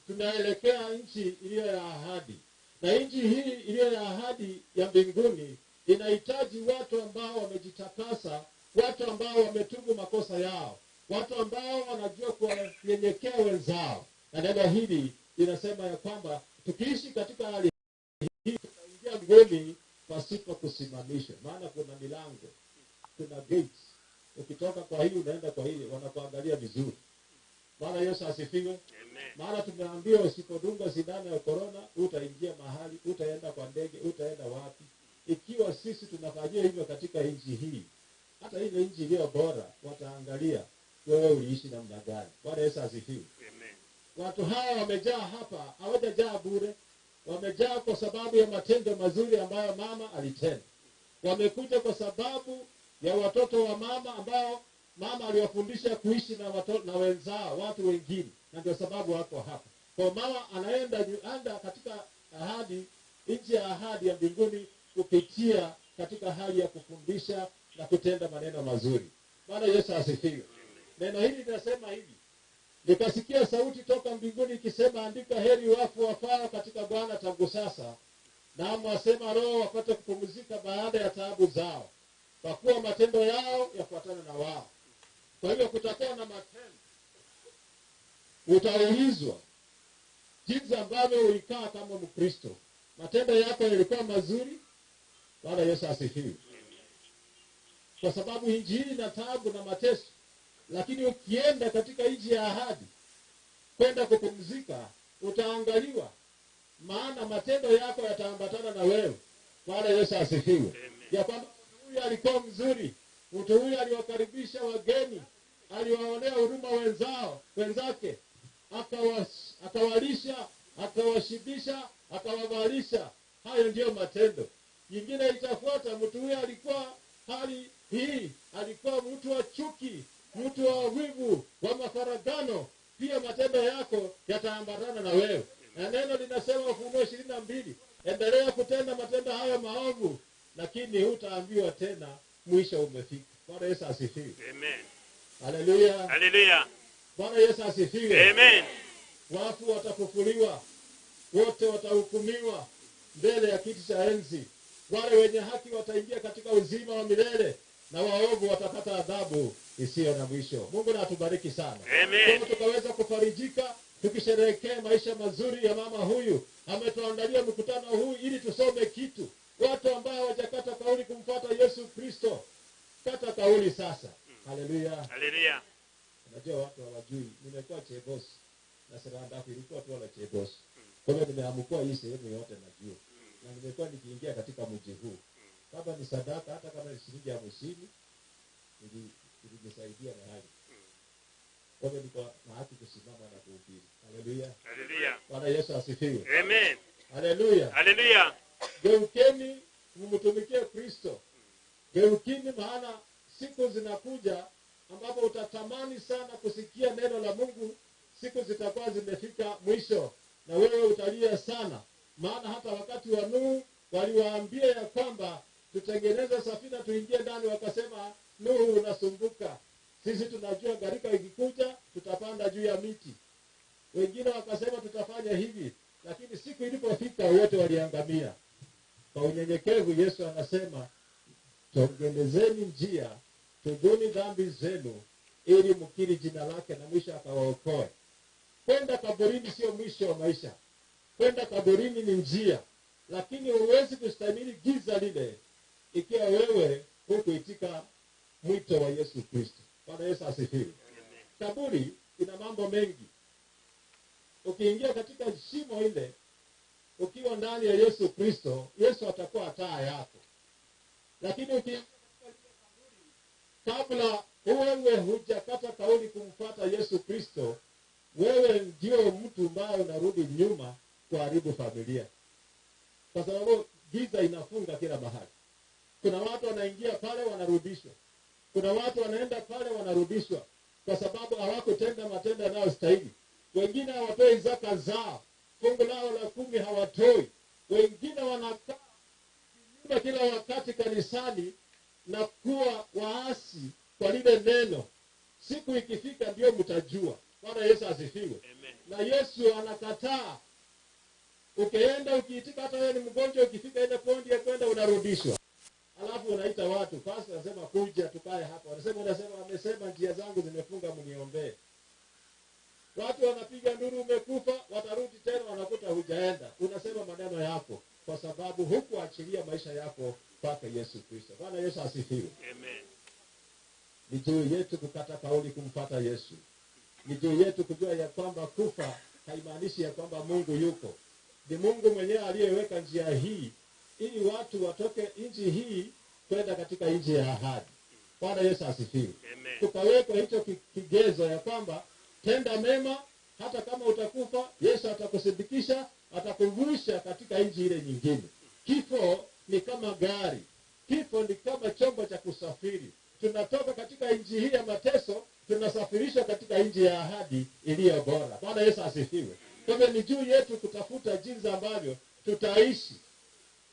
Tunaelekea nchi iliyo ya ahadi. Na nchi hii iliyo ya ahadi ya mbinguni inahitaji watu ambao wamejitakasa, watu ambao wametubu makosa yao, watu ambao wanajua kuwanyenyekea wenzao. Na neno hili linasema ya kwamba tukiishi katika hali hii, tutaingia mbinguni pasipo kusimamishwa, maana kuna milango, kuna gates. Ukitoka kwa hii unaenda kwa hii, wanakuangalia vizuri. Bwana Yesu asifiwe. Amen. Maana tumeambiwa usipodungwa sindano ya korona, utaingia mahali, utaenda kwa ndege, utaenda wapi. Ikiwa sisi tunafanyia hivyo katika nchi hii, hata ile nchi iliyo bora, wataangalia wewe uliishi namna gani. Bwana Yesu asifiwe. Amen. Watu hawa wamejaa hapa, hawajajaa bure. Wamejaa kwa sababu ya matendo mazuri ambayo mama alitenda. Wamekuja kwa sababu ya watoto wa mama ambao mama aliwafundisha kuishi na wato-, na wenzao, watu wengine, na ndio sababu wako hapa. Kwa mama anaenda nyu-, anda katika ahadi, nchi ya ahadi ya mbinguni kupitia katika hali ya kufundisha na kutenda maneno mazuri. Bwana Yesu asifiwe. Neno hili linasema hivi, nikasikia sauti toka mbinguni ikisema, "Andika, heri wafu wafao katika Bwana tangu sasa, naam, asema Roho, wapate kupumzika baada ya taabu zao, kwa kuwa matendo yao yafuatana na wao." Kwa hivyo kutakuwa na matendo. Utaulizwa jinsi ambavyo ulikaa kama Mkristo. Matendo yako yalikuwa mazuri? Bwana Yesu asifiwe. Kwa sababu nchi hii ina taabu na mateso, lakini ukienda katika nchi ya ahadi, kwenda kupumzika, utaangaliwa, maana matendo yako yataambatana na wewe. Bwana Yesu asifiwe. Amen. Ya kwamba mtu huyu alikuwa mzuri, mtu huyu aliwakaribisha wageni, aliwaonea huruma wenzao, wenzake, akawas-, akawalisha, akawashibisha, akawavalisha. Hayo ndiyo matendo. Nyingine itafuata, mtu huyo alikuwa hali hii, alikuwa mtu wa chuki, mtu wa wivu, wa mafaragano, pia matendo yako yataambatana na wewe. Na neno linasema, Ufunuo ishirini na mbili, endelea kutenda matendo hayo maovu, lakini hutaambiwa tena mwisho umefika. Bwana Yesu asifiwe. Amen. Haleluya. Haleluya. Bwana Yesu asifiwe. Amen. Wafu watafufuliwa, wote watahukumiwa mbele ya kiti cha enzi. Wale wenye haki wataingia katika uzima wa milele, na waovu watapata adhabu isiyo na mwisho. Mungu na atubariki sana. Amen. Kama tukaweza kufarijika, tukisherehekea maisha mazuri ya mama huyu. Ametuandalia mkutano huu ili tusome kitu. Watu ambao hawajakata kauli kumfuata Yesu Kristo, kata kauli sasa. Haleluya. Haleluya. Unajua watu hawajui, nimekuwa Chebos na Seranda ilikuwa tu wala Chebos. Kwa hivyo nimeamkua hii sehemu yote najua. Na nimekuwa nikiingia katika mji huu. Kama ni sadaka, hata kama ni shilingi hamsini, ili-, ilinisaidia mahali. Kwa hivyo niko na haki kusimama na kuhubiri. Haleluya. Haleluya. Bwana Yesu asifiwe. Amen. Haleluya. Haleluya. Geukeni, mumtumikie Kristo. Geukeni, maana siku zinakuja ambapo utatamani sana kusikia neno la Mungu. Siku zitakuwa zimefika mwisho, na wewe utalia sana, maana hata wakati wa Nuhu waliwaambia ya kwamba tutengeneze safina tuingie ndani, wakasema, "Nuhu, unasumbuka. Sisi tunajua gharika ikikuja, tutapanda juu ya miti." Wengine wakasema, "Tutafanya hivi," lakini siku ilipofika, wote waliangamia. Kwa unyenyekevu, Yesu anasema, "Tengenezeni njia, tubuni dhambi zenu, ili mkiri jina lake, na mwisho akawaokoe." Kwenda kaburini sio mwisho wa maisha. Kwenda kaburini ni njia, lakini huwezi kustahimili giza lile ikiwa wewe hukuitika mwito wa Yesu Kristo. Bwana Yesu asifiwe. Kaburi ina mambo mengi. Ukiingia katika shimo ile, ukiwa ndani ya Yesu Kristo, Yesu atakuwa taa yako. Lakini ukiingia katika lile kaburi, kabla wewe hujakata kauli kumfuata Yesu Kristo, wewe ndio mtu ambaye unarudi nyuma kuharibu familia, kwa sababu giza inafunga kila mahali. Kuna watu wanaingia pale, wanarudishwa. Kuna watu wanaenda pale, wanarudishwa kwa sababu hawakutenda matendo yanayostahili. Wengine hawatoi zaka zao, fungu lao la kumi hawatoi. Wengine wanakaa kinyume kila wakati kanisani na kuwa waasi kwa lile neno. Siku ikifika, ndio mtajua. Bwana Yesu asifiwe. Amen. Na Yesu anakataa. Ukienda ukiitika, hata wewe ni mgonjwa, ukifika ile point ya kwenda, unarudishwa. Alafu unaita watu, "Pastor anasema kuja tukae hapa." Wanasema, unasema, "Amesema njia zangu zimefunga, mniombee." Watu wanapiga nduru, "Umekufa," watarudi tena, wanakuta hujaenda. Unasema maneno yako kwa sababu hukuachilia maisha yako kwake Yesu Kristo. Bwana Yesu asifiwe. Amen. Ni juu yetu kukata kauli kumfuata Yesu. Ni juu yetu kujua ya kwamba kufa haimaanishi ya kwamba Mungu yuko. Ni Mungu mwenyewe aliyeweka njia hii ili watu watoke nchi hii kwenda katika nchi ya ahadi. Bwana Yesu asifiwe. Amen. Tukawekwa hicho ki-, kigezo ya kwamba tenda mema, hata kama utakufa, Yesu atakusindikisha, atakuvusha katika nchi ile nyingine. Kifo ni kama gari. Kifo ni kama chombo cha kusafiri. Tunatoka katika nchi hii ya mateso, tunasafirishwa katika nchi ya ahadi iliyo bora. Bwana Yesu asifiwe. Kwa hivyo ni juu yetu kutafuta jinsi ambavyo tutaishi.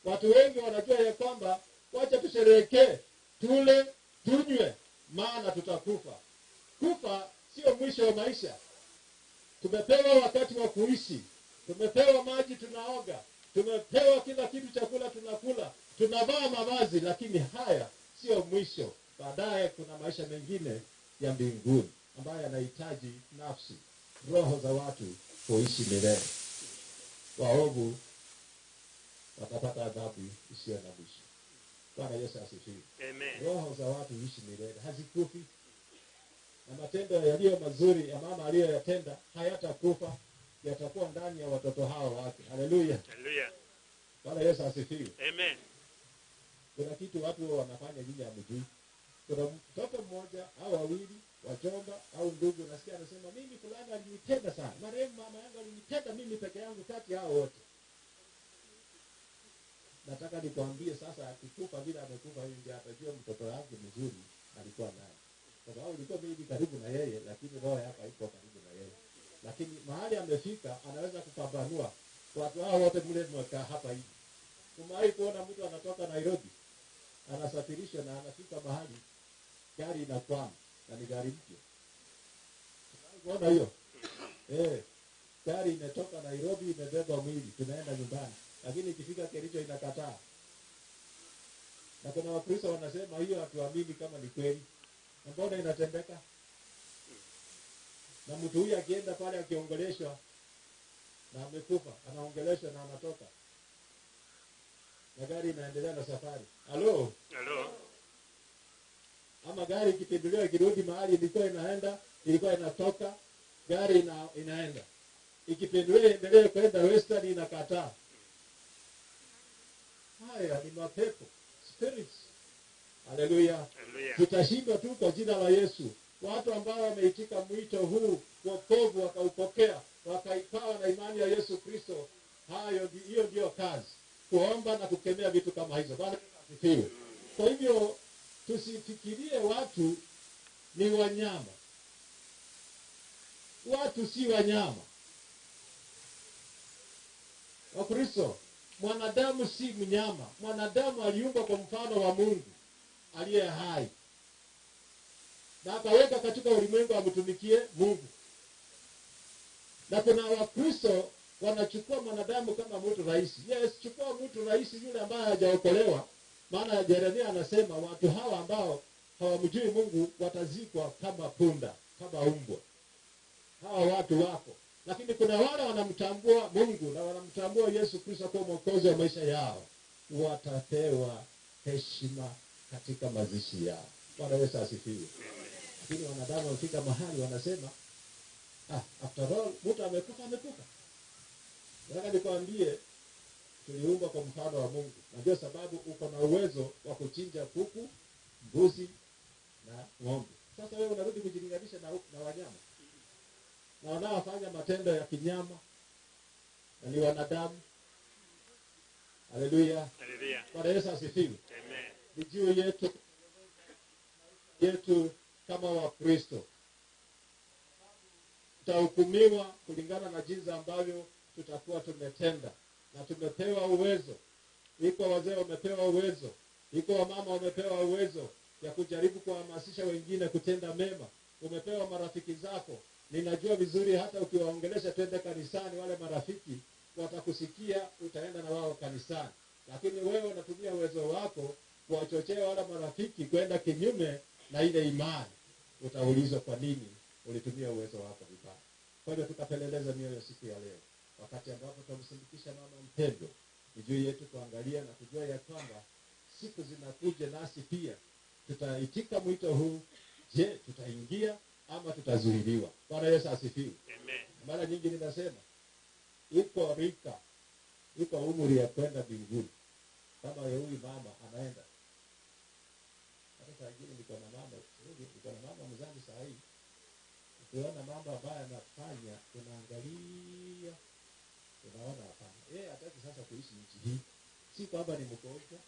Watu wengi wanajua ya kwamba, "Wacha tusherehekee, tule, tunywe, maana tutakufa." Kufa sio mwisho wa maisha. Tumepewa wakati wa kuishi, tumepewa maji tunaoga, tumepewa kila kitu, chakula tunakula, tunavaa mavazi, lakini haya sio mwisho. Baadaye kuna maisha mengine ya mbinguni ambayo yanahitaji nafsi, roho za watu kuishi milele. Waovu watapata adhabu isiyo na mwisho. Bwana Yesu asifiwe. Amen. Roho za watu huishi milele, hazikufi. Na matendo yaliyo mazuri ya mama aliyoyatenda hayatakufa, yatakuwa ndani ya watoto hao wake. Haleluya. Haleluya. Bwana Yesu asifiwe. Amen. Kuna kitu watu huwa wanafanya nyinyi hamjui. Kuna mtoto mmoja au wawili, wajomba au ndugu, nasikia anasema, "Mimi fulani alinitenda sana. Marehemu mama yangu alinitenda mimi peke yangu kati ya hao wote." Nataka nikwambie sasa, akikufa vile amekufa hivi, ndio atajua mtoto wake mzuri alikuwa nani. Kwa sababu ulikuwa maybe karibu na yeye, lakini roho yako haikuwa karibu na yeye. Lakini mahali amefika, anaweza kupambanua watu hao wote mle mmekaa hapa hivi. Umewahi kuona mtu anatoka Nairobi, anasafirishwa na anafika mahali, gari inakwama, na ni gari mpya. Umewahi kuona hiyo? Eh, gari imetoka Nairobi, imebeba mwili, tunaenda nyumbani. Lakini ikifika Kericho inakataa. Na kuna Wakristo wanasema, "Hiyo hatuamini kama ni kweli." Na mbona inatendeka? Na mtu huyu akienda pale akiongeleshwa na amekufa, anaongeleshwa na anatoka. Na gari inaendelea na safari. Halo? Halo? Ama gari ikipinduliwa ikirudi mahali ilikuwa inaenda, ilikuwa inatoka, gari ina-, inaenda. Ikipinduliwa iendelee kwenda Western inakataa. Haya ni mapepo, spirits. Haleluya. Haleluya. Tutashindwa tu kwa jina la Yesu. Watu ambao wameitika mwito huu, wokovu wakaupokea, wakaipawa na imani ya Yesu Kristo, hayo ndi-, hiyo ndio kazi. Kuomba na kukemea vitu kama hizo. Bwana Yesu asifiwe. Kwa hivyo, tusifikirie watu ni wanyama. Watu si wanyama. Wakristo, mwanadamu si mnyama. Mwanadamu aliumbwa kwa mfano wa Mungu aliye hai. Na akaweka katika ulimwengu amtumikie Mungu. Na kuna Wakristo wanachukua mwanadamu kama mtu rahisi. Yes, chukua mtu rahisi yule ambaye hajaokolewa, maana Yeremia anasema watu hawa ambao hawamjui Mungu watazikwa kama punda, kama umbwa. Hawa watu wako. Lakini kuna wale wanamtambua Mungu na wanamtambua Yesu Kristo kuwa mwokozi wa maisha yao, watapewa heshima katika mazishi yao. Bwana Yesu asifiwe. Lakini wanadamu wamefika mahali wanasema, "Ah, after all, mtu amekufa, amekufa." Nataka nikwambie, tuliumbwa kwa mfano wa Mungu. Na ndio sababu uko na uwezo wa kuchinja kuku, mbuzi na ng'ombe. Sasa wewe unarudi kujilinganisha na, na wanyama. Na wanaofanya matendo ya kinyama na ni wanadamu. Haleluya. Haleluya. Bwana Yesu asifiwe. Amen. Ni juu yetu, yetu kama Wakristo. Tutahukumiwa kulingana na jinsi ambavyo tutakuwa tumetenda. Na tumepewa uwezo. Iko wazee wamepewa uwezo. Iko wamama wamepewa uwezo ya kujaribu kuhamasisha wengine kutenda mema. Umepewa marafiki zako. Ninajua vizuri hata ukiwaongelesha twende kanisani, wale marafiki watakusikia, utaenda na wao kanisani. Lakini wewe unatumia uwezo wako kuwachochea wale marafiki kwenda kinyume na ile imani. Utaulizwa kwa nini ulitumia uwezo wako vibaya. Kwa hivyo tukapeleleza mioyo siku ya leo. Wakati ambapo tutamshirikisha mama mpendwa, ni juu yetu kuangalia na kujua ya kwamba siku zinakuja nasi pia tutaitika mwito huu. Je, tutaingia ama tutazuiliwa? Bwana Yesu asifiwe. Amen. Mara nyingi ninasema, iko rika, iko umri ya kwenda mbinguni. Kama ya huyu mama anaenda. Hata saa ingine niko na mama, niko na mama mzazi saa hii. Ukiona mambo ambayo anafanya, unaangalia, unaona hapana. Yeye hataki sasa kuishi nchi hii. Si kwamba ni mgonjwa,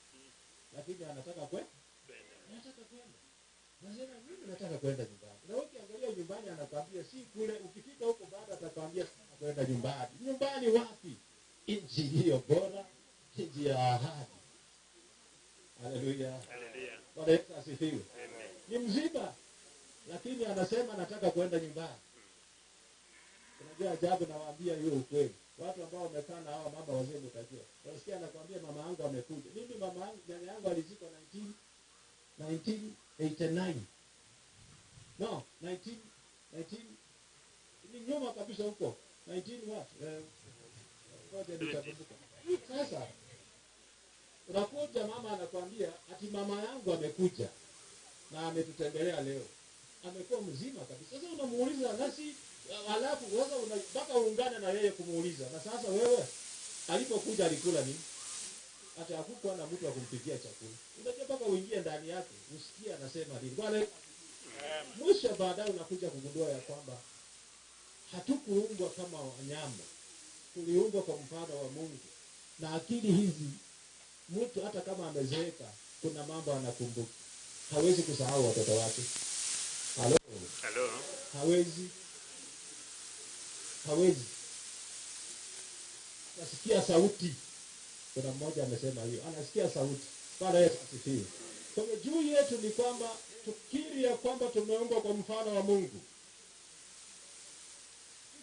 lakini anataka kwe-, anataka kwenda. Nasema, "Mimi nataka kwenda nyumbani." Na wewe ukiangalia nyumbani, anakwambia, "Si kule." Ukifika huko bado atakwambia, "Nataka kwenda nyumbani." Nyumbani wapi? Nchi iliyo bora, nchi ya ahadi. Haleluya. Haleluya. Bwana Yesu asifiwe. Amen. Ni mzima, lakini anasema, "Nataka kwenda nyumbani." Unajua ajabu, nawaambia hiyo ukweli. Watu ambao wamekaa na hawa mama wazee mtajua. Unasikia anakuambia, "Mama yangu amekuja." Mimi mama yangu, nyanya yangu alizikwa nineteen, nineteen eighty-nine. No, nineteen, nineteen, ni nyuma kabisa huko. Nineteen what? Eh, ngoja nitakumbuka. Sasa, unakuja mama anakuambia ati mama yangu amekuja na ametutembelea leo. Amekuwa mzima kabisa. Sasa unamuuliza, nasi, halafu sasa una-, mpaka uungane na yeye kumuuliza. Na sasa wewe, alipokuja alikula nini? Ati hakukuwa na mtu wa kumpikia chakula. Unajua mpaka uingie ndani yake, usikie anasema nini. Bwana, mwisho baadaye unakuja kugundua ya kwamba hatukuumbwa kama wanyama. Tuliumbwa kwa mfano wa Mungu. Na akili hizi, mtu hata kama amezeeka, kuna mambo anakumbuka. Hawezi kusahau watoto wake. Halo? Halo? Hawezi. Hawezi. Nasikia sauti. Kuna mmoja amesema hiyo. Anasikia sauti. Bwana Yesu asifiwe. Kwa hivyo juu yetu ni kwamba tukiri ya kwamba tumeumbwa kwa mfano wa Mungu.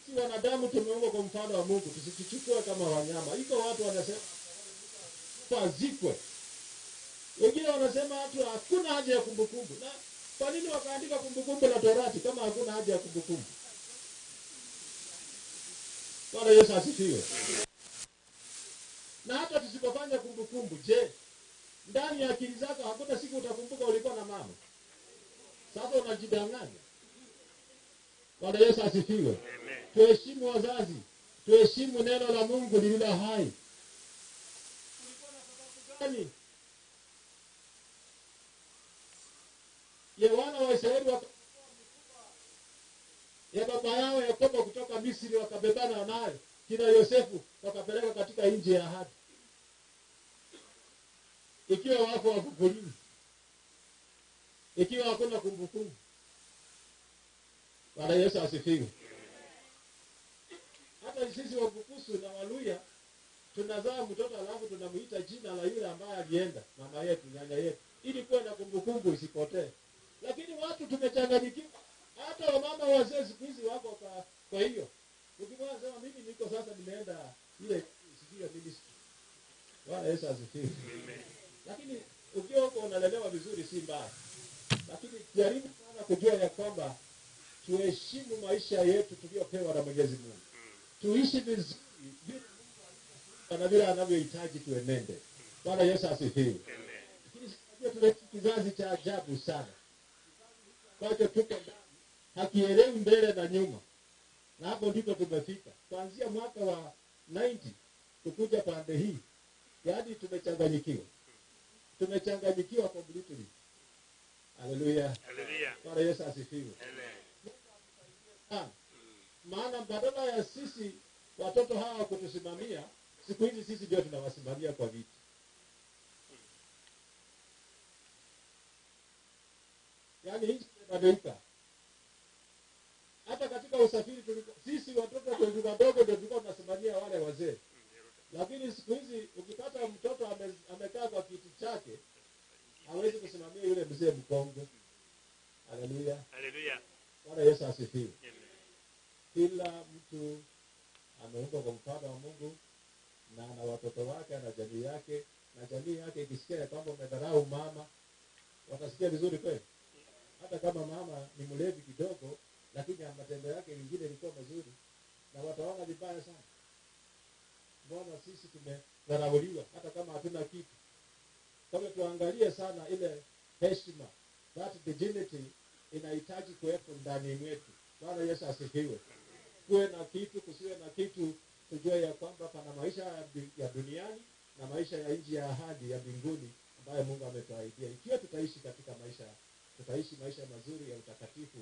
Sisi wanadamu tumeumbwa kwa mfano wa Mungu, tusijichukue kama wanyama. Iko watu wanasema, "Wazikwe." Wengine wanasema hata hakuna haja ya kumbukumbu. Na kwa nini wakaandika Kumbukumbu la Torati kama hakuna haja ya kumbukumbu? Bwana Yesu asifiwe. Na hata tusipofanya kumbukumbu, je, ndani ya akili zako hakuna siku utakumbuka ulikuwa na mama? Sasa unajidanganya. Bwana Yesu asifiwe. Tuheshimu wazazi, tuheshimu neno la Mungu lililo hai. Yaani, ye wana wa Israeli waka- ya baba yao Yakobo kutoka Misri, wakabebana naye kina Yosefu, wakapeleka katika nchi ya ahadi. Ikiwa wako wafufuliwe, ikiwa hakuna kumbukumbu. Bwana Yesu asifiwe. Hata sisi Wabukusu na Waluya tunazaa mtoto alafu tunamuita jina la yule ambaye alienda, mama yetu, nyanya yetu, ili kuwe na kumbukumbu isipotee. Lakini watu tumechanganyikiwa. Hata wamama wazee siku hizi wako kwa, kwa hiyo. Ukimwona sema, "Mimi niko sasa, nimeenda ile sijui ya ministry." Bwana Yesu asifiwe. Lakini ukiwa huko unalelewa vizuri, si mbaya. Lakini jaribu sana kujua ya kwamba tuheshimu maisha yetu tuliyopewa na Mwenyezi Mungu. Tuishi vizuri vile Mungu anavyohitaji tuenende. Bwana Yesu asifiwe. Lakini sasa tunaishi kizazi cha ajabu sana. Ambacho tuko ndani, hakielewi mbele na nyuma. Na hapo ndipo tumefika. Kuanzia mwaka wa ninety kukuja pande hii, yaani tumechanganyikiwa. Tumechanganyikiwa completely. Haleluya. Haleluya. Bwana Yesu asifiwe. Amen. Ah, maana badala ya sisi watoto hawa kutusimamia, siku hizi sisi ndio tunawasimamia kwa viti. Yaani nchi imebadilika. Hata katika usafiri tulikuwa, sisi watoto tulikuwa wadogo ndio tulikuwa tunasimamia wale wazee. Lakini siku hizi ukipata mtoto ame-, amekaa kwa kiti chake, hawezi kusimamia yule mzee mkongwe. Haleluya. Haleluya. Bwana Yesu asifiwe. Amen. Kila mtu ameumbwa kwa mfano wa Mungu na ana watoto wake, ana jamii yake, na jamii yake ikisikia ya kwamba umedharau mama, watasikia vizuri kweli? Hata kama mama ni mlevi kidogo, lakini ya matendo yake mengine ilikuwa mazuri, na wataona vibaya sana. Mbona sisi tumedharauliwa hata kama hatuna kitu? Kwa hivyo tuangalie sana ile heshima, that dignity inahitaji kuwepo ndani mwetu. Bwana Yesu asifiwe. Kuwe na kitu, kusiwe na kitu, tujue ya kwamba pana maisha ya bi-, ya duniani na maisha ya nchi ya ahadi ya mbinguni ambayo Mungu ametuahidia. Ikiwa tutaishi katika maisha, tutaishi maisha mazuri ya utakatifu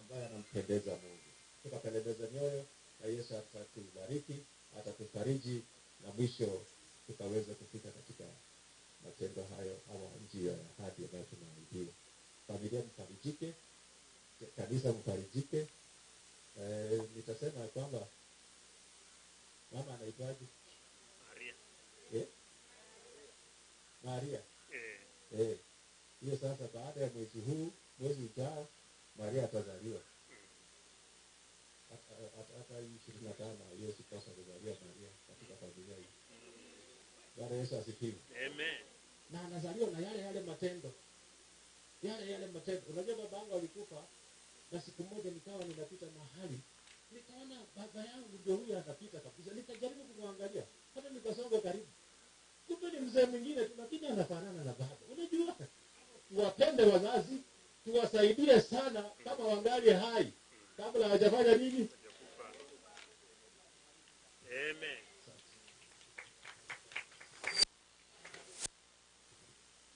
ambayo yanampendeza Mungu. Tukapendeza mioyo na Yesu atatubariki, atatufariji, na mwisho tukaweze kufika katika matendo hayo ama njia ya ahadi ambayo tunaahidiwa. Familia mfarijike, kanisa mfarijike. Eh, nitasema ya kwamba mama anaitwaje? Maria. Eh? Maria. Eh. Eh. Hiyo sasa, baada ya mwezi huu, mwezi ujao, Maria atazaliwa. Hata, hata, hata hii ishirini na tano haiwezi kosa kuzaliwa Maria katika familia hii. Bwana Yesu asifiwe. Amen. Na anazaliwa na yale yale matendo. Yale yale matendo. Unajua babangu alikufa, na siku moja nikawa ninapita mahali, nikaona baba yangu ndio huyo anapita kabisa. Nikajaribu kumwangalia, hata nikasonga karibu. Kumbe ni mzee mwingine tu, lakini anafanana na baba. Unajua, tuwapende wazazi, tuwasaidie sana kama wangali hai, kabla hawajafanya nini? Amen.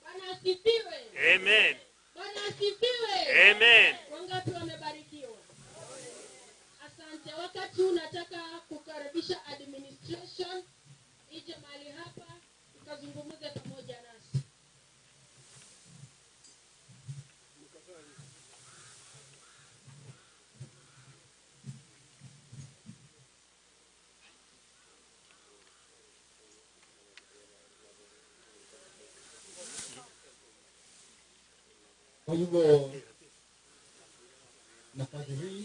Bwana asifiwe. Amen. Bwana asifiwe. Amen. Wangapi wamebarikiwa? Asante. Wakati huu nataka kukaribisha administration ije mahali hapa ikazungumze pamoja nasi. Kwa hivyo, nafasi hii,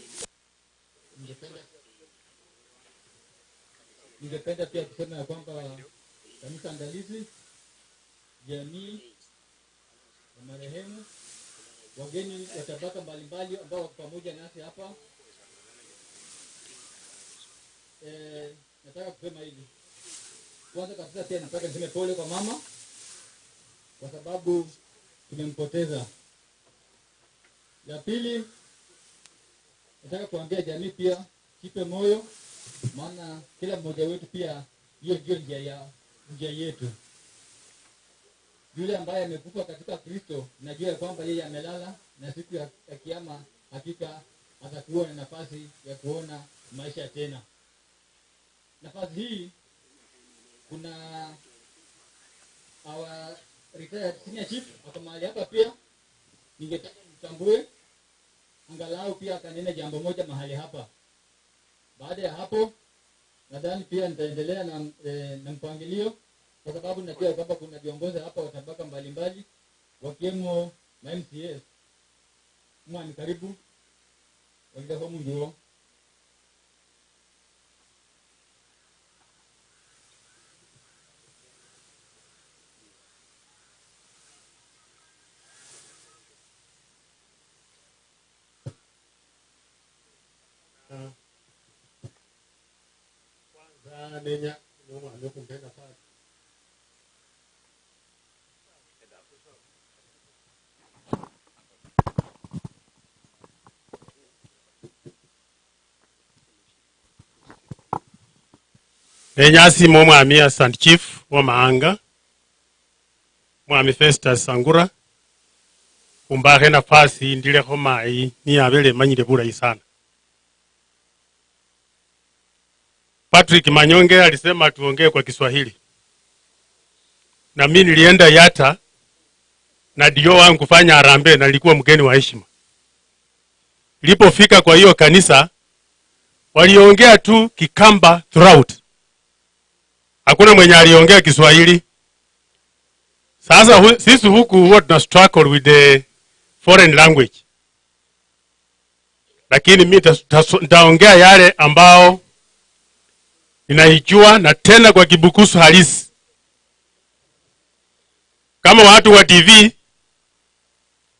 ningependa, ningependa pia kusema ya kwamba kanisa andalizi, jamii ya marehemu, wageni wa tabaka mbalimbali ambao wako pamoja nasi hapa, Eh, nataka kusema hivi. Kwanza kabisa pia nataka niseme pole kwa mama kwa sababu tumempoteza. Ya pili, nataka kuambia jamii pia, jipe moyo, maana kila mmoja wetu pia, hiyo ndio njia ya, njia yetu. Yule ambaye amekufa katika Kristo, najua ya kwamba yeye amelala, na siku ya, ya kiyama hakika atakuwa na nafasi ya kuona maisha tena. Nafasi hii kuna our retired senior chief ako mahali hapa pia, ningetaka mtambue, angalau pia akanena jambo moja mahali hapa. Baada ya hapo, nadhani pia nitaendelea na, eh, na mpangilio, kwa sababu najua kwamba kuna viongozi hapa wa tabaka mbalimbali, wakiwemo ma M C As. Mwami, karibu. Wengine kwa mundu. Kwanza nenya nomwami okhumbe nafasi. Nenya asime omwami Assistant Chief wamahanga, Mwami Festus Sangura, khumbakho enafasi ndilekho mayi niye abele emanyile bulayi sana. Patrick Manyonge alisema tuongee kwa Kiswahili. Na mimi nilienda Yatta, na D O wangu kufanya harambee, na nilikuwa mgeni wa heshima. Nilipofika kwa hiyo kanisa, waliongea tu Kikamba throughout. Hakuna mwenye aliongea Kiswahili. Sasa hu-, sisi huku huwa tuna struggle with the foreign language. Lakini mi tas-, tas-, nitaongea yale ambao ninaijua na tena kwa Kibukusu halisi. Kama watu wa T V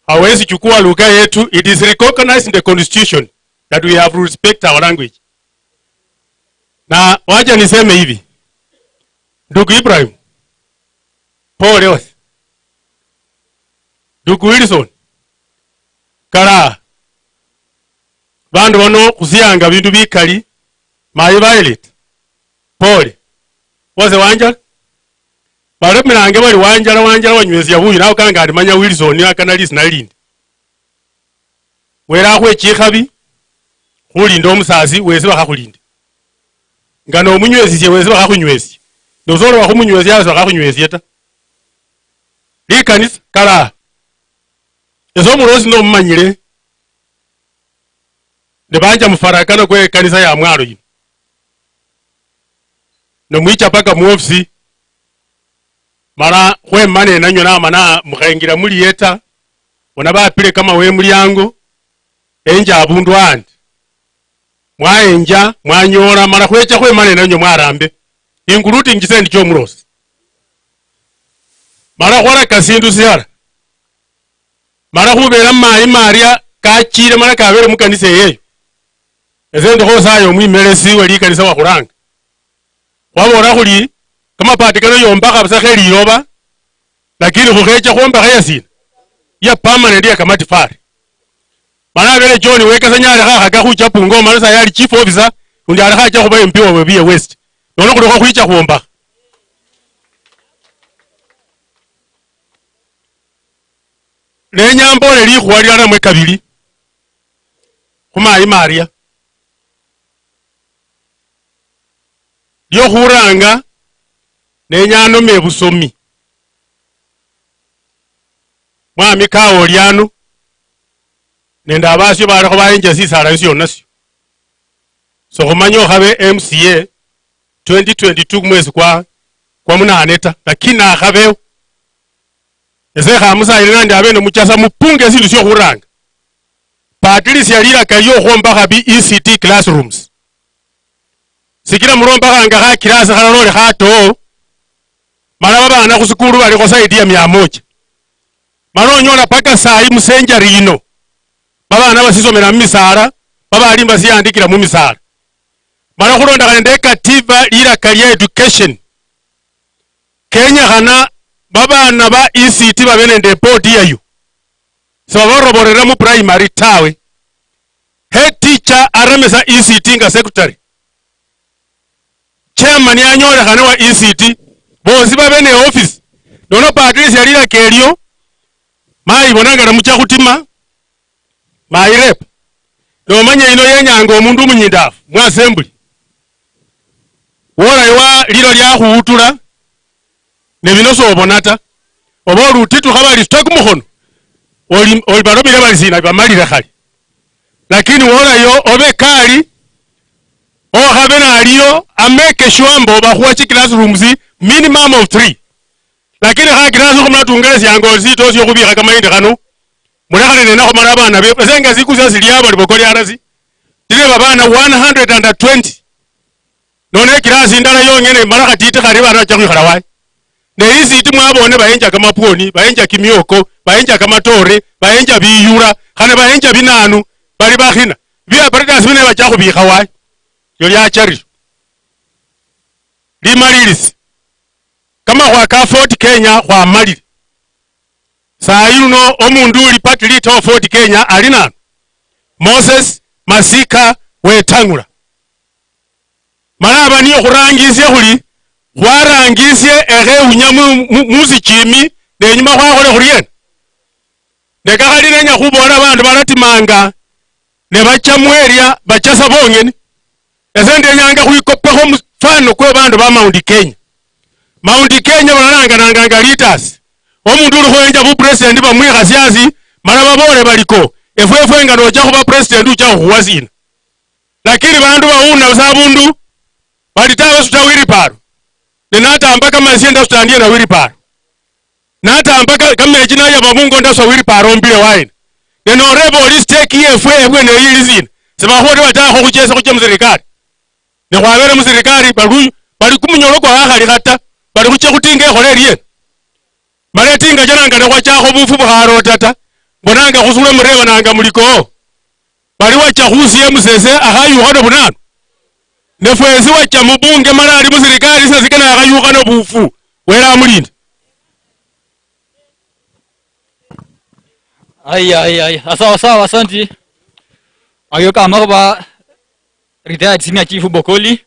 hawezi chukua lugha yetu, it is recognized in the constitution that we have to respect our language. Na wacha niseme hivi, ndugu Ibrahim, pole wasi. Ndugu Wilson, kala, bandu bano khusianga bindu bikali, mayi Violet, pole. Wase Wanjala, balemelange bali Wanjala, Wanjala wanywesia buyu, nawe kanga ati manya Wilson akana lisina lindi. Wele akhwe chikhabi, khulinde omusasi, wesi bakhakhulinde. Nga nomunywesisie, wesi bakhakhunywesisie. Nosoloba khumunywesia, wesi bakhakhunywesisie ta. Likanisa, kala. Ese omulosi nomumanyile, ne banja mufarakano kwe kanisa ya mwalo yino. Ne mwicha paka muofisi, mala khwema nenanywe namana mukhengira muliyeta, bona bapile kama we muliango, enja abundu andi. Mwaenja, mwanyoola, mala khwecha khwema nenanywe mwarambe, including chisendi chiomulosi. Mala khwaraka sindu sihala. Mala khubera mayi Maria kachile mala kabere mukanisa eyeyo. Ese ndikho saya omwimelesi we likanisa wakhuranga. Khwabola khuli, kamapati kano yombakha busa khe liloba, lakini khukhecha khwombakha yasina? Ya permanent ya kamatafari. Mala abele John Wekesa nyale khakhaka khucha Bungoma, mala saya ali chief officer, undi alekha acha khuba M P wa Webuye West. Nono khulikho khwicha khwombakha. Nenya mbole likhuwa lilala namwe kabili khu mayi Maria. Liokhuranga, nenya anome busomi. Mwami kawo oli ano, nende abasio balekho bayenja sisala sisio nasio. Sokhumanya okhabe M C A twenty twenty-two mwesi kwa, kwa munane ta, lakini nakhabeho. Ese khamusayile nandi abene muchasa mupunge esindu siokhuranga. Patilisia lilaka liokhwombakha bi E C T classrooms. Sikila murombakhanga khakilasi khalala oli khatoo, mala babana khusikulu balikho zaidi ya mia moja. Mala onyola paka sayi musenjari yino, babana basisomela mumisaala, babali mbasiandikila mumisaala. Mala khulondokhana nende katiba, lilaka lia education, kenyekhana babaana ba E C T babe nende board yayo, sibaboroborera mu primary tawe. Head teacher aramisa E C T nga secretary, chairman anyolekhane wa E C T, bosi babe ne office. Nono Patricia, lilaka elio, mayi bona nga namucha khutima, mayi rep. Nomanya ino yenyanga omundu omunyindafu mu assembly. Wola iwa lilo liakhuwutula, ne bino sobona ta. Oba olutitukha bali suta kumukhono, oli, oli balomile bali sina bamalile khale. Lakini wolayo obe kali, okhabe naliyo, ameke sure mbo bakhuwa chi classrooms minimum of three. Lakini kha class khumala tungelesianga osito sio khubikha kamayindi khano, mulekhane nenakho mala abana befu. Ese nga sikusia silia bali bokoli arasi, ndileba bana one hundred and twenty. Nono ekilasi indala yong'ene mala khatiti khali bana bacha khwikhala wayi. Ne isiti mwabone bayenja kamapwoni, bayenja kimioko, bayenja kamatore, bayenja biyura, khane bayenja binanu, bali bakhina. Bi apparatus bino bacha khubikha wayi? Lyo liacha liryo. Limalilisi. Kamakhuwa ka Fort Kenya khwamalile. Sayi luno omundu uli party leader wa Fort Kenya ali nanu? Moses Masika Wetang'ula. Mala aba niye khurangisie khuli, khwarangisie ekhewunya mu, mu, musichimi, nenyuma khwakhole khuriena? Ne kakhali nenya khuboola abandu balatimanga, ne bacha mu area, bachasa bong'ene. Ese ndenyanga khwikopekho omufano kwe bandu ba Mount Kenya. Mount Kenya balangananga nga leaders. Omundu uli khwenja bu president bamwikhasia asi, mala baboole bali ko, efwefwe nga nocha khuba president ucha khukhuwa sina? Lakini bandu bawuna busa abundu, bali tawe suta wiliparo. Ne natamba kama esie ndasuta ndie na wiliparo. Natamba ka-, kamechi nayaba mungo ndaswa wiliparo mbile waina. Ne noreba oli stake yefwe ebwene eyi ili sina? Sebakhuwa ni batakho khuchesa khuche musirikali. Ne khwabere musirikali, bali, bali kumunyolo kwa akhali khata, bali khuche khutinga ekhole eliena. Mala etinga chananga ne khwachakho bufu bukharota ta. Mbonanga khusule murebananga muliko. Bali wacha khusia musese akhayukha nobunanu. Ne fwesi wacha mubunge mala ali musirikali sina sikana akhayukha nobufu. Wele amulinde. Aya, aya, aya. Sawa, sawa, asanti. Ayo kamakhuba retired senior chief Bokoli.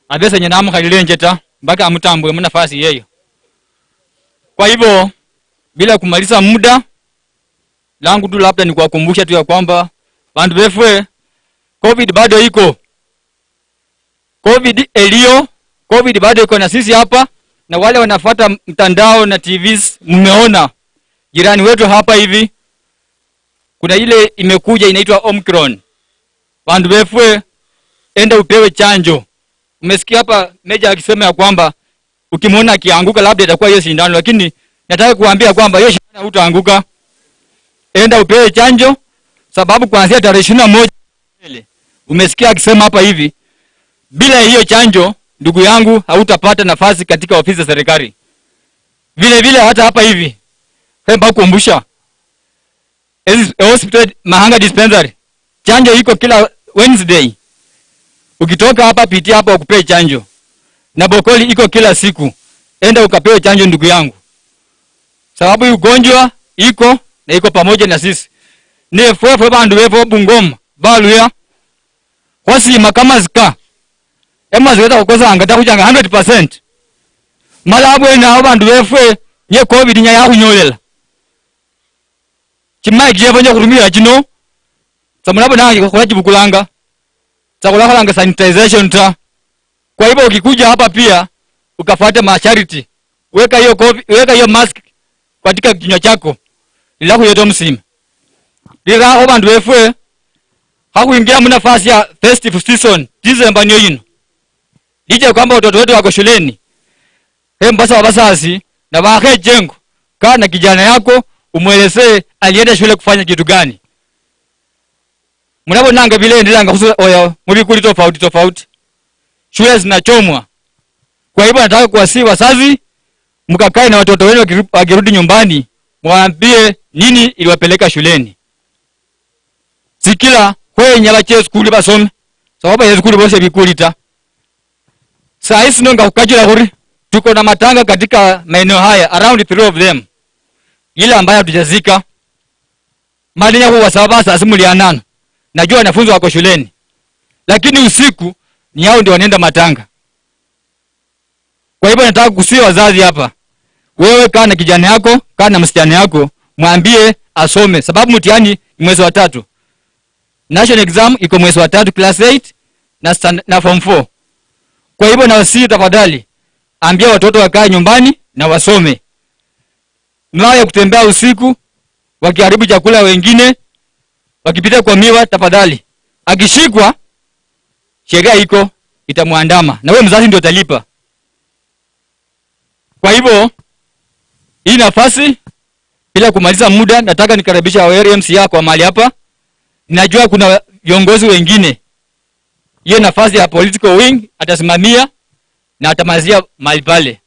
Abese nye namukhalile nje ta. Mpaka amutambue munafasi yeyo. Kwa hivyo, bila kumaliza muda, langu tu labda ni kuwakumbusha tu ya kwamba, bandu befwe, covid bado iko. Covid elio, covid bado iko na sisi hapa, na wale wanafuata mtandao na T Vs, mmeona jirani wetu hapa hivi, kuna ile imekuja inaitwa Omicron. Bandu befwe, enda upewe chanjo. Umesikia hapa Meja akisema ya kwamba ukimwona akianguka, labda itakuwa hiyo sindano, lakini nataka kuambia kwamba hiyo sindano hutaanguka. Enda upewe chanjo, sababu kuanzia tarehe ishirini na moja, umesikia akisema hapa hivi, bila hiyo chanjo, ndugu yangu, hautapata nafasi katika ofisi za serikali. Vile vile hata hapa hivi, hemba kumbusha, Ezi-, hospital, Mahanga Dispensary, chanjo iko kila Wednesday. Ukitoka hapa, pitia hapa ukupee chanjo. Na Bokoli iko kila siku. Enda ukapewe chanjo, ndugu yangu. Sababu hii ugonjwa iko na iko pamoja na sisi. Nefwefwe bandu befwe Bungoma, baluya, khwasima kamasika. Emasika takhukosanga ta, khuchanga hundred percent. Mala abwene awo bandu befwe, niye covid nya yakhunyolela. Chimaiki chiefwe nje khurumira chino, samulabonanga khulachibukulanga, sakhulakholanga sanitization ta. Kwa hivyo ukikuja hapa pia, ukafuate masharti. Weka hiyo kofi-, weka hiyo mask katika kinywa chako. Lilakhuyeta omusima. Lirakho bandu befwe, khakhwingia munafasi ya festive season, December niyo yino. Licha kwamba watoto wetu wako shuleni, He, mbasa wa basasi, na bakhe chengo, kaa na kijana yako, umwelezee alienda shule kufanya kitu gani. Munabonanga vile endelanga khusu-, oya, mubikuli tofauti tofauti. Shule zinachomwa. Kwa hivyo nataka kuwasihi wazazi, mkakae na watoto wenu wakiru-, wakirudi nyumbani, mwambie nini iliwapeleka shuleni. Sikila khwenya bache eskuli basome, oba yesukuli bosi ebikuli ta. Saa hii sino nga kukachula khuri, tuko na matanga katika maeneo haya, around three of them, ile ambayo hatujazika. Mali ya kuwasaba basasi muli anano. Najua wanafunzi wako shuleni. Lakini usiku ni hao ndio wanaenda matanga. Kwa hivyo nataka kusia wazazi hapa. Wewe kaa na kijana yako, kaa na msichana yako, mwambie asome. Sababu mtihani ni mwezi wa tatu. National exam iko mwezi wa tatu, class eight na stand-, na form four. Kwa hivyo nawasihi tafadhali, ambia watoto wakae nyumbani na wasome. Mwache kutembea usiku, wakiharibu chakula wengine, wakipita kwa miwa, tafadhali. Akishikwa, sheria iko, itamwandama. Na wewe mzazi ndio utalipa. Kwa hivyo, hii nafasi, bila kumaliza muda, nataka nikaribisha our area M C A kwa mahali hapa. Ninajua kuna viongozi wengine. Hiyo nafasi ya political wing atasimamia na atamalizia mahali pale.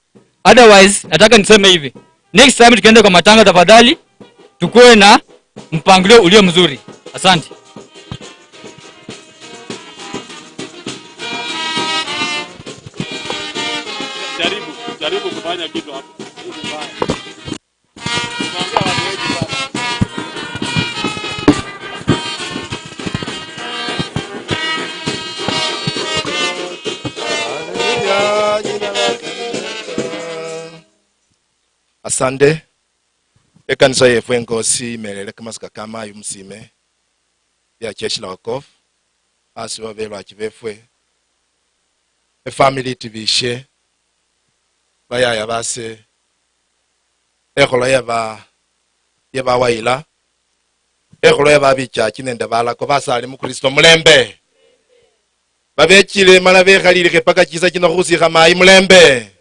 Otherwise, nataka niseme hivi. Next time tukienda kwa matanga, tafadhali, tukuwe na mpangilio ulio mzuri. Asante. Jaribu, jaribu kufanya kitu hapo. Tunaongea watu wengi sana. Haleluya, jina lake. Asante. Ekanisa yefwe ngosi imelele kamasika ka mayi musime. Bia jeshi la wokovu, hasi babelwachi befwe, efamily itibishe, bayaya base, ekholo yaba, yabawayila, ekholo yababichachi nende balako basali mu Kristo mulembe. Babechile mala bekhalilikhe paka chisa chino khusikha mayi mulembe.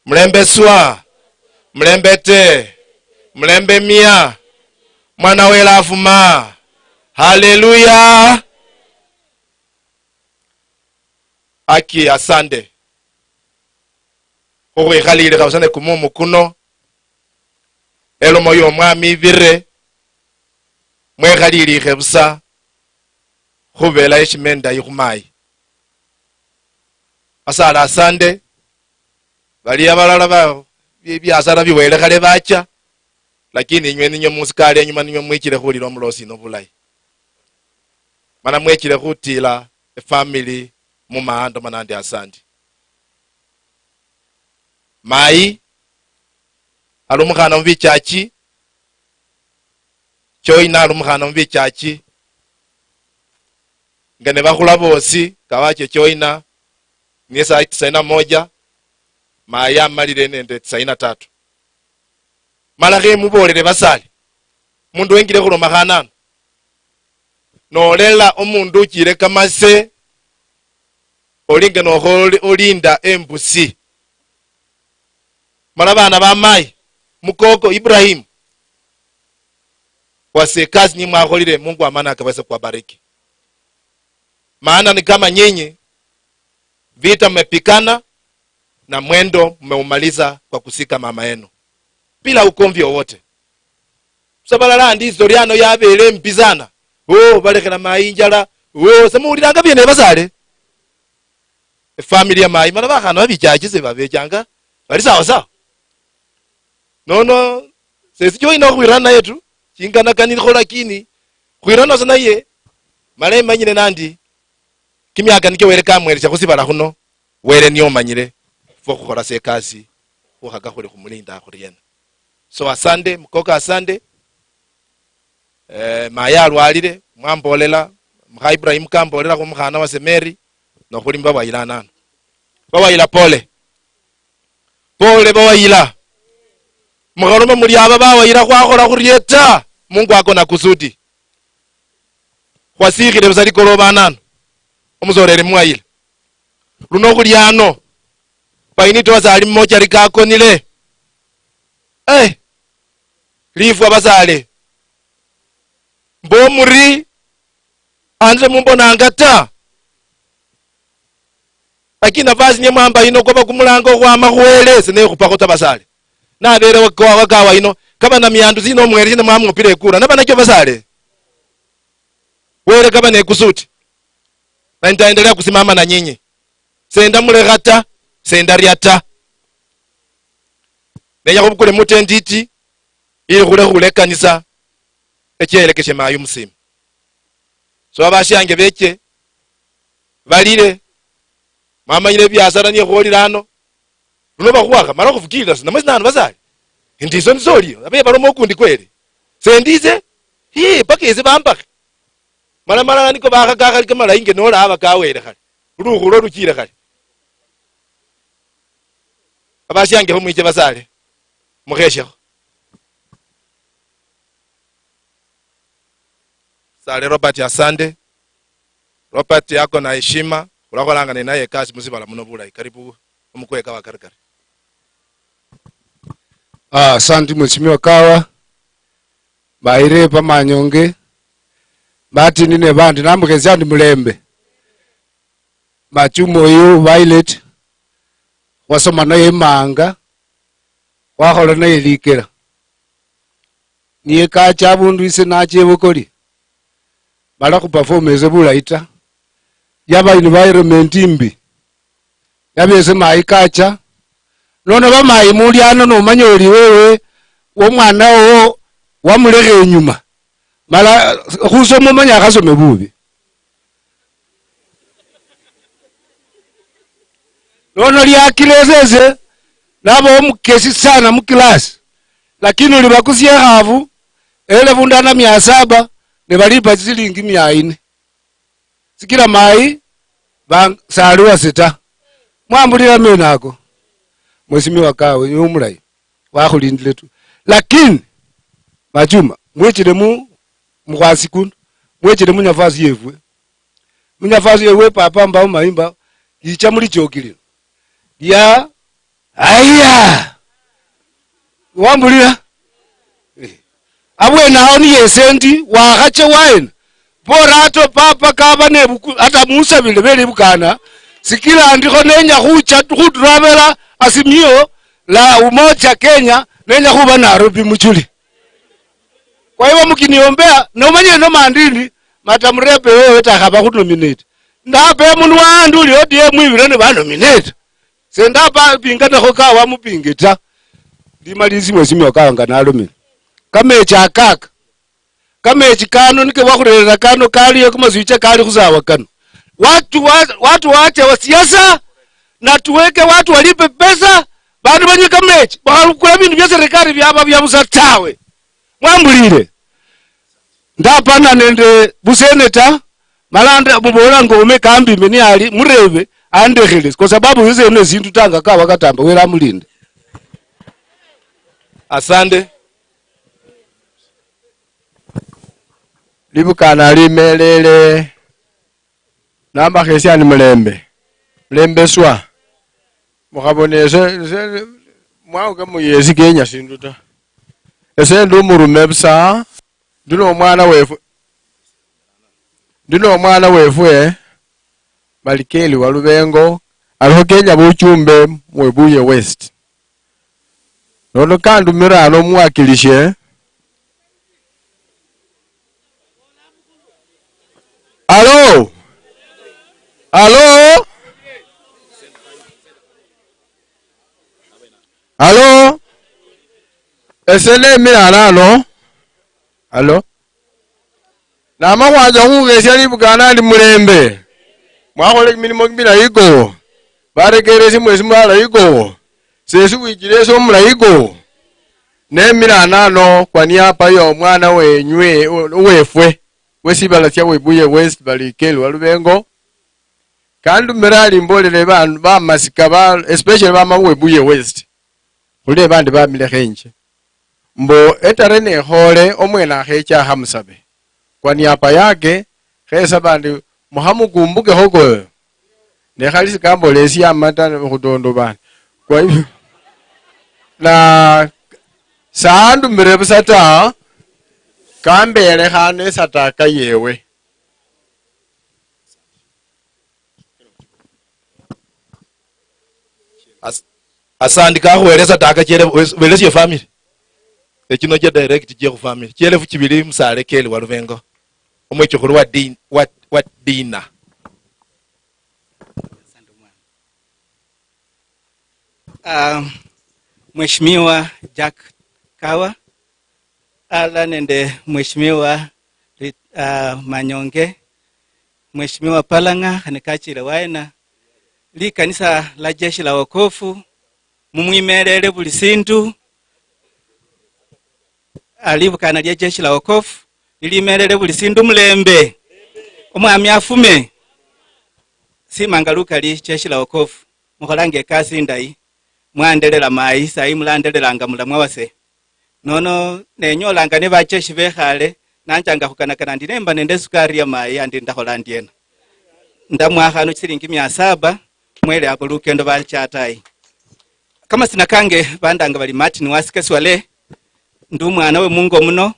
Mulembe swa. Mulembe te. Mulembe mia. Mwana wele afuma. Haleluya. Aki asande. Khukhwikhalilikha busa ne kumumu kuno. Elomo yomwami ibire. Mwekhalilikhe busa. Khubela eshima endayi khumayi. Asala asande. Bali abalala ba, bi-, biasala biwele khale bacha, lakini inywe ninywe musikale inyuma, ninywe mwichile khulila omulosi ino bulayi. Mana mwechile khutila efamily mumaando manandi asandi. Mayi ali omukhana mubichachi, Joina ali omukhana mubichachi, nga nibakhula bosi, kawache Joina, niye saa tisaini na moja, mayi amalile nende tisaini na tatu. Mala khemubolele basale, mundu wengile khuloma khanano, nolela omundu uchile kamase, olinga noho olinda embusi. Mala bana ba mayi, mukoko Ibrahim, wase ekasi nimwakholile, Mungu amana akabasa kuwabariki. Maana ni kama nyinyi, vita mmepigana na mwendo mmeumaliza kwa kusika mama yenu bila ugomvi wowote. Sa balala andi historia ano yabeele embi sana. Oh, balekhela mayi injala. Oh, se muwulilanga biene basale? Efamily ya mayi, mana bakhana babichachi se babechanga bali sawa sawa. Nono, sesi choina khwirana naye tu, chinganakanilikho lakini, khwirana sa naye, mala emanyile nandi, kimiaka nikyo Wele kamwelesya khusibala khuno, Wele niye omanyile fwe khukhola sa ekasi, khukhaka khuli khumulinda khuriena. So asande, mukoko asande. Eh, maye alwalile, mwambolela, mukha Ibrahim kambolela khu mukhana wase Mary, nokhuli mubawayila anano. Bawayila pole. Pole bawayila. Mukhalome muli aba bawayila khwakhola khurie ta, Mungu ako na kusudi. Khwasikhile busa likoloba anano, omusoleli muwayila. Luno khuli ano, Painito wase ali mumochari kakonile. Eh, lifwa basale. Mbo muri, anze mumbonanga ta. Lakini nafasi nye mwamba yino kwaba kumulango okhwama khuwele, sinekhupakho ta basale. Nabere waka-, wakawa yino, kaba na miandu sino omwele shina mwamupile ekura. Naba nakyo basale. Wele kaba ne kusuti. Na nitaendelea kusimama na nyinyi. Sendamulekha ta, sendaria ta. Nenya khubukule mute nditi, ili khule khule ekanisa echielekeshe mayi omusimi. So abashiange beche, balile, mwamanyile ebiasara niye khwolile ano, luno bakhuwakha, mala khufukilila sina, namwe sinanu basale. Ndiso nisolio, abe baloma okundi kweli. Sendize, hii, paka ese bambakhe. Mala, mala niko bakha kakhali kamalayi nge nola aba kawele khale. Lukhulo luchile khale. Abashiange khumwiche basale. Mukheshekho. Sale Robert Asande. Robert yako na heshima. Khulakholanga ninaye ekasi musibala muno bulayi. Karibu omukweka wa Karikari. Ah, asante Mheshimiwa Kawa. Baire bamanyonge. Batini ne bandi namukhesia ndi mulembe. Machuma oyu Violet, khwasoma naye imanga, khwakhola naye likela. Niye kacha abundu ise nacha ebukoli, mala khuperformese bulayi ta. Yaba environment imbi. Yaba ese mayi kacha. Nono bamayi muliano nomanya oli wewe, omwana wowo wamulekha enyuma. Mala khusoma omanya akhasome bubi. Nono liakila esese naba omukesi sana mu class, lakini olibakusia ekhafu elefu ndala mia saba, ne balipa silingi mia ine. Sikila mayi ba-, sali wasi ta. Mwambulira ameno ako. Mheshimiwa Kawe, niwe omulayi. Wakhulindile tu. Lakini, Machuma, mwechile mu, mukhwasi kuno. Mwechile mu nyafasi yefwe. Mu nyafasi yefwe papa mbawo mayimba, yicha mulichoki lino. Lia, aya! Wambulira? Eh. Abwene awo niye ese ndi, wakhache waena. Bora ato papa kaba nebuku-, ata musabile beli bukana, sikila ndikho nenya khucha khuturabela Azimio la Umoja Kenya, nenya khuba Nairobi muchuli. Kwa hivyo mkiniombea, nomanyire nomandini, Madam Rep wewe takhaba khu nominate. Ndape munwa andi uli O D M ibiro ni ba nominate. Sendapa pinga nakho Kawa mupinge ta. Ndimali isi Mheshimiwa Kawa nga nalomile. Kamechi akaka. Kamechi kano nike wakhurerera kano kaliyo kamaswicha kali khusawa kano. Watu wa-, watu waache wa siasa na tuweke watu walipe pesa, bandu banywe kamechi, bakharukula bindu bya serikali byaba bya busa tawe. Mwambulire. Ndapana nende buseneta, mala nda-, mubola ngome kambi meni ali, murebe, andekhele, kwa sababu yose ene sindu tanga kawa katamba, wera amulinde. Asante. Libukana limelele, nambakhesia ni mulembe, mulembe swa. Mukhabona ese, ese, mwawo kamuyesi kenya sindu ta. Ese ndi omurume busa, ndi nomwana wefwe, ndi nomwana wefwe, Balikeli wa Lubengo, alikho kenya buchumbe mu Webuye West. Nono kandumira ano muwakilishe. Alo? Alo? Alo? Ese nemile arano. Alo? Nama khwacha khukhesia libukana ndi mulembe. Mwakhola kimilimo kimilayi ko. Barekeresie mwesi mulayi ko. Sesi wichile ese omulayi ko. Nemile anano kwa niaba yo mwana wenywe, wefwe, we sibala sia Webuye West, Balikeli wa Lubengo. Kandumira ali mbolele ba, bamasika ba, especially bama Webuye West. Khuli bandi bamile khenje. Mbo etare nekhole omwene akhecha akhamusabe. Kwa niaba yake, khesaba ndi mukhamukumbukeho koyo. Ne khali sikambola esiama ta, ne khutondo bana. Kwa hivyo, na sandumire busa ta, kambelekhane esataka yewe. As-, asandi kakhuwelesa taka chielefu, welesie family. Echino chia direct chia khu family. Chielefu chibili musale Keli wa Lubengo. Omwechukhulu wa Din-, wa, wa Dina. Ah, Mheshimiwa Jack Kawa, ala nende Mheshimiwa Ri-, ah, Manyonge, Mheshimiwa Palang'a, khane kachile waena, likanisa la Jeshi la Wokofu, mumwimelele buli sindu, alibukana lia Jeshi la Wokofu, lilimelele buli sindu mulembe. Omwami afume. Simanga lukali Jeshi la Wokofu. Mukholanga ekasi indayi. Mwandelela mayi, sayi mulandelelanga mulamwa wase. Nono nenyolanga ne bacheshi bekhale, nanjanga khukanakana ndi nemba nende esukari ya mayi andi ndakhola ndiena. Ndamwa khano chilingi mia saba, mwele abo lukendo balichatayi. Kamasina kange bandanga bali Martin Wasike Swale, ndi omwana we mungo muno,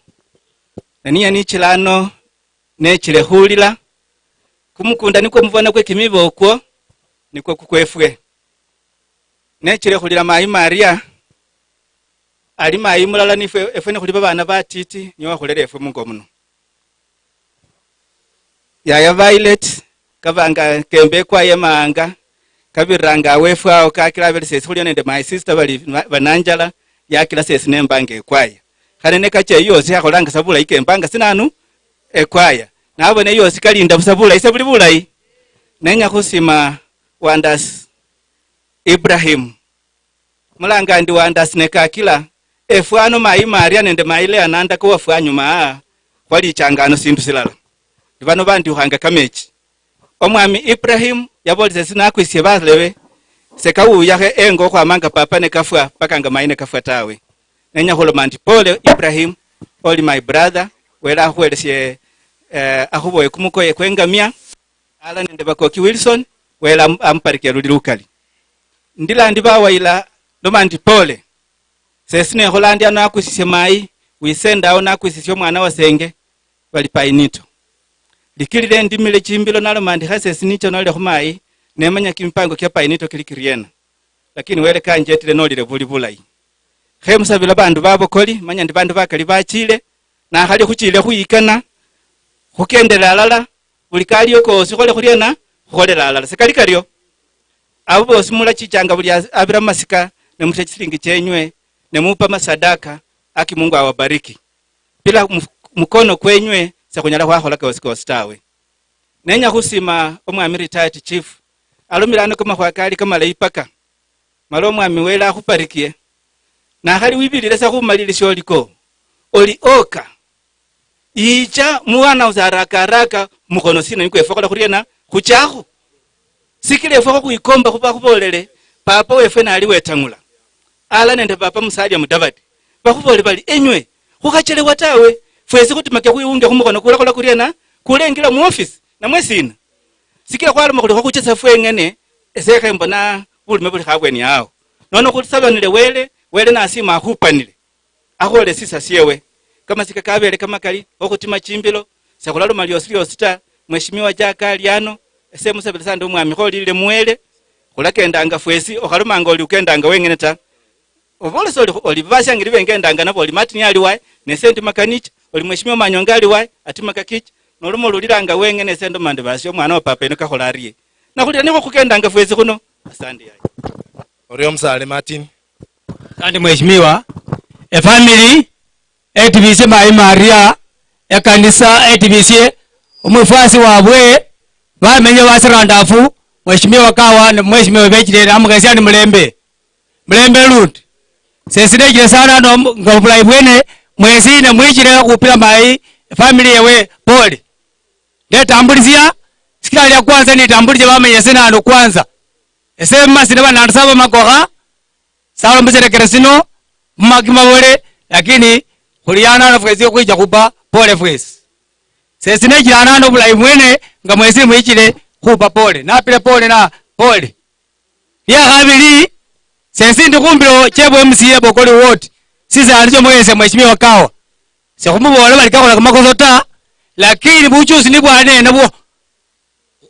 na niye nichile ano, nechile khulila. Kumukunda nikwo mubona kwe kimibo okwo, nikwo kukwefwe. Nechile khulila mayi Maria, ali mayi mulala nifwe, efwe nikhuli babana batiti, niye wakhulera efwe mungo muno. Yaya Violet, kabanga kemba ekwaya emahanga, kabiriranga awefwe awo, kakila abere sesi khulio nende my sister bali ba-, bananjala, yakila sesi nembanga ekwaya. Khane nekacha eyi yosi yakholanga sa bulayi kembanga sinanu ekwaya. Nabona eyi yosi kalinda busa bulayi, se buli bulayi. Nenya khusima Wandasi Ibrahim. Mulanga ndi Wandasi ne kakila, efwano mayi Maria nende mayi Lea nandaka wafwa anyuma aa, khwalichanga ano sindu silala. Ni bano bandiukhanga kamechi. Omwami Ibrahim yabolesa esi nakwisisie balebe, sekawuyakho engo okhwamanga papa ne kafwa, paka nga mayi ne kafwa tawe. Nenya khuloma ndi pole Ibrahim, oli my brother, Wele akhuwelesie, eh, akhuboye kumukoye kwengamia. Ala nende Bakoki Wilson, Wele am-, amuparikia luli lukali. Ndila ndi bawayila, ndoma ndi pole. Sesi nekhola ndi ano nakwisisie mayi, wisenda awo nakwisisie omwana wasenge, bali Painito. Likili lendimile chimbilo naloma ndi khe sesi nicho nolile khumayi, nemanya kimipango kia Painito kili kiriena. Lakini Wele kanjetile nolile buli bulayi. Khe musabila bandu babokoli, manya ndi bandu bakali bachile, nakhali khuchile khuyikana, khukendele alala, buli kaliyo kosi khole khuriena, khukholele alala. Sikali kario? Abo bosi mulachichanga buli as-, abira mumasika, ne mutia chisilingi chenywe, ne mupa masadaka, aki Mungu awabariki. Bila mu-, mukono kwenywe, sekhunyala khwakhola kosi kosi tawe. Nenya khusima omwami retired chief, alomile ano kamakhuwa kali kamalayi paka. Mala omwami Wele akhuparikie. Nakhali wibilile sa khumalilisia oliko, oli oka. Yicha muwana usa haraka haraka, mukhono sina nikwo efwe khola khuriena, khuchakho. Sikila efwe kho khwikomba khuba khubolele, papa wefwe nali Wetang'ula. Ala nende papa Musalia Mudavadi. Bakhubole bali, "Enywe, khukhachelewa tawe. Fwesi khutimake khwiwunge khumukhono kula khola kuriena, kulengila mu office, namwe sina?" Sikila khwaloma khuli khokhuchesa fweng'ene, esekhe mbona bulume buli khabweni awo. Nono khusabanile Wele, Wele nasima akhupanile. Akhole sisa siewe. Kamasika kabele kamakali, okhutima chimbilo, sekhulaloma liosi liosi ta. Mheshimiwa Jack ali ano, ese musabile sande omwami kholile muwele, khulakendanga fwesi, okhalomanga oli ukendanga wengene ta. Obola se oli, oli basiangili bengendanga nabo, oli Martin ali waye, nese ndi Makanicha, oli Mheshimiwa Manyonga ali waye, ati Makakicha, noluma olulilanga wengene, ese ndoma ndi basi omwana wa papa eno kakhola arie. Nakhulila nikho khukendanga fwesi khuno. Asante yaye. Orio Musale Martin. Asante Mheshimiwa. Efamily etibisie Mayi Maria, ekanisa etibisie omwifwasi wabwe, bamenye basirandafu, Mheshimiwa Kawa ne Mheshimiwa Bechilele, amukhesia ni mulembe. Mulembe lundi. Sesi nechile sana no, nga obulayi bwene, mwesi ne mwichile khupila mayi, family yewe, pole. Ndetambulisia, sikila lia kwanza nitambulishe bamenye sinano kwanza. Ese masi neba nandusaba makokha, salo muserekere sino, mumaki mabole, lakini khuli yana na fwesi khwicha khupa pole fwesi. Sesi nechilana nobulayi bwene, nga mwesi mwichile khupa pole. Napile pole na pole. Lia khabili, sesi ndi khumbilo chebwe M C A Bokoli Ward, sisa alicho mwese Mheshimiwa Kawa. Sekhumubola bali kakhola kamakoso ta, lakini buchusi nibwali nenabwo.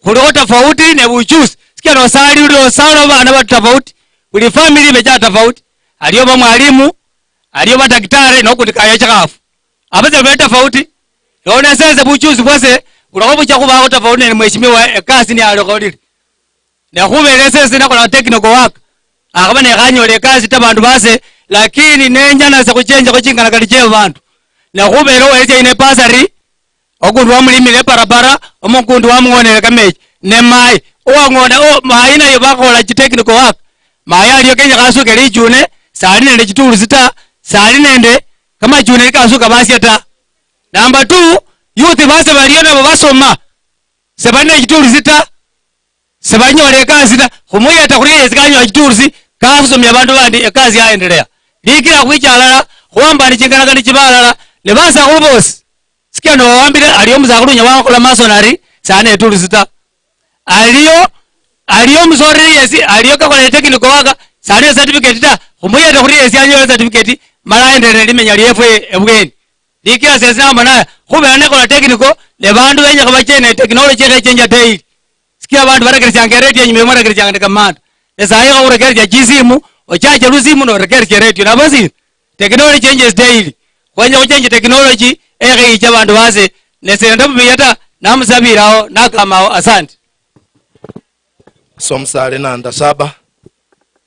Khulikho tofauti ne buchusi. Sikila nosali uli osala obana bali tofauti. Buli family ibecha tofauti. Aliyo bamwalimu, aliyo badaktari, nokundi kaya chikhafu. Abase bali tofauti. Lone sese buchusi bwase, bulakho bucha khubaho tofauti ne mheshimiwa ekasi ni alekholile. Ne khubele sese nakhola technical work. Akhaba nekhanyola ekasi ta bandu base, lakini nenja nase khuchenjekho chinganakani chie bandu. Ne khubera oweresia ine pasari, okundi wamulimile eparapara, omukundi wamuwonele kamechi. Ne mayi, owang'ona, o, mayi naye bakhola chi technical work. Mayi aliyo kenyekha asuke lichune, sali nende chitools ta, sali nende kamachune nikasuka basia ta. Number two, youth base baliyo nabo basoma. Sebali ne chitools ta. Sebanyola ekasi ta. Khumuyeta khuri yesi kanyola chitools, kasomia abandu bandi ekasi yaendelea. Likira khwicha alala, khuwambane chinganakani chiba alala, ne basakhulu bosi. Sikia nowawambile, ali omusakhulu unyala wakhola masonary, sane etools ta. Aliyo, aliyo omusoreri yesi, aliyo kakhola technical work, sali ne certificate ta. Khumuyeta khuri yesi anyole certificate, mala aendelee ne limenya liefwe ebweni. Likira sesi namba naye, khubera nekhola technical, ne bandu benyekha bache ne technology ekhechenja daily. Sikia bandu barekeresianga eredio enyuma, mwarekeresianga ne kamanda. Ne sahi khurekeresia chisimu, ochache lusimu norekeresia eredio. Nabo sina, technology changes daily. Khwenya khuchenje technology, ekhe yicha bandu base, ne senda mumiya ta, namusabirao, nakamao. Asante. Somusale nanda saba,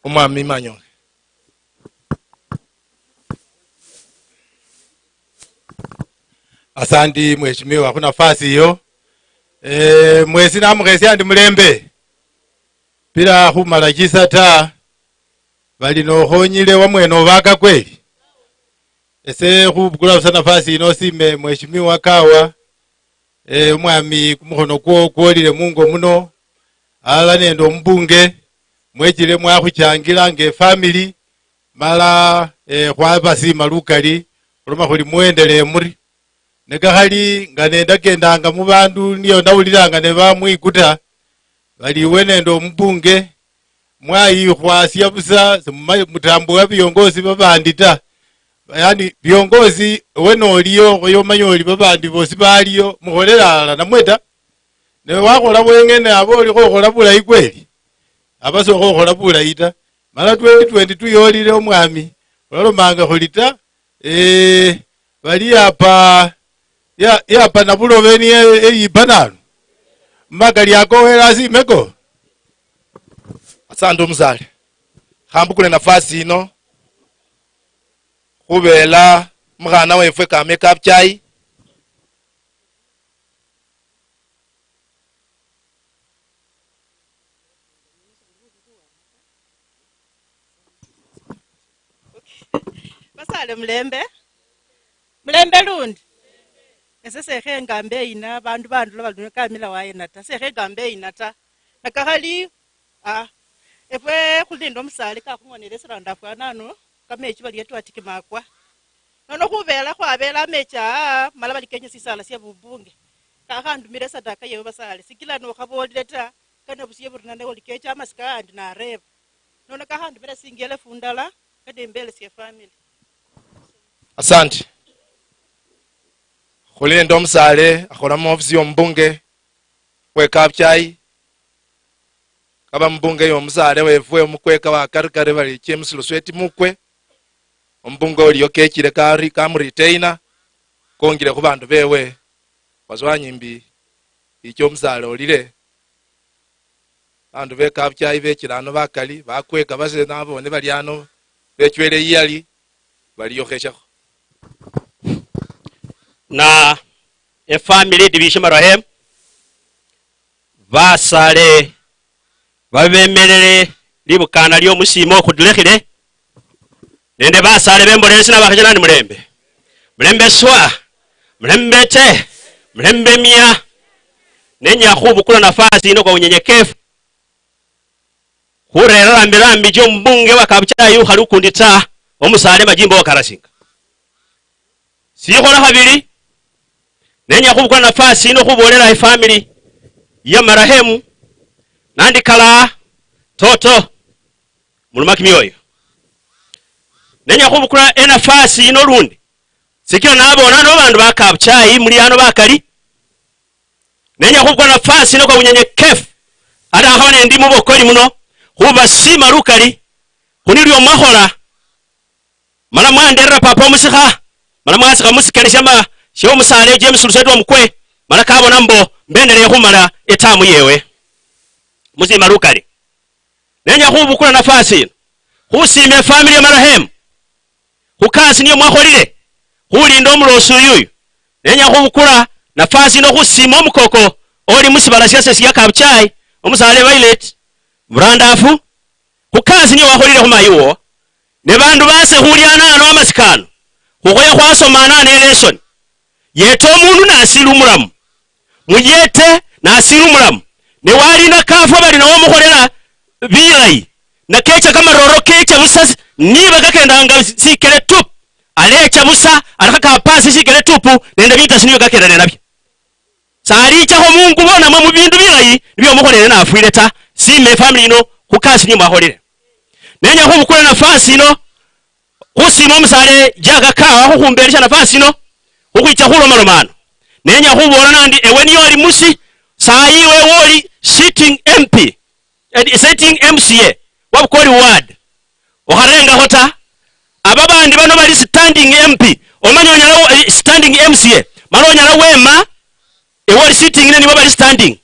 Omwami Manyonge. Asandi Mheshimiwa khu nafasi iyo. Eh, mwesi namukhesia ndi mulembe. Bila khumala chisa ta, bali nokhonyile wamwene obaka kweli. Ese khubukula busa nafasi yino sime Mheshimiwa Kawa, eh, omwami kumukhono kwo kwolile mungo muno, alala nende omubunge, mwechile mwakhuchangila nge family, mala, eh, khwabasiima lukali, khuloma khuli muendelee muri. Ne kakhali nga nendakendanga mubandu, niyo ndawulilanga ne bamwikuta, bali iwe nende omubunge, mwayikhwasia busa, simuma-, mutambua viongozi babandi ta. Yaani, viongozi, ewe noliyo, khoye omanye oli babandi bosi baliyo, mukholela halala namwe ta. Ne wakhola bweng'ene, aba olikho okhola bulayi kweli? Aba sokhokhola bulayi ta. Mala twenty twenty-two yolile omwami, khwalomanga khuli ta, eh, bali yapa, ya-, yapa Nabulobe niye eyipa nanu. Makali ako wele asimeko. Asante omusale. Khambukule nafasi yino khubela mukhana wefwe Kame Kabuchai. Basale mulembe, mulembe lundi. Ese sekhe ngambe eyina, bandu bandula bali kamila wayena ta, sekhe ngambe eyina ta. Nakakhali, ah, efwe khuli nende omusale kakhung'onele esiranda afwana ano, kamechi bali etwatiki makwa. Nono khubela khwabela amechi aa, mala bali kenye sisala sia bubunge. Kakhandumile esadaka yewe basale, sikila nokhabolile ta, kane busie buri nane oli kecha amasika andi nareba. Nono kakhandumile singi elefu ndala, kane imbelesie family. Asante. Khuli nende omusale akhola mu ofisi yombunge we Kabuchai, kaba mbunge yomusale wefwe omukweka wa Karikari bali James Lusweti Mukwe, ombunge oliyo kechile kari kamuritaina, kongile khubandu bewe, khwaswanyimbi icho omusale olile. Bandu be Kabuchai bechile ano bakali, bakweka base nabone bali ano, bechwele iyali, baliyokheshakho. Na efamily division Marehemu, basale babemelele libukana liomusimo okhutulekhile, nende basale bembolele sina bakhacha nani mulembe. Mulembe swa, mulembe te, mulembe mia. Nenya khubukula nafasi yino kwa unyenyekevu, khurera rambirambi chio mbunge wa Kabuchai ukhali ukundi ta, omusale Majimbo wa Karasinga. Sikhola khabili, nenya khubukula nafasi yino khubolela ifamily ya Marehemu, nandikala toto muluma kimioyo. Nenya khubukula enafasi yino lundi, sikila nabola no bandu ba Kabuchai muli ano bakali. Nenya khubukula nafasi yino kwa unyenyekevu, ata akhaba nendi mubokoli muno, khubasima lukali, khunilio mwakhola, mala mwanderera papa omusikha, mala mwasikha musikali shama shiomusale James Lusweti Mukwe, mala kabona mbo mbendeleye khumala etamu yewe. Musima lukali. Nenya khubukula nafasi yino, khusiima efamily ya marehemu khukasi niyo mwakholile khulinda omulosi uyuyu. Nenya khubukula nafasi yino khusiima omukoko oli musibala siase sia Kabuchai, omusaale Violet Murandafu, khukasi niyo wakholile khumayi wo. Ne bandu base khuliana ano amasikano, khukhoya khwasomana ne lesson. Yeta omundu nasili omulamu. Muyete nasili omulamu. Ne wali nakafwa bali nawe omukholela bilayi. Nakecha kamaroro kecha busa, niba kakendanga sikele tupu. Alecha busa, alakha kapasi sikele tupu, nende bitasi nibyo kakenda ninabyo. Salichakho mungubo namwe mubindu bilayi nibyo omukholele nafwile ta. Siima efamily yino khukasi niyo mwakholile. Nenya khubukula nafasi yino khusiima omusaale Jack Kawa khukhumbelesha nafasi yino khukhwicha khulomaloma ano. Nenya khuboola nandi ewe niye oli musi, sayi ewe oli sitting M P, eh, sitting M C A wa Bukoli Ward. Okharengakho ta. Aba bandi bano bali standing M P, omanya onyala wo-, eh, standing M C A, mala onyala wema, ewe oli sitting ne nibo bali standing.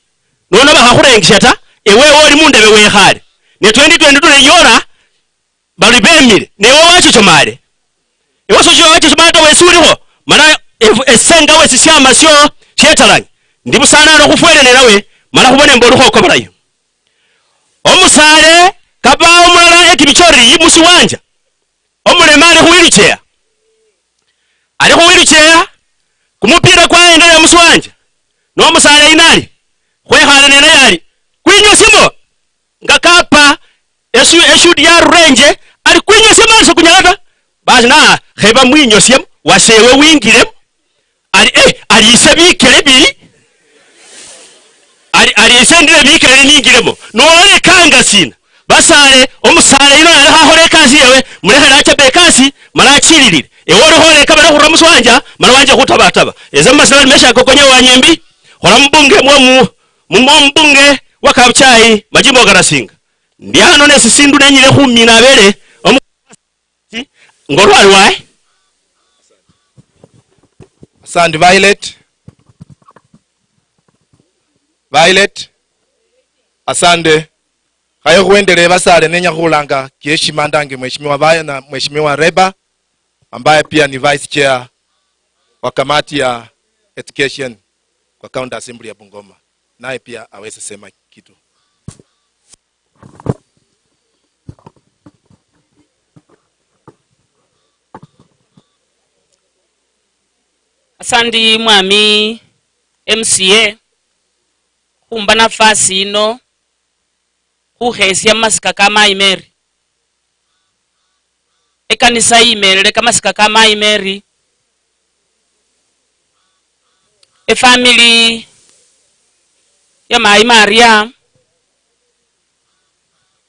Nono bakhakhurengisha ta, ewe oli mundebe wekhale. Ne twenty twenty-two neyola, bali bemile, newe wachochomale. Ewe sochio wachochomale ta, wesi ulikho, mala efu-, ese nga wesi siama sio sietalangi, ndi busa nano khufwele ninawe, mala khubone mbo olukhoko bulayi. Omusaale kaba omulala ekibichori yi musiwanja, omulema ali khu wheelchair. Ali khu wheelchair, kumupira kwaendelea musiwanja, nomusaale yinali, khwekhale ninaye ali, "Kwinyosimo!" Nga kapa esu-, eshudi yarurenje, ali, "Kwinyosimo!" Ali, "Sekunyala ta." Basi na, "Kheba mwinyosemo, wasewe wingilemo." Ali, "Eh, ali ise bikele bili." Ali, "Ali ise ndile bikele ningilemo." Nolekanga sina? Basale, omusale yuno nalekha akhola ekasi yewe, mulekhele achapa ekasi, mala achililile. Ewe olikho olekabala khurula muswanja, mala wanje khutabataba. Ese mumasina ali mesha kokonya wanyembi, khola mubunge mwo mu-, mu-, mubunge wa Kabuchai, majimbo Karasinga. Ndi ano nesisindu nenyile khumina abele, omu-, ngolwali wae. Asante, Violet. Violet. Asante. Khaye khwendelee basale, nenya khulanga kieshima ndange Mheshimiwa Vaya na Mheshimiwa Reba, ambaye pia ni Vice Chair wa kamati ya Education kwa County Assembly ya Bungoma. Naye pia aweze sema kitu. Asandi Mwami M C A khumba nafasi yino khukhesia mumasika ka Mayi Mary. Ekanisa yimerere kamasika ka Mayi Mary, efamily ya Mayi Maria,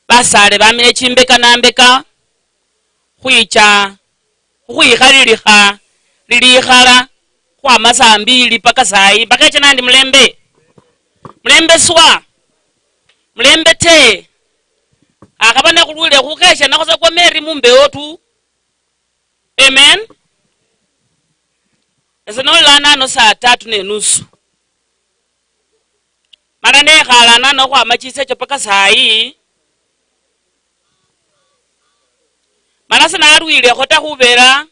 basale bamile chimbeka na mbeka khwicha khukhwikhalilikha lilikhala khwama saa mbili paka sayi. Bakheche nandi mulembe? Mulembe swa? Mulembe te? Akhaba nekhulwile khukheshanakho sa kwa Mary mumbewo tu. Amen. Ese nolola nano saa tatu nenusu. Mala nekhala nano okhwama chisecho paka sayi. Mala sinalwilekho ta khubera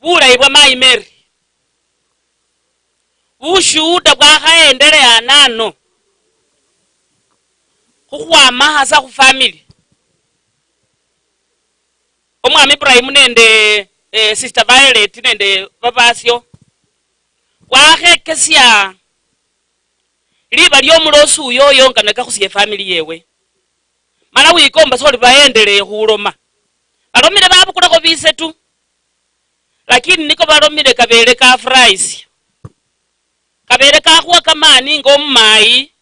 bulayi bwa Mayi Mary. Bushuhuda bwakhaendelea nano khukhwama hasa khu family. Omwami Ibrahim nende, eh, Sister Violet nende babasio, wakhekesia liba liomulosi uyo oyonganaka khusia efamily yewe. Mala wikomba soli baendelee khuloma. Balomile babukulakho bise tu. Lakini niko balomile kabele kafurahisya. Kabele kakhuwa kamani nga omumayi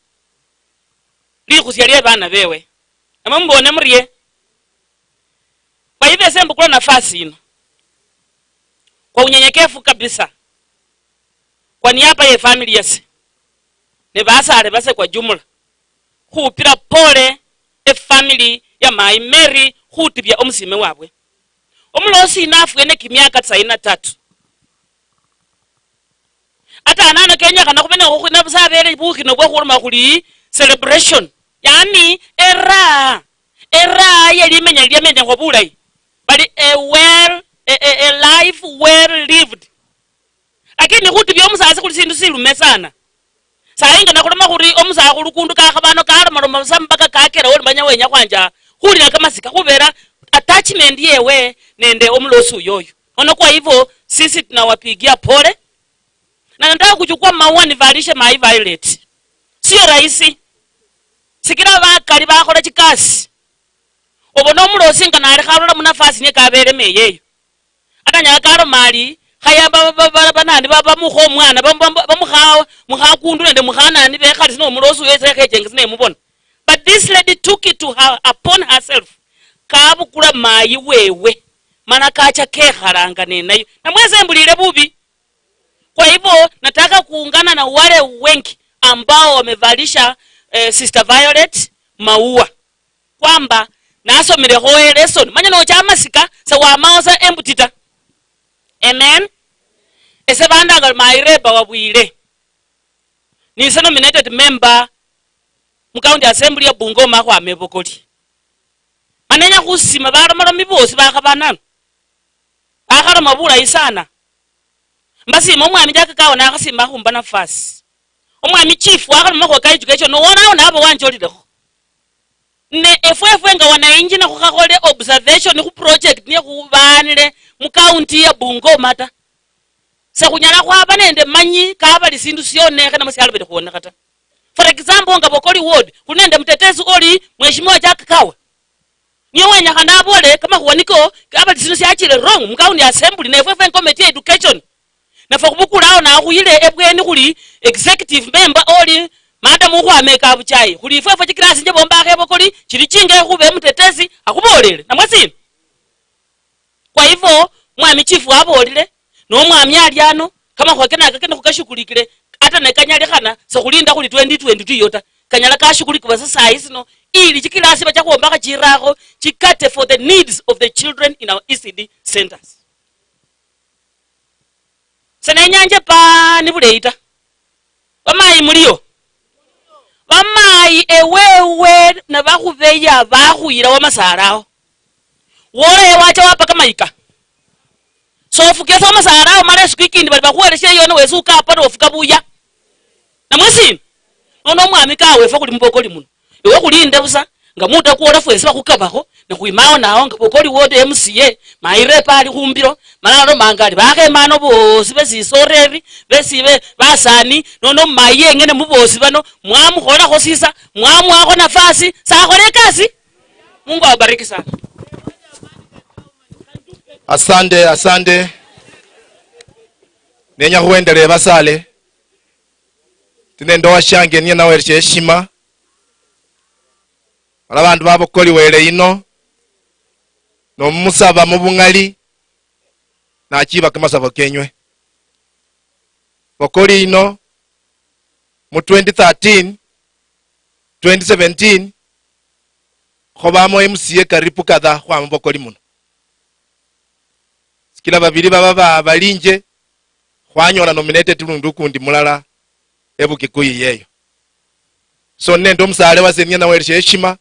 likhusia lie bana bewe. Namwe mubone murie? Kwa hivyo ese mbukula nafasi yino kwa unyenyekevu kabisa, kwa niaba ye family yase ne basale base kwa jumla, khupira pole efamily ya Mayi Mary khutibia omusime wabwe. Omulosi yino afwene kimiaka tisaini na tatu. Ata anano kenyekhana khube nakho khwina busa abele bukhino bwe khuloma khuli celebration. Yani era Eraha ye limenya liamenyekhwa bulayi. Bali a well, a, a, a life well lived. Lakini khutubia omusatsa khuli sindu silume sana. Sahi nga nakhuloma khuri omusakhulu kundu kakhabano kalomaloma busa mpaka kakera oli manya wenya khwanja khulira kamasika khubera attachment yewe nende omulosi uyo oyo. Ono kwa hivyo sisi tunawapigia pole. Na nataka kuchukua maua nivalishe Mai Violet. Sio rahisi. Sikira bakali bakhola chikasi. Obona omulosi nga nali khalola munafasi niye kabeleme yeyo. Ata nyala kaloma ali, khaya ba, ba, ba, banani ba, bamukha omwana, ba, ba, ba, bamukha, mukha kundu nende mukha nani bekhalisi nomulosi uyo ese khechengesi nemubona. But this lady took it to her, upon herself. Kabukula mayi wewe, mana kacha kekhalanga nenayo. Namwese mbulile bubi. Kwa hivyo, nataka kuungana na wale wengi ambao wamevalisha, eh, Sister Violet maua. Kwamba nasomilekho elesson. Manya nocha amasika, sewamao sa empty ta. Amen. Ese bandanga Mairepa Wabwire. Nise nominated member mu County Assembly ya Bungoma khwama Ebokoli. Manenya khusima balomalomi bosi bakhabanano. Bakhaloma bulayi sana. Mbasima omwami Jack Kawa nakhasima akhumba nafasi. Omwami chief wakhaloma makhuwa ka education, nowonawo naba wanjolilekho. Ne efwefwe nga wananchi nakhukhakhole observation khu project niye khubanile mu county ya Bungoma ta. Sekhunyala khwaba nende manyi kabali sindu sionekhe namwe sialobele khuonekha ta. For example, nga Bokoli ward, khuli nende mutetesi oli Mheshimiwa Jack Kawa. Niye wenyakhana abole kamakhuwa niko kabali sino siachile wrong mu county assembly, nefwe fwe committee ya education. Nafwe khubukulawo nakhuyile ebweni khuli executive member oli madam ukhwama ekabuchai. Khuli ifwe fwe chikilasi nje bombakha Ebokoli, chili chingayi khube mutetesi, akhubolele. Namwe sina? Kwa hivyo, mwami chief wabolile, no mwami ali ano, kamakhuwa kenaka kene khukashughulikile, ata ne kanyalikhana, sekhulinda khuli twenty twenty-two iyo ta. Kanyala kashughulikibwa sa sayi sino, ili chikilasi bacha khwombakha chirakho, chikate for the needs of the children in our E C D centers. Senenyanje paani buleyi ta. Bamayi muliyo? Bamayi ewewe nabakhubeya bakhuyila wamasaala ao. Wolayo wacha wapa kamayika. Sofukia sa omusaala ao mala esiku ikindi bali bakhuweleshe eyono wesi ukapa nofuka buya. Namwe sina? Nono omwami kawefe khuli mubokoli muno. Ewe khulinde busa, nga muta kwola fwesi bakhukabakho, ne khwimawo nawo nga bokoli ward M C A, Mairepa ali khumbilo, mala alomanga ali, "Bakhemano bosi besisoreri, besibe, basani, nono mayi yengene mubosi bano, mwamukholakho sisa, mwamwakho nafasi, sakhola ekasi." Mungu awabariki sana. Asante, asante. Nenya khuendelea basale. Tine ndoa shange niye naweleshe heshima. Bala bandu babokoli wele yino, nomusaba mubung'ali, nachiba kamasabo kenywe. Bokoli yino, mu twenty thirteen, twenty seventeen, khobamo M C A karibu kadha khwama Bokoli muno. Sikila babili baba ba-, balinje, khwanyola nominated lundi ukundi mulala ebukikuyu yeyo. So, nende omusale wase niye naweleshe heshima,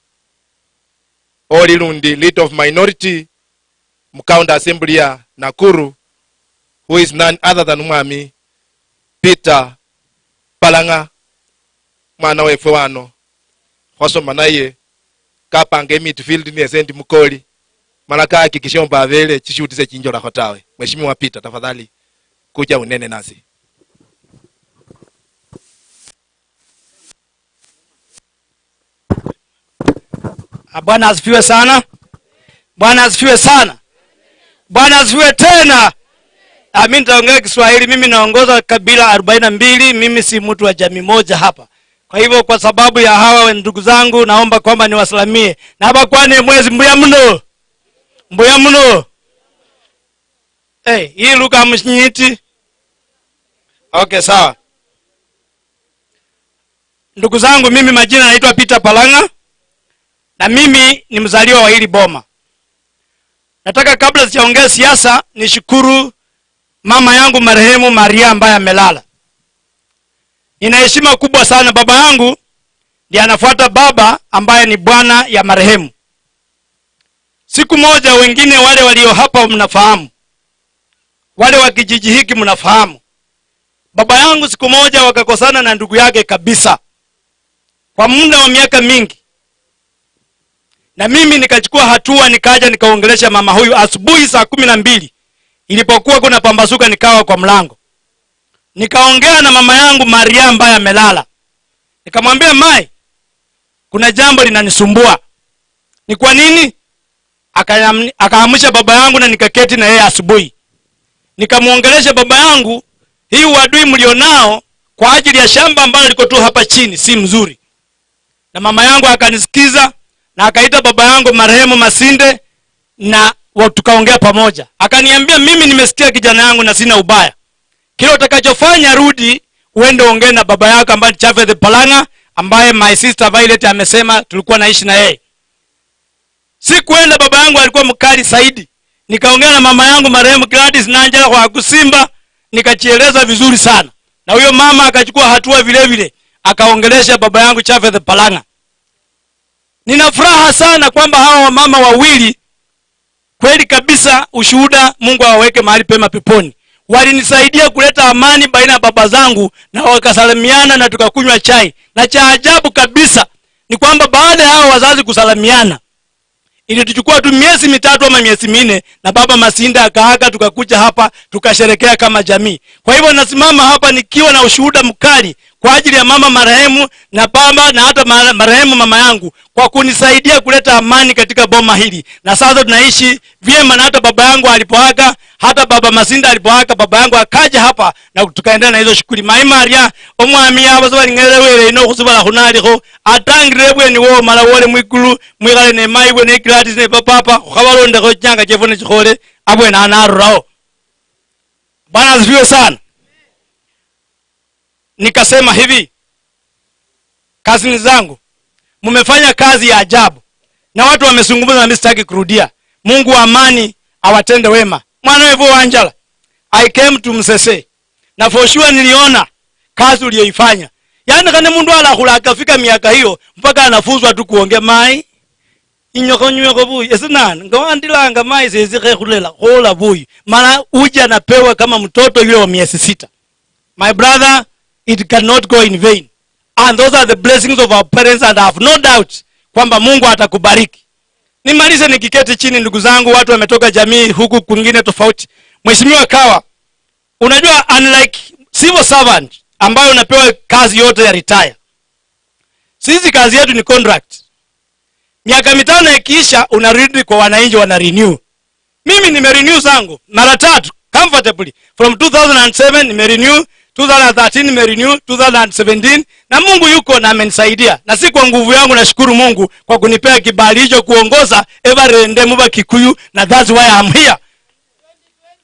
oli lundi leader of minority mu county assembly ya Nakuru, who is none other than Mwami Peter Palang'a, mwana wefwe wano, khwasoma naye, kapanga e midfield niye sendi mukoli, mala kahakikishe omba abele chishuti sechinjolakho tawe. Mheshimiwa Peter, tafadhali, kuja unene nasi. Ah, Bwana asifiwe sana. Bwana asifiwe sana. Bwana asifiwe tena. Ah, mimi nitaongea Kiswahili. Mimi naongoza kabila arobaini na mbili. Mimi si mtu wa jamii moja hapa. Kwa hivyo, kwa sababu ya hawa ndugu zangu, naomba kwamba niwasalimie. Nabakwane mwesi mbuya muno. Mbuya muno. Eh, hii lugha mshinyiti. Okay, sawa. Ndugu zangu, mimi majina naitwa Peter Palang'a, na mimi ni mzaliwa wa hili boma. Nataka, kabla sijaongea siasa, nishukuru mama yangu marehemu Maria ambaye amelala. Nina heshima kubwa sana. Baba yangu ndiye anafuata baba ambaye ni bwana ya marehemu. Siku moja, wengine wale walio hapa mnafahamu, wale wa kijiji hiki mnafahamu, baba yangu siku moja wakakosana na ndugu yake kabisa kwa muda wa miaka mingi, na mimi nikachukua hatua, nikaja nikaongelesha mama huyu asubuhi saa kumi na mbili ilipokuwa kuna pambasuka, nikawa kwa mlango, nikaongea na mama yangu Maria ambaye amelala, nikamwambia, "Mai, kuna jambo linanisumbua." "Ni kwa nini?" Akayam-, akaamsha baba yangu na nikaketi na yeye asubuhi. Nikamuongelesha baba yangu, "Hii uadui mlionao kwa ajili ya shamba ambalo liko tu hapa chini si mzuri." Na mama yangu akanisikiza na akaita baba yangu marehemu Masinde na wa-, tukaongea pamoja. Akaniambia, "Mimi nimesikia kijana yangu na sina ubaya. Kile utakachofanya, rudi uende ongee na baba yako ambaye ni Chafeth Palang'a, ambaye my sister Violet amesema tulikuwa naishi na yeye." Sikuenda, baba yangu alikuwa mkali zaidi. Nikaongea na mama yangu marehemu Gladys Nanjala kwa Kusimba, nikajieleza vizuri sana. Na huyo mama akachukua hatua vile vile, akaongelesha baba yangu Chafeth Palang'a. Nina furaha sana kwamba hawa wamama wawili, kweli kabisa, ushuhuda, Mungu awaweke mahali pema peponi, walinisaidia kuleta amani baina ya baba zangu na wakasalimiana na tukakunywa chai. Na cha ajabu kabisa ni kwamba baada ya hawa wazazi kusalimiana, ilituchukua tu miezi mitatu ama miezi minne, na baba Masinda akaaga, tukakuja hapa, tukasherekea kama jamii. Kwa hivyo nasimama hapa nikiwa na ushuhuda mkali kwa ajili ya mama marehemu na baba na hata ma-, marehemu mama yangu kwa kunisaidia kuleta amani katika boma hili. Na sasa tunaishi vyema, na hata baba yangu alipoaga, hata baba Masinda alipoaga, baba yangu akaja hapa na tukaendelea na hizo shughuli. Mai Maria, omwami yaba soba ling'elele wele ino khusibala khunalikho, atangirire ebweni wo, mala wole mwikulu, mwikhale ne mayi bwe ne Gladys ne papa, khukabalondekho chinyanga chiefwe ne chikhole, abwene ano naruraho. Bwana asifiwe sana. Nikasema hivi, "Cousins zangu, mmefanya kazi ya ajabu, na watu wamezungumza na mimi sitaki kurudia. Mungu wa amani awatende wema." Mwana wefu Wanjala, I came to Msese, na for sure niliona kazi uliyoifanya. Yaani, khane mundu alakhula akafika miaka hiyo, mpaka anafunzwa tu kuongea, "Mai, inyokho nywekho buyi." Ese nani, nga wandilanga mai sesi khekhulela, khola buyi. Mala uja napewa kama mtoto yule wa miezi sita. My brother, it cannot go in vain. And those are the blessings of our parents, and I have no doubt kwamba Mungu atakubariki. Nimalize nikiketi chini, ndugu zangu, watu wametoka jamii huku kwingine tofauti. Mheshimiwa Kawa, unajua, unlike civil servant ambayo unapewa kazi yote ya retire, sisi kazi yetu ni contract. Miaka mitano ikiisha, unarudi kwa wananchi, wana renew. Mimi nime renew zangu mara tatu comfortably. From two thousand and seven nime renew, two thousand and thirteen nime renew, two thousand and seventeen, na Mungu yuko na amenisaidia. Na si kwa nguvu yangu, nashukuru Mungu kwa kunipea kibali hicho kuongoza Everende Muba Kikuyu, na that's why I'm here.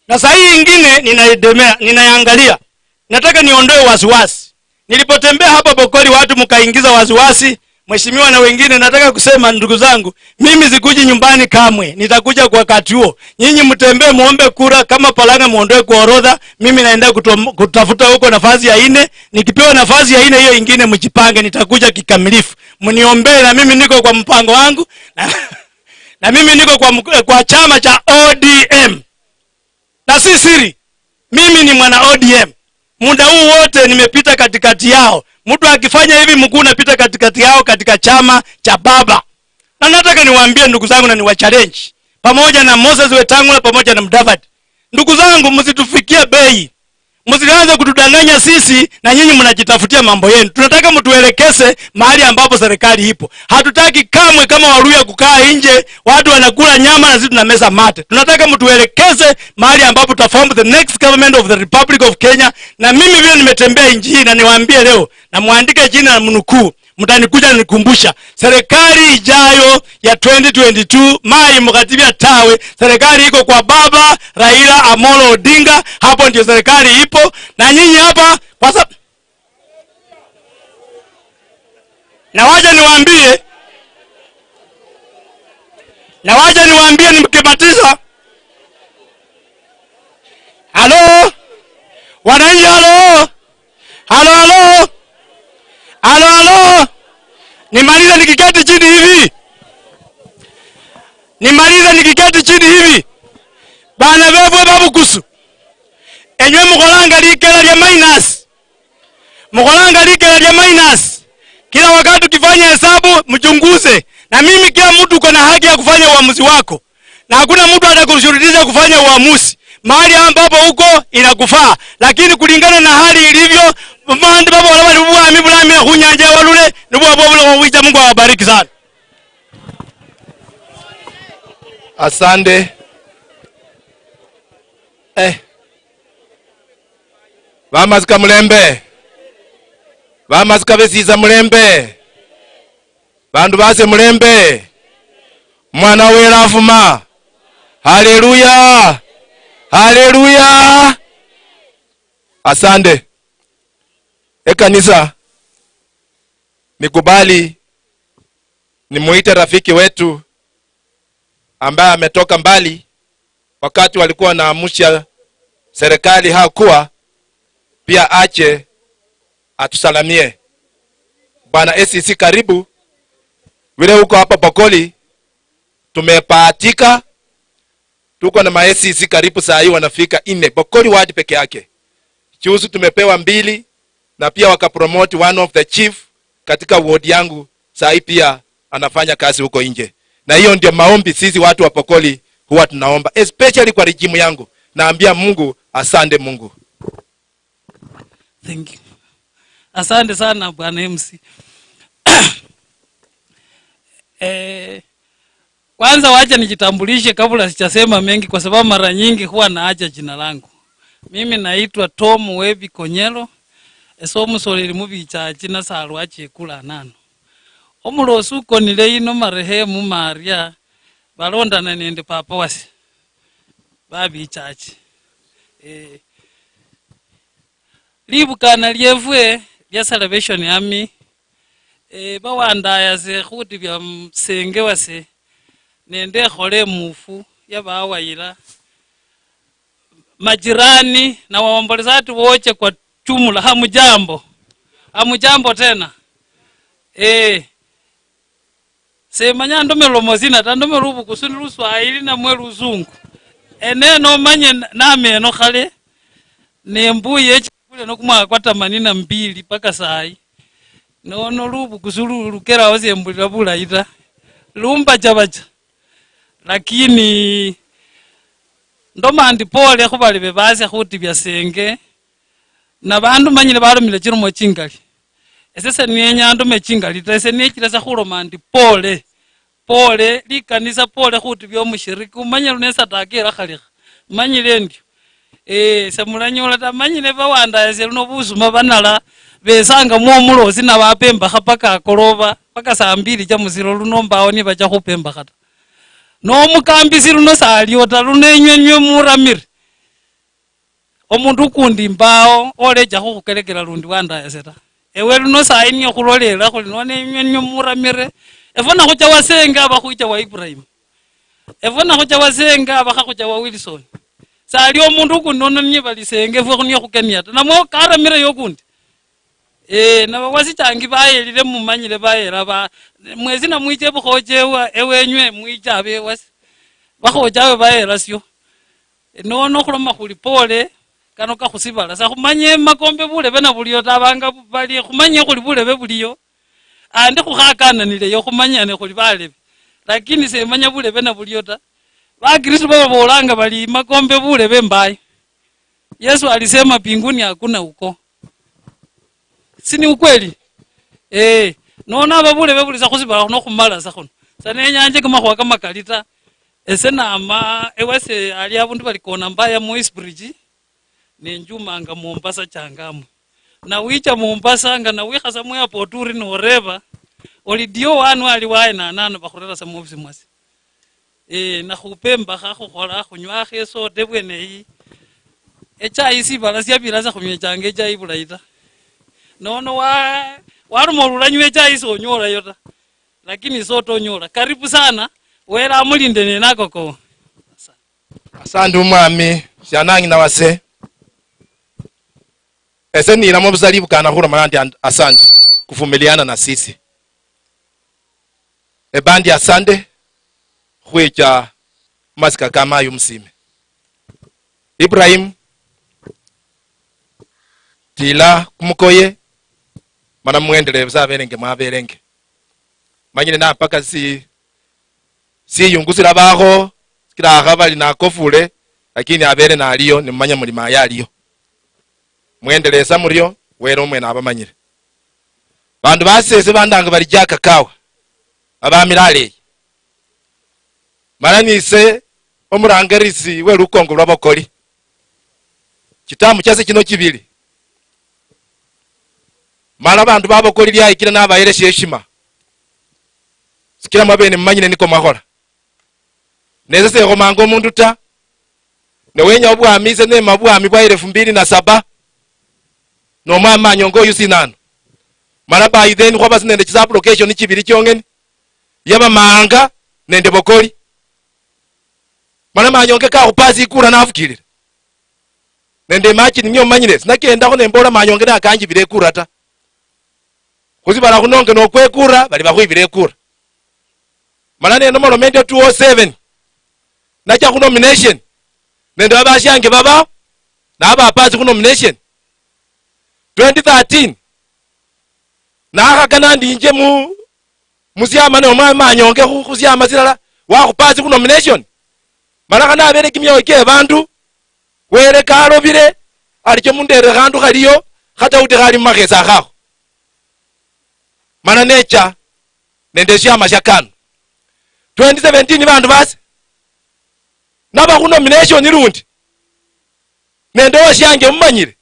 Na saa hii ingine ninaidemea, ninayangalia. Nataka niondoe wasiwasi. Nilipotembea hapa Bokoli, watu mkaingiza wasiwasi, mheshimiwa na wengine, nataka kusema, ndugu zangu, mimi sikuji nyumbani kamwe, nitakuja kwa wakati huo. Nyinyi mtembee, muombe kura, kama Palang'a muondoe kwa orodha, mimi naenda kutom-, kutafuta huko nafasi ya nne. Nikipewa nafasi ya nne, hiyo ingine mjipange, nitakuja kikamilifu. Mniombee, na mimi niko kwa mpango wangu, na, na mimi niko kwa mk-, kwa chama cha O D M. Na si siri, mimi ni mwana O D M. Muda huu wote nimepita katikati yao. Mtu akifanya hivi, mkuu, napita katikati yao katika chama cha baba. Na nataka niwaambie, ndugu zangu, na niwachallenge, pamoja na Moses Wetangula, pamoja na Mudavadi. Ndugu zangu, msitufikie bei. Msianze kutudanganya sisi na nyinyi mnajitafutia mambo yenu. Tunataka mtuelekeze mahali ambapo serikali ipo. Hatutaki kamwe kama Waluya kukaa nje, watu wanakula nyama na sisi tunameza mate. Tunataka mtuelekeze mahali ambapo tuta form the next government of the Republic of Kenya. Na mimi vile nimetembea nchi hii, na niwaambie leo, na muandike jina na mnukuu, mtanikuja nikumbusha. Serikali ijayo ya twenty twenty-two, mai mukatibia tawe, serikali iko kwa baba Raila Amolo Odinga, hapo ndio serikali ipo. Na nyinyi hapa, kwa sa-, na wacha niwaambie, na wacha niwaambie nikimaliza. Halo? Wananchi, halo? Halo, halo? Halo, halo? Nimalize nikiketi chini hivi. Nimalize Chini hivi, bana bebwe babukusu, enywe mukholanga likela lya minus, mukholanga likela lya minus. Kila wakati ukifanya hesabu, mchunguze. Na mimi, kila mtu uko na haki ya kufanya uamuzi wako, na hakuna mtu atakushurutisha kufanya uamuzi. Mahali ambapo uko inakufaa, lakini kulingana na hali ilivyo, bandi babola bali bubwami bulamira khunyanja ya Walule, nibwo bwo bulekho khwicha. Mungu awabariki sana. Asante. Eh. Bamasika mulembe. Bamasika besiza mulembe. Bandu base mulembe. Mwana wera afuma. Haleluya. Haleluya. Asante. Ekanisa, nikubali nimuite rafiki wetu ambaye ametoka mbali, wakati walikuwa wanaamusha serikali hakuwa, pia ache atusalamie. Bwana A C C, karibu. Vile uko hapa Bokoli, tumebahatika, tuko na ma A C C karibu saa hii wanafika nne, Bokoli ward peke yake. Juzi tumepewa mbili, na pia wakapromote one of the chief katika ward yangu, saa hii pia anafanya kazi huko nje. Na hiyo ndio maombi sisi watu wa Bokoli huwa tunaomba, especially kwa regime yangu. Naambia Mungu, asante Mungu. Thank you. Asante sana, Bwana M C. Eh, kwanza wacha nijitambulishe kabla sijasema mengi, kwa sababu mara nyingi huwa naacha jina langu. Mimi naitwa Tom Webi Konyelo, ese omusoleli mubichachi nasalwa chekula nano. Omulosi ukonile ino marehemu Maria, balondana nende papa wase, babichachi. Eh, libukana liefwe lia Salvation Army, eh, bawandayase khuti bia msenge wase nende ekhole emufu yabawayila majirani, nawawombolesa ati, "Woche kwa jumla, hamujambo? Hamujambo tena?" Eh, semanya ndome lomo sina ta, ndome lubukusu ni luswahili namwe lusungu. Ene nomanye n-, nameno khale, nembuye echikule no kumwaka kwa themanini na mbili paka sayi. Nono lubukusu lu-, lukerawo sembulira bulayi ta. Lumbachabacha. Lakini ndoma ndi pole khubalebe base khuti bya senge. Na bandu manyire balomile chilomo chingali. Ese senienya ndume chingali ta, ese nechile sa khuloma ndi pole. Pole, likanisa pole khuti byomushiriki. Umanye lune sataka erakhalikha. Manyire ndio. Eh, semulanyola ta, manyire bawandayase luno busuma banala, besanga mwo mulosi nabapembakha paka akoloba, paka saa mbili cha musiro luno mbawo nibacha khupembakha ta. No mukambisi luno salio ta, luno enywe ninywe muramire. Omundu ukundi mbawo olecha khukhukelekela lundi wandayase ta. Ewe luno sayi niyo khulolela khuli none enywe ninywe muramire. Efwe nakhucha wasenge abakhwicha wa Ibrahim. Efwe nakhucha wasenge abakhakhucha wa Wilson. Sali omundu ukundi nono niye balisenge efwe khuniye khukenia ta. Namwe karamire yokundi. Eh, nabawasichangi bayelile mumanyile bayela ba, mwesi namwicha ebukhoche ewa-, ewenywe mwicha abewasi. Bakhocha abe bayela sio. Nono khuloma khuli pole, kano kakhusibala. Sa khumanye makombe bulebe na buliyo ta, abanga bu-, bali khumanye khuli bulebe buliyo. Andi khukhakananileyo khumanyane khuli balebe. Lakini semanya bulebe na buliyo ta. Bakristo bababolanga bali makombe bulebe mbayo. Yesu alisema mbinguni hakuna uko. Si ni ukweli? Eh, nono aba bulebe buli sa khusibala khuno khumala sa khuno. Sa nenyanje kamakhuwa kamakali ta. Ese nama, ewase ali abundu bali kona mbaya mu Eastbridge, nenjumanga Mombasa Changamwe. Na wicha Mombasa nga na wikhasa mu airport uri noreba, oli dio wanu ali waye nanano bakhurera sa mu office mwasi. Eh, nakhupa embakha, khukhola, khunywakho esoda ebwene eyi. Echai sibala siabila sa khunywechanga echai bulayi ta. Nono wa-, waruma olulanywa echai sonyolayo ta. Lakini isoda onyola. Karibu sana. Wele amulinde nene akokowa. Asante. Asante umwami, sianang'ina wase. Ese nilamo busa libukana khulomana ndi and-, asante. Kuvumiliana na sisi. Ebandi asante. Khwicha Mumasika ka mayi omusime. Ibrahim, tila kumukoye, mana mwendelee busa abelenge mwabelenge. Manyire na mpaka si, siyungu silabaho, sikila akhaba ali nakofule, lakini abele naliyo, nimumanya muli maye aliyo. Mwendelee sa murio, Wele omwene abamanyire. Bandu basese bandanga bali Jack Kawa, abamira aleyi. Mala nise omurangarisi we lukongo lwa Bokoli. Chitamu chase chino chibili. Mala bandu ba Bokoli lyayikira nabayelesha eshima. Sikira mwabene mumanyire niko mwakhola. Nese sekhomanga omundu ta. Ne wenya obwami, ise nema obwami bwa elefu mbili na saba. Nomwami Manyonga oyu sinano. Mala by then khwaba sinende chisublocation chibili chiong'ene. Yaba Maanga nende Bokoli. Mala Manyonga kakhupasi ikura nafukilila. Nende imagine niyo manyire, sinakendakho nembola Manyonga nakanjibila ekura ta. Khusibala khuno nge nokwekura, bali bakhwibira ekura. Mala nenomoloma endio two oh seven, nacha khu nomination nende babashange baba nabapasi khu nomination. Twenty thirteen, nakhakana ndinje mu, musiama ne omwami Manyonge khu, khusiama silala, wakhupasi khu nomination. Mala khana abele kimioyo kye bandu, Wele kalobile, alicho mundere khandu khaliyo, kha Daudi khali mumakhesa khakho. Mana necha nende eshiama shia kanu. Twenty seventeen bandu basi, naba khu nomination lundi. Nende owashianje mumanyire.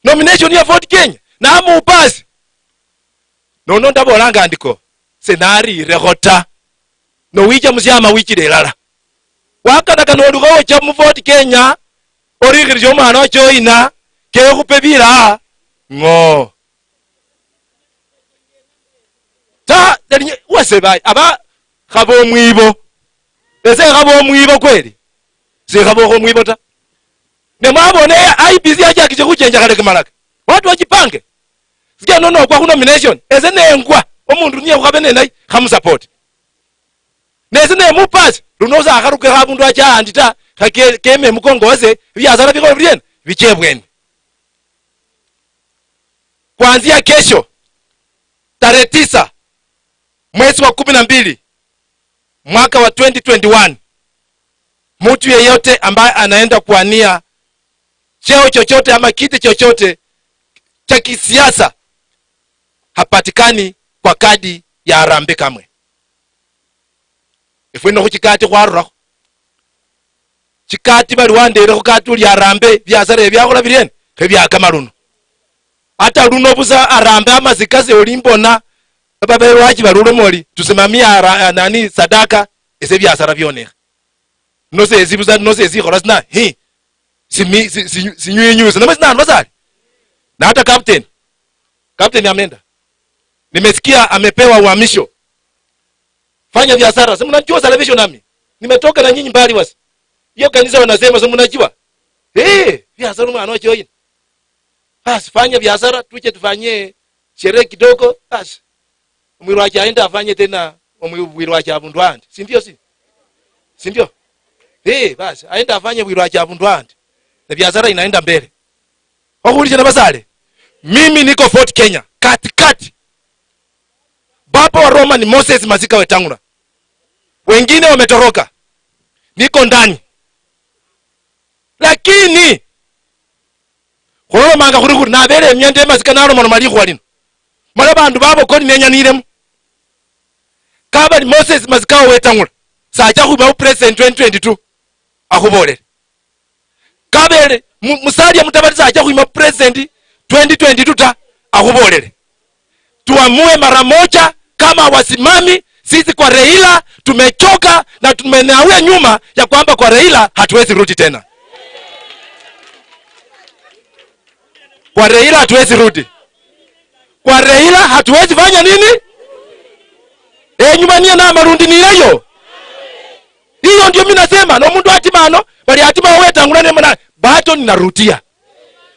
Nomination ya Ford Kenya, namupasi. Nono ndabolanga ndiko, senarirekho ta. Nowicha musiama wichile elala. Wakanakana olikho ocha mu Fort Kenya, orikhirishe omwana wacho oyina, kekhupe bila, ng'o. Ta, wase bayi, aba khaba omwibo. Ese khaba omwibo kweli. Sikhabokho omwibo ta. Ne mwabone I B C yachakishe khuchenja khale kimalaka. Watu wachipange. Sikia nono okwa khu nomination. Ese nengwa, omundu niye khukhabe nenayi, khamusupport. Nesi nemupasi, luno sakharukekho abundu acha ahandi ta, kha ke-, keme emukongo wase, ebiasara bikhola biriena, biche ebweni. Kuanzia kesho, tarehe tisa, mwezi wa kumi na mbili, mwaka wa twenty twenty-one, mtu yeyote ambaye anaenda kuwania cheo chochote ama kiti chochote cha kisiasa hapatikani kwa kadi ya Harambee kamwe. Efwe no khuchikati khwarurakho. Chikati bali wanderekho kati uli Harambee, biasara ebiakhola biriena, khe biakama luno. Ata luno busa Harambee amasika se oli mbona, babelwachi bali uloma oli, tusimamia ara-, nani, sadaka, ese biasara bionekha. Nose esibusa, nose esikhola sina, hi, simi-, si-, si-, sinywinyusa, namwe sinanwa sali. Na hata captain, captain ameenda. Nimesikia amepewa uhamisho. Fanya biashara. Si mnajua Salvation Army? Nimetoka na nyinyi mbali wasi. Hiyo kanisa wanasema, si mnajua? Eh, biashara mwana wa join. Basi fanya biashara, tuje tufanyie sherehe kidogo, basi. Omwirwachi aende afanye tena omwirwachi abundu andi. Si ndio, si? Si ndio? Eh, basi, aende afanye bwirwachi abundu andi. Na biashara inaenda mbele. Wakuuliza na basale. Mimi niko Fort Kenya, katikati. Baba wa Roma ni Moses Masika Wetangula. Wengine wametoroka. Niko ndani. Lakini, khulolomanga khuli khuli, nabele emiende emasika nalomaloma likhuwa lino. Mala bandu babokoli nenyanilemo. Kabali Moses Masika Wetangula, sacha khwiba bu president twenty twenty-two. Akhubolele. Kabele, mu-, Musalia Mudavadi sacha khwima president twenty twenty-two ta, akhubolele. Tuamue mara moja kama wasimami, sisi kwa Raila tumechoka na tumenawia nyuma ya kwamba kwa Raila hatuwezi rudi tena. Kwa Raila hatuwezi rudi. Kwa Raila hatuwezi fanya nini? E, nyuma niye na malundi nileyo. Hiyo ndio mimi nasema, no mundu atima ano, bali atima Wetangula ne mwana, bado ninarudia.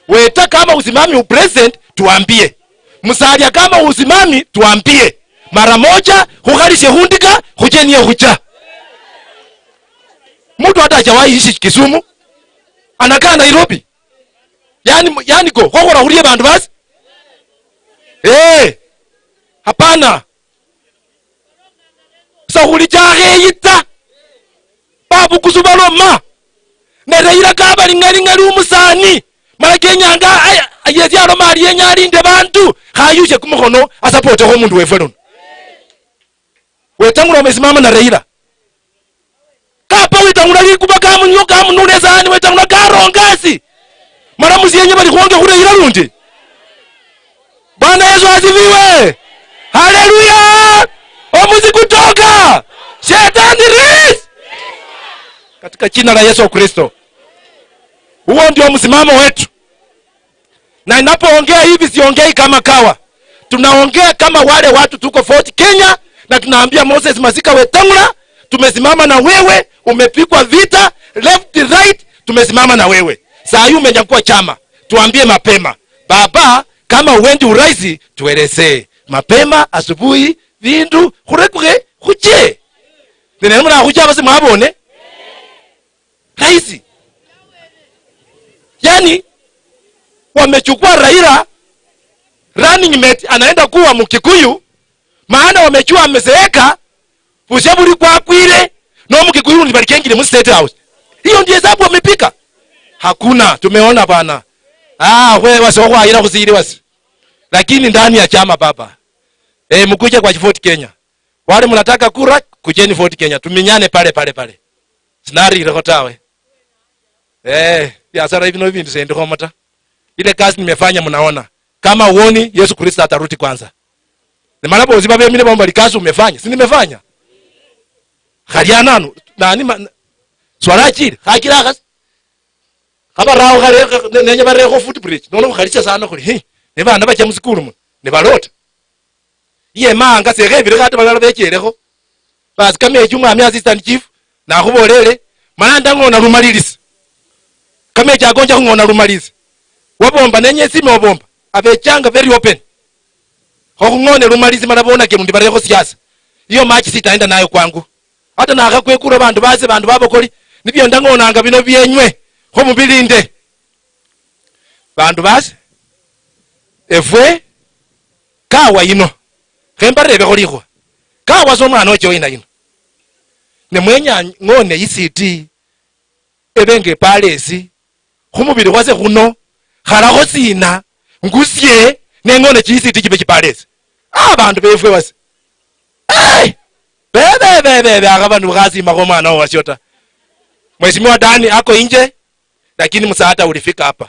Weta kama usimami u president, tuambie. Musalia kama usimami, tuambie. Mara moja, khukhalishe khundika, khuche niye khucha. Mtu hata hajawahi ishi Kisumu, anakaa Nairobi. Yani, yani go, khokhola khurie bandu basi? Eh, hapana. Sa khuli chakheyitsa. Babukusu baloma. Ne Raila kaba ling'aling'ali umusani. Mala kenyanga, ay-, Yesu aloma ali yenya alinde bandu. Khayushe kumukhono, asapotekho omundu wefwe luno. Wetangula umesimama na Raila. Kapa Wetangula likuba kamunyo kamunula esahani, Wetangula karonga asi. Mara musienye bali khwonge khureyira lundi. Bwana Yesu asifiwe. Haleluya. Omusi kutoka. Shetani ris. Katika jina la Yesu Kristo. Huo ndio msimamo wetu. Na ninapoongea hivi, siongei kama kawa. Tunaongea kama wale watu tuko Fort Kenya, na tunaambia Moses Masika Wetangula, tumesimama na wewe, umepigwa vita, left, right, tumesimama na wewe. Saa hii umenyakua chama, tuambie mapema. Baba, kama uendi uraisi, tuelezee. Mapema, asubuhi, vindu, khurekukhe, khuche. Nene muna khucha basi mwabone. Rahisi. Yani, wamechukua Raila, running mate, anaenda kuwa Mkikuyu, maana wamejua amezeeka, bushe buli kwakwire, no Mkikuyu undi balikengile mu State House. Hiyo ndio hesabu wamepika. Hakuna, tumeona bwana. Ah, we wasi okhwayira khusiri wasi. Lakini ndani ya chama baba. Eh, mkuje kwa Fort Kenya. Wale mnataka kura, kujeni Fort Kenya. Tuminyane pale, pale, pale. Sinarirekho tawe. Eh, biashara hivi no vindu sendikhomo ta. Ile kazi nimefanya mnaona. Kama uoni, Yesu Kristo atarudi kwanza. Nimala bosi babemile bomba likazi umefanya. Si nimefanya? Khali ananu, nani ma-, swala achili, khachila akhasi. Khabaraho khare-, ne-, nenya barekho footbridge. Nono khukhalisia sana khuli, hi, ne bana bacha musikulu muno, ne balota. Iye maanga sekhebirekho ata balala bechelekho. Basi kamechi omwami assistant chief, nakhubolele, mana ndang'ona lumalilisi. Kamechi ako nja khung'ona lumalilisi. Wabomba nenye esime wabomba, abechanga very open. Kho khung'one lumalilisi mala bonake lundi barekho siasa. Hiyo machi sitaenda nayo kwangu. Ata nakhakwekura bandu base, bandu babokoli, nibio ndang'onanga bino bienywe, kho mubilinde. Bandu base, efwe, kawa yino, khembarebekho likhuwa. Kawa sa omwana oche oyina yino. Ne mwenya ng'one isiti, ebe nga epalesi, khumubili khwase khuno, khalakho sina, ngusie, neng'one chisiti chibe chipalesi. Ah, bandu befwe wase. Hey! Bebe, bebe, bebe, akhaba nukhasimakho omwana owasio ta. Mheshimiwa Dani ako inje, lakini msaada ulifika hapa.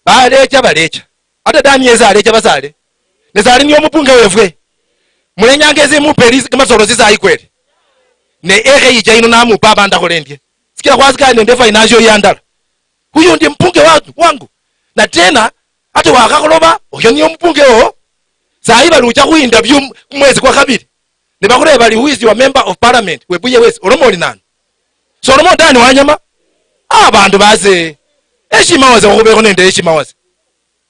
Balecha, balecha. Ata Dani yesi alecha basale. Ne sali niye omupunge wefwe. Mulenyanga esi mupe lisi kamasolo sisayi kweli. Ne ekhe yicha yino namupa abandu akhole ndie. Sikila khwasikali nende financial year ndala. Huyo ndiye mpunge wa-, wangu. Na tena, ata wakhakholoba, oyo niye omupunge wowo. Sahi bali ucha khu interview mu-, mwezi kwa khabili. Nibakhureba bali, "Who is your member of parliament? Webuye wesi, oloma oli nani?" Soloma Dani Wanyama? Abandu base. Heshima wase, khubeho nende heshima wase.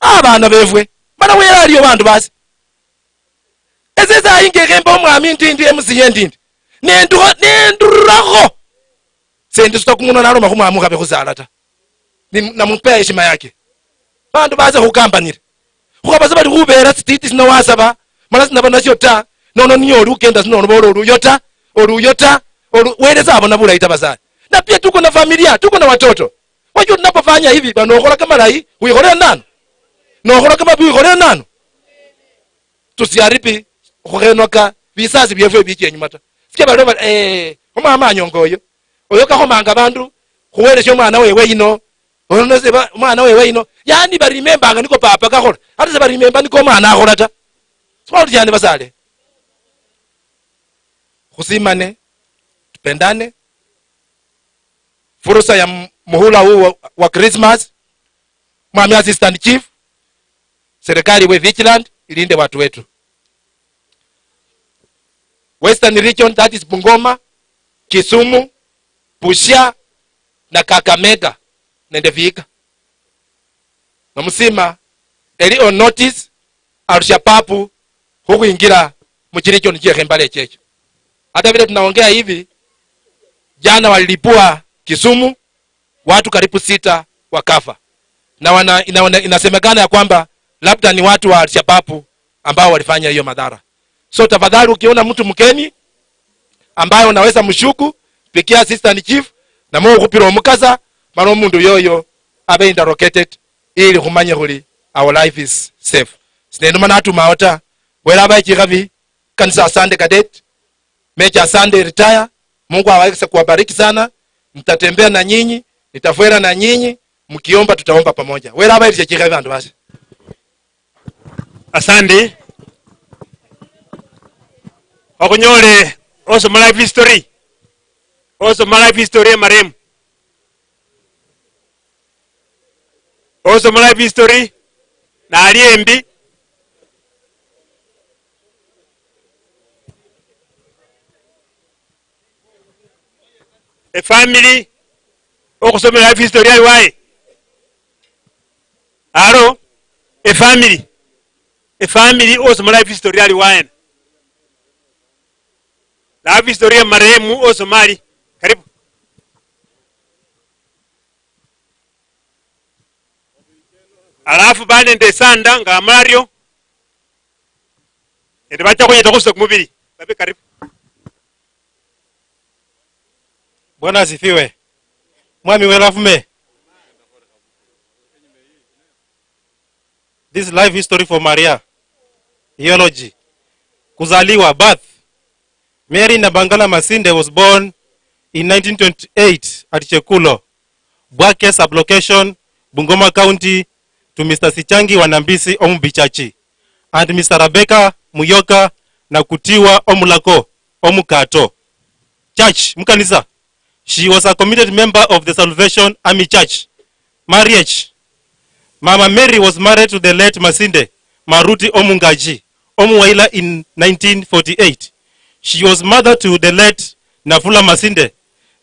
Abana befwe. Mana wera aliyo bandu base. Ese sahi ngekhemba omwami ndindi, M C A ndindi. Nenduho-, nendurakho. Sendi suta kumuno naloma khumwami ukhabe khusala ta. Ni-, namupea heshima yake. Bandu baze khukambanire. Khukhaba se bali khubera sititi sino wasaba, mana sinaba nasio ta, nono niye oli ukenda sino onobola oluyo ta, oluyo ta, olu-, Wele sabona bulayi ta basali. Na pia tuko na familia, tuko na watoto. Wajua tunapofanya hivi, bana okhola kamalayi, wikholela nano. Nokhola kamabi, wikholela nano. Tusiharibi khukhenwaka bisasi biefwe bichia enyuma ta. Sikia baliwo bali, eh, omwama anyonga oyo. Oyo kakhomanga abandu khuwelesia omwana wewe yino. Oyo nose ba-, omwana wewe yino. Yani barimembanga niko papa kakhola. Ata sebarimemba niko omwana akhola ta. Sikhwali tiani basale. Khusimane, tupendane. Fursa ya m-, muhula huu wa, wa Christmas, Mwami Assistant Chief, serikali iwe vigilant, ilinde watu wetu. Western region, that is Bungoma, Kisumu, Busia, na Kakamega, nende Vihiga. Nomusima, eli on notice, Al-Shabaab khukhwingira muchiregion chiekhe imbale echecho. Hata vile tunaongea hivi, Jana walilipua Kisumu, watu karibu sita wakafa. Na wana, ina, ina, inasemekana ya kwamba labda ni watu wa Al-Shabaab ambao walifanya hiyo madhara. So tafadhali, ukiona mtu mgeni ambaye unaweza mshuku, pigia assistant chief, na mwe ukhupira omukasa, mara omundu yoyo abe interrogated, ili khumanye khuli our life is safe. Sinenduma natumao ta. Wera abaye chikhabi, kanisa Asande Cadet, Major Asande retire, Mungu aweze kuwabariki sana. Nitatembea na nyinyi, nitafuera na nyinyi, mkiomba tutaomba pamoja. Wera abaye chikhabi bandu basi. Asante. Okhunyoole osoma life history. Osoma life history ya marehemu. Osoma life history nali embi. Efamily okhusomera life history ali waye. Aro, efamily, efamily osoma life history ali waena? Life history ya marehemu osoma ali. Karibu. Alafu ba nende esanda nga amario, nende bacha khunyeta khusuta kumubili. Babe karibu. Bwana asifiwe. Mwami welafume. This life history for Maria. Eulogy. Kuzaliwa, birth. Mary Nabangala Masinde was born in nineteen twenty-eight at Chekulo, Bwake sub-location, Bungoma County, to Mister Sichangi Wanambisi Omubichachi and Mister Rebecca Muyoka Nakutiwa Omulako Omukato. Church, mukanisa. She was a committed member of the Salvation Army Church. Marriage. Mama Mary was married to the late Masinde Maruti Omungaji Omuwaila in nineteen forty-eight. She was mother to the late Nafula Masinde,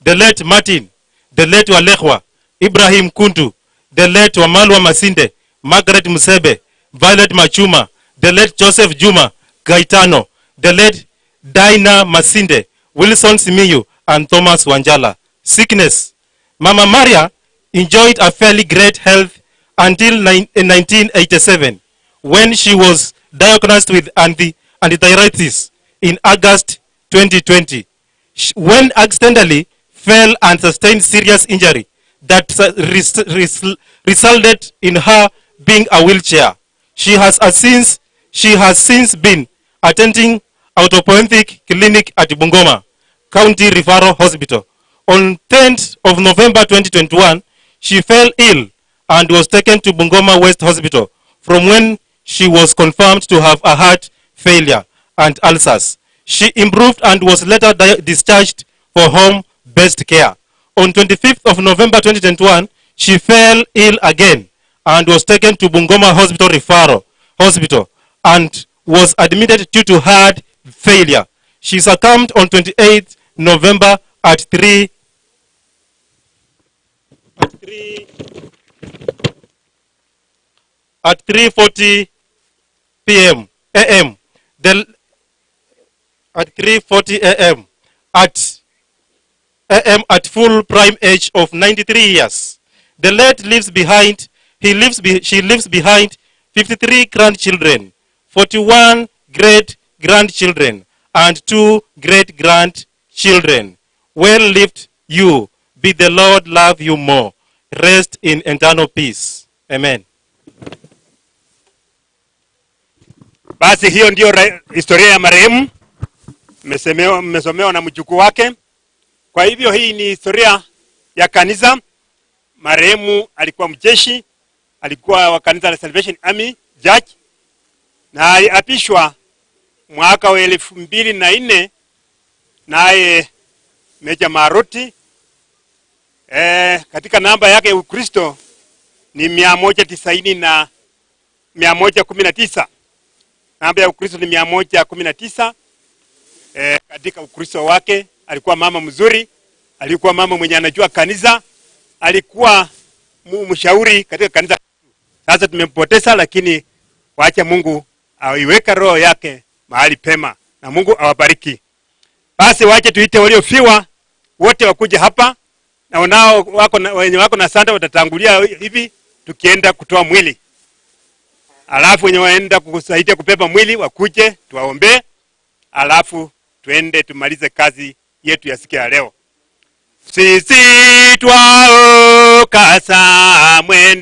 the late Martin, the late Walekhwa, Ibrahim Kuntu, the late Wamalwa Masinde, Margaret Musebe, Violet Machuma, the late Joseph Juma Gaetano, the late Dinah Masinde, Wilson Simiyu, and Thomas Wanjala. Sickness. Mama Maria enjoyed a fairly great health until nine, eh, nineteen eighty-seven, when she was diagnosed with anti-, antithyroiditis in August twenty twenty, sh-, when accidentally fell and sustained serious injury that su-, res-, res-, resulted in her being a wheelchair. She has, uh, since, she has since been attending orthopedic clinic at Bungoma County Referral Hospital. On tenth of November twenty twenty-one, she fell ill and was taken to Bungoma West Hospital, from when she was confirmed to have a heart failure and ulcers. She improved and was later di-, discharged for home-based care. On twenty-fifth of November twenty twenty-one, she fell ill again and was taken to Bungoma Hospital Referral Hospital and was admitted due to heart failure. She succumbed on twenty-eighth November at three, at three, at three forty P M, A M. The, at three forty A M, at A M, at full prime age of ninety-three years. The late leaves behind, he leaves be-, she leaves behind fifty-three grandchildren, forty-one great grandchildren, and two great grandchildren. Well lived you. Be the Lord love you more. Rest in eternal peace. Amen. Basi hiyo ndio ra-, historia ya marehemu. Mmesemewa-, mmesomewa na mjukuu wake. Kwa hivyo hii ni historia ya kanisa. Marehemu alikuwa mjeshi, alikuwa wa kanisa la Salvation Army Church, na aliapishwa mwaka wa elfu mbili na nne naye Meja Maroti. Eh, katika namba yake ya Ukristo ni mia moja tisaini na mia moja kumi na tisa. Namba ya Ukristo ni mia moja kumi na tisa. Eh, katika Ukristo wake alikuwa mama mzuri, alikuwa mama mwenye anajua kanisa, alikuwa mu-, mshauri katika kanisa. Sasa tumempoteza, lakini wacha Mungu aiweka roho yake mahali pema, na Mungu awabariki. Basi wache tuite waliofiwa, wote wakuje hapa, na wanao wako na, wenye wako na sanda watatangulia hivi, tukienda kutoa mwili. Alafu wenye waenda kusaidia kubeba mwili wakuje tuwaombee, alafu tuende tumalize kazi yetu ya siku ya leo. Sisi twaoka Samwende.